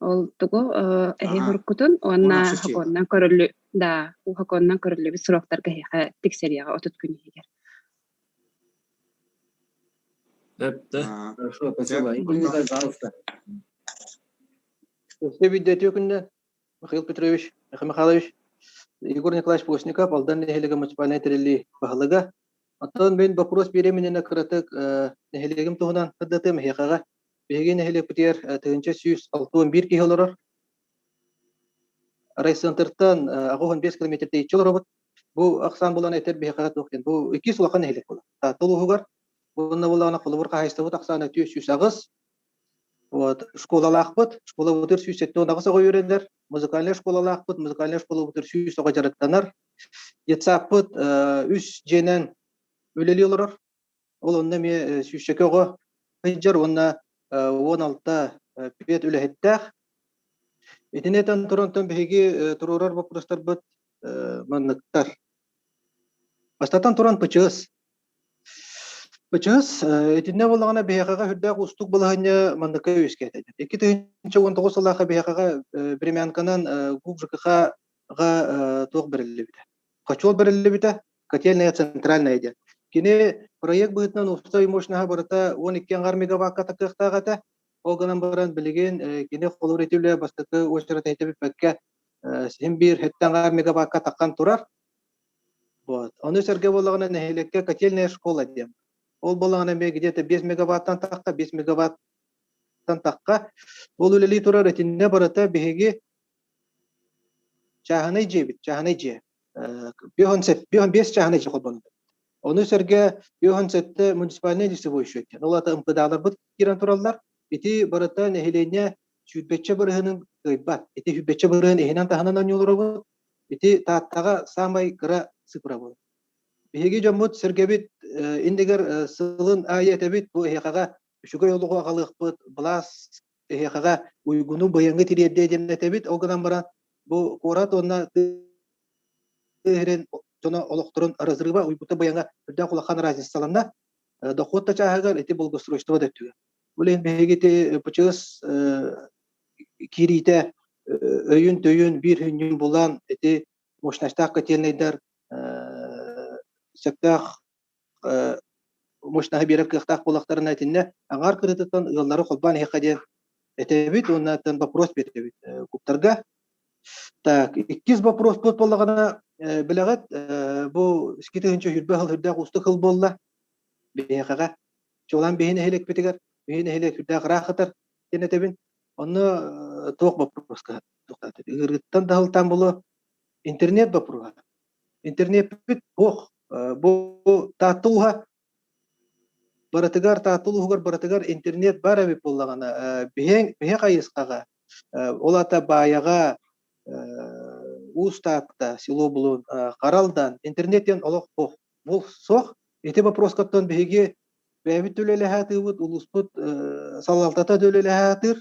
Ол тугу эһи хуркутун уонна хокуоннан көрүллү да, хокуоннан көрүллүбүт сроктарга эһиэхэ тиксэриэҕэ 30 күн иһигэр. Хорошо, спасибо. Игорь Николаевич, пожалуйста. Өссө биирдэ үтүө күннэ Михаил Петрович, Михаил Михайлович, Егор Николаевич Постников, Алдан нэһилиэгэ муниципальнай тэриллии баһылыга. Оттон мин боппуруос биэриэм иннинэ кыратык нэһилиэгим туһунан сырдатыам эһиэхэҕэ. Биһиги нэһилиэкпитигэр 1161 киһи олорор. Райцентртан 85 километр тэйиччи олоробут. Бу ахсаан булан этэр биһиэхэ туох диэн. Бу иккис улахан нэһилиэк буолар. Таатта улууһугар уонна буоллаҕына холобур хаһаайыстыбыт ахсаана 408. Вот, школалаахпыт, школабытыгар 178 оҕо үөрэнэр, музыкальнай школалаахпыт, музыкальнай школабытыгар 100 оҕо дьарыктанар. Детсадпыт үс дьиэнэн үлэлии олорор. Ол онно эмиэ сүүсчэкэ оҕо сылдьар уонна 16 пед үлэһиттээх. Итини этэн туран биһиги туруорар боппуруостарбыт манныктар. Бастатан туран ПЧС. ПЧС итиннэ буоллаҕына биһиэхэҕэ үрдээх уустук балаһыанньа манныкка үөскээтэ. 2019 сыллаахха биһиэхэҕэ времянканан ГУП ЖКХ-ҕа туох бэриллибитэ. Хочуол бэриллибитэ, котельная центральная диэн. Кини проект быһыытынан уопсай мощноһа барыта 12 аҥар мегаватка такыахтаах этэ. Ол гынан баран билигин кини холобур ити үлэ бастакы уочарат иһитэ бүппэккэ син биир хэттэ аҥаар мегаватка таххан турар. Вот. Ону сэргэ буоллаҕына нэһилиэккэ котельная школа диэн. Ол буоллаҕына эмиэ где-то 5 мегаваттан тахха, 5 мегаваттан тахха. Ол үлэлии турар итиннэ барыта биһиги чааһынай дьиэбит, чааһынай дьиэ. 5 чааһынай дьиэ холбонор. Ону сэргэ 57 муниципальный лицевой счет диэн. Ол аата МПД-ларбыт киирэн тураллар. Ити барыта нэһилиэнньэ сүүрбэччэ бырыһынын кыайбат. Ити сүүрбэччэ бырыһын иһинэн таһынан оонньууларабыт. Ити Тааттаҕа саамай кыра цифра буолар. Биһиги дьоммут сэргэбит иннигэр сылын аайы этэбит бу эһиэхэҕэ үчүгэй олоҕу аҕалыахпыт, былаас эһиэхэҕэ уйгуну быйаҥы тириэрдиэ диэн этэбит. Ол гынан баран бу куорат уонна тыа дьоно олохторун разрыва уйгута быйаҥа үрдээх улахан разницаланна. Дохуот да чааһыгар ити благоустройство да өттүгэр. Ол иһин биһиги ити ПЧС киириитэ өйүн-төйүн биир хүнньүн булан ити мощностаах котельнайдар сөптөөх мощноһы биэрэр кыахтаах буоллахтарына итиннэ аҥаар кырыытыттан ыаллары холбоон иһиэххэ диэн этэбит уонна вопрос биэрэбит куптарга. Так, иккис вопроспут буоллаҕына билэҕит бу 2020 сыл үрдээх уустук сыл буолла биһиэхэҕэ. Чуолаан биһи нэһилиэкпитигэр, биһи нэһилиэк үрдээх ыраах сытар диэн этэбин. Онно туох боппуруоска ыарыыттан да сылтаан буолуо интернет боппуруоһа. Интернеппит суох. Бу Таатта улууһа барытыгар Таатта улууһугар барытыгар интернет баар эбит буоллаҕына биһи биһи хайысхаҕа ол аата Баайаҕа Уус Таатта село Булун Харалдан интернет диэн олох суох. Бу суох. Ити боппуруоскаттан биһиги бэйэбит үлэлэһэ сатыыбыт, улууспут салалтата да үлэлэһэ сатыыр.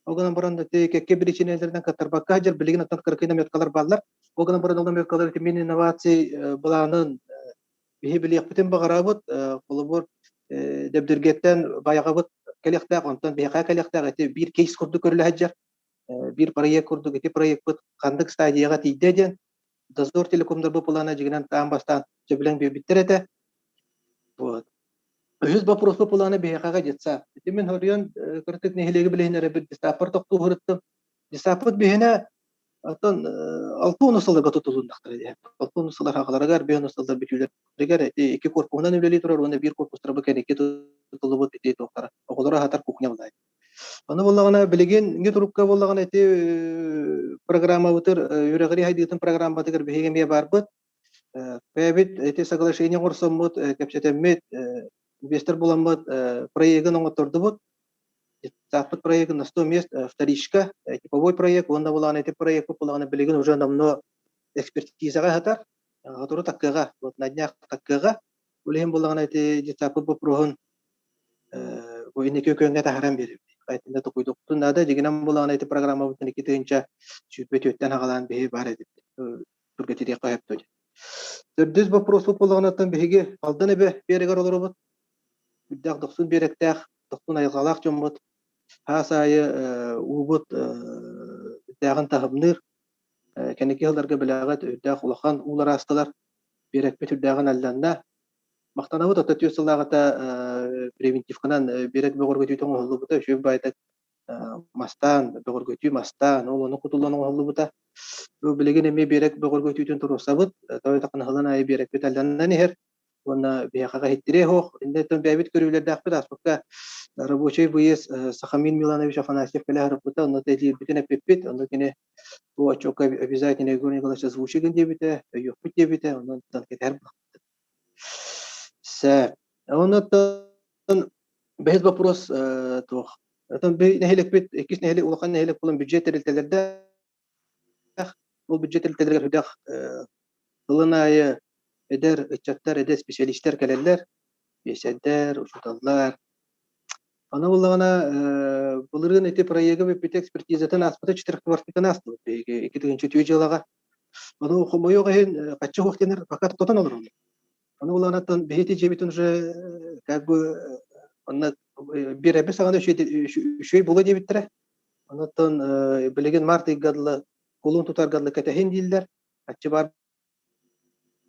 Ол гынан баран ити кэккэ биричиинэлэринэн кыттарбакка сылдьар билигин оттон кыракый наметкалар бааллар. Ол гынан баран ол наметкалар ити мин инноваций былаанын биһи билиэхпитин баҕарабыт. Холобур, Дэбдиргэттэн байаҕабыт кэлиэхтээх, онтон биһиэхэ кэлиэхтээх ити биир кейс курдук көрүлэ сылдьар. Биир проект курдук ити проекпыт ханнык стадияҕа тиийдэ диэн Дозор телекомдар бу плана дьигинэн таан бастаан сөбүлэҥ биэрбиттэр этэ. Вот. Үһүс боппуруоспут плана биһиэхэҕэ детсад. Ити мин хоруйан кырытык нэһилиэги билиһиннэрэбит детсадпар тохтуу сырыттым. Детсадпыт биһинэ Оттон 60 сылларга тутулуннахтара диэн. 60 сыллар хагаларыгар, 50 сыллар бүтүүлэригэр ити икки корпуһунан үлэлии турар уонна биир корпустара бу кэнники тутуллубут ити туохтара. Оҕолору аһатар кухня булай. Ону буллаҕына билигин ньу турукка буллаҕына ити программабытыр үөрэҕирии хайдыытын программатыгар биһиги эмиэ баарбыт. Бэйэбит ити соглашение оҥорсоммут, кэпсэтэммит, инвестор буламмыт проегын оҥоттордубут. Детсадпыт проегын на 100 мест вторичка, типовой проект уонна булаан ити проекпыт булаҕына билигин уже давно экспертизаҕа сытар. Сотору таккыаҕа, вот на днях таккыаҕа. Ол иһин буллаҕына ити детсадпыт боппуруоһун бу инники күөҥҥэ таһааран биэрэбит. Айтында токуйдуктун наада. Дьигинэн булаҕына ити программабытын 2024-тэн аҕалаан биһи баар эдибит. Түргэтириэххэ сөп дуо. Төрдүс боппуруоспут буоллаҕынаттан биһиги Алдан эбэ биэрэгэр олоробут. Үрдээх дохсун биэрэктээх, дохсун айылҕалаах дьоммут. Хаас аайы уубут үрдээҕин таһымныыр. Кэнники сылларга билэҕит үрдээх улахан уулар аастылар. Биэрэкпит үрдээҕин алланна. Махтанабыт, оттон түөрт сыллааҕыта превентивканан биэрэк бөҕөргөтүүтэ оҥоһуллубута. Үчүгэй баайдык мастаан, бөҕөргөтүү мастаан, ол ону кутуллан оҥоһуллубута. Бу билигин эмиэ биэрэк бөҕөргөтүүтүн туруорсабыт. Тоҕо ханаһылан аайы биэрэкпит алланан иһэр. Уонна биһиэхэҕэ иһиттириэ суох. Иннеттэн бэйэбит көрүүлэрдээхпит ааспыкка рабочий выезд Сахамин Миланович Афанасьев кэлэ сырыппыта, онно тэлиирбитин эппиппит, онно кини бу отчуокка обязательно Егор Николаевич озвучигын диэбитэ, өйүөхпүт диэбитэ, онон кэтэһэр Сөп. Оннуттан бэһис вопрос туох? Оттон би нэһилиэкпит иккис нэһилиэк улахан нэһилиэк буолан бюджет тэрилтэлэрдээх. Ол бюджет тэрилтэлэригэр үрдэх сылын аайы эдэр ыччаттар, эдэр специалистар кэлэллэр. Биэсэрдэр, учууталлар. Аны буллаҕына былырыын ити проегы бүппүтэ экспертизатын ааспыта четырехквартирканы аастыбыт биһиги 2003 дьылаҕа. Ону хомойуох иһин хаччы суох диэннэр пока тотон олороллор. Ону булаанаттан биһиги дьиэбитин уже как бы онно биэрэбит саҕана үчүгэй буолуо диэбиттэрэ. Онуттан билигин март ыйга дылы кулун тутарга дылы кэтэһин дииллэр. Хаччы баар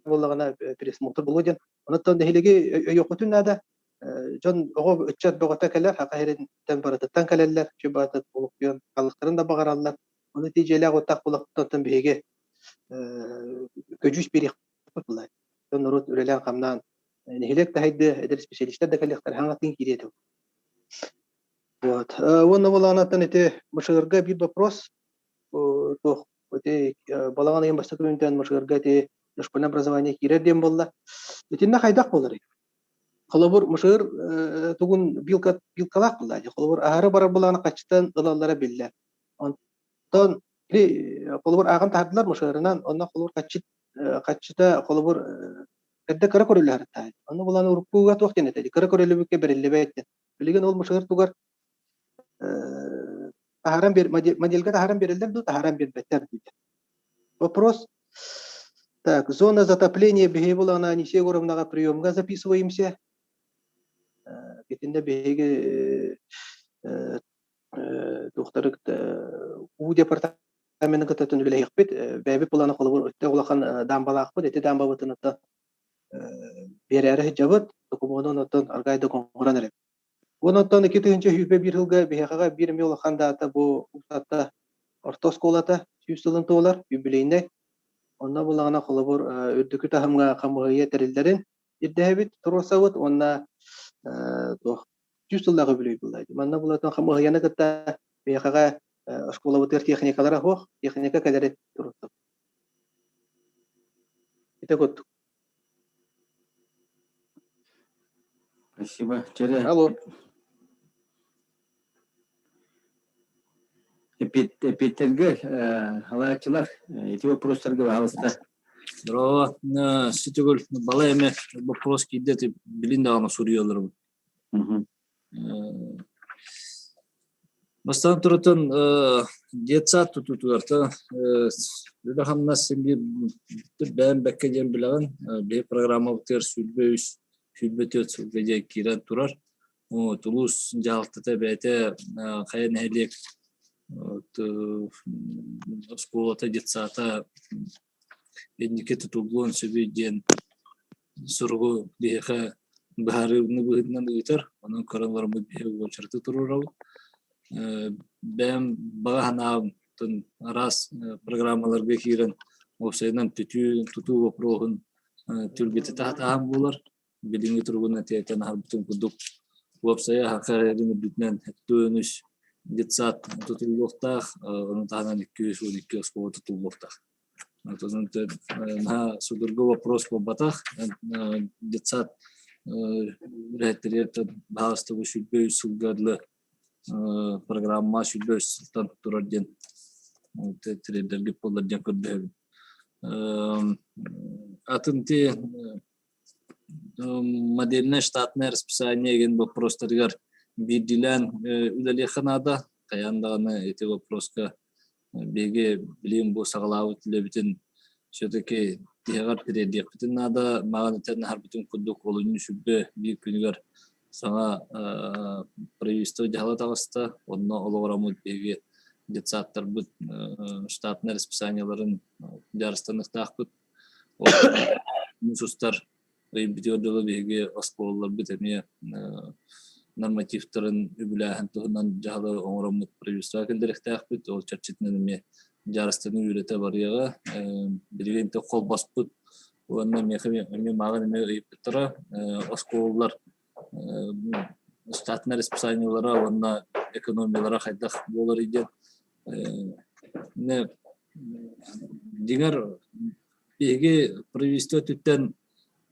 буоллаҕына пересмотр буолуо диэн. Онуттан нэһилиэги өйүөххүтүн наада. Дьон оҕо ыччат бөҕөтө кэлэр, саха сириттэн барытыттан кэлэллэр, үчүгэй баҕатык олохтуйан хаалыахтарын да баҕараллар. Ону ити дьиэлээх уоттаах буолуохтан биһиги көдьүүс биэриэхпит буолла. Дьон норуот үлэлээн-хамнаан нэһилиэк да хайдыа, эдэр специалистар да кэлиэхтэрэ, хаҥатын киириэ этэ. Вот. Уонна буолаанаттан ити Мышыгырга биир вопрос туох ити балаҕан ыйын бастакы күнүнтэн Мышыгырга ити дошкольное образование киирэр диэн буолла. Итиннэ хайдах буоларый? Холобур, Мышыгыр тугун билка билкалаах буолла. Холобур, аһары барар былааны хаччытан ылаллара биллэр. Онтон холобур ааҕан таһардылар мышыгырынан, онно холобур хаччыт хаччыта холобур эрдэ кыра көрүллэр Онно булан уруккуга туох диэн этэй? Кыра көрүллүбүккэ бэриллибэт диэн. Билигин ол мышыгыр тугар таһааран бер модельга таһааран береллер дуу, таһааран бербеттер дуу. Вопрос. Так, зона затопления биһиги булана Анисия Егоровнаҕа приемга записываемся. Итиннэ биһиги туохтары уу департаменын кытта үлэлэһиэхпит. Бэйэбит былаана холобур өттө улахан даамбалаахпыт. Ити даамбабытын оттон биэрээри сылдьабыт. Докумуонун оттон аргай да оҥорон эрэбит. Онон 2021 сылга биһиэхэҕэ биир эмиэ улахан даата бу Усатта орто оскуолата 100 сылын туолар юбилейнай. Онно булаҕына холобур үрдүкү таһымҥа хамыһыйа тэриллэрин ирдэһэбит, туруорсабыт уонна туох 100 сыллаах үбүлүөй буолла. Манна булатын хамыһыйаны кытта биһиэхэҕэ оскуолабытыгар техникалара суох, техника кэлэри туруорсабыт. Ити курдук. Спасибо. Чэрэ. Алло. Эпиэттерге халааччылар ити вопростарга баһалыста. Здорово. Сүтүгүл балай эмэ вопрос киирдэ билин даҕаны суруйалларым. Бастаан турутун детсад тутуутугар үлэ-хамнас биир бэйэм бэккэ диэн билэҕин. Биһи программабытыгар 23, 24 сылга диэн киирэн турар. Тулуус дьаһалтата бэйэтэ хайа нэһилиэк оскуолата, детсада инники тутуллуон сөбүй диэн суругу биһиэхэ быһаарыыны быһыытынан ыытар. Онон көрөн бараммыт биһиги уочараты туруорабыт. Бэйэм баҕа санаам Атын араас программаларга киирэн уопсайынан түтүү тутуу боппуруоһун түргэтэ таһаан буолар. Билиҥҥи туругунан тиэтэн аһарбытын курдук уопсайа саха эрин үрдүнэн 73 детсад тутуллуохтаах, ону таһынан 212 оскуола тутуллуохтаах. Наһаа судургу вопрос буолбатах. Детсад үлэһиттэригэр баһаалыста бу 23 сылга дылы программа 23 сылтан турар диэн тириэрдэргит буоллар диэн көрдөһөбүн. Атын ти модельное штатное расписание деген вопростарыгар биирдиилээн үлэлиэххэ наада. Хайаан даҕаны ити вопроска биһиги билигин бу саҕалаабыт үлэбитин все-таки тиһэҕэр тириэрдиэхпитин наада. Маҕан этэн аһарбытын курдук олунньу сүрбэ биир күнүгэр саҥа правительство дьаһала таҕыста. Онно олоҕураммыт биһиги детсадтарбыт штатнай расписаниеларын дьарыстаныахтаахпыт. Муус устар ыйбытыгар дылы биһиги оскуолаларбыт эмиэ нормативтарын үбүлээһин туһунан дьаһалы оҥороммут правительствоҕа киллэриэхтээхпит. Ол чэрчитинэн эмиэ дьаарыстаныы үлэтэ барыаҕа. Билигин холбоспут уонна миэхэ эмиэ мааҕын эмиэ ыйыппыттара. Оскуолалар штатнай расписаниелара уонна экономиялара хайдах буоларый диэн. Дьиҥэр Биһиги правительство өттүттэн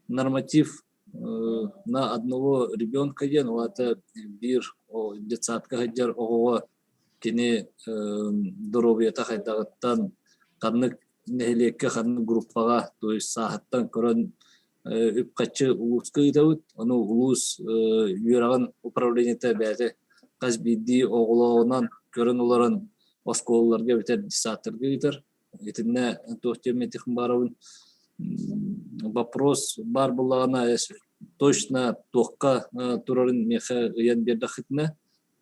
норматив на одного ребенка диэн, ол аата биир детсадка сылдьар оҕоҕо кини доруобуйата хайдаҕыттан, ханнык нэһилиэккэ, ханнык группаҕа, то есть сааһыттан көрөн үп-харчы улууска ыытабыт. Ону улуус үөрэҕин управлениета бэйэтэ хас биирдии оҕолооҕунан көрөн олорон оскуолаларга эбэтэр детсадтарга ыытар. Итиннэ туох диэммитих баарабын вопрос баар буоллаҕына точно туохха турарын миэхэ ыйан биэрдэххитинэ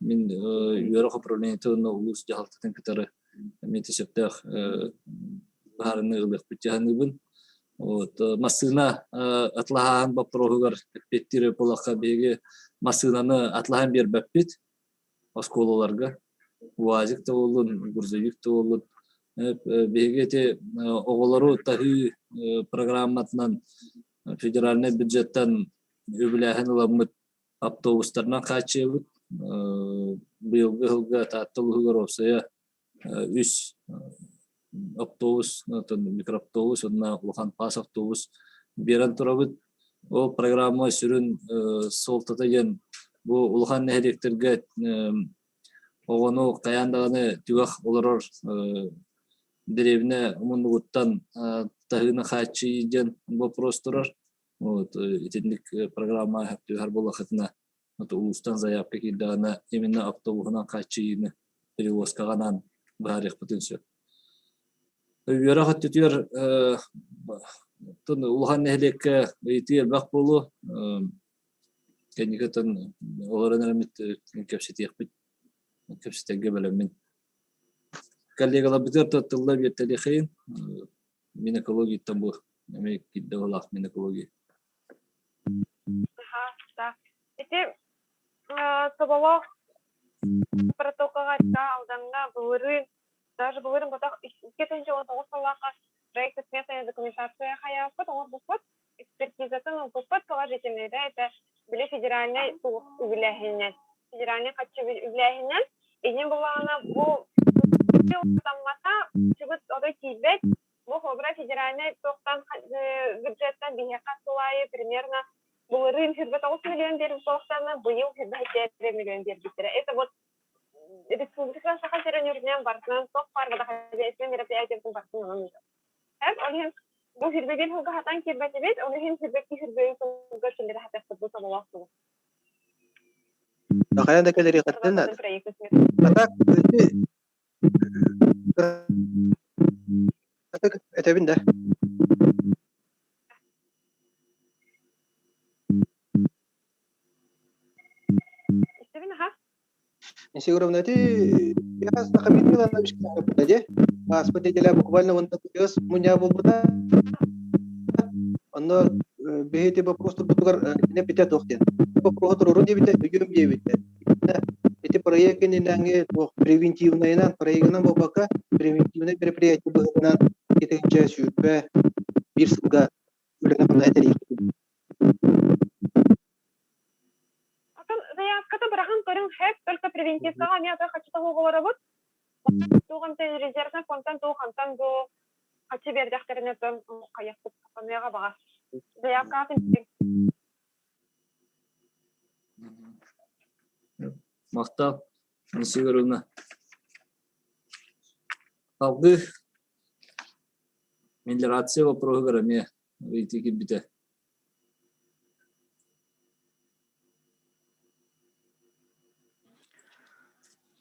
мин үөрэх управлениета уонна улуус дьаһалтатын кытары эмиэ сөптөөх быһаарыныы ылыахпыт дьаһаныыбын. Вот массыына атлаһааһын боппуруоһугар эппиэттиир буоллахха биһиги массыынаны атлаһан биэрбэппит оскуолаларга УАЗик да буоллун, грузовик да буоллун. Биһиги ити оҕолору таһыы программатынан федеральнай бюджеттан үбүлээһин ыламмыт автобустарынан хааччыйабыт. Быйылгы сылга Таатта улууһугар уопсайа үс автобус, микроавтобус уонна улахан паас автобус биэрэн турабыт. Ол программа сүрүн суолтата диэн бу улахан нэһилиэктэргэ оҕону хайаан даҕаны түгэх олорор дэриэбинэ муннугуттан таһыыны хааччыйыы диэн боппуруос турар. Вот итинник программа түһэр буоллахытына улуустан заявка киирдэҕинэ именно автобуһунан хааччыйыыны перевозкаҕа анаан быһаарыахпытын сөп. Үөрэх өттүтүгэр улахан нэһилиэккэ ыйытыы элбэх буолуо. Кэнникэтэн олорон эрэммит кэпсэтиэхпит, кэпсэтэргэ бэлэммин. Коллегаларбытыгар тылла биэртэлиэхэйин. Минэкологияттан бу эмиэ киирдэ баҕалаах минэкология. Ити Соболоох протокаҕа Алдаҥҥа былырыын даже былырыын ботох 2019 сыллаахха проект-сметная документация хайааппыт, оҥорбуппут, экспертизатын ылбыппыт положительный да это били федеральнай үбүлээһининэн федеральнай харчы үбүлээһининэн иннин буллаҕына бу таммата чугут отой тиийбэт бу холобура федеральнай туохтан бюджеттан биһиэхэ сыл аайы примерно былырыын 29 миллион биэрбит буолуохтаана быйыл 27 миллион биэрбиттэрэ это вот республика Саха сирин үрдүнэн барытынан туох баар водохозяйственный мероприятиятын барытын онон ыытар. Ол иһин бу сирбэгин сылга хатан киирбэтибит, ол иһин сирбэкки сирбэгин сылга киллэрэ хатыахпыт бу соболоох тугу. Хайа да кэлэри хаттын А так этэбин да. Истэбин аха. Егоровна, ити Сахамин Миланович де ааспыт неделя буквально уонна тыас мунньаҕа буолбута. Онно биһи ити боппуруос турбутугар кинэ питэ туох диэн. Боппуруоһу туруорун диэбитэ, өйүүм диэбитэ. Ити проект иннинээҥи туох превентивнайынан, проегынан буолбакка, превентивнай мероприятие быһыытынан 2021 сылга үлэни-хамнаһы тэрийиэхпит. Атын заявката бырахан көрүҥ хэп, только превентивкаҕа эмиэ аты хаччы тоһуоҕаларабыт. Туох эмтэн резервнай фондтан туох хантан бу хаччы биэрдэхтэринэ тон хайахпыт ханыаҕа баҕар. Заявкаҕытын Махтал, Анисия Егоровна. Алгыы мелиорация вопроһугар эмиэ ыйытыы киирбитэ.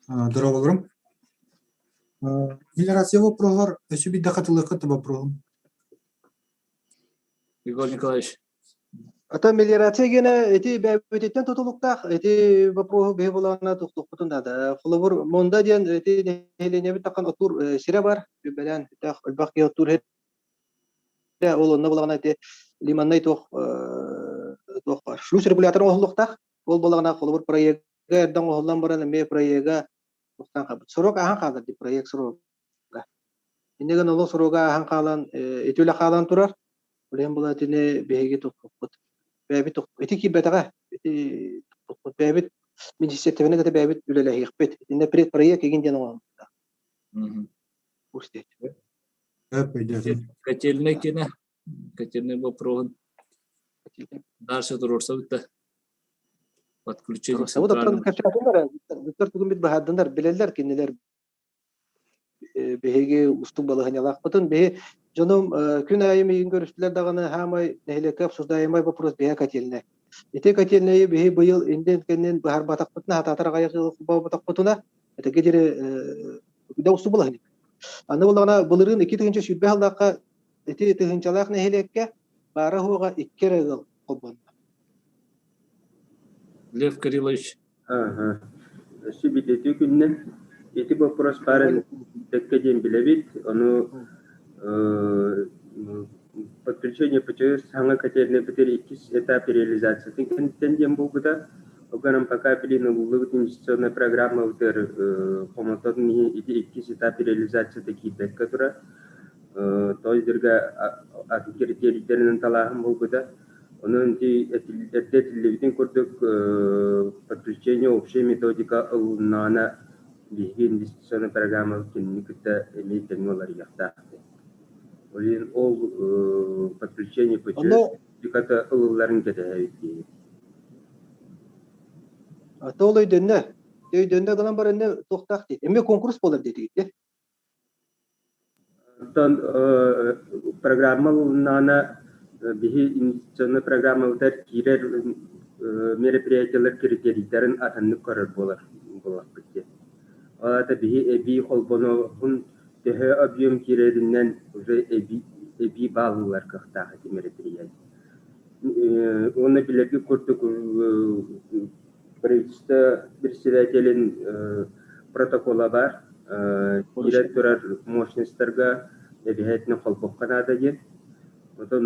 Дорооболорум. Мелиорация вопроһугар өссө биирдэ хатылыаххыт да вопроһум. Егор Николаевич. Ата мелиорация гена ити бэйэбититтэн тутулуктаах ити вопроһу биһи булаана тохтуохпутун наада. Холобур, Монда диэн ити нэһилиэнньэбит таххан оттуур сирэ бар, бэлээн элбэх киһи оттуур сирэ, ол онно булаҕына ити лимоннай туох туох бар. Шлюз регулятор оҥоһуллуохтаах. Ол булаҕына холобур проекга эрдэ оҥоһуллан баран эмиэ проега туохтан хаалбыт. Срок ааһан хаалар дии проект срок. Инньэ гынан олох суруга ааһан хаалан, ити үлэ хаалан турар. Ол иһин була итини биһиги туппуппут. Бэйэбит ити киирбэтэҕэ. Ити туппуппут. Бэйэбит министиэристибэни кытта бэйэбит үлэлэһиэхпит. Итиннэ предпроект игин диэн оҥоһуллубута. Котельнай кини, котельнай вопроһун дальше туруорсабыт да подключение Туруорсабыт, кэпсээтилэр, Виктор тугун бит быһаардынар, билэллэр кинилэр биһиги устук балаһыанньалаахпытын биһи дьонум күн аайы миигин көрүстүлэр даҕаны хаамай нэһилиэккэ обсуждаемай вопрос биһэ котельная. Ити котельнайы биһи быйыл индин кэннин быһарбатахпытына хатаатар аҕайах буолбатахпытына этиги диэри да устук балаһыанньа. Аны буллаҕына былырыын 2020 сыллаахха ити тыһыынчалаах нэһилиэккэ баара суоҕа икки эрэ ыал холбонно. Лев Кириллович. Ааһа. Өссө билиэтии күннэ. Ити боппуруос баарын бэккэ диэн билэбит. Ону подключение ПЧС саҥа котельнай бүтэр иккис этап реализациятын кэнниттэн диэн буолбута. Ол гынан пока билин ылыллыбыт инвестиционнай программабытыгар хомотон иһин ити иккис этап реализацията киирбэккэ турар. Тоҕо дииргэ атын критерийдэринэн талааһын буолбута. Онон ити эрдэ этиллибитин курдук, подключение общая методика ылыннаҕына биһиги инвестиционнай программабыт кинини кытта эмиэ тэҥҥэ уларыйыахтаах этэ. Ол иһин ол подключение методиката ылылларын кэтэһэбит дии. А то ол өйдөннө. Өйдөннө гынан баран туохтаах дии. Эмиэ конкурс буолар диэтигит Оттон программа ылыннаҕына биһи инвестиционнай программабытыгар киирэр мероприятиелар критерийдарын атыннык көрөр буолар буоллахпыт диэн. Ол аата биһи эбии холбонуоһун төһө объем киирэринэн уже эбии эбии бааллылар кыахтаах ити мероприятие. Уонна билэргит курдук Правительство председателин протокола баар. Киирэн турар мощностарга эбэһээтинэ холбоххо наада диэн. Отон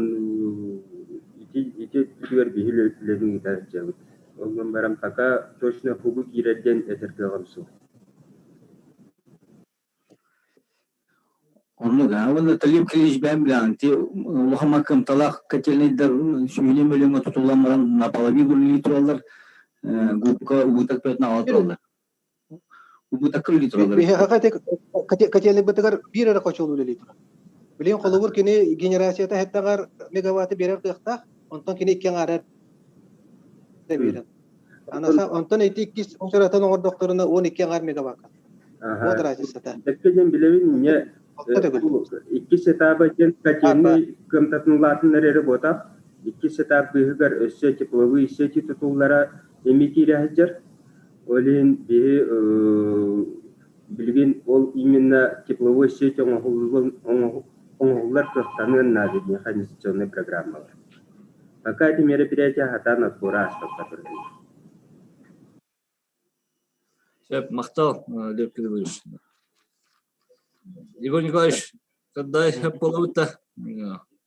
ити ити өттүгэр биһи үлэни ыыта сылдьабыт. Ол гынан баран пока точно кугу киирэр диэн этэр кыаҕым суох. Оннук аа уонна Талиб Кириллович бэйэм билэҕин ити улахан маккымталаах котельнайдар сүүнэ мөлүөҥҥэ тутуллан баран наполовину үлэлии тураллар губка убыток бөтүн аҕала тураллар убытокка үлэлии тураллар Биһиэхэ котельнайбытыгар биир эрэ хочуол үлэлии турар. Билигин холобур кини генерацията иһиттэҕэр мегаватты биэрэр кыахтаах, онтон кини икки аҥаара эрэ биэрэр. Анаха онтон ити иккис оператын оҥордохторуна 12 аҥаар мегаватт. Вот разницата. Бэккэ диэн билэбин инньэ иккис этаба диэн котельнай кыамтатын улаатыннар эрэ буотах. Иккис этап быыһыгар өссө тепловые сети тутуллара эмиэ киирэ сылдьар. Ол иһин биһи билигин ол именно тепловой сеть оҥоһуллар кыахтаныан наада диэн инвестиционнай программалар. Пока эти мероприятия хатаан отбора ааспакка тураллар. Сөп, махтал, Лев Кириллович. Егор Николаевич, когда буолабыт да?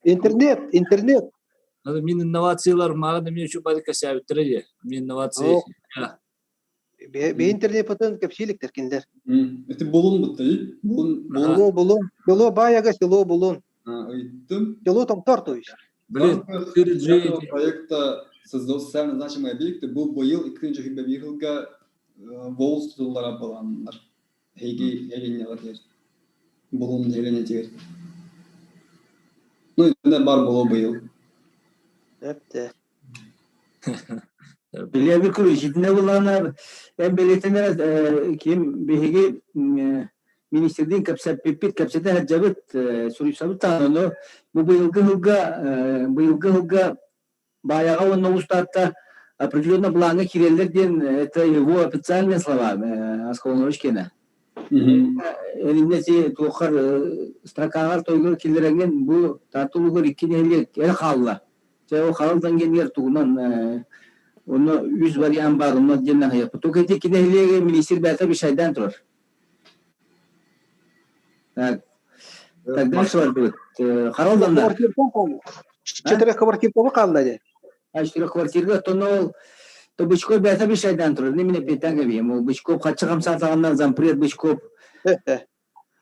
Интернет, интернет. Мин инновациялар маған эмиэ үчүгэй бары кэсээбиттэрэ дии. Мин инновации. Бе интернет кэпсииликтэр кинилэр. Ити булун буттай. Булун Булу булун. Село Баяга, село Булун. Ыйттым. Село Томтор, то есть. Блин, проекта создал социально значимые объекты бу быйыл иккинчи бирылга волс тутуллара баланнар. Эги эгиннялар Булун эгинетигер. Ну, это бар боло быйыл. Эпте. Илья Викторович, итинне буллаҕына эн бэлиэтэнэр ким биһиги министрдиин кэпсэппиппит, кэпсэтэ сылдьабыт, суруйсабыт даҕаны, ону бу быйылгы сылга быйылгы сылга Баайаҕа уонна Устаатта определенно былааҥҥа киирэллэр диэн это его официальные слова Аскалонович киэнэ. Эринне си туоххар строкаҕар тойгор киллэрэҥҥин бу Таатта улуугар икки нэһилиэк эрэ хаалла. Чэ, ол халал дангенигэр тугунан онно үс вариант баар, онно диэн аһыйаппыт. Тук ити икки нэһилиэги министр бэйэтэ бишайдаан турар. Так, так дальше барбыт. Харал данна. Четырех квартирка хаалла дии. А четырех квартирга оттон ол то Бычков бэйэтэ бишайдаан турар. Неміне бетен кэбием. Ол Бычков хаччы хамсаатаҕынан зампред Бычков.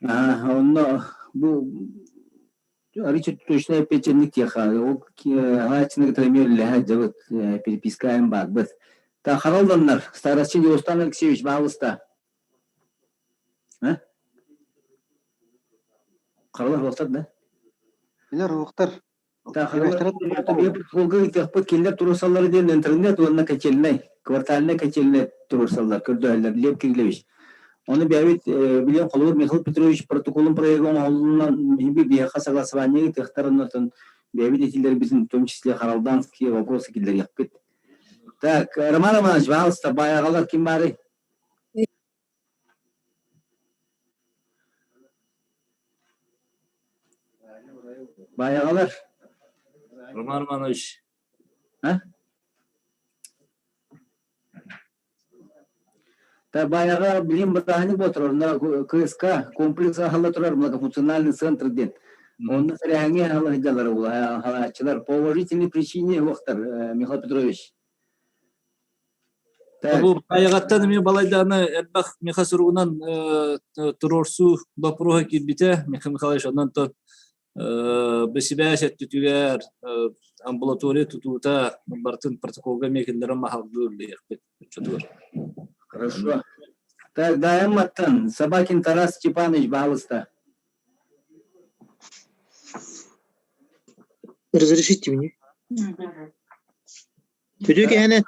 Онно бу Ричард точно эппиэтчинник диэххэ, ол хааччыны кытары эмиэ үлэлэһэ сылдьабыт, перепискаем баарбыт. Та харалланнар, старостин Юстан Алексеевич, баалыста. А? Харалар уохтар да? Билэр уохтар. Та харалар протоколга ыытыахпыт кинилэр туруорсаллар диэн интернет уонна котельнай, квартальнай котельнай туруорсаллар, көрдөһөллөр Лев Кириллович. Ону бэйэбит билиэн холобур Михаил Петрович протоколун проега оҥоһуллунан биһиги биһиэхэ согласование ыытыахтар оннотон бэйэбит этиилэрбитин в том числе харалданские вопросы киллэриэхпит. Так, Роман Романович, пожалуйста, баяҕалар ким баарый? Баяҕалар. Роман Романович. А? Баяҕа билим бырааһынньык буола турар, онно КСК комплекс аһылла турар многофункциональный центр диэн. Онно тэрээһиҥҥэ аһылла сылдьаллар хаһааччылар. По уважительной причине уохтар, Михаил Петрович. Бу Байаҕаттан эмиэ балайдааны элбэх Миха суругунан туруорсуу боппуруоһа киирбитэ. Михаил Михайлович онон Бу сибээс өттүтүгэр амбулатория тутуута барытын протоколга эмиэ киллэрэн маһалдыыр диэхпит оччотугар. Хорошо. Так, Даайым Собакин Тарас Степанович, пожалуйста. Разрешите мне? Үтүө кэһэнэ.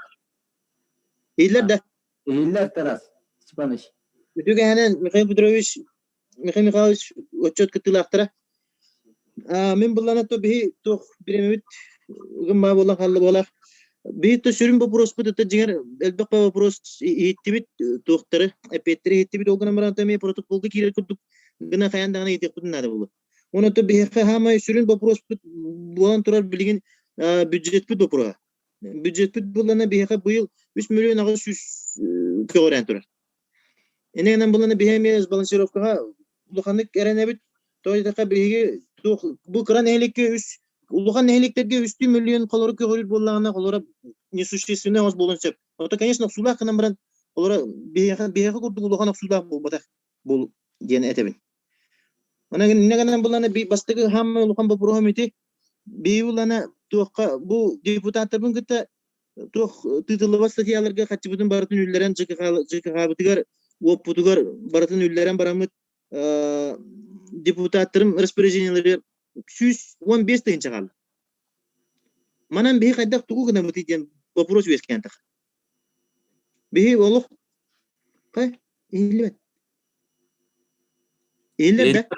Иһиллэр да? Иһиллэр, Тарас Степанович. Үтүө кэһэнэ Михаил Петрович Михаил Михайлович отчет кыттыылаахтара. Мин буллана то биһи туох бириэмэбит гыммаа буолан хаалла буолар. Биһи то сүрүн боппуруоспут это дьиҥэр элбэх вопрос иһиттибит туохтары эппиэттэри иһиттибит ол гынан баран эмиэ протоколга киирэр курдук гына хайаан даҕаны ыйытыахпытын наада буолуо. Онон то биһиэхэ хаамай сүрүн боппуруоспут буолан турар билигин бюджетпит боппуруоһа. Бюджетпит буллана биһиэхэ быйыл 3 миллион 800 көҕүрээн турар. Иннинэн булан биһи эмиэ сбалансировкаҕа улаханнык эрэнэбит. Тоҕо диэтэххэ биһиги туох бу кыра нэһилиэккэ үс улахан нэһилиэктэргэ үстүү миллион холору көҕүрүүр буоллаҕына холоро несущественный оҥос буолуон сөп. Ото конечно охсуулаах гынан баран холоро биһиэхэ биһиэхэ курдук улахан охсуулаах буолбатах бул диэн этэбин. Онон иннэ гынан булана бастакы хааммай улахан боппуруоһум ити биһи булана туохха бу депутаттарбын кытта туох тыытыллыбат статьяларга хаччыбытын барытын үллэрэн ЖКХ-бытыгар, уоппутугар барытын үллэрэн бараммыт депутаттарым распоряжениеларыгар 115 тыһыынча хаалла. Манан биһи хайдах тугу гынабытый диэн вопрос үөскээн тахар. Биһи олох хай иһиллибэт. Иһиллэр да?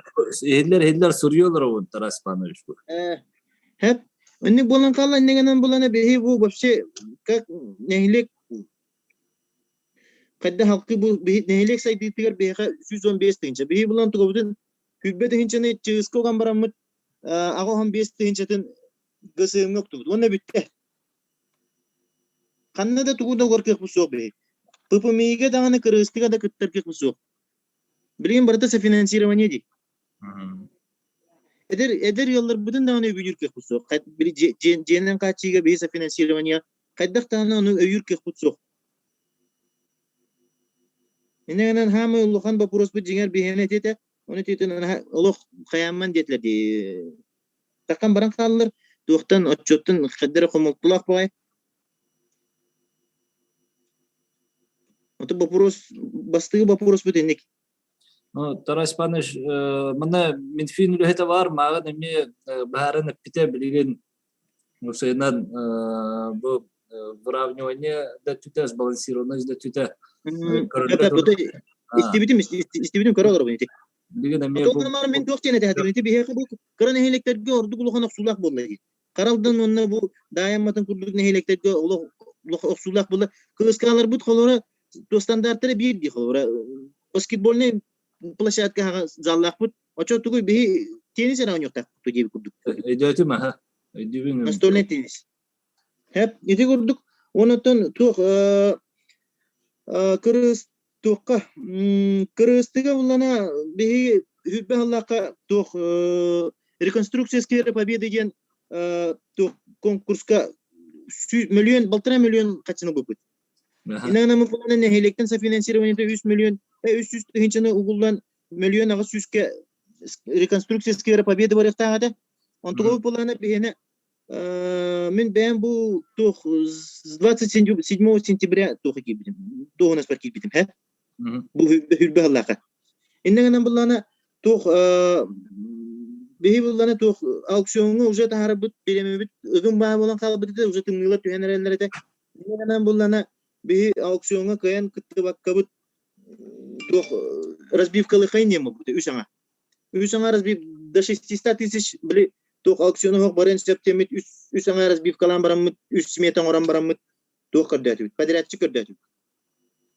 Иһиллэр, иһиллэр суруйалар обун Тарас Иванович бу. Хэп. Инник буолан хаалла, иннигэнэн булана биһи бу вообще как нэһилиэк хайда халкы бу нэһилиэк сайдыытыгар биһиэхэ 115 тыһыынча. Биһи булан тугабытын күлбэ тыһыынчаны чыыска уган бараммыт аҕа оһон 5 тыһыынчатын ГСМ-ҥа уктубут. Уонна бүттэ. Ханна да тугу да угар кыахпыт суох биһи. ППМИ-гэ даҕаны кыргызтыга да кыттар кыахпыт суох. Билигин барыта софинансирование дии. Эдэр эдэр ыалларбытын даҕаны үбүлүүр кыахпыт суох. Дьиэнэн хааччыйыыга биһи софинансирование хайдах даҕаны ону өйүүр кыахпыт суох. Иннинэн хаамай улахан боппуруоспут дьиҥэр биһиэнэ ити этэ. Ону ититин олох хайаамман диэтилэр дии. Таххан баран хааллар. Туохтан отчуоттан хайдары хомолтолоох баҕай. Ото боппуруос бастыгы боппуруоспут инник. Ну, Тарас Иванович, манна Минфин үлэһитэ бар, мааҕын эмиэ баһарын эппитэ билигин Усайынан бу выравнивание да түтэ, сбалансированность да түтэ. Истибитим, истибитим көрө олоробун ити. Билигин эмиэ бу Мин туох диэн этэ ити биһиэхэ бу кыра нэһилиэктэргэ ордук улахан охсуулаах буолла дии. Харалдан уонна бу Даайамматын курдук нэһилиэктэргэ олох охсуулаах буолла. Кырыскааларбыт холоро стандарттара биир дии холоро баскетбольнай площадка заллаахпыт. Очо тугуй биһи теннис эрэ оонньуохтаахпыт диэбит курдук. Өйдөөтүм аха. Өйдүүбүн. Настольный теннис. Хэп, ити курдук онотон туох кырыс туохха кырыстыга буллана биһи хүрбэ халлаахха туох реконструкция сквера Победы диэн туох конкурска миллион полтора миллион хаччыны булбут. Инагынан буллана нэһилиэктэн софинансированиета 3 миллион 300 тыһыынчаны угуллан миллион аҕыс сүүскэ реконструкция сквера Победы барыахтаах этэ. Онтуга буллана биһиэнэ Мин бэйэм бу туох с 27 сентября туох киирбитим, дуоһунаспар киирбитим, һэ? Бу хүрбэ сыллаахха. Иннэ гынан буллаана туох биһи буллаана туох аукциоҥҥа уже таһаарбыт бириэмэбит ыгым баа буолан хаалбыт этэ, уже тымныылар түһэн эрэллэр этэ. Иннэ гынан буллаана биһи аукциоҥҥа кыайан кыттыбаккабыт туох разбивкалыхай нема бу үс аҥа. Үс аҥаар разбив до 600 тысяч били туох аукцион оһох барыан сөп диэммит үс үс аҥаар разбивкалаан бараммыт үс смета оҥорон бараммыт туох көрдөөтүбүт подрядчик көрдөөтүбүт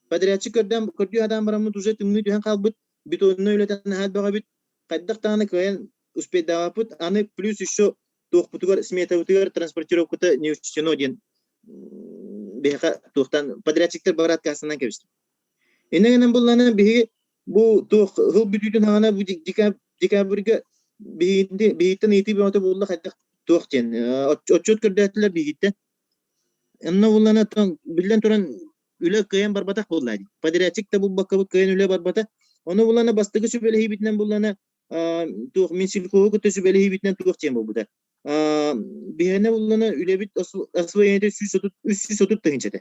подрядчик көрдөөн көрдүү сатаан бараммыт уже тымныы түһэн хаалбыт бетонной үлэтэ наһаа элбэх эбит хайдах даҕаны кыайан успейдаабаппыт аны плюс еще туохпутугар сметабытыгар транспортировката не учтено диэн биһиэхэ туохтан подрядчиктар бары отказанан кэбистим иннэ гынан буллана биһиги Бу туох сыл бүтүүтүн хаҕана бу декабрьга биһиттэн ыйытыы бөҕөтө буолла хайдах туох диэн отчуот көрдөөтүлэр биһиттэн. Онно буллана биллэн туран үлэ кыайан барбатах буолла дии. Подрядчик да булбаккабыт кыайан үлэ барбата. Ону буллана бастакы сүбэлэһиибитинэн буллана туох Минсельхоһу кытта сүбэлэһиибитинэн туох диэн буолбута. Биһиэнэ буллана үлэбит освоениета 330 тыһыынча этэ.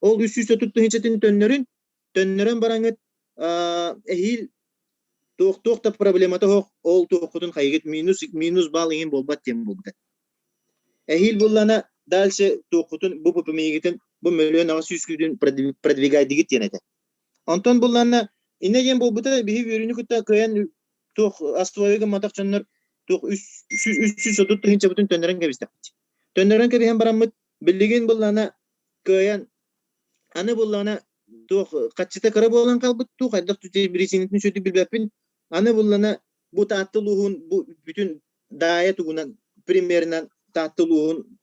Ол 330 тыһыынчатын төннөрүн Төннөрөн бараҥҥыт эһиил туох-туох да проблемата суох, ол туоххутун хайыгыт минус минус балл иҥин буолбат диэн буолбута. Эһиил буллана дальше туоххутун бу ППМИгитин бу мөлүөн аҕыс сүүскүтүн продвигайдыгыт диэн этэ. Онтон булланна иннэ диэн буолбута биһи үөрүүнү кытта кыайан туох освоя гымматах дьоннор туох 330 тыһыынчабытын төннөрөн кэбистэхпит. Төннөрөн кэбиһэн бараммыт билигин буллана кыайан Аны буллаҕына туох хаччыта кыра буолан хаалбыт дуу, хайдах биричиинэтин үчүгэйдик билбэппин. Аны буллана бу Таатта улууһун бу бүтүн даайа тугунан примерынан Таатта улууһун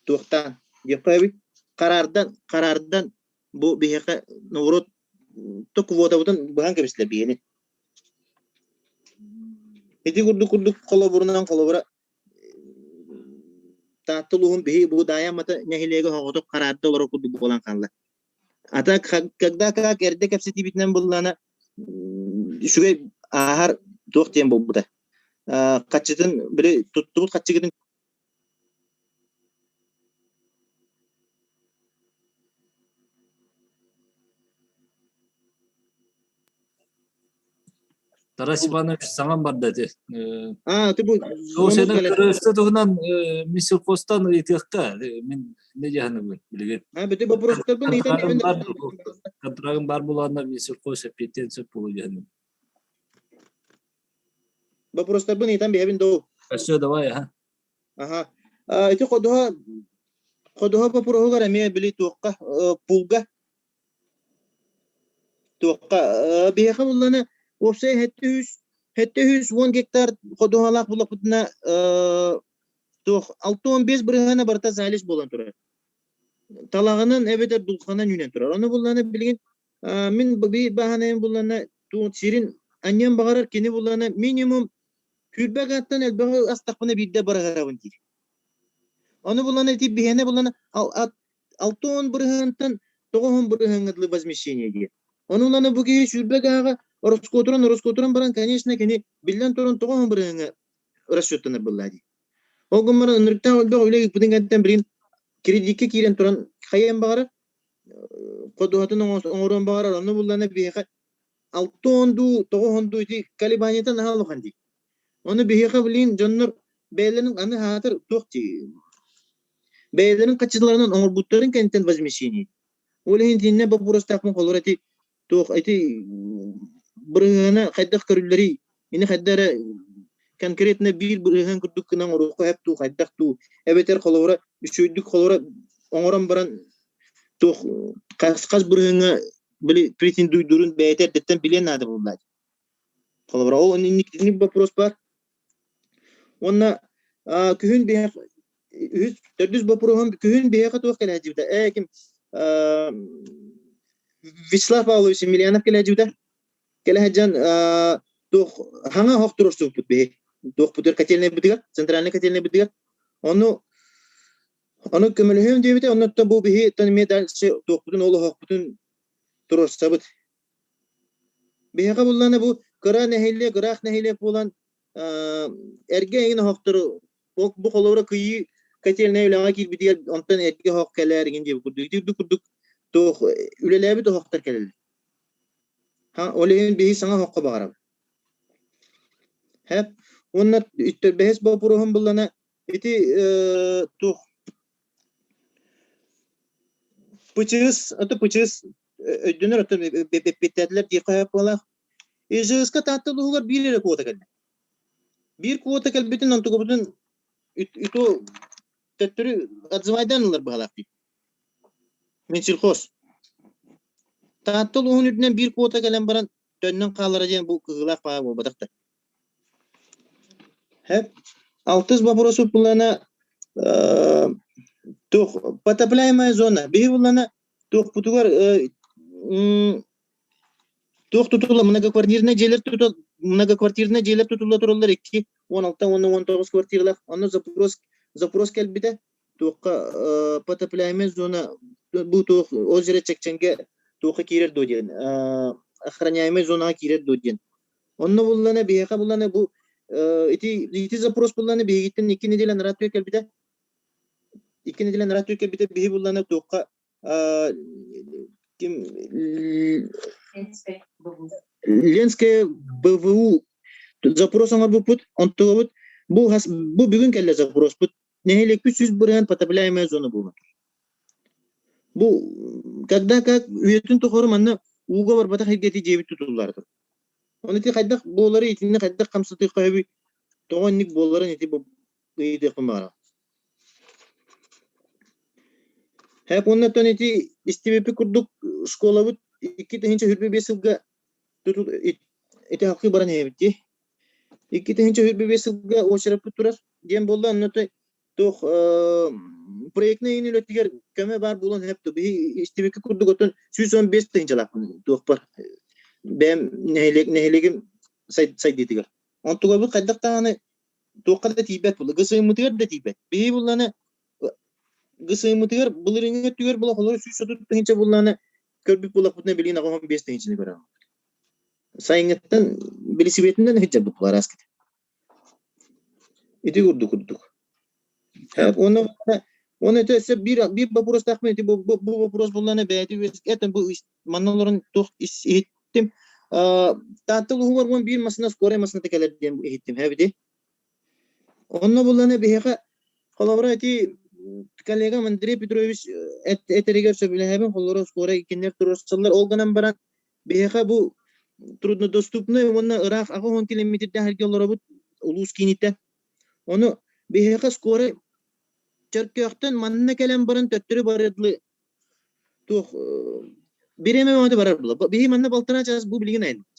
туохтаан диэххэ эбит хараардан хараардан бу биһиэхэ наоборот то квотабытын быһан кэбистилэр биһиэни. Ити курдук курдук холобурунан холобура Таатта улууһун биһи бу Даайа-Аммата нэһилиэгэ оҕотох хараарда олорор курдук буолан хаалла. А так когда как эрдэ кэпсэтиибитинэн буллаана үчүгэй ааһар туох диэн буолбута. Хаччытын били туттубут хаччыгытын Тарас Иванович саҥан барда ити. А, ты бу Өстө туһунан Минсельхозтан ыйытыахха. Мин не дьаһаныбын билигин. А, бити вопростарбын ыйтан Контрагым бар булаанна Минсельхоз эппиэттиэн сөп буолуо дьаһаныбын. Вопростарбын ыйтан биһэбин доо. Өссө давай, аха. Аха. Ити ходуһа ходуһа вопроһугар эмиэ били туохха пулга Туохха биһиэхэ буллана уопсай 700 710 гектар ходуһалаах буллахпытына туох 65 бырыһыана барыта залежь буолан турар. Талаҕынан эбэтэр дулҕанан үүнэн турар. Ону буллана билигин мин биир баһаанайым буллана сирин анньыан баҕарар кини буллана минимум сүүрбэ гааттан элбэҕи астахпына биирдэ быраҕарабын диир. Ону буллана ити биһиэнэ буллана 60 бырыһыантан 90 бырыһыаҥҥа дылы возмещение диир. Ону ыланы бу киһи 20 гааҕа ороскуотуран ороскуотуран баран, конечно, кини биллэн туран тоҕо оһон бырыһыҥҥа расчеттанар буоллаа дии. Ол гынан баран ынырыктаах элбэх үлэ ыыппытын кэнниттэн билигин кредиккэ киирэн туран хайыан баҕарар, ходуһатын оҥоруон баҕарар, онно буллана биһиэхэ 6 дуу, 9 дуу ити колебаниета наһаа улахан дии. Ону биһиэхэ билигин дьоннор бэйэлэрин аны аатар туох дии бэйэлэрин хаччыларынан оҥорбуттарын кэнниттэн возмещение. Ол иһин итиннэ боппуруостаахпын холобура ити туох ити бырыһыана хайдах көрүллэрий? Ини хайда эрэ конкретно биир бырыһыан курдук гынан оҥоруохха сөп дуу, хайдах дуу? Эбэтэр холобура үчүгэйдик холобура оҥорон баран туох хас хас бырыһыаҥҥа били претендуйдуурун бэйэтэ эрдэттэн билиэн наада буоллаа. Холобура ол инник вопрос бар. Уонна күһүн биһэх үһүс төрдүс боппуруоһум күһүн биһиэхэ туох кэлээдьибитэ ээ ким Вячеслав Павлович Емельянов кэлээдьибитэ кэлэ сылдьан туох хаҥа оһох туруорсубуппут биһи туохпутугар котельнайбытыгар центральнай котельнайбытыгар ону ону көмөлөһүөм диэбитэ оннуттан бу биһи эмиэ дальше туохпутун ол оһохпутун туруорсабыт биһиэхэ буллаана бу кыра нэһилиэк ыраах нэһилиэк буолан эргэ эҥин оһохтору бу холобура кыйыы котельнай үлэҕэ киирбитигэр онтон эргэ оһох кэлээр игин диэбит курдук ити курдук туох үлэлээбит оһохтор кэлэллэр ол иһин биһи саҥа оһоххо баҕарабыт хэп уонна бэһис боппуруоһум буллана ити туох пычыыс ото пычыыс өйдөнөр оттон бэппиттээтилэр диэххэ сөп буолаах ИЖС-ка Таатта улууһугар биир эрэ квота кэллэ. Биир квота кэлбитин онтукабытын ито төттөрү отзывайдаан ылар быһалаах дии. Минсельхоз. Таатта улууһун үрдүнэн биир квота кэлэн баран төннөн хаалара диэн бу кыһыылаах баа буолбатах да. Хэп. Алтыс вопрос буллана туох потопляемая зона. Биһи буллана туохпутугар Туох тутула многоквартирнай дьиэлэр тута многоквартирнай дьиэлэр тутулла тураллар 2 16 уонна 19 квартиралаах. Онно запрос запрос кэлбитэ. Туохха потопляемая зона бу туох озеро Чэкчэнгэ туохха киирэр дуо диэн охраняемая зонаҕа киирэр дуо диэн. Онно буллана биһиэхэ буллана бу ити ити запрос буллана биһигиттэн 2 неделя анараа түө кэлбитэ. 2 неделя анараа түө кэлбитэ биһи буллана туохха ким Ленское БВУ запрос оҥорбуппут, онтугабыт бу бу бүгүн кэллэ запроспут. Нэһилиэкпит 100% потопляемая зона буолар. Бу когда как үйэтин тухары манна ууга барбатах эргэтии дьиэбит тутуллар. Оны ити хайдах буолары итинни хайдах хамсатыахха сөбүй? Тоҕо инник буоларын ити бу ыйытыахпын баҕарабын. Һээп уоннаттан ити истибиппит курдук школабыт 2025 сылга ити халкы баран иһэбит дии. 2025 сылга уочараппыт турар диэн буолла онно туох проектнай үлэтигэр көмө баар буолан сөп биһи истибикки курдук оттон 115 тыһыынчалаахпын туохпар бэйэм нэһилиэк нэһилиэгим сайдыытыгар. Онтугабыт хайдах даҕаны туохха да тиийбэт буолла. ГСМ-мытыгар да тиийбэт. Биһи булланы ГСМ-мытыгар былырыыҥҥы өттүгэр була холоро 130 тыһыынча булланы көрбүт буоллахпытына билигин 85 тыһыынчаны көрөҕүн. Сайыҥҥыттан билисибиэтинэн сылдьарбыт буолар аскыт. Ити курдук курдук. Уонна уонна это өссө биир биир боппуруостаахпын ити бу бу вопрос булланы бэйэти үөскэтэн бу манна олорон туох иһиттим. Таатта улууһугар 11 массыына скорай массыыната кэлэр диэн иһиттим эбити. Онно булланы биһиэхэ холобура ити коллегам Андрей Петрович этэригэр сөбүлэһэбин холобура скорай кинилэр туруорсаллар ол гынан баран биһиэхэ бу труднодоступный уонна ыраах 80 километрдээх сиргэ олоробут улуус кииниттэн. Ону биһиэхэ скорай Чөркөөхтөн манна кэлэн баран төттөрү барыадлы туох бириэмэ бөҕөтө барар була. Биһи манна балтараа чаас бу билигин айанныыбыт.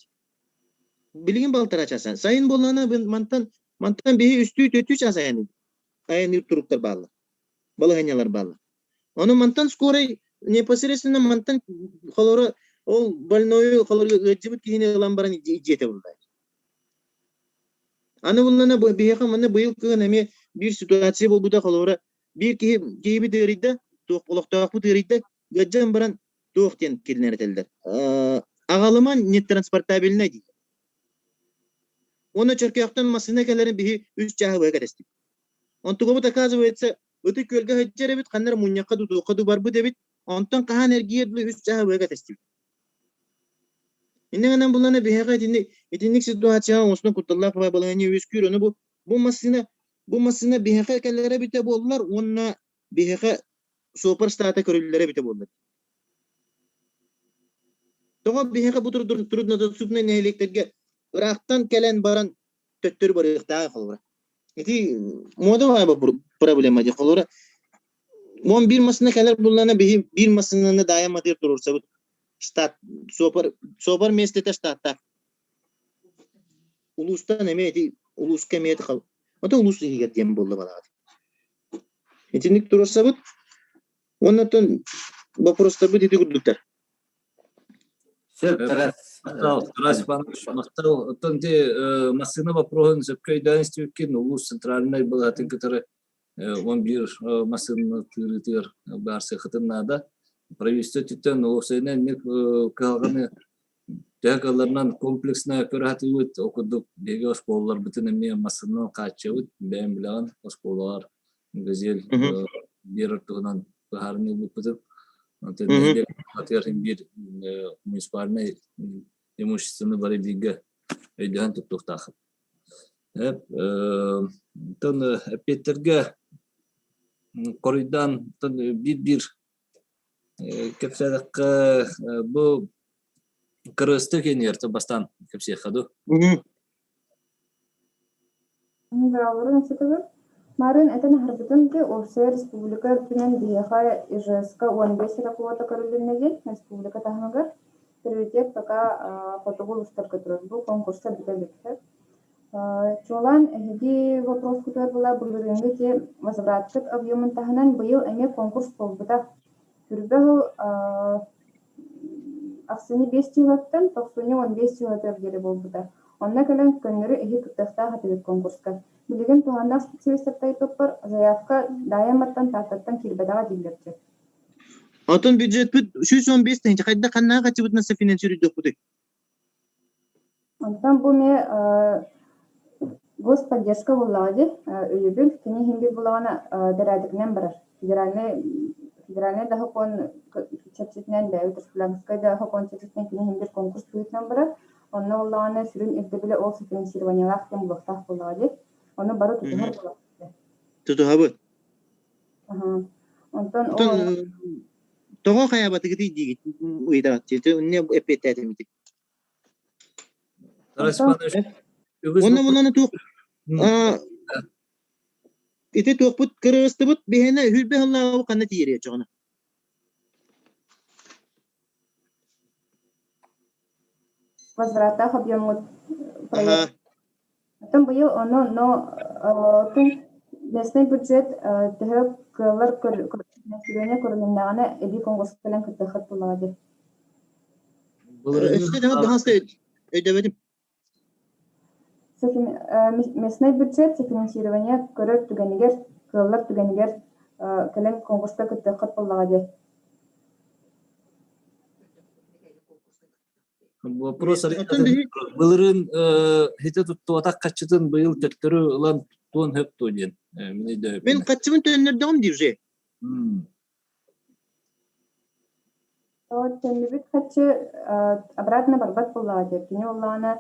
Билигин балтараа чаас сайын буоллаҕына мантан мантан биһи үстүү төртүү чаас айанныыбыт. Айанныыр туруктар бааллар. Балаһыанньалар бааллар. Ону мантан скорай непосредственно мантан холоро ол больнойу холоро ыалдьыбыт киһини ылан баран дьиэтэ булла. Аны буллана биһиэхэ манна быйыл кыһын эмиэ биир ситуация буолбута холобура биир киһи киһибит ыарыйда, туох олохтоохпут ыарыйда, ыалдьан баран туох диэн киринэр этэллэр. Аҕалыман нетранспортабельнай дии. Уонна Чөркөөхтөн массыына кэлэрин биһи үс чааһы быһа кэтэстибит. Онтугабыт, оказывается, Ытык Күөлгэ сылдьар эбит, ханна эрэ мунньахха дуу, туохха дуу барбыт эбит. Онтон хаһан эргийэр дуу үс чааһы быһа кэтэстибит. Инньэ гынан буллана биһиэхэ итинник итинник ситуацияҕа оҥостон кутталлаах балаһыанньа үөскүүр. Ону бу бу массыына бу массыына биһиэхэ кэлэрэ эбитэ буоллар уонна биһиэхэ суоппар штата көрүллэрэ эбитэ буоллар. Тоҕо биһиэхэ бу труднодоступнай нэһилиэктэргэ ыраахтан кэлэн баран төттөрү барыахтааҕа холобура. Ити муода проблема дии холобура Уон биир массыына кэлэр буллана биһи биир массыынаны даайа матыыр туруорсабыт. Штат суопар суопар миэстэтэ штаттаах. Улуустан эмиэ ити улууска эмиэ хал. Ото улуус иһигэр диэн буолла балаҕат. Итинник туруорсабыт. Уонна оттон вопростарбыт ити курдуктар. Сөп, Тарас. Махтал, Тарас Иванович, махтал. Оттон ити массыына вопроһун сөпкө өйдөөн истибиккин улуус центральнай балаһатын кытары 11 массыына тыырыытыгар баарсыахытын наада. Правительство өттүттэн уопсайынан инник кыһалҕаны төһө кыалларынан комплексно көрө сатыыбыт. Ол курдук биһиги оскуолаларбытын эмиэ массыынанан хааччыйабыт. Бэйэм билэҕин, оскуолалар газель биэрэр туһунан быһаарыныы ылбыппытын. Онтон нэһилиэк биир муниципальнай имуществоны бары бииргэ өйдөһөн туттуохтаахпыт. Оттон эппиэттэргэ хоруйдаан биир-биир кэпсээтэххэ бу кырыысты киэнигэр бастаан кэпсиэххэ дуу. Быраабыларын өссө Марын этэн аһарбытым ди, уопсайа республика үрдүнэн биһиэхэ ИЖС-ка 15 эрэ квота көрүлүннэ диэн республика таһымыгар. Приоритет пока хотугу улуустарга турар. Бу конкурса бүтэ илик. Чуолаан эһиги вопроскутугар була былырыыҥҥы ити возвратчик объемун таһынан быйыл эмиэ конкурс буолбута. Түрбэ сыл ахсынньы биэс чыһылаттан тохсунньу 15 чыһылатыгар диэри буолбута. Онно кэлэн көннөрү эһи кыттыахтаах этибит конкурска. Билигин туһааннаах специалистартан ыйыппыппар, заявка Даайамматтан Тааттаттан киирбэтэҕэ дииллэр дии. Оттон бюджетпыт 115 тыһыынча хайдах ханнаах аччыбытынан софинансируйдуохпутуй? Онтон бу эмиэ господдержка буоллаҕа дии, өйөбүл. Кини иһин биир буоллаҕына бэрээдэгинэн барар. Федеральнай федеральнай да сокуон чэрчитинэн, бэйэбит республиканскай да сокуон чэрчитинэн кини иһин биир конкурс быһыытынан барар. Онно буоллаҕына сүрүн ирдэбилэ ол софинансированиелаах диэн буолуохтаах буоллаҕа дии. Ону бары тутуһар буолуохтаах. Тутуһабыт. Онтон Оттон тоҕо хайаабатыгытый диигит ыйытаҕыт. Инне эппиэттээтим ити. Тарас Иванович, үгүс Уонна мунаны туох ити туохпут кырыыстыбыт биһиэнэ үһүрбэ сыллааҕы ханна тиийэр чоҕуна. Возвраттаах объеммут проект. Оттон быйыл ону но оттон местный бюджет төһө кыаллар население көрүлүннэҕинэ эбии конкурска кэлэн кыттыаххыт буоллаҕа дии. Өссө даҕаны баһаалыста өйдөөбөтүм. Местный бюджет софинансирование көрөр түгэнигэр, кыаллар түгэнигэр кэлэн конкурска кыттыаххыт буоллаҕа дии. Вопрос былырыын хите туттубатах хаччытын быйыл төттөрү ылан туттуон сөп дуо диэн мин өйдөөбүппүн. Мин хаччыбын төннөрдөҕүм дии уже. Төннүбүт хаччы обратно барбат буоллаҕа дии. Кини буоллаҕына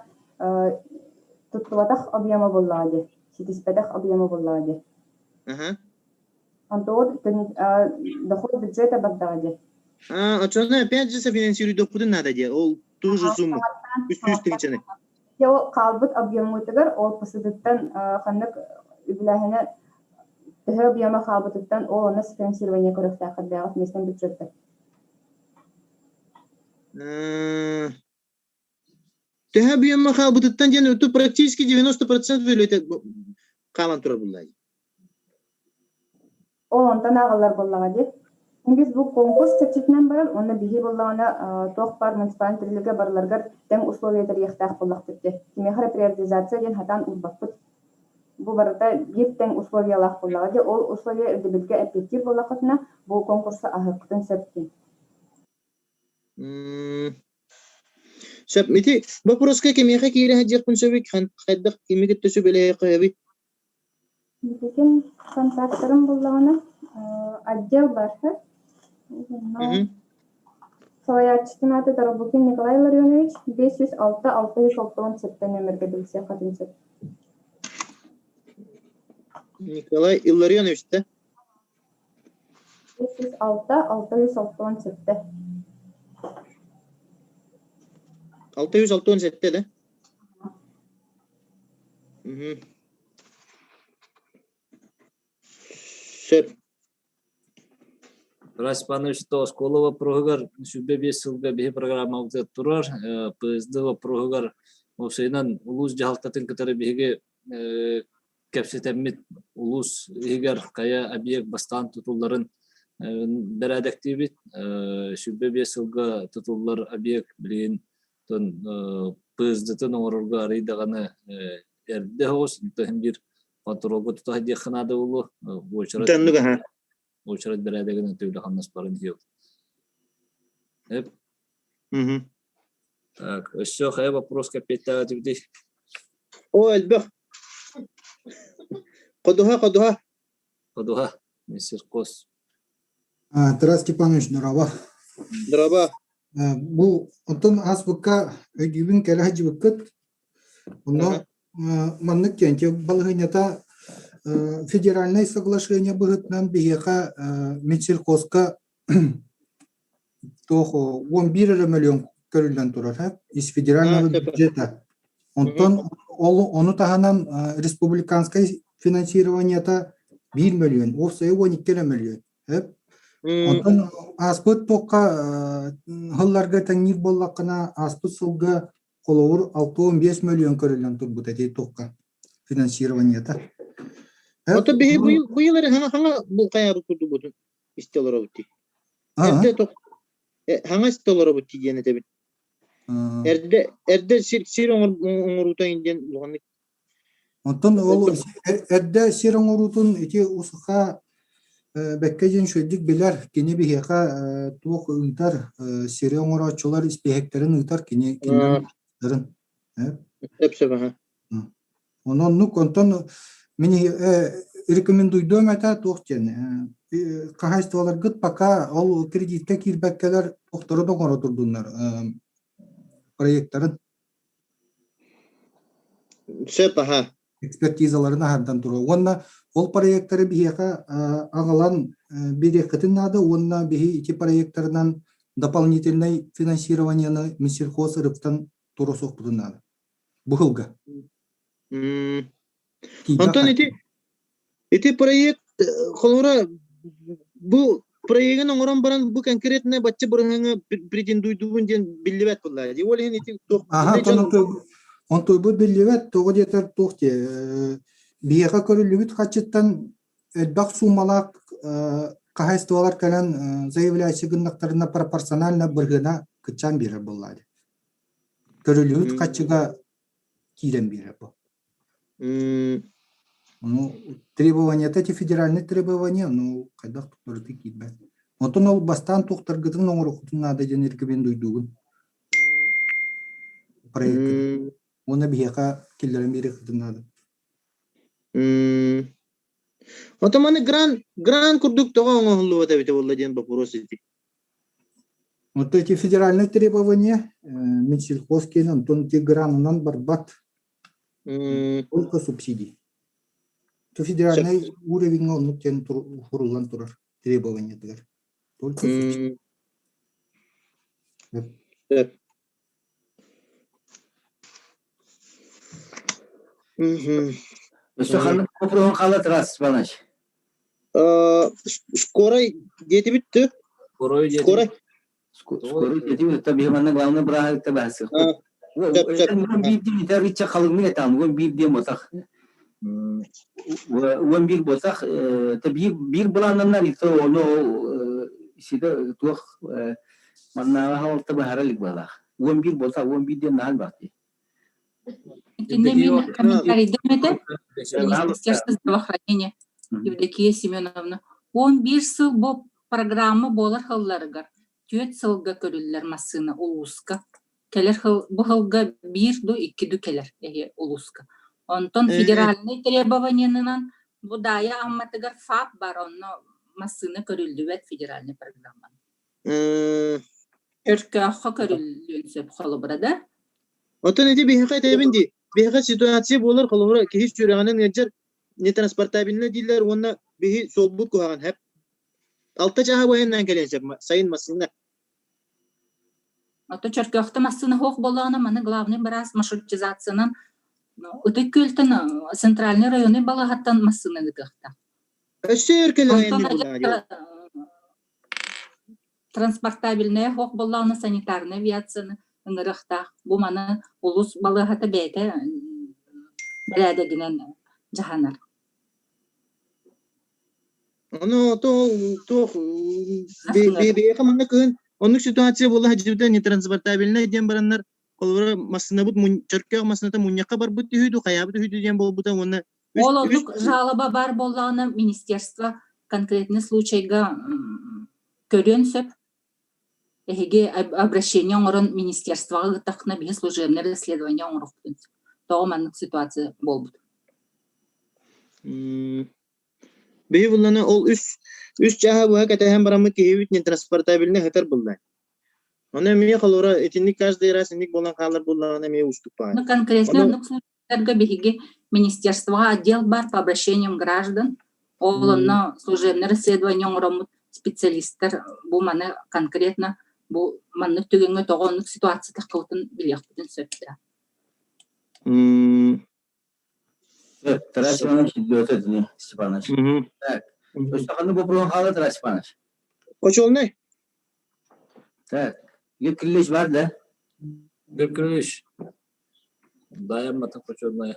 туттубатах объема буоллаҕа дии. Ситиспэтэх объема буоллаҕа дии. Онтугут доход бюджета бардаҕа дии. Оччоҕуна опять же софинансируйдуохпутун наада дии. Ол ту же сумму. Үс тыһыынчаны. Ол хаалбыт объеммутугар ол ПСД-ттан ханнык үбүлээһинэ төһө объема хаалбытыттан ол онно софинансирование көрүөхтээххит бэйэҕит местный бюджеттан. Төһө объема хаалбытыттан диэн тут практически 90% үлэтэ хаалан турар буллаа. Ол онтон ааҕыллар буоллаҕа дии. Биз бу конкурс чэрчитинэн баран уонна биһи буоллаҕына туох баар муниципальнай тэрилгэ барыларыгар тэҥ условия тэрийиэхтээх буоллахпыт дии. Кимиэхэ эрэ приоритизация диэн сатаан уурбаппыт. Бу барыта биир тэҥ условиялаах буоллаҕа дии. Ол условия ирдэбилгэ эппиэттиир буоллаххытына, бу конкурсу аһыаххытын сөп дии. Сөп. Ити боппуруоска кимиэхэ киирэ сылдьыахпын сөбүй? Хайдах кими кытта сүбэлэһиэххэ Билигин контактарым буллаҕына, отдел бар Салайааччытын аата Тарабукин Николай Ларионович, 506 667 нүөмэргэ билсиэххитин сөп. Николай Илларионович да? 506 667. 667 да? Мгм. Сөп. Тарас Степанович оскуола боппуруоһугар 25 сылга биһи программабытыгар турар. ПСД боппуруоһугар уопсайынан улуус дьаһалтатын кытары биһиги кэпсэтэммит улуус иһигэр хайа объект бастаан тутулларын бэрээдэктиибит. 25 сылга тутуллар объект билигин ПСД-тын оҥорорго арый даҕаны эрдэ соҕус, биир контролга тута сылдьыахха наада буолуо. Уочарат уочарат бэрээдэгинэн төбөлө хамнас баран иһиэ. Эп. Так, өссө хайа вопрос кэппиэттээбэтибитий? О, элбэх. Ходуһа, ходуһа. Ходуһа, мистер Кос. Тарас Степанович, здорово. Здорово. Бу онтон ааспыкка өйдүүбүн кэлэ сылдьыбыккыт. Онно маннык диэн балаһыанньата федеральнай соглашение быһыытынан биһиэхэ Минсельхозка туох 11 эрэ мөлүйүөн көрүллэн турар из федерального бюджета. Онтон ол ону таһынан республиканскай финансированиета 1 мөлүйүөн, уопсайа 12 эрэ мөлүйүөн. Онтон ааспыт туохха сылларга тэҥниир буоллаххына, ааспыт сылга холобур 65 мөлүйүөн көрүллэн турбут эти туохха финансированиета. Ото биһи быйыл быйыл эрэ хаҥа хаҥа булкайаабыт курдукпутун истэ олоробут дии. Эрдэ тох хаҥа истэ олоробут дии диэн этэбин. Эрдэ эрдэ сир сир оҥоруута диэн улаханнык Онтон ол эрдэ сир оҥоруутун ити усуха бэккэ диэн үчүгэйдик билэр, кини биһиэхэ туох ыытар, сири оҥорооччулар испииһэктэрин ыытар кини кинилэрин. Сөп сөп аха. Онон оннук онтон мин рекомендуйдуом этэ туох диэн хаһаайыстыбаларгыт пока ол кредитка киирбэккэлэр охторо да оҥоро турдуннар проекттарын Сөп аха. Экспертизаларын аһардан туруо. Уонна ол проекттары биһиэхэ аҕалан биэриэххитин наада уонна биһи ити проекттарынан дополнительнай финансированиены Минсельхоз ырыптан туруо суохпутун наада. Бу сылга. Онтон ити ити проект холобура бу проегын оҥорон баран бу конкретно бачча бырыһыаҥҥа претендуйдуубун диэн биллибэт буолла. Дии ол иһин ити туох Аха, онтуйбут биллибэт, тоҕо диэтэр туох диэ биһиэхэ көрүллүбүт хаччыттан элбэх суумалаах хаһаайыстыбалар кэлэн заявляющий гыннахтарына пропорционально бырыһыана кыччаан биэрэр буоллаа дии. Көрүллүбүт хаччыга киирэн биэрэр бу. Ну, требования-то эти федеральные требования, ну, хайдах барыта киирбэт. Онтон ол бастаан туохтаргытын оҥоруоххутун наада диэн рекомендуйдугун проекты. Уонна биһиэхэ киллэрэн биэриэххитин наада. Ото маны гран гран курдук тоҕо оҥоһуллубат эбитэ буолла диэн боппуруос ити. Вот эти федеральные требования Минсельхоз киэн онтон ити гранынан барбат. Только субсидий. То федеральный уровень оннук диэн хуруллан турар требованиятыгар. Только субсидий. Өссө ханнык боппуруоһун хаалла Тарас Степанович? Скорай диэтибит тө? Скорой Скорай. Скорой диэтибит, та биһи манна главный бырааһыкта баһсыахпыт. Уон биир дии итар иччэ халыҥнык этаан, уон биир диэн ботах. Уон биир ботах, та биир биир былааннаннар ито ону сиде туох маннааҕы халта быһара илик баалаах. Уон биир болса, уон биир диэн наһан баар дии. Итиннэ мин комментарийдым этэ. Министерство здравоохранения Евдокия Семеновна. 11 сыл бу программа буолар сылларыгар түөрт сылга көрүллэр массыына улууска. Кэлэр хыл бу хылга биир ду икки ду кэлэр эһи улууска. Онтон федеральнай требованиенынан бу Даайа Амматыгар ФАП бар, онно массыына көрүллүбэт федеральнай программанан. Өркөөххө көрүллүөн сөп холобура да. Оттон ити биһиэхэ этэбин дии, биһиэхэ ситуация буолар холобура киһи сүрэҕинэн ыалдьар нетранспортабельно дииллэр уонна биһи суолбут куһаҕан хэп. Алта чааһа буһаннаан кэлиэн сөп сайын массыына. Ото Чөркөөхтө массыына суох буоллаҕына маны главный быраас маршрутизациянан Ытык Күөлтэн центральный районный балаһаттан массыына ыытыахтаах. Өссө өр кэлэр Онтон айанныыр буоллаҕа дии. транспортабельная суох буоллаҕына санитарнай авиацияны ыҥырыахтаах. Бу маны улуус балыыһата бэйэтэ бэрээдэгинэн дьаһанар. Ону туох биһиэхэ манна кыһын оннук ситуация буола сылдьыбыта нетранспортабельнай диэн бараннар холобура массыынабыт чөркөөх массыыната мунньахха барбыт үһү дуу хайаабыт үһү дуу диэн буолбута уонна Ол оннук жалоба баар буоллаҕына министерство конкретный случайга көрүөн сөп. Эһиги обращение оҥорон министерствоҕа ыыттаххына биһи служебное расследование оҥоруохпутун сөп. Тоҕо маннык ситуация буолбут? Биһи булланы ол үс үс чааһа быһа кэтэһэн бараммыт киһибит нетранспортабельнай сытар булла. Ону эмиэ холобура итинник каждый раз инник буолан хаалар буоллаҕына эмиэ уустук баҕайы. Ну конкретно Ону оннук случайдарга биһиги министерствоҕа отдел бар по обращениям граждан. Ол онно служебное расследование оҥороммут специалистар бу маны конкретно бу маннык түгэҥҥэ тоҕо оннук ситуация таххыбытын билиэхпитин сөп да. Тарас Иванович идет Степанович. Так, өссө ханнык боппуруоһун хаалла Тарас Степанович? Хочуолунай. Так, Глеб Кириллович бар да? Глеб Кириллович, даайым матын хочуолунай.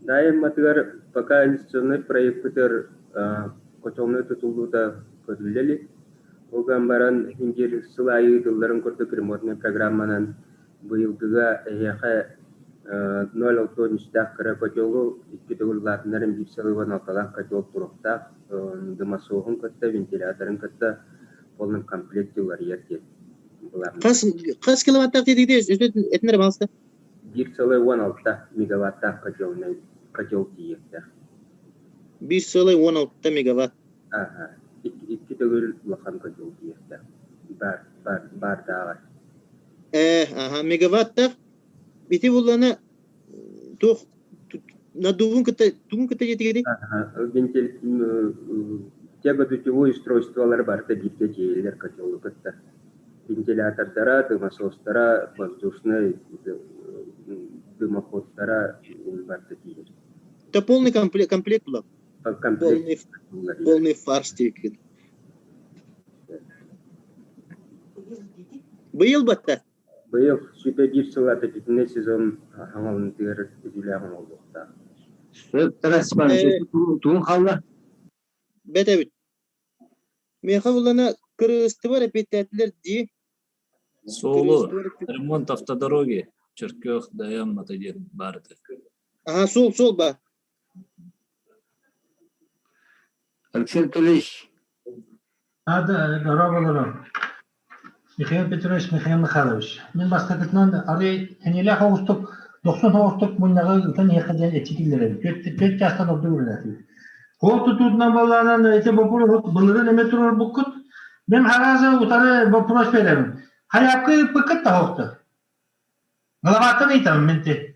Даайым матыгар пока инвестиционный проекпытыр котелнай тутуллуута көрүллэ илик. Ол гынан баран индир сыл аайы ыытылларын курдук ремонтнай программанан Быйылгыга эһиэхэ 0,6 үстээх кыра котелу икки төгүл улаатыннаран биир сылыган алталаах котел туруохтаах, дымосоһун кытта, вентиляторын кытта полный комплект уларыйар диэн былааннар. Хас хас киловаттаах диэтигит этинэр балыста? 1,16 мегаваттаах котельнай котел тиийиэхтээх. 1,16 мегаватт. Аха, икки төгүл улахан котел тиийиэхтээх. Бар, бар, бардааҕар. Аха, мегаваттаах ити буллана туох надувун кытта тугун кытта диэтигири? Тяготутевой устройстволары барыта бииргэ дьиэлэр котелу кытта. Вентилятордара, дымосостара, воздушный дымоходтара барыта тиийэр. Это полный комплект, комплект была. Комплект. Полный, полный фарш диэкин. Быйыл батта. Быйыл сүпэ биир сыл отопительный сезон хаҥалынтыгар үтүлээх оҥоһуллуохтаах. Тарас Степанович, тугун хаалла? Бэт эбит. Миэхэ булана кырыыстыбар эпиэттээтилэр дии. Суолу, ремонт автодороги, Чөркөөх, Дайан, Мата диэн баар этэ. Аха, суол, суол ба. Алексей Анатольевич. Дорооболору. Михаил Петрович, Михаил Михайлович. Мин бастакытынан арый энилээх оҕустук, дохсун оҕустук мунньаҕы ыытан иһиэххэ диэн этии киллэрэбин. Түөрт чаастан ордук үлэлээтибит. Хуол тутуутунан буоллаҕынан ити боппуруоһу былырыын эмэ туруорбуккут. Мин хараазы утары боппуруос биэрэбин. Хайаапка ыыппыккыт да оһохто. Главаттан ыйтабын мин ти.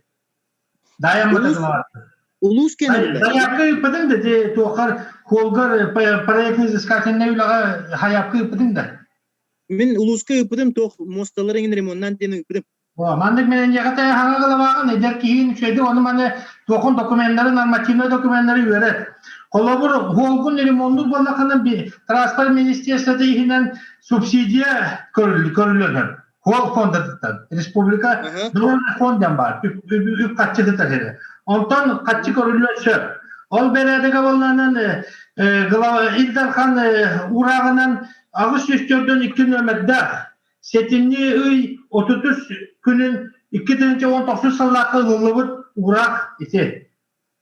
Даайаммыта главаттан. Улуус кэнэ Заявка ыыппытыҥ да ти туоххар холгар проектный изыскательный үлэҕэ хайаапка ыыппытыҥ да? Мин улууска ыыппытым туох муосталар эҥин ремонтнаан диэн ыыппытым. Маннык мен эйиэхэ хаҥа главаҕын эдэр киһин үчүгэйдик ону маны туохун докуменнары нормативный докуменнары үөрэт. Холобур, холгун ремонтур буоллаххына транспорт министерствота иһинэн субсидия көрүллэр. Хол фондатыттан республика дорожный фонд диэн баар үп хаччы кытар сирэ. Онтон хаччы көрүллүөн сөп. Ол бэрээдэгэ буоллаҕынан Ил Дархан уурааҕынан 804 нүөмэрдээх сэтинньи ый 33 күнүн 2019 сыллаахха ылыллыбыт уураах ити.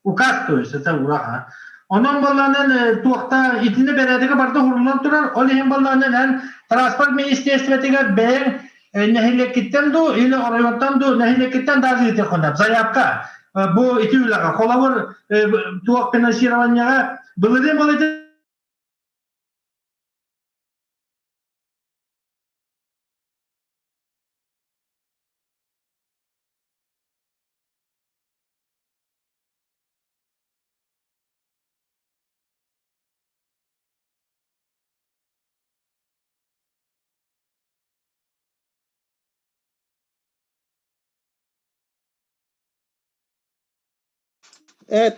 Указ, то есть это ураха. Онон баллаанан туохта итиннэ бэрээдэгэ барда уһуруллан турар. Ол иһин баллаанан эн транспорт министерствотыгар бэйэҥ Нэһилиэккиттэн дуу или оройуонтан дуу нэһилиэккиттэн даже ыытыаххына заявка бу ити үлэҕэ холобур туох финансированияҕа былырыын былырыын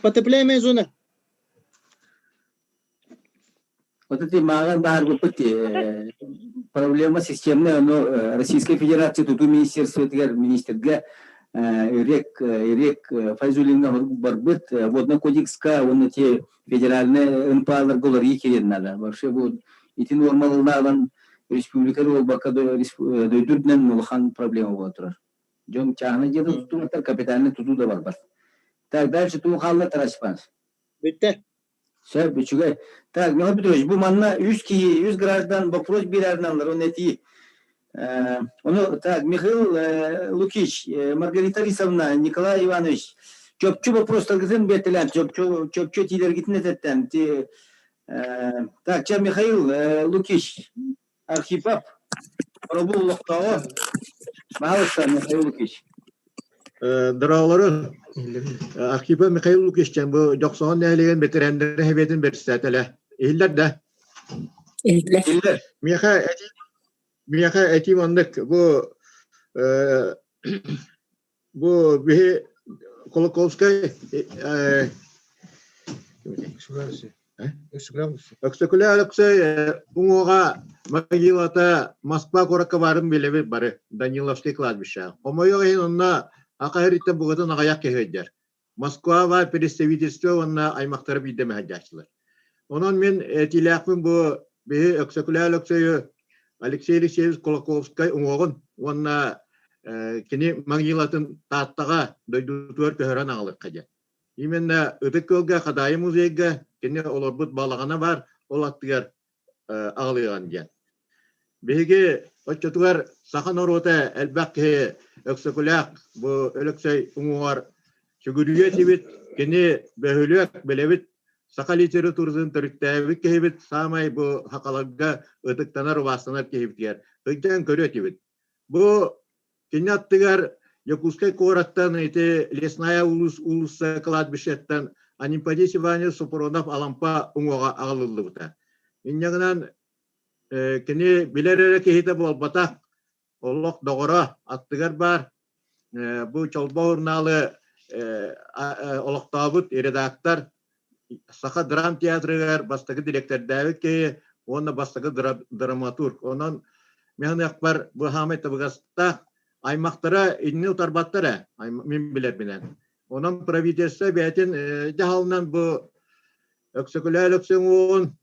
Потепляемая зона. Вот эти мааҕын баһарбыппыт проблема системная, но Российской Федерация тутуу министерствотыгар министргэ Ирек Ирек Файзулинга барбыт водный кодекска уонна те федеральный НПАларга уларыйыы кириэн надо. Вообще бу ити нуормалынаабан республика буолбакка дойду үрдүнэн улахан проблема буола турар. Дьон чааһынай дьиэ тутуутугар капитальный тутуу да барбат. Так, дальше туу хаалла Тарас Иванович. Бүттэ. Сөп, үчүгэй. Так, Михаил Петрович, бу манна үс киһи, үс граждан вопрос биэрэрин он этии. Ону, так, Михаил Лукич, Маргарита Рисовна, Николай Иванович, чопчу вопростаргытын биэртэлээн, чопчу, чопчу этиилэргитин этэттэн. Так, ча Михаил Лукич, Архипов, Оробул олохтооҕо. Пожалуйста, Михаил Лукич. Дороолору Архипов Михаил Лукич бу Дьохсоҕон нэһилиэгин бэтэрээннэрин сэбиэтин бэрэссэдээтэлэ. Иһиллэр да? Иһиллэр. Миэхэ этии миэхэ этии маннык бу бу биһи Колоколскай Өксөкүлэ Өлөксөй уҥуоҕа могилата Москва куоракка баарын билэбит бары Даниловский кладбище. Хомойуох иһин онно аха иһириттэн букатын аҕыйах киһи өйдөр. Москваҕа представительство уонна аймахтара биирдэ мэһэйдээччилэр. Онон мин этиилээхпин бу биһи Өксөкүлэ Өлөксөйү Алексей Алексеевич Кулаковскай уҥуоҕун уонна кини могилатын Тааттаҕа дойдутугар көһөрөн аҕалыахха диэн. Именно Ытык Күөлгэ Хадаайы музейга кини олорбут балаҕана баар, ол аттыгар аҕалыаҕын диэн. Биһиги оччотугар саха норуота элбэх киһи Өксөкүлээх бу Өлөксөй уҥуоҕар сүгүрүйүө этибит, кини бөһүлүөк билэбит, саха литературатын төрүттээбит киһибит, саамай бу сахаларга ытыктанар, убаастанар киһибитигэр сылдьан көрүө этибит. Бу Кини аттыгар Якутскай куораттан ити Лесная уулусса кладбищеттан Анемподист Иванович Супрунов Алампа уҥуоҕа аҕалыллыбыта. Инньэ гынан кини билэр эрэ киһитэ буолбатах, олох доҕоро аттыгар баар. Бу Чолбо сурунаалы олохтообут редактор Саха драм театрыгар бастакы дириэктэрдээбит киһи уонна бастакы драматург. Онон мин бу хаамай табыгастаах аймахтара инни утарбаттар ээ, мин билэрбинэн. Онон правительство бэйэтин дьаһалынан бу Өксөкүлээх Өлөксөҥ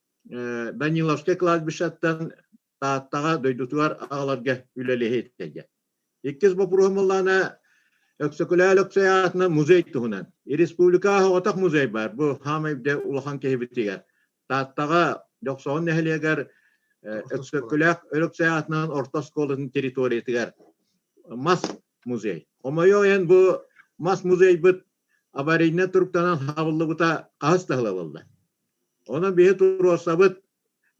Даниловскай кладбищеттан Тааттаҕа дойдутугар аҕаларга үлэлэһиэттэ. Иккис боппуруоһум буоллаҕына Өксөкүлээх Өлөксөй аатынан музей туһунан. Республикаҕа соҕотох музей баар. Бу хаамай улахан киһибитигэр. Тааттаҕа Дьохсоҕон нэһилиэгэр Өксөкүлээх Өлөксөй аатынан орто оскуолатын территориятыгар мас музей. Хомойуох иһин бу мас музейбыт аварийнай туруктанан хабыллыбыта хаһыс да сыла буолла. Онон биһи туруорсабыт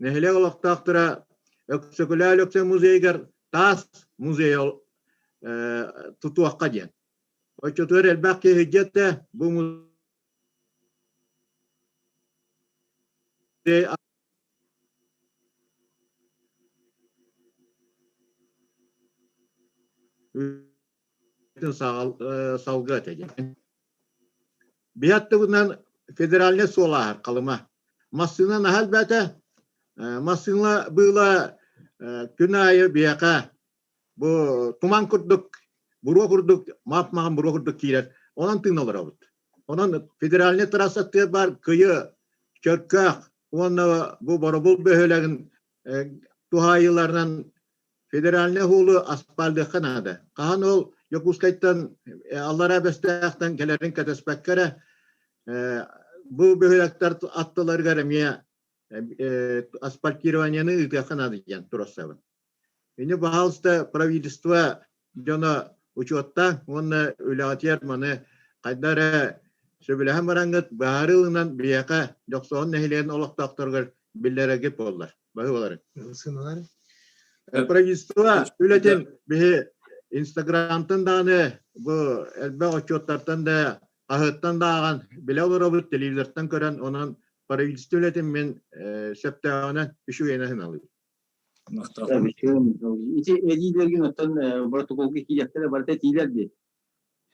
нэһилиэк олохтоохторо Өксөкүлээх Өлөксөй музейыгар таас музей тутуохха диэн. Оччотугар элбэх киһи дьиэтэ бу музей салгыы этэ диэн. Биһи аттыбытынан федеральнай суол ааһар Халыма. Массыына наһаа элбээтэ. Массыына быыла күн аайы биһиэхэ бу туман курдук, буруо курдук, маап-маҕан буруо курдук киирэр. Онон тыын олоробут. Онон федеральнай трасса аттыгар баар Кыйы, Чөркөөх уонна бу Боробул бөһүөлэгин туһаайыыларынан Федеральнай уһуулу аспааллыахха наада. Хаһан ол Дьокуускайтан Аллараа Бэстээхтэн кэлэрин кэтэспэккэ эрэ бу бөһүөлэктэр аттыларыгар эмиэ асфальтированиены ыытыахха наада диэн туруорсабын. Ини баһаалыста правительство дьоно учуоттааҥ уонна үлэҕитигэр маны хайда эрэ сөбүлэһэн бараҥҥыт быһаарыы ылынан биһиэхэ Дьохсоҕон нэһилиэгин олохтоохторугар биллэрэргит буоллар. Баһы буоларын. Правительство үлэтин биһи Инстаграмтан даҕаны бу элбэх отчуоттартан да хаһыаттан да ааҕан билэ олоробут, телевизортан көрөн, онон правительство үлэтин мин сөптөөҕүнэн үчүгэйинэн сыаналыыбын. Ити эдиилэргин оттон протоколга киириэхтэрэ барыта этиилэр дии.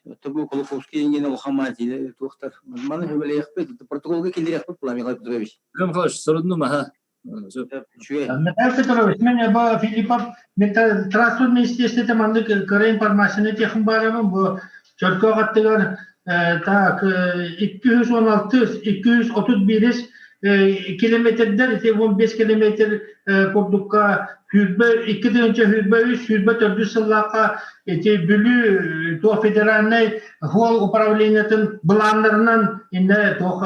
Оттон бу Кулаковский ингин улахан маатиилэр туохтар. Маны хөбөлөйөхпүт, протоколга киллэриэхпит була Михаил Петрович. Михаил Михайлович, соруднум аха. Михаил Петрович, мен бу Филиппов мен транспорт министерствота маннык кыра информацияны техин барабын бу Чөркөөх аттыгар так 216 231 километрдер ити 15 километр курдукка сүүрбэ 2023 24 сыллаахха ити Бүлүү туох федеральнай хуол управлениетын былааннарынан инне туох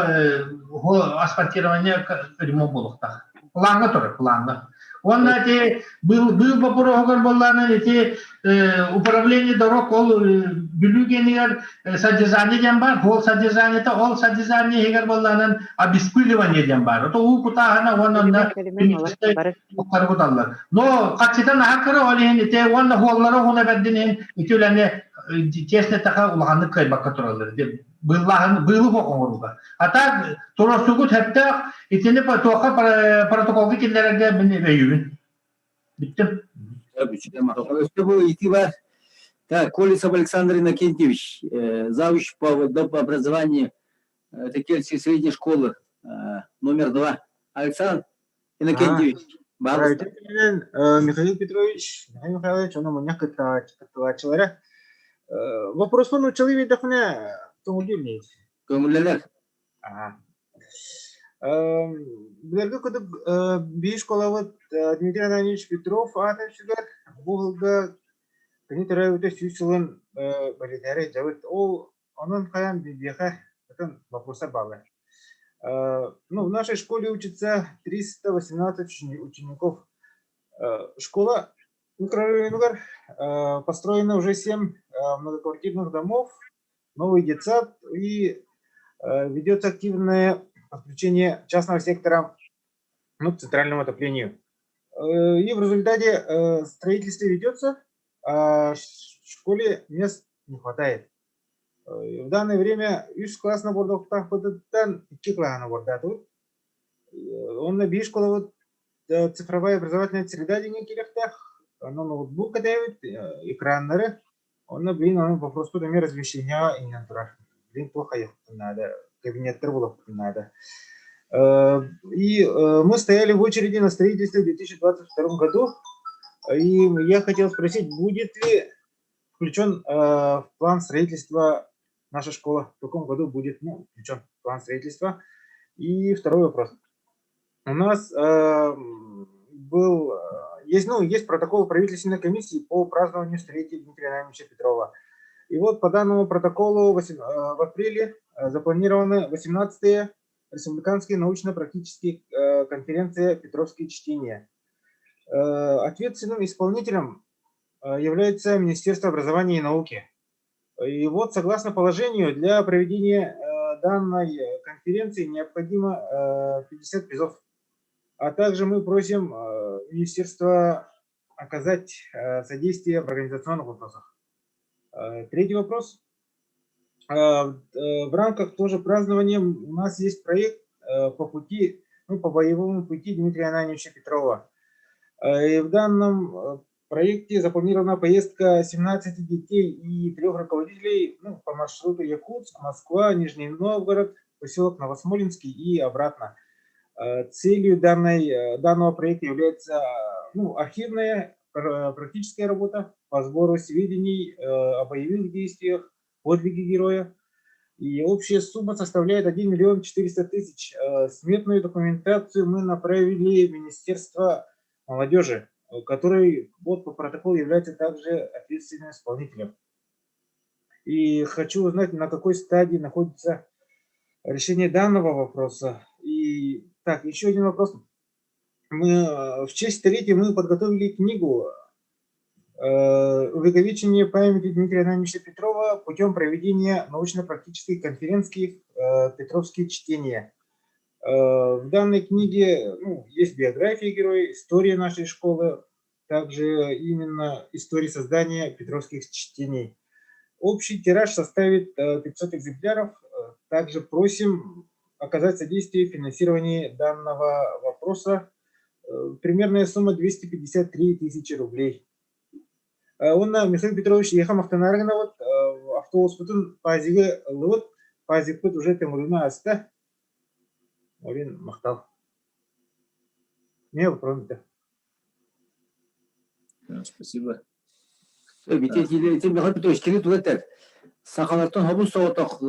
асфальтирование ремонт буолуохтаах. Плаҥҥа турар, плаҥҥа. Уонна ити быыл боппуруоһугар буоллаҕына ити управление дорог ол Бүлүү генигэр содержание диэн баар, ол содержаниета ол содержание иһигэр буоллаҕынан обеспыливание диэн баар. Ото уу кутааһына уонна онно куталлар. Но хаччытан аһа кыра ол иһин ити уонна хуоллара уһуна бэрдин иһин ити үлэни честно таха улаханнык кыайбакка тураллар. Быыллааһын быылы оҥорууга. А так туруорсугут сөптөөх итини туохха протоколга киллэрэргэ мин өйүүбүн. Бүттүм. Өссө бу ыйытыы баар. Так, Колесов Александр Иннокентьевич, завуч по доп. Образованию Текельской средней школы номер 2. Александр Иннокентьевич, пожалуйста. Михаил Петрович, Михаил Михайлович, ону мунньах кыттааччылара. Вопроспун нууччалыы биэрдэхпинэ көҥүллүүр ини? Көҥүллэнэр. Билэргэ курдук биир школабыт Дмитрий Ананьевич Петров аатын сүгэр. Бу сылга кини төрөөбүтэ 100 сылын бэлиэтээри дьабыт. Ол онон хайаан биһиэхэ атын вопростар бааллар. Ну, в нашей школе учится 318 учеников. Школа микрорайонугар построено уже 7 многоквартирных домов, новый детсад и ведется активное подключение частного сектора, ну, к центральному отоплению. И в результате строительство ведется, а в школе мест не хватает. В данное время үс класс набордоохтоохпутуттан икки кылааһы набордаатыбыт. Онно биир школабыт цифровая образовательная среда диэҥҥэ киириэхтээх. Онно ноутбук кэтэһэбит, экраннары. Онно блин, ону вопроспут эмиэ размещениеҕа иҥнэн турар. Блин, туох хайыахпытын наада, кабинеттар булуохпутун наада. И мы стояли в очереди на строительство в 2022 году. И я хотел спросить, будет ли включен в план строительства наша школа? В каком году будет, ну, включен в план строительства? И второй вопрос. У нас был, есть, ну, есть протокол правительственной комиссии по празднованию столетия Дмитрия Ананьевича Петрова. И вот по данному протоколу в апреле запланированы 18-е республиканские научно-практические конференции «Петровские чтения». Ответственным исполнителем является Министерство образования и науки. И вот, согласно положению, для проведения данной конференции необходимо 50 призов. А также мы просим министерство оказать содействие в организационных вопросах. Третий вопрос. В рамках тоже празднования у нас есть проект по пути, ну, по боевому пути Дмитрия Ананьевича Петрова. И в данном проекте запланирована поездка 17 детей и трех руководителей, ну, по маршруту Якутск, Москва, Нижний Новгород, поселок Новосмолинский и обратно. Целью данного проекта является, ну, архивная практическая работа по сбору сведений о боевых действиях, подвиге героя. И общая сумма составляет 1 миллион 400 тысяч. Сметную документацию мы направили в Министерство молодежи, который вот по протоколу является также ответственным исполнителем. И хочу узнать, на какой стадии находится решение данного вопроса. И так, еще один вопрос. Мы в честь столетия мы подготовили книгу. Увековечение памяти Дмитрия Ананьевича Петрова путем проведения научно-практических конференций «Петровские чтения». В данной книге ну, есть биография героя, история нашей школы, также именно история создания петровских чтений. Общий тираж составит 500 экземпляров. Также просим оказать содействие в финансировании данного вопроса. Примерная сумма 253 тысячи рублей. Уонна Михаил Петрович эйиэхэ махтанаары гынабыт, автобуспутун пазигы ыллыбыт, пазикпыт уже Төҥүрүнү ааста. Олин махтал. Не вопрос Спасибо. Михаил Петрович, кини туга этэр? Сахалартан хобус соҕотох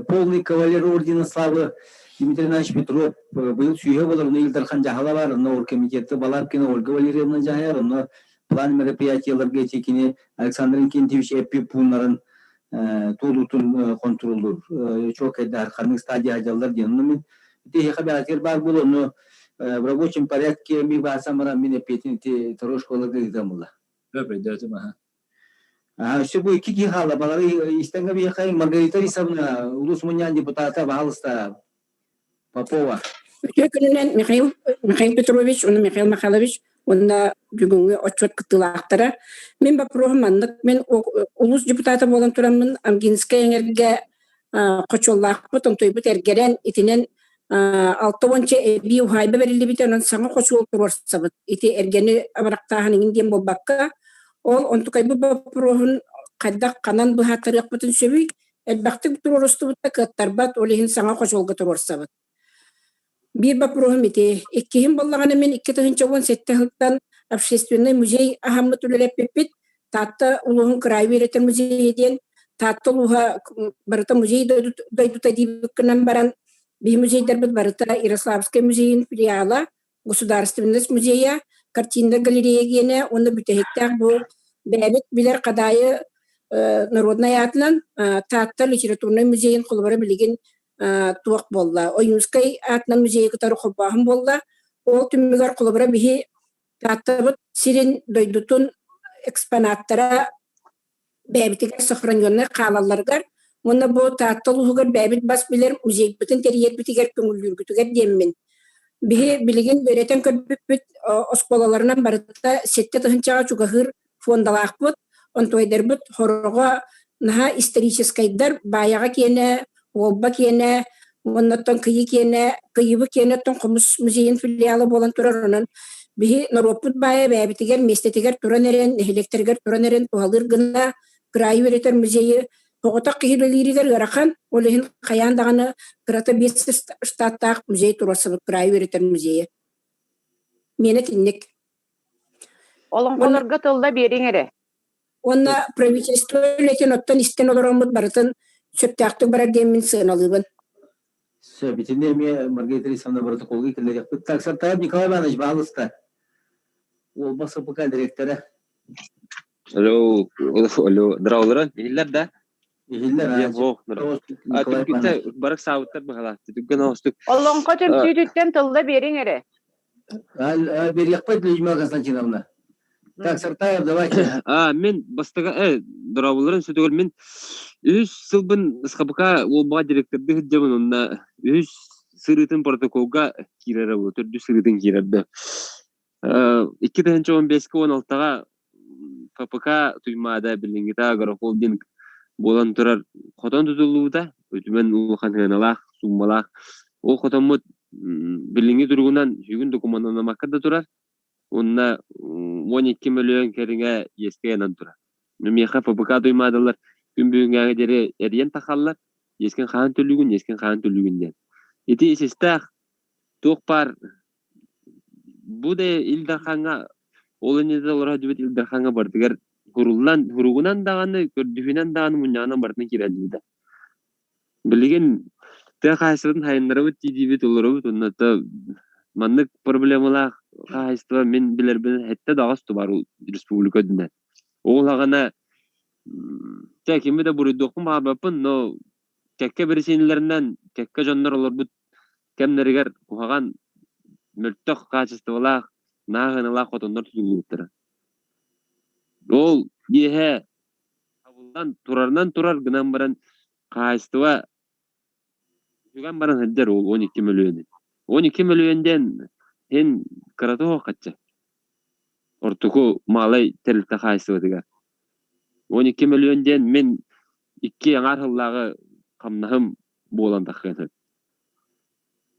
полный кавалер ордена славы Дмитрий Иванович Петров быйыл сүүһэ болар, онно Ил Дархан дьаһала бар, онно оргкомитетты Балабкина Ольга Валерьевна дьаһайар, онно план мероприятияларга ити кини Александр Инкентьевич эппи пууннарын туолуутун хонтуруоллуур чуолкайдаһар ханнык стадия дьаллар диэн. Онно мин ити эһиэхэ бэҕэтигэр баар буолуо, онно в рабочем порядке ми баасам баран мин эппиэтин ити второй школага ыытам була. Көп өйдөөтүм аха. Өссө бу икки киһи хаалла. Балары истэҥҥэ биһиэхэ Маргарита Рисовна, улуус мунньаҕын депутата, баһаалыста Попова. Үтүө күнүнэн Михаил, Михаил Петрович уонна Михаил Михайлович уонна бүгүҥҥү отчуот кыттыылаахтара. Мин боппуруоһум маннык. Мин улуус депутата буолан тураммын Амгинскай эҥэргэ хочуоллаахпыт, онтуйбут эргэрэн, итинэн 60 эбии уһаайба бэриллибитэ, онон саҥа хочуол туруорсабыт. Ити эргэни абырахтааһын иҥин диэн буолбакка, ол онтукайбыт боппуруоһун хайдах ханан быһааттарыахпытын сөбүй? Элбэхтик туруорустубут да кыаттарбат, ол иһин саҥа хочуолга туруорсабыт. Биир боппуруоһум ити. Иккиһин буоллаҕына мин 2017 сылтан общественный музей аһаммыт үлэлэппиппит. Таатта улууһун кыраайы үөрэтэр музейа диэн Таатта улууһа барыта музей дойдута диэбиккинэн баран биһи музейдарбыт барыта Ярославскай музейын филиала, Государственность музейа, картиннай галерея гиэнэ уонна бүтэһиктээх бу бэйэбит билэр Хадаайы народнай аатынан Таатта литературнай музейын холобура билигин туох буолла Ойуунскай аатынан музейы кытары холбооһун буолла. Ол түмүгэр холобура биһи Тааттабыт сирин дойдутун экспонаттара бэйэбитигэр сохраненнай хаалалларыгар уонна бу Таатта улууһугар бэйэбит бас билэр музейбытын тэрийэрбитигэр көҥүллүүргүтүгэр диэммин. Биһи билигин үөрэтэн көрбүппүт оскуолаларынан барыта 7 тыһыынчаҕа чугаһыыр фондалаахпыт, онтуойдарбыт хороҕо наһаа историческайдар, Баайаҕа киэнэ, Уолба киэнэ, уоннаттан Кыйы киэнэ, Кыйыбы киэнэттэн Хомус музейын филиала буолан турар. Онон биһи норуоппут баайа бэйэбитигэр миэстэтигэр туран эрэн, нэһилиэктэригэр туран эрэн туһалыыр гына кыраайы үөрэтэр музейы соҕотох киһи үлэлииригэр ыарахан, ол иһин хайаан даҕаны кырата биэс штаттаах музей туруорсабыт кыраайы үөрэтэр музейы. Миэнэ итинник. Олоҥхолорго тылла биэриҥ эрэ. Уонна правительство үлэтин оттон истэн олороммут барытын сөптөөхтүк барар диэммин сыаналыыбын. Сөп, итиннэ эмиэ Маргарита Александровна протоколга киллэриэхпит. Так, Сартаев Николай Иванович, баһаалыста. Уолба СПК директора. Алло, алло, здравствуйте. Иһиллэр да? Иһиллэр. Николай Иванович. Барык саабыттар быһалаах. Түгэн оҕустук. Олоҥхо түмсүүтүттэн тылла биэриҥ эрэ. Биэриэхпит Людмила Константиновна. Так, Сартаев, давайте. А, мин бастакы дорооболорун сүтүгэр мин үһүс сылбын СХБК уолбаҕа директордыы сылдьабын онно үһүс сырыытын протоколга киирэрэ буолуо төрдүс сырыытын киирэрдэ. 2015 16-ҕа ФПК Туймаада билиҥҥитэ агрохолдинг буолан турар хотон тутуллубута үтүмэн улахан сыаналаах, сууммалаах. Ол хотоммут билиҥҥи туругунан сүгүн докумуоннанамакка да турар. Уонна 12 мөлүйүөн кэриҥэ иэскэ ыйанан турар. Миэхэ ФПК Туймаадалар күн бүгүҥҥээҥи диэри эрийэн тахаллар. Иэскин хаһан төлүүгүн, иэскин хаһан төлүүгүн диэн. Ити исистээх туох баар Бу да Ил Дархаҥҥа ол иннинэ олоро сылдьыбыт Ил Дархаҥҥа барытыгар һуруллан, һуругунан даҕаны, көрдүһүнэн даҕаны, мунньаҕынан барытын киирэллибитэ. Билигин тыа хаһаайыстыбатын сайыннарабыт дии-диибит олоробут уонна то маннык проблемалаах хаһаайыстыба мин билэрбин сэттэ да аҕыс тубаар республика үрдүнэн. Ол аҕана чэ кими да буруйдуохпун баҕарбаппын, но кэккэ биричиинэлэринэн кэккэ дьоннор олорбут кэмнэригэр куһаҕан, мөлтөх хаачыстыбалаах, нааһыналаах хотоннор тутуллубуттара. Ол иэһэ хабыллан турарынан турар гынан баран хаһаайыстыба үгэн баран сылдьар ол 12 мөлүйүөнү. 12 мөлүйүөн диэн иһин кырата суох хачча. Ортоку маалай тэрилтэ хаһаайыстыбатыгар. 12 мөлүйүөн диэн мин икки аҥаар сыллааҕы хамнаһым буолан таххыан сөп.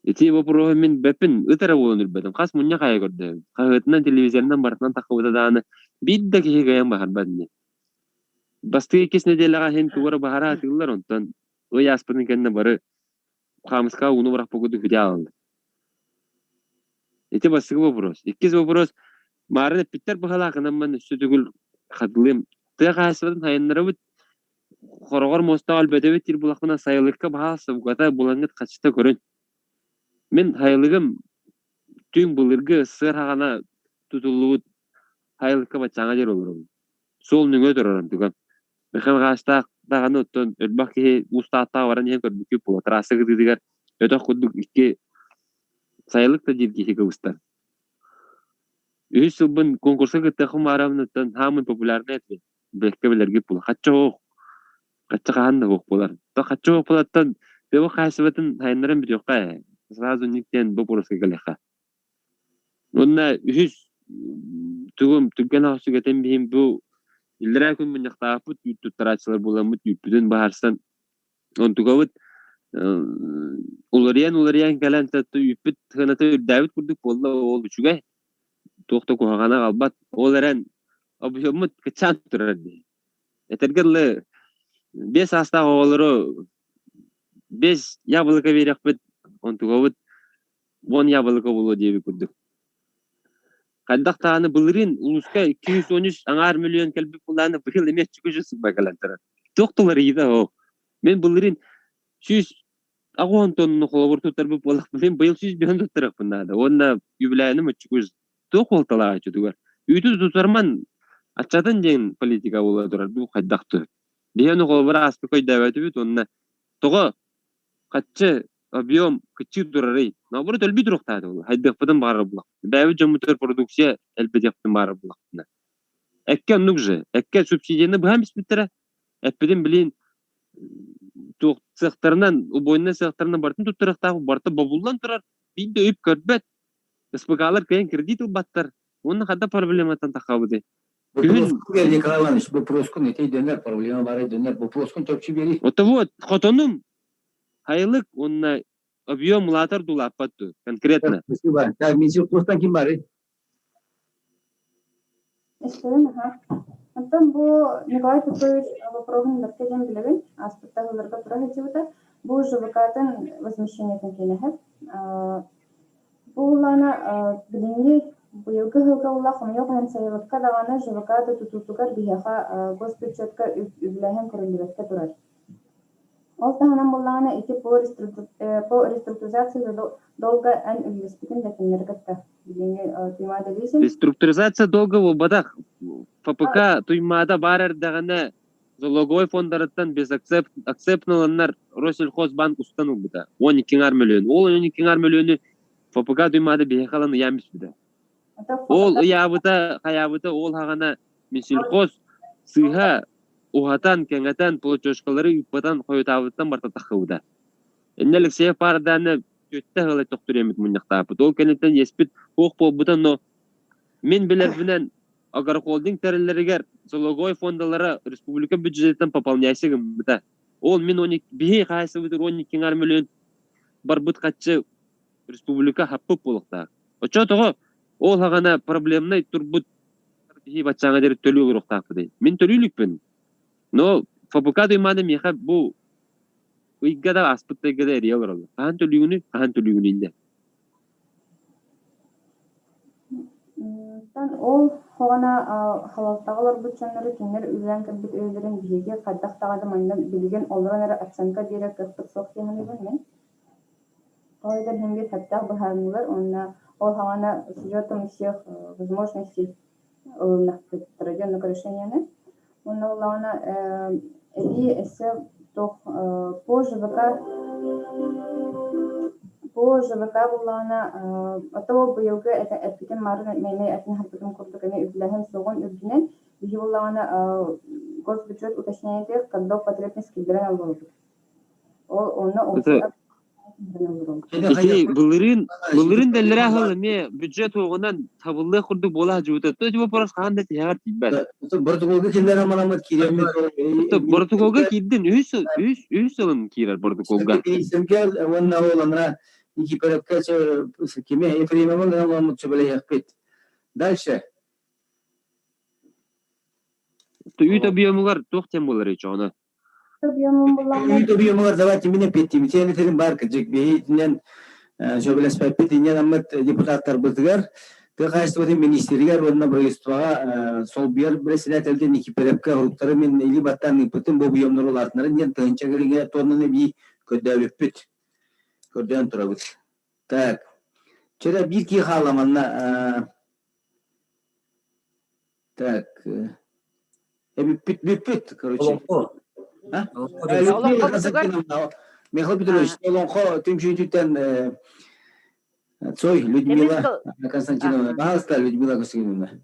Ити боппуруоһу мин бэппин ыт эрэ буолан үрбэтим. Хас мунньах аайы көрдөһөбүн. Хаһыатынан, телевизорынан барытынан таххыбыта даҕаны биир да киһи кыайан баһарбат ини. Бастакы иккис нэдиэлэҕэ иһин тугу эрэ баһара атыыллар, онтон ый ааспытын кэннэ бары хаамыскаҕа ууну бырахпыккыт курдук бүтэ аалаллар. Ити бастакы вопрос. Иккис вопрос маарын эппиттэр быһалаах гынан ман өссө төгүл хатылыым. Тыа хаһаайыстыбатын сайыннарабыт Хороҕор муостаах өлбөтөбүт диир буоллахпына, сайылыкка баһаалыста бугата булаҥҥыт хаччыта көрүн. Мин сайылыгым түҥ былыргы сыар хаҕана тутуллубут сайылыкка баччааҥҥа диэри олоробун. Суол нөҥүө турарым тугам. Михаил Хаастаах даҕаны оттон элбэх киһи Уус Тааттаҕа баран иһэн көрбүккүт буолуо. Трасса кытыытыгар өтөх курдук икки сайылык да диир киһи кыбыстар. Үһүс сылбын конкурска кыттыахпын баарабын оттон хаамын популярнай этим. Бэккэ билэргит буолар. Хачча суох. Хачча хаһан да суох буолар. То хачча суох буолартан тыа хаһаайыстыбатын сайыннаран бүтүөххэ ээ. Сразу никтэн боппуруоска кэлиэххэ. Уонна үһүс тугум түргэн аҕыс сүгэтэн биһим бу иллэрээ күн мунньахтаахпыт үүт туттарааччылар буоламмыт үүппүтүн баһарсан онтукабыт уларыйан-уларыйан кэлэн үүппүт сыаната үрдээбит курдук буолла ол үчүгэй туох да куһаҕана аҕалбат. Ол эрэн объеммут кыччаан турар дии. Этэргэ дылы, биэс саастаах оҕолору биэс яблоко биэриэхпит, онтугабыт уон яблоко буолуо диэбит курдук. Хайдах даҕаны былырыын улууска 213 аҥаар мөлүйүөн кэлбит буоллаҕына, быйыл эмиэ чүкүчү сыппа кэлэн турар. Туох да уларыйыыта суох. Мин былырыын 180 тонна холобур туттарбыт буоллахпына, мин быйыл 105 туттарыахпын наада. Уонна үбүлээһиним оччугуй туох уолталаах оччотугар. Үүтү тутарман аччатын диэн политика буола турар дуу хайдах дуу. Биһи ону холобур ааспыкка өйдөөбөтүбүт уонна тоҕо хаччы объем кыччыы турарый? Наоборот өлбүт туруохтаах буолла. Хайдыахпытын баҕарар буоллахпына. Бэйэбит дьоммутугар продукция элбэтиэхпитин баҕарар буоллахпына. Эккэ оннук же. Эккэ субсидияны быһан биспиттэрэ. Эппитин билин туох сыахтарынан, убойнай сыахтарынан барытын туттарыахтаах, барыта бобуллан турар. Биир да үп көрбөт. СПК-лар кыайан кредит ылбаттар. Уонна хадда проблематтан таххабыты. Күһүн Николай Иванович, боппуруоскун ити дөнөр, проблема бары дөнөр, боппуруоскун чопчу биэрий. Вот вот, хотонум хайылык уонна объем улаатар дулааппат дуу, конкретно. Спасибо. Так, Минсельхозтан ким бары? Эстэрин, аха. Оттон бу Николай Петрович вопроһун бэркэ диэн билэбин. Ааспыт сылларга тура сылдьыбыта. Бу ЖВК-тын возмещениетын киэнэһэ. Бу улаана билиҥҥи быйылгы сылга улах хомойуох иһин сайылыкка даҕаны ЖВК да тутуутугар биһиэхэ госбюджетка үбүлээһин көрүллүбэккэ турар. Ол таһынан буоллаҕына ити по реструктуризации долга эн үллэспитин да кинилэри кытта билиҥҥи Туймаада лизинг Реструктуризация долга буолбатах. ФПК Туймаада баар эрдэҕинэ залоговой фондарыттан без акцепт акцептналаннар Россельхозбанк устан ылбыта. 12 ҥаар мөлүйүөн. Ол 12 ҥаар мөлүйүөнү ФПК Туймаада биһиэхэ ылан ыйаан бүспүтэ. Ол ыйаабыта, хайаабыта ол хаҕана Минсельхоз сыыһа уһатан, кэҥэтэн, платежкалары ыыппатан хойутаабыттан барта таххыбыта. Иннэ Алексеев паардааны түөттэ ыла тохтуреммит мунньахтааппыт. Ол кэнниттэн иэспит суох буолбута, но мин билэрбинэн агрохолдинг тэриллэригэр залоговой фондалара республика бюджетыттан пополняйся гыммыта. Ол мин он биһи хаһаайыстыбытыгар 12 ҥаар мөлүйүөн барбыт хаччы республика хаппыт буолуохтаах. Оччо тоҕо ол хаҕана проблемнай турбут биһи баччааҥа диэри төлүү олоруохтаахпытый. Мин төлүү иликпин. Но ФПК Туймаада миэхэ бу ыйга да ааспыт ыйга да эрийэ олороллор. Хаһан төлүүгүнүй, хаһан төлүүгүнүй иннэ. Оттон ол хоҕона халалтаҕа олорбут дьоннору кинилэр үлэлээн кэлбит үлэлэрин биһиги хайдах даҕаны манна билигин олорон эрэ оценка биэрэр кыахпыт суох дии саныыбын мин. Ол иһин иһин биир сөптөөх быһаарыныылар уонна ол хаҕана с учетом всех возможностей ылыннахпыттара диэн оннук решениены. Уонна буоллаҕына эбии өссө туох по ЖВК по ЖВК буоллаҕына ото быйылгы эппитим марын эмиэ этин аһарбытым курдук эмиэ үбүлээһин суоҕун үрдүнэн. Биһи буллаҕына госбюджет уточняет, когда потребность киллэрэн олоробут. Ол онно Ити былырыын былырыын дэллэрэ аһыл эмиэ бюджет уоҕунан табыллыах курдук буола сылдьыбыта. То эти вопрос хаһан да тиһэҕэр тиийбэт. Боротокуолга киллэрэн маламмыт киириэммит. Боротокуолга киирдин үһүс үһүс үһүс сылын киирэр боротокуолга. Киирсэмгэ уонна ол ана Никифоровка кими Ефремовын ылыммыт сөбүлэһиэхпит. Дальше. Үүт объемугар туох тем буолар чоҕуна? Үүт объемугар давайте мин эппиэттиим. Итиэнэ терин бар кырдьык биһиитинэн сөбүлэспэппит инньэн аммыт депутаттарбытыгар тыа хаһаайыстыбатын министригэр уонна правительствоҕа солбуйар председателгэ Никифоровка уруктары мин илии баттаан ыыппытым бу объемнары улаатынарын диэн тыһыынча кэриҥэ тоннаны эбии көрдөөбүппүт. Көрдөөн турабыт. Так. Чэрэ биир киһи хаалла манна Так, бүппүт, бүппүт, короче. Олоҥхо. А? Людмила Константиновна, Михаил Петрович, Олоҥхо түмсүүтүттэн Цой Людмила Константиновна. Пожалуйста, Людмила Константиновна.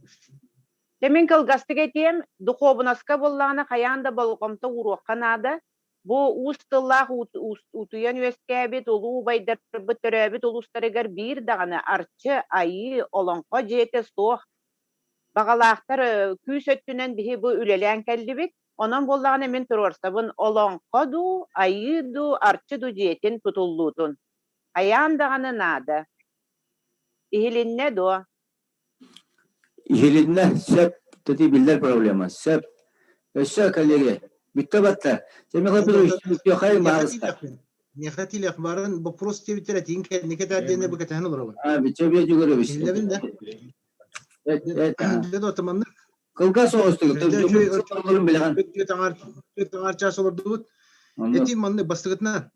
Дэмин кылгастык этиэм, духуобунаска буоллаҕына хайаан да болҕомто ууруохха наада. Бу уус тыллаах утуйан үөскээбит улуу убайдарбыт төрөөбүт улуустарыгар биир даҕаны арчы, айыы, олоҥхо дьиэтэ суох. Баҕалаахтар күүс өттүнэн биһи бу үлэлээн кэллибит. Онон буоллаҕына мин туруорсабын олоҥхо дуу, айыы дуу, арчы дуу дьиэтин тутуллуутун. Хайаан даҕаны наада. Иһилиннэ дуо? Иһилиннэ, сөп, ити биллэр проблема, сөп. Өссө, коллеги, бүттэ батта. Михаил Петрович, Михаил Михайлович. Миэхэ тиилэх барын вопрос диэбиттэр этиин кэнники таардиэнэ бу кэтэһэн олоробун. А, бүтэ бие жүгөрөбүс. Иһиллэбин да. Дэ дотаманнык. Кылгас соҕустук. Таҥар час олордубут. Эти манны бастыгытына.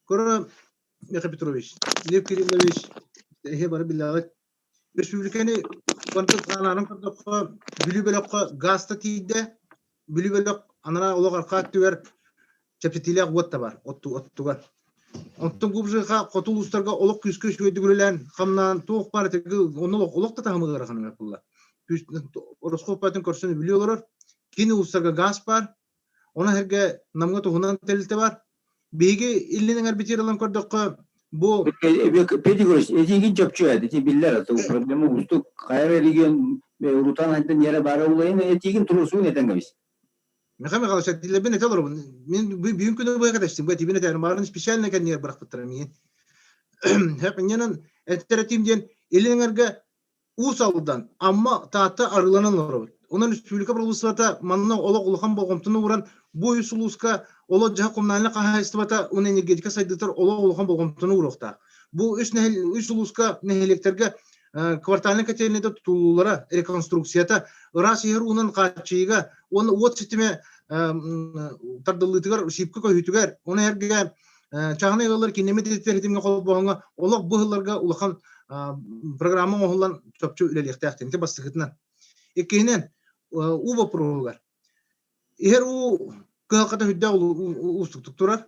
Көрө Михаил Петрович, Лев Кириллович, эһи бары билэҕит. Республиканы контент анаанын көрдөххө, Бүлүү бөлөххө газ да тиийдэ. Бүлүү бөлөх анараа олох архаа өттүгэр чэпчэтиилээх уот да бар, оттугар. Оттон Губжиха хоту улуустарга олох күүскэ үчүгэйдик үлэлээн, хамнаан, туох баар этиги онно олох, олох да таһымы ыарахан буолла. Ороскуоп баатын көрсөн үбүлүү олорор. Кини улуустарга газ бар, Ону сэргэ Намҥа туһунан тэрилтэ бар. Биһиги иллин эҥэрбитигэр ылан көрдөххө, бу Петя Егорович, этиигин чопчу эт, ити биллэр, проблема уустук. Хайа регион урутаан хайдан иэрэ баара улайын этиигин туруорсуун этэн кэбис. Михаил Михайлович, этилэрбин этэ олоробун. Мин бүгүн күнү быһа кэтэстим. Бу этибин этэрим баарын специально кэннигэр бырахпыттара миин. Хэп инньэнэн этэр этиим диэн илин эҥэргэ Уус Алдан, Амма, Таатта арыыланан олоробут. Онон республика правительствота манна олох улахан болҕомтону ууран, бу үс улууска олох-дьаһах коммунальнай хаһаайыстыбата уонна энергетика сайдыытыгар олох улахан болҕомтону ууруохтаах. Бу үс, үс улууска нэһилиэктэргэ квартальнай котельнайда тутулуулара, реконструкцията, ыраас иһэр уунан хааччыйыыга уонна уот ситимэ тардыллыытыгар, сиипкэ көһүүтүгэр, ону эргэ чааһынай ыаллар кинемит ититэр холбооһуҥҥа олох бу сылларга улахан программа оҥоһуллан чопчу үлэлиэхтээх диэн бастакытынан. Иккиһинэн, уу боппуруоһугар. Иһэр уу кыһалҕата үрдээх уустуктук турар.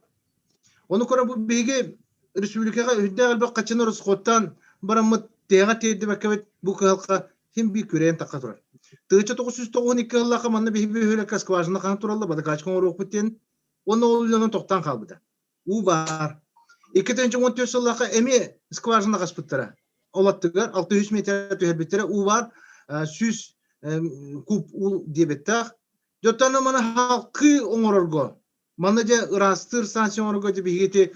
Ону көрөн бу биһиги республикаҕа үрдээх элбэх хаччыны ороскуоттаан бараммыт тиһэҕэ тиэрдибэккэбит бу кыһалҕа син биир күрэйэн тахха турар. 1992 сыллаахха манна биһиги бөһүөлэккэ скважина хаһан туралла водокачка оҥоруохпут диэн уонна ол үлэнэн тохтоон хаалбыта. Уу баар. 2014 сыллаахха эмиэ скважина хаспыттара. Ол аттыгар 600 метр түһэрбиттэрэ уу баар 100 куб уу диэбиттээх. Дьоттон маны халкыы оҥорорго, манна дьэ ыраастыыр станция оҥорорго дьэ биһиги ити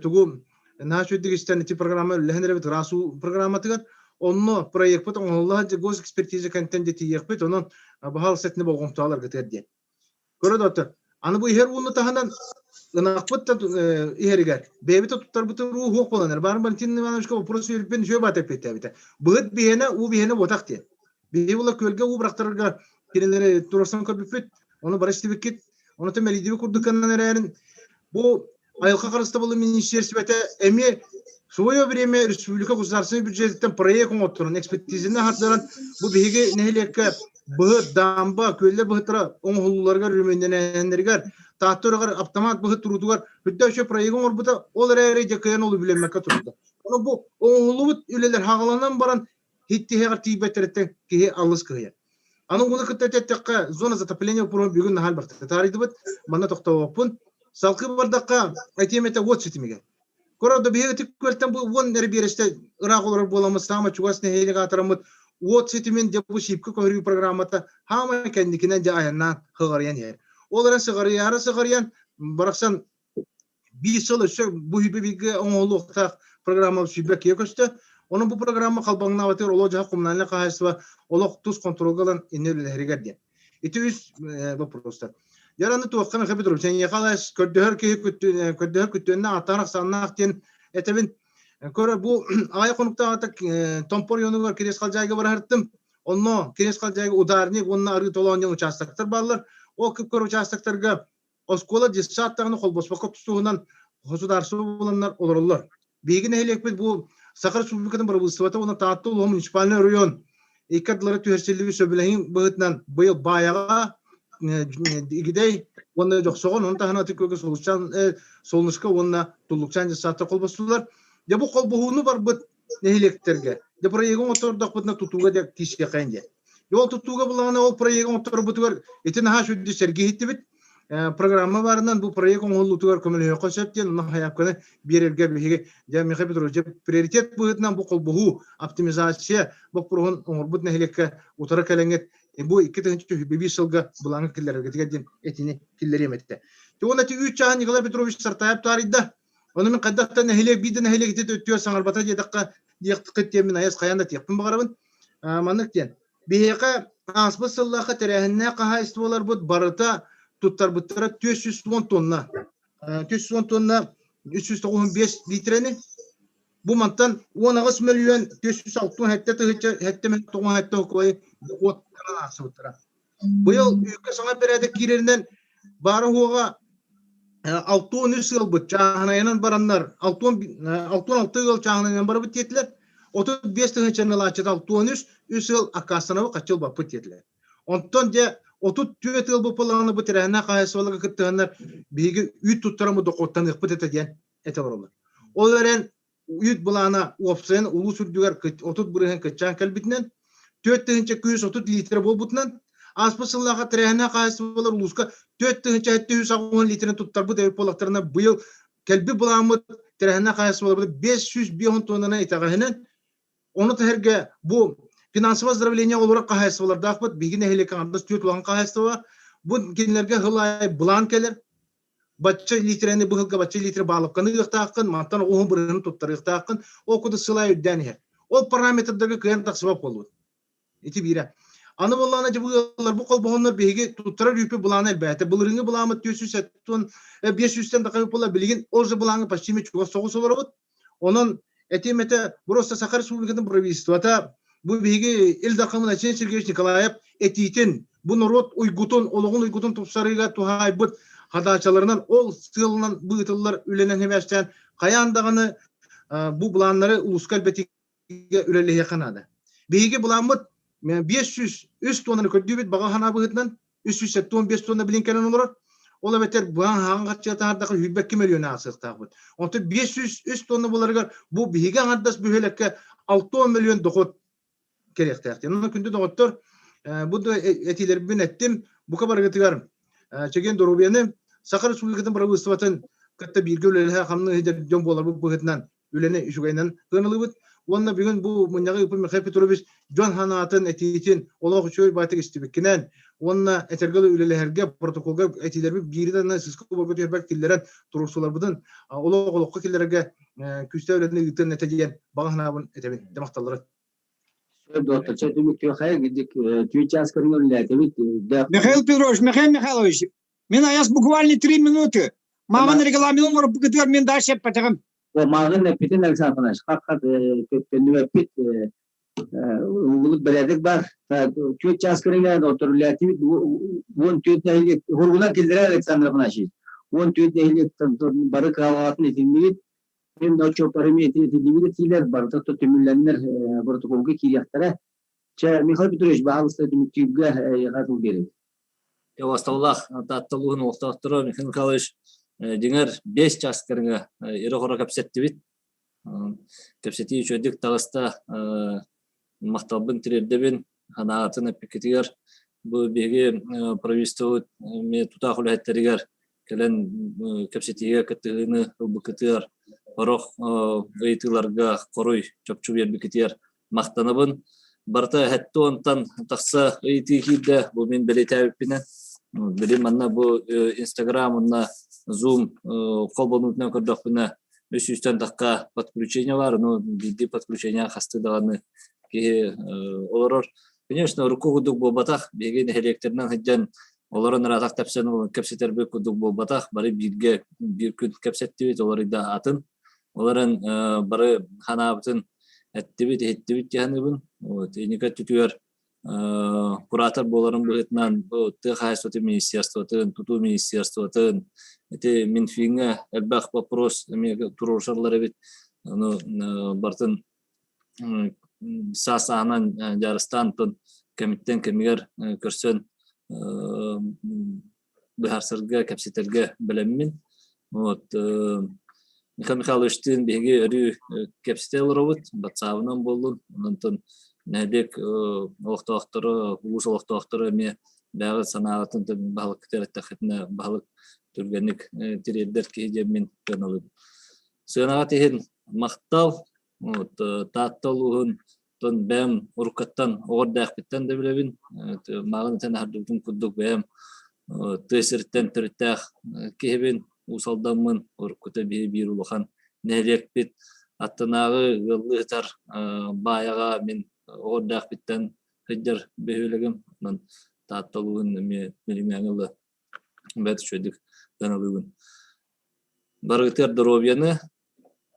тугу наһаа үчүгэйдик истэн ити программа үллэһэн эрэбит ыраас уу программатыгар. Онно проекпыт оҥоһулла госэкспертиза кэнтэн дьэ тиийиэхпит. Онон баһаал сэтини болҕомтоҕо диэн. Көрө доттор. Аны бу иһэр ууну таһынан ынахпыт да иһэригэр бэйэбит да туттарбытын уу суох буолан эрэр. Баарын Валентин Ивановичка вопрос үөрпүн үчүгэй баата эппиэттээбитэ. Быһыт биһиэнэ, уу биһиэнэ буотах диэн. Биһиги була күөлгэ уу бырахтарарга кинилэри туруорсан көрбүппүт. Ону бары истибиккит. Ону мэлийдиби курдук гынан эрээрин бу айылҕа харыстабылын министиэристибэтэ эмиэ в свое время республика государственный бюджетиттэн проект оҥотторон экспертизаны аһардаран бу биһиги нэһилиэккэ быһыт дамба күөллэр быһыттара оҥоһуллууларыгар өрөмүөннэнэллэригэр Таатта үрэҕэр автомат быһыт туруутугар үрдэ өссө проегы оҥорбута ол эрээри дьэ кыайан ол үбүлэммэккэ турда ону бу оҥоһуллубут үлэлэр хаҕаланан баран хиттиһэҕэр тиийбэттэриттэн киһи алыс кыһыйар. Аны уну кытта эттэххэ, зона затопления боппуруоһун бүгүн наһаа элбэхтик таарыйдыбыт. Манна тохтообоппун. Салгыы бардахха, этиэм этэ уот ситимигэр. Көрөр да биһиги ытык күөлтэн бу уон эрэ биэрэстэ ыраах олорор буоламмыт саамай чугас нэһилиэк аатыраммыт уот ситимин дьэ бу сиипкэ көһөрүү программата хаамай кэнникинэн дьэ айаннаан сыҕарыйан иһэр. Ол эрэн сыҕарыйаары сыҕарыйан барахсан биир сыл өссө бу сүүрбэ бииргэ оҥоһуллуохтаах программа сүүрбэ киһи көстө. Онон бу программа халбаҥнаабатыгар олох дьаһах коммунальнай хаһаайыстыба олох тус хонтуруолга ылан иннэ үлэлэһэригэр диэн. Ити үс вопростар. Яраны туохха Михаил Петрович, эйиэхэ алаас көрдөһөр киһи көрдөһөр күттүөннэ ааттаан ахсааннаах диэн этэбин. Көрө бу аҕай хонуктааҕыта Томпор районугар Кириэс Халдьаайга бараһыртым. Онно Кириэс Халдьаайга ударник уонна арыы толоон диэн участоктар бааллар. Ол кып-кыр участоктарга оскуола детсад даҕаны холбоспокко тустууһунан государство буланнар олороллор. Биһиги нэһилиэкпит бу Саха Республикатын бырабыыталыстыбата уонна Таатта улууһа муниципальнай оройуон икки ардылара түһэрсиллибит сөбүлэһии быһыытынан быйыл Баайаҕа, Игидэй уонна Дьохсоҕон, ону таһынан Ытык Күөлгэ Солуччаан, Солнышко уонна Туллукчаан детсадтар холбостулар. Дьэ бу холбоһууну барбыт нэһилиэктэргэ дьэ проегы оҥоттордохпутуна тутууга дьэ киирсиэххэйин диэн. Ол тутууга булаҕына ол проегы оҥотторбутугар ити наһаа сүрдү сэргии иһиттибит. Программа баарынан бу проект оҥоһуллуутугар көмөлөһүөххэ сөп диэн онно хайаапканы биэрэргэ биһиги дьэ Михаил Петрович приоритет быһыытынан бу холбоһуу оптимизация боппуруоһун оҥорбут нэһилиэккэ утары кэлэҥҥит бу 2021 сылга былааҥҥа киллэрэргитигэр диэн этини киллэриэм этэ. Уонна ити үүт чааһын Николай Петрович Сартаев таарыйда. Ону мин хайдах да нэһилиэк биир да нэһилиэк ити өттүгэр саҥарбата диэтэххэ диэххит диэн мин айас хайаан да тиэхпин баҕарабын. Маннык диэн. Биһиэхэ ааспыт сыллаахха тэрээһиннээх хаһаайыстыбаларбыт барыта туттарбыттара 410 тонна. 410 тонна 395 литрени. Бу мантан 18 мөлүйүөн 467 тыһыынча 797 окуой от аахсыбыттара. Быйыл үүккэ саҥа бэрээдэк киирэринэн баара-суоҕа 63 ыалбыт чааһынайынан бараннар 66 ыал чааһынайынан барабыт диэтилэр. 35 тыһыынчаны ылааччыта 63 үс ыал аккаастанабыт хаччы ылбаппыт диэтилэр. Онтон дьэ 34 ыал бу бу тэрээһиннээх хаһаайыстыбаларга кыттыһаннар биһиги үүт туттараммыт дохуоттаныахпыт этэ диэн этэ олороллор. Ол эрэн үүт былаана уопсайан улуус үрдүгэр 30% кыччаан кэлбитинэн, 4130 литр буолбутунан, ааспыт сыллааҕы тэрээһиннээх хаһаайыстыбалар улууска 4780 литрин туттарбыт эбит буоллахтарына, быйыл кэлбит былааммыт тэрээһиннээх хаһаайыстыбаларбыт 505 тоннанан итэҕэһинэн, ону тэһэргэ бу финансовое оздоровление олорор хаһаайыстыбалардаахпыт, биһиги нэһилиэккэ аҥардас түөрт улахан хаһаайыстыба, бу кинилэргэ сыл аайы былаан кэлэр, бачча литрени быһылга бачча литр баалапканы ыахтааххын, мантан оҕуһун бырыһын туттарыахтааххын, ол курдук сыл аайы үрдээн иһэр. Ол параметрдарга кыайан тахсыбат буоллубут. Ити биирэ. Аны буоллаҕына дьэ бу ыаллар бу холбоһоннор биһиги туттарар үүппүт былаана элбээтэ. Былырыыҥҥы былааммыт 470 500-тэн тахса буолла билигин ол же былааҥҥа почти чугас соҕус олоробут. Онон этиэм этэ просто Саха Республикатын правительствота бу биһиги Ил Дархан Айсен Сергеевич Николаев этиитин бу норуот уйгутун, олоҕун уйгутун тупсарыыга туһаайбыт хадаачаларынан ол сыалынан быытыллар үлэнэн хэмээстээн хайаан даҕаны бу былааннары улууска элбэтиигэ үлэлэһиэххэ наада. Биһиги былааммыт 503 тоннаны көрдүүбүт баҕа санаа быһыытынан 375 тонна билин кэлэн олорор. Ол эбэтэр быһан хаһан харчыга таһаардахха 22 мөлүйүөн аахсыахтаахпыт. Онтон 503 тонна буоларыгар бу биһиги аҥардас бөһүөлэккэ 60 мөлүйүөн дохуот кэлиэхтээх. Онон күндү доҕоттор, бу да этиилэрбин эттим. Бука барыгытыгар чэгиэн доруобуйаны Саха Республикатын бырабыыталыстыбатын кытта бииргэ үлэлэһэ хамныы сылдьар дьон буоларбыт быһыытынан үлэни үчүгэйинэн сыаналыыбыт. Уонна бүгүн бу мунньаҕы ыыппыт Михаил Петрович дьон санаатын, этиитин олох үчүгэй баайтык истибиккинэн уонна этэргэ үлэлэһэргэ протоколга этиилэрбит биири да сыыска кубарга түһэрбэт киллэрэн туруорсууларбытын олох олоххо киллэрэргэ күүстээх үлэни ыытыан этэ диэн баҕа санаабын этэбин. Дьэ махталларын. Михаил Петрович, Михаил Михайлович, мен аяс буквально 3 минуты. Маман регламент оҥорбуккутугар мен дальше эппэтэҕим. Мааҕын эппитин Александр Афанасьевич, хат-хат төннүбэппит улут бэрээдэк бар. Түөрт чаас кэриҥэ отторуллаатыбыт 14 нэһилиэк хуругунан киллэрэр Александр Афанасьевич. 14 нэһилиэк бары кыһалҕатын итиннибит. Мен отчуоттарым этиллибит этиилэр барыта түмүллэннэр протоколга киириэхтэрэ. Чэ, Михаил Петрович, баһаалыста түмүктүүргэ эйиэхэ тыл биэрэбин. Убастабыллаах Таатта улууһун олохтоохторо Михаил Михайлович дьиҥэр 5 чаас кэриҥэ ирэ-хоро кэпсэттибит. Кэпсэтии үчүгэйдик таҕыста. Махталбын тириэрдэбин. Санаатын эппиккитигэр. Бу биһиги правительствобыт эмиэ тутаах үлэһиттэригэр кэлэн кэпсэтиигэ кыттыһыыны ылбыккытыгар, сорох ыйытыыларга хоруй чопчу биэрбиккитигэр махтанабын. Барыта эһэттэ уонтан тахса ыйытыы киирдэ, бу мин бэлиэтээбиппинэн. Били манна бу Инстаграм уонна Zoom холбонуутунан көрдөхпүнэ, үс сүүстэн тахха подключение бар, ну биирдии подключение хасты даҕаны киһи олорор. Конечно, урукку курдук буолбатах, биһиги нэһилиэктэринэн сылдьан олорон ыраатах тэпсэн кэпсэтэрбит курдук буолбатах, бары бииргэ биир күн кэпсэттибит, олор да атын. Олорон бары ханаабытын эттибит, иһиттибит дьаһаныбын. Вот, инники өттүтүгэр куратор буоларын быһыытынан бу тыа хаһаайыстыбатын министерствотын, тутуу министерствотын, ити Минфиҥҥэ элбэх вопрос эмиэ туруорсаллар эбит. Ону барытын саас-сааһынан дьарыстаан кэмиттэн кэмигэр көрсөн быһаарсарга, кэпсэтэргэ бэлэммин. Вот, Михаил Михайловичтыын биһиги өрүү кэпсэтэ олоробут, батсаабынан буоллун. Онтон нэһилиэк олохтоохторо, улуус олохтоохторо эмиэ бэйэҕит санааҕытын баһылыккытыгар эттэххитинэ, баһылык түргэнник тириэрдэр киһи диэммин кыаналыыбын. Сыанаҕа иһин махтал. Вот, Таатта улууһун тон бэйэм уруккаттан оҕо эрдээхпиттэн да билэбин. Мааҕын этэн аһардыбытым курдук бэйэм тыа сириттэн төрүттээх киһибин, Уус Алдаммын, уруккута биһи биир улахан нэһилиэкпит. Аттынааҕы ыаллыы сытар Баайаҕа мин оҕо эрдээхпиттэн сылдьар бөһүөлэгим. Онон Таатта улууһун эмиэ билиҥҥээҥи ыла бэрт үчүгэйдик сыаналыыбын. Барыгытыгар доруобуйаны,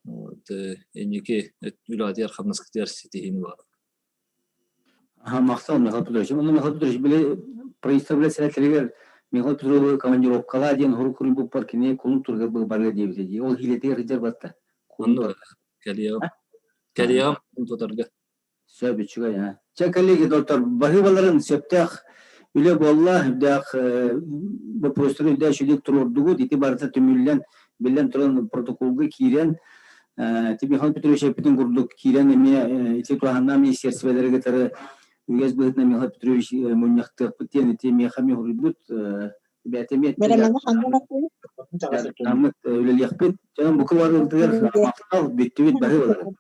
вот, инники үлэҕитигэр хамнаскытыгар ситиһиини баҕарабын. Аха, махтал, Михаил Петрович. Онно Михаил Петрович, били правительство председателигэр Михаил Петровы командировкалаа диэн хорук суруйбуппар кини кулун тургар барыа диэбитэ дии. Ол хиилэтигэр сылдьар батта. Кулун Онно кэлиэҕим. Кэлиэҕим тутарга. Сөп, үчүгэй. А. Чэ, коллеги, доктор, баһыыбаларын сөптөөх үлэ буолла, үрдээх боппуруостары үрдээх үчүгэй туруордугут, ити барыта түмүллэн, биллэн туран протоколга киирэн, ити Михаил Петрович эппитин курдук киирэн эмиэ ити туһааннаах министерстволары кытары үгэс быһыытынан Михаил Петрович мунньахтыахпыт диэн ити миэхэ эмиэ суруйбут бэйэтэ эмиэ үлэлиэхпит. Дьон бука барытыгар махтал, бүттүбүт, баһыыбаларын.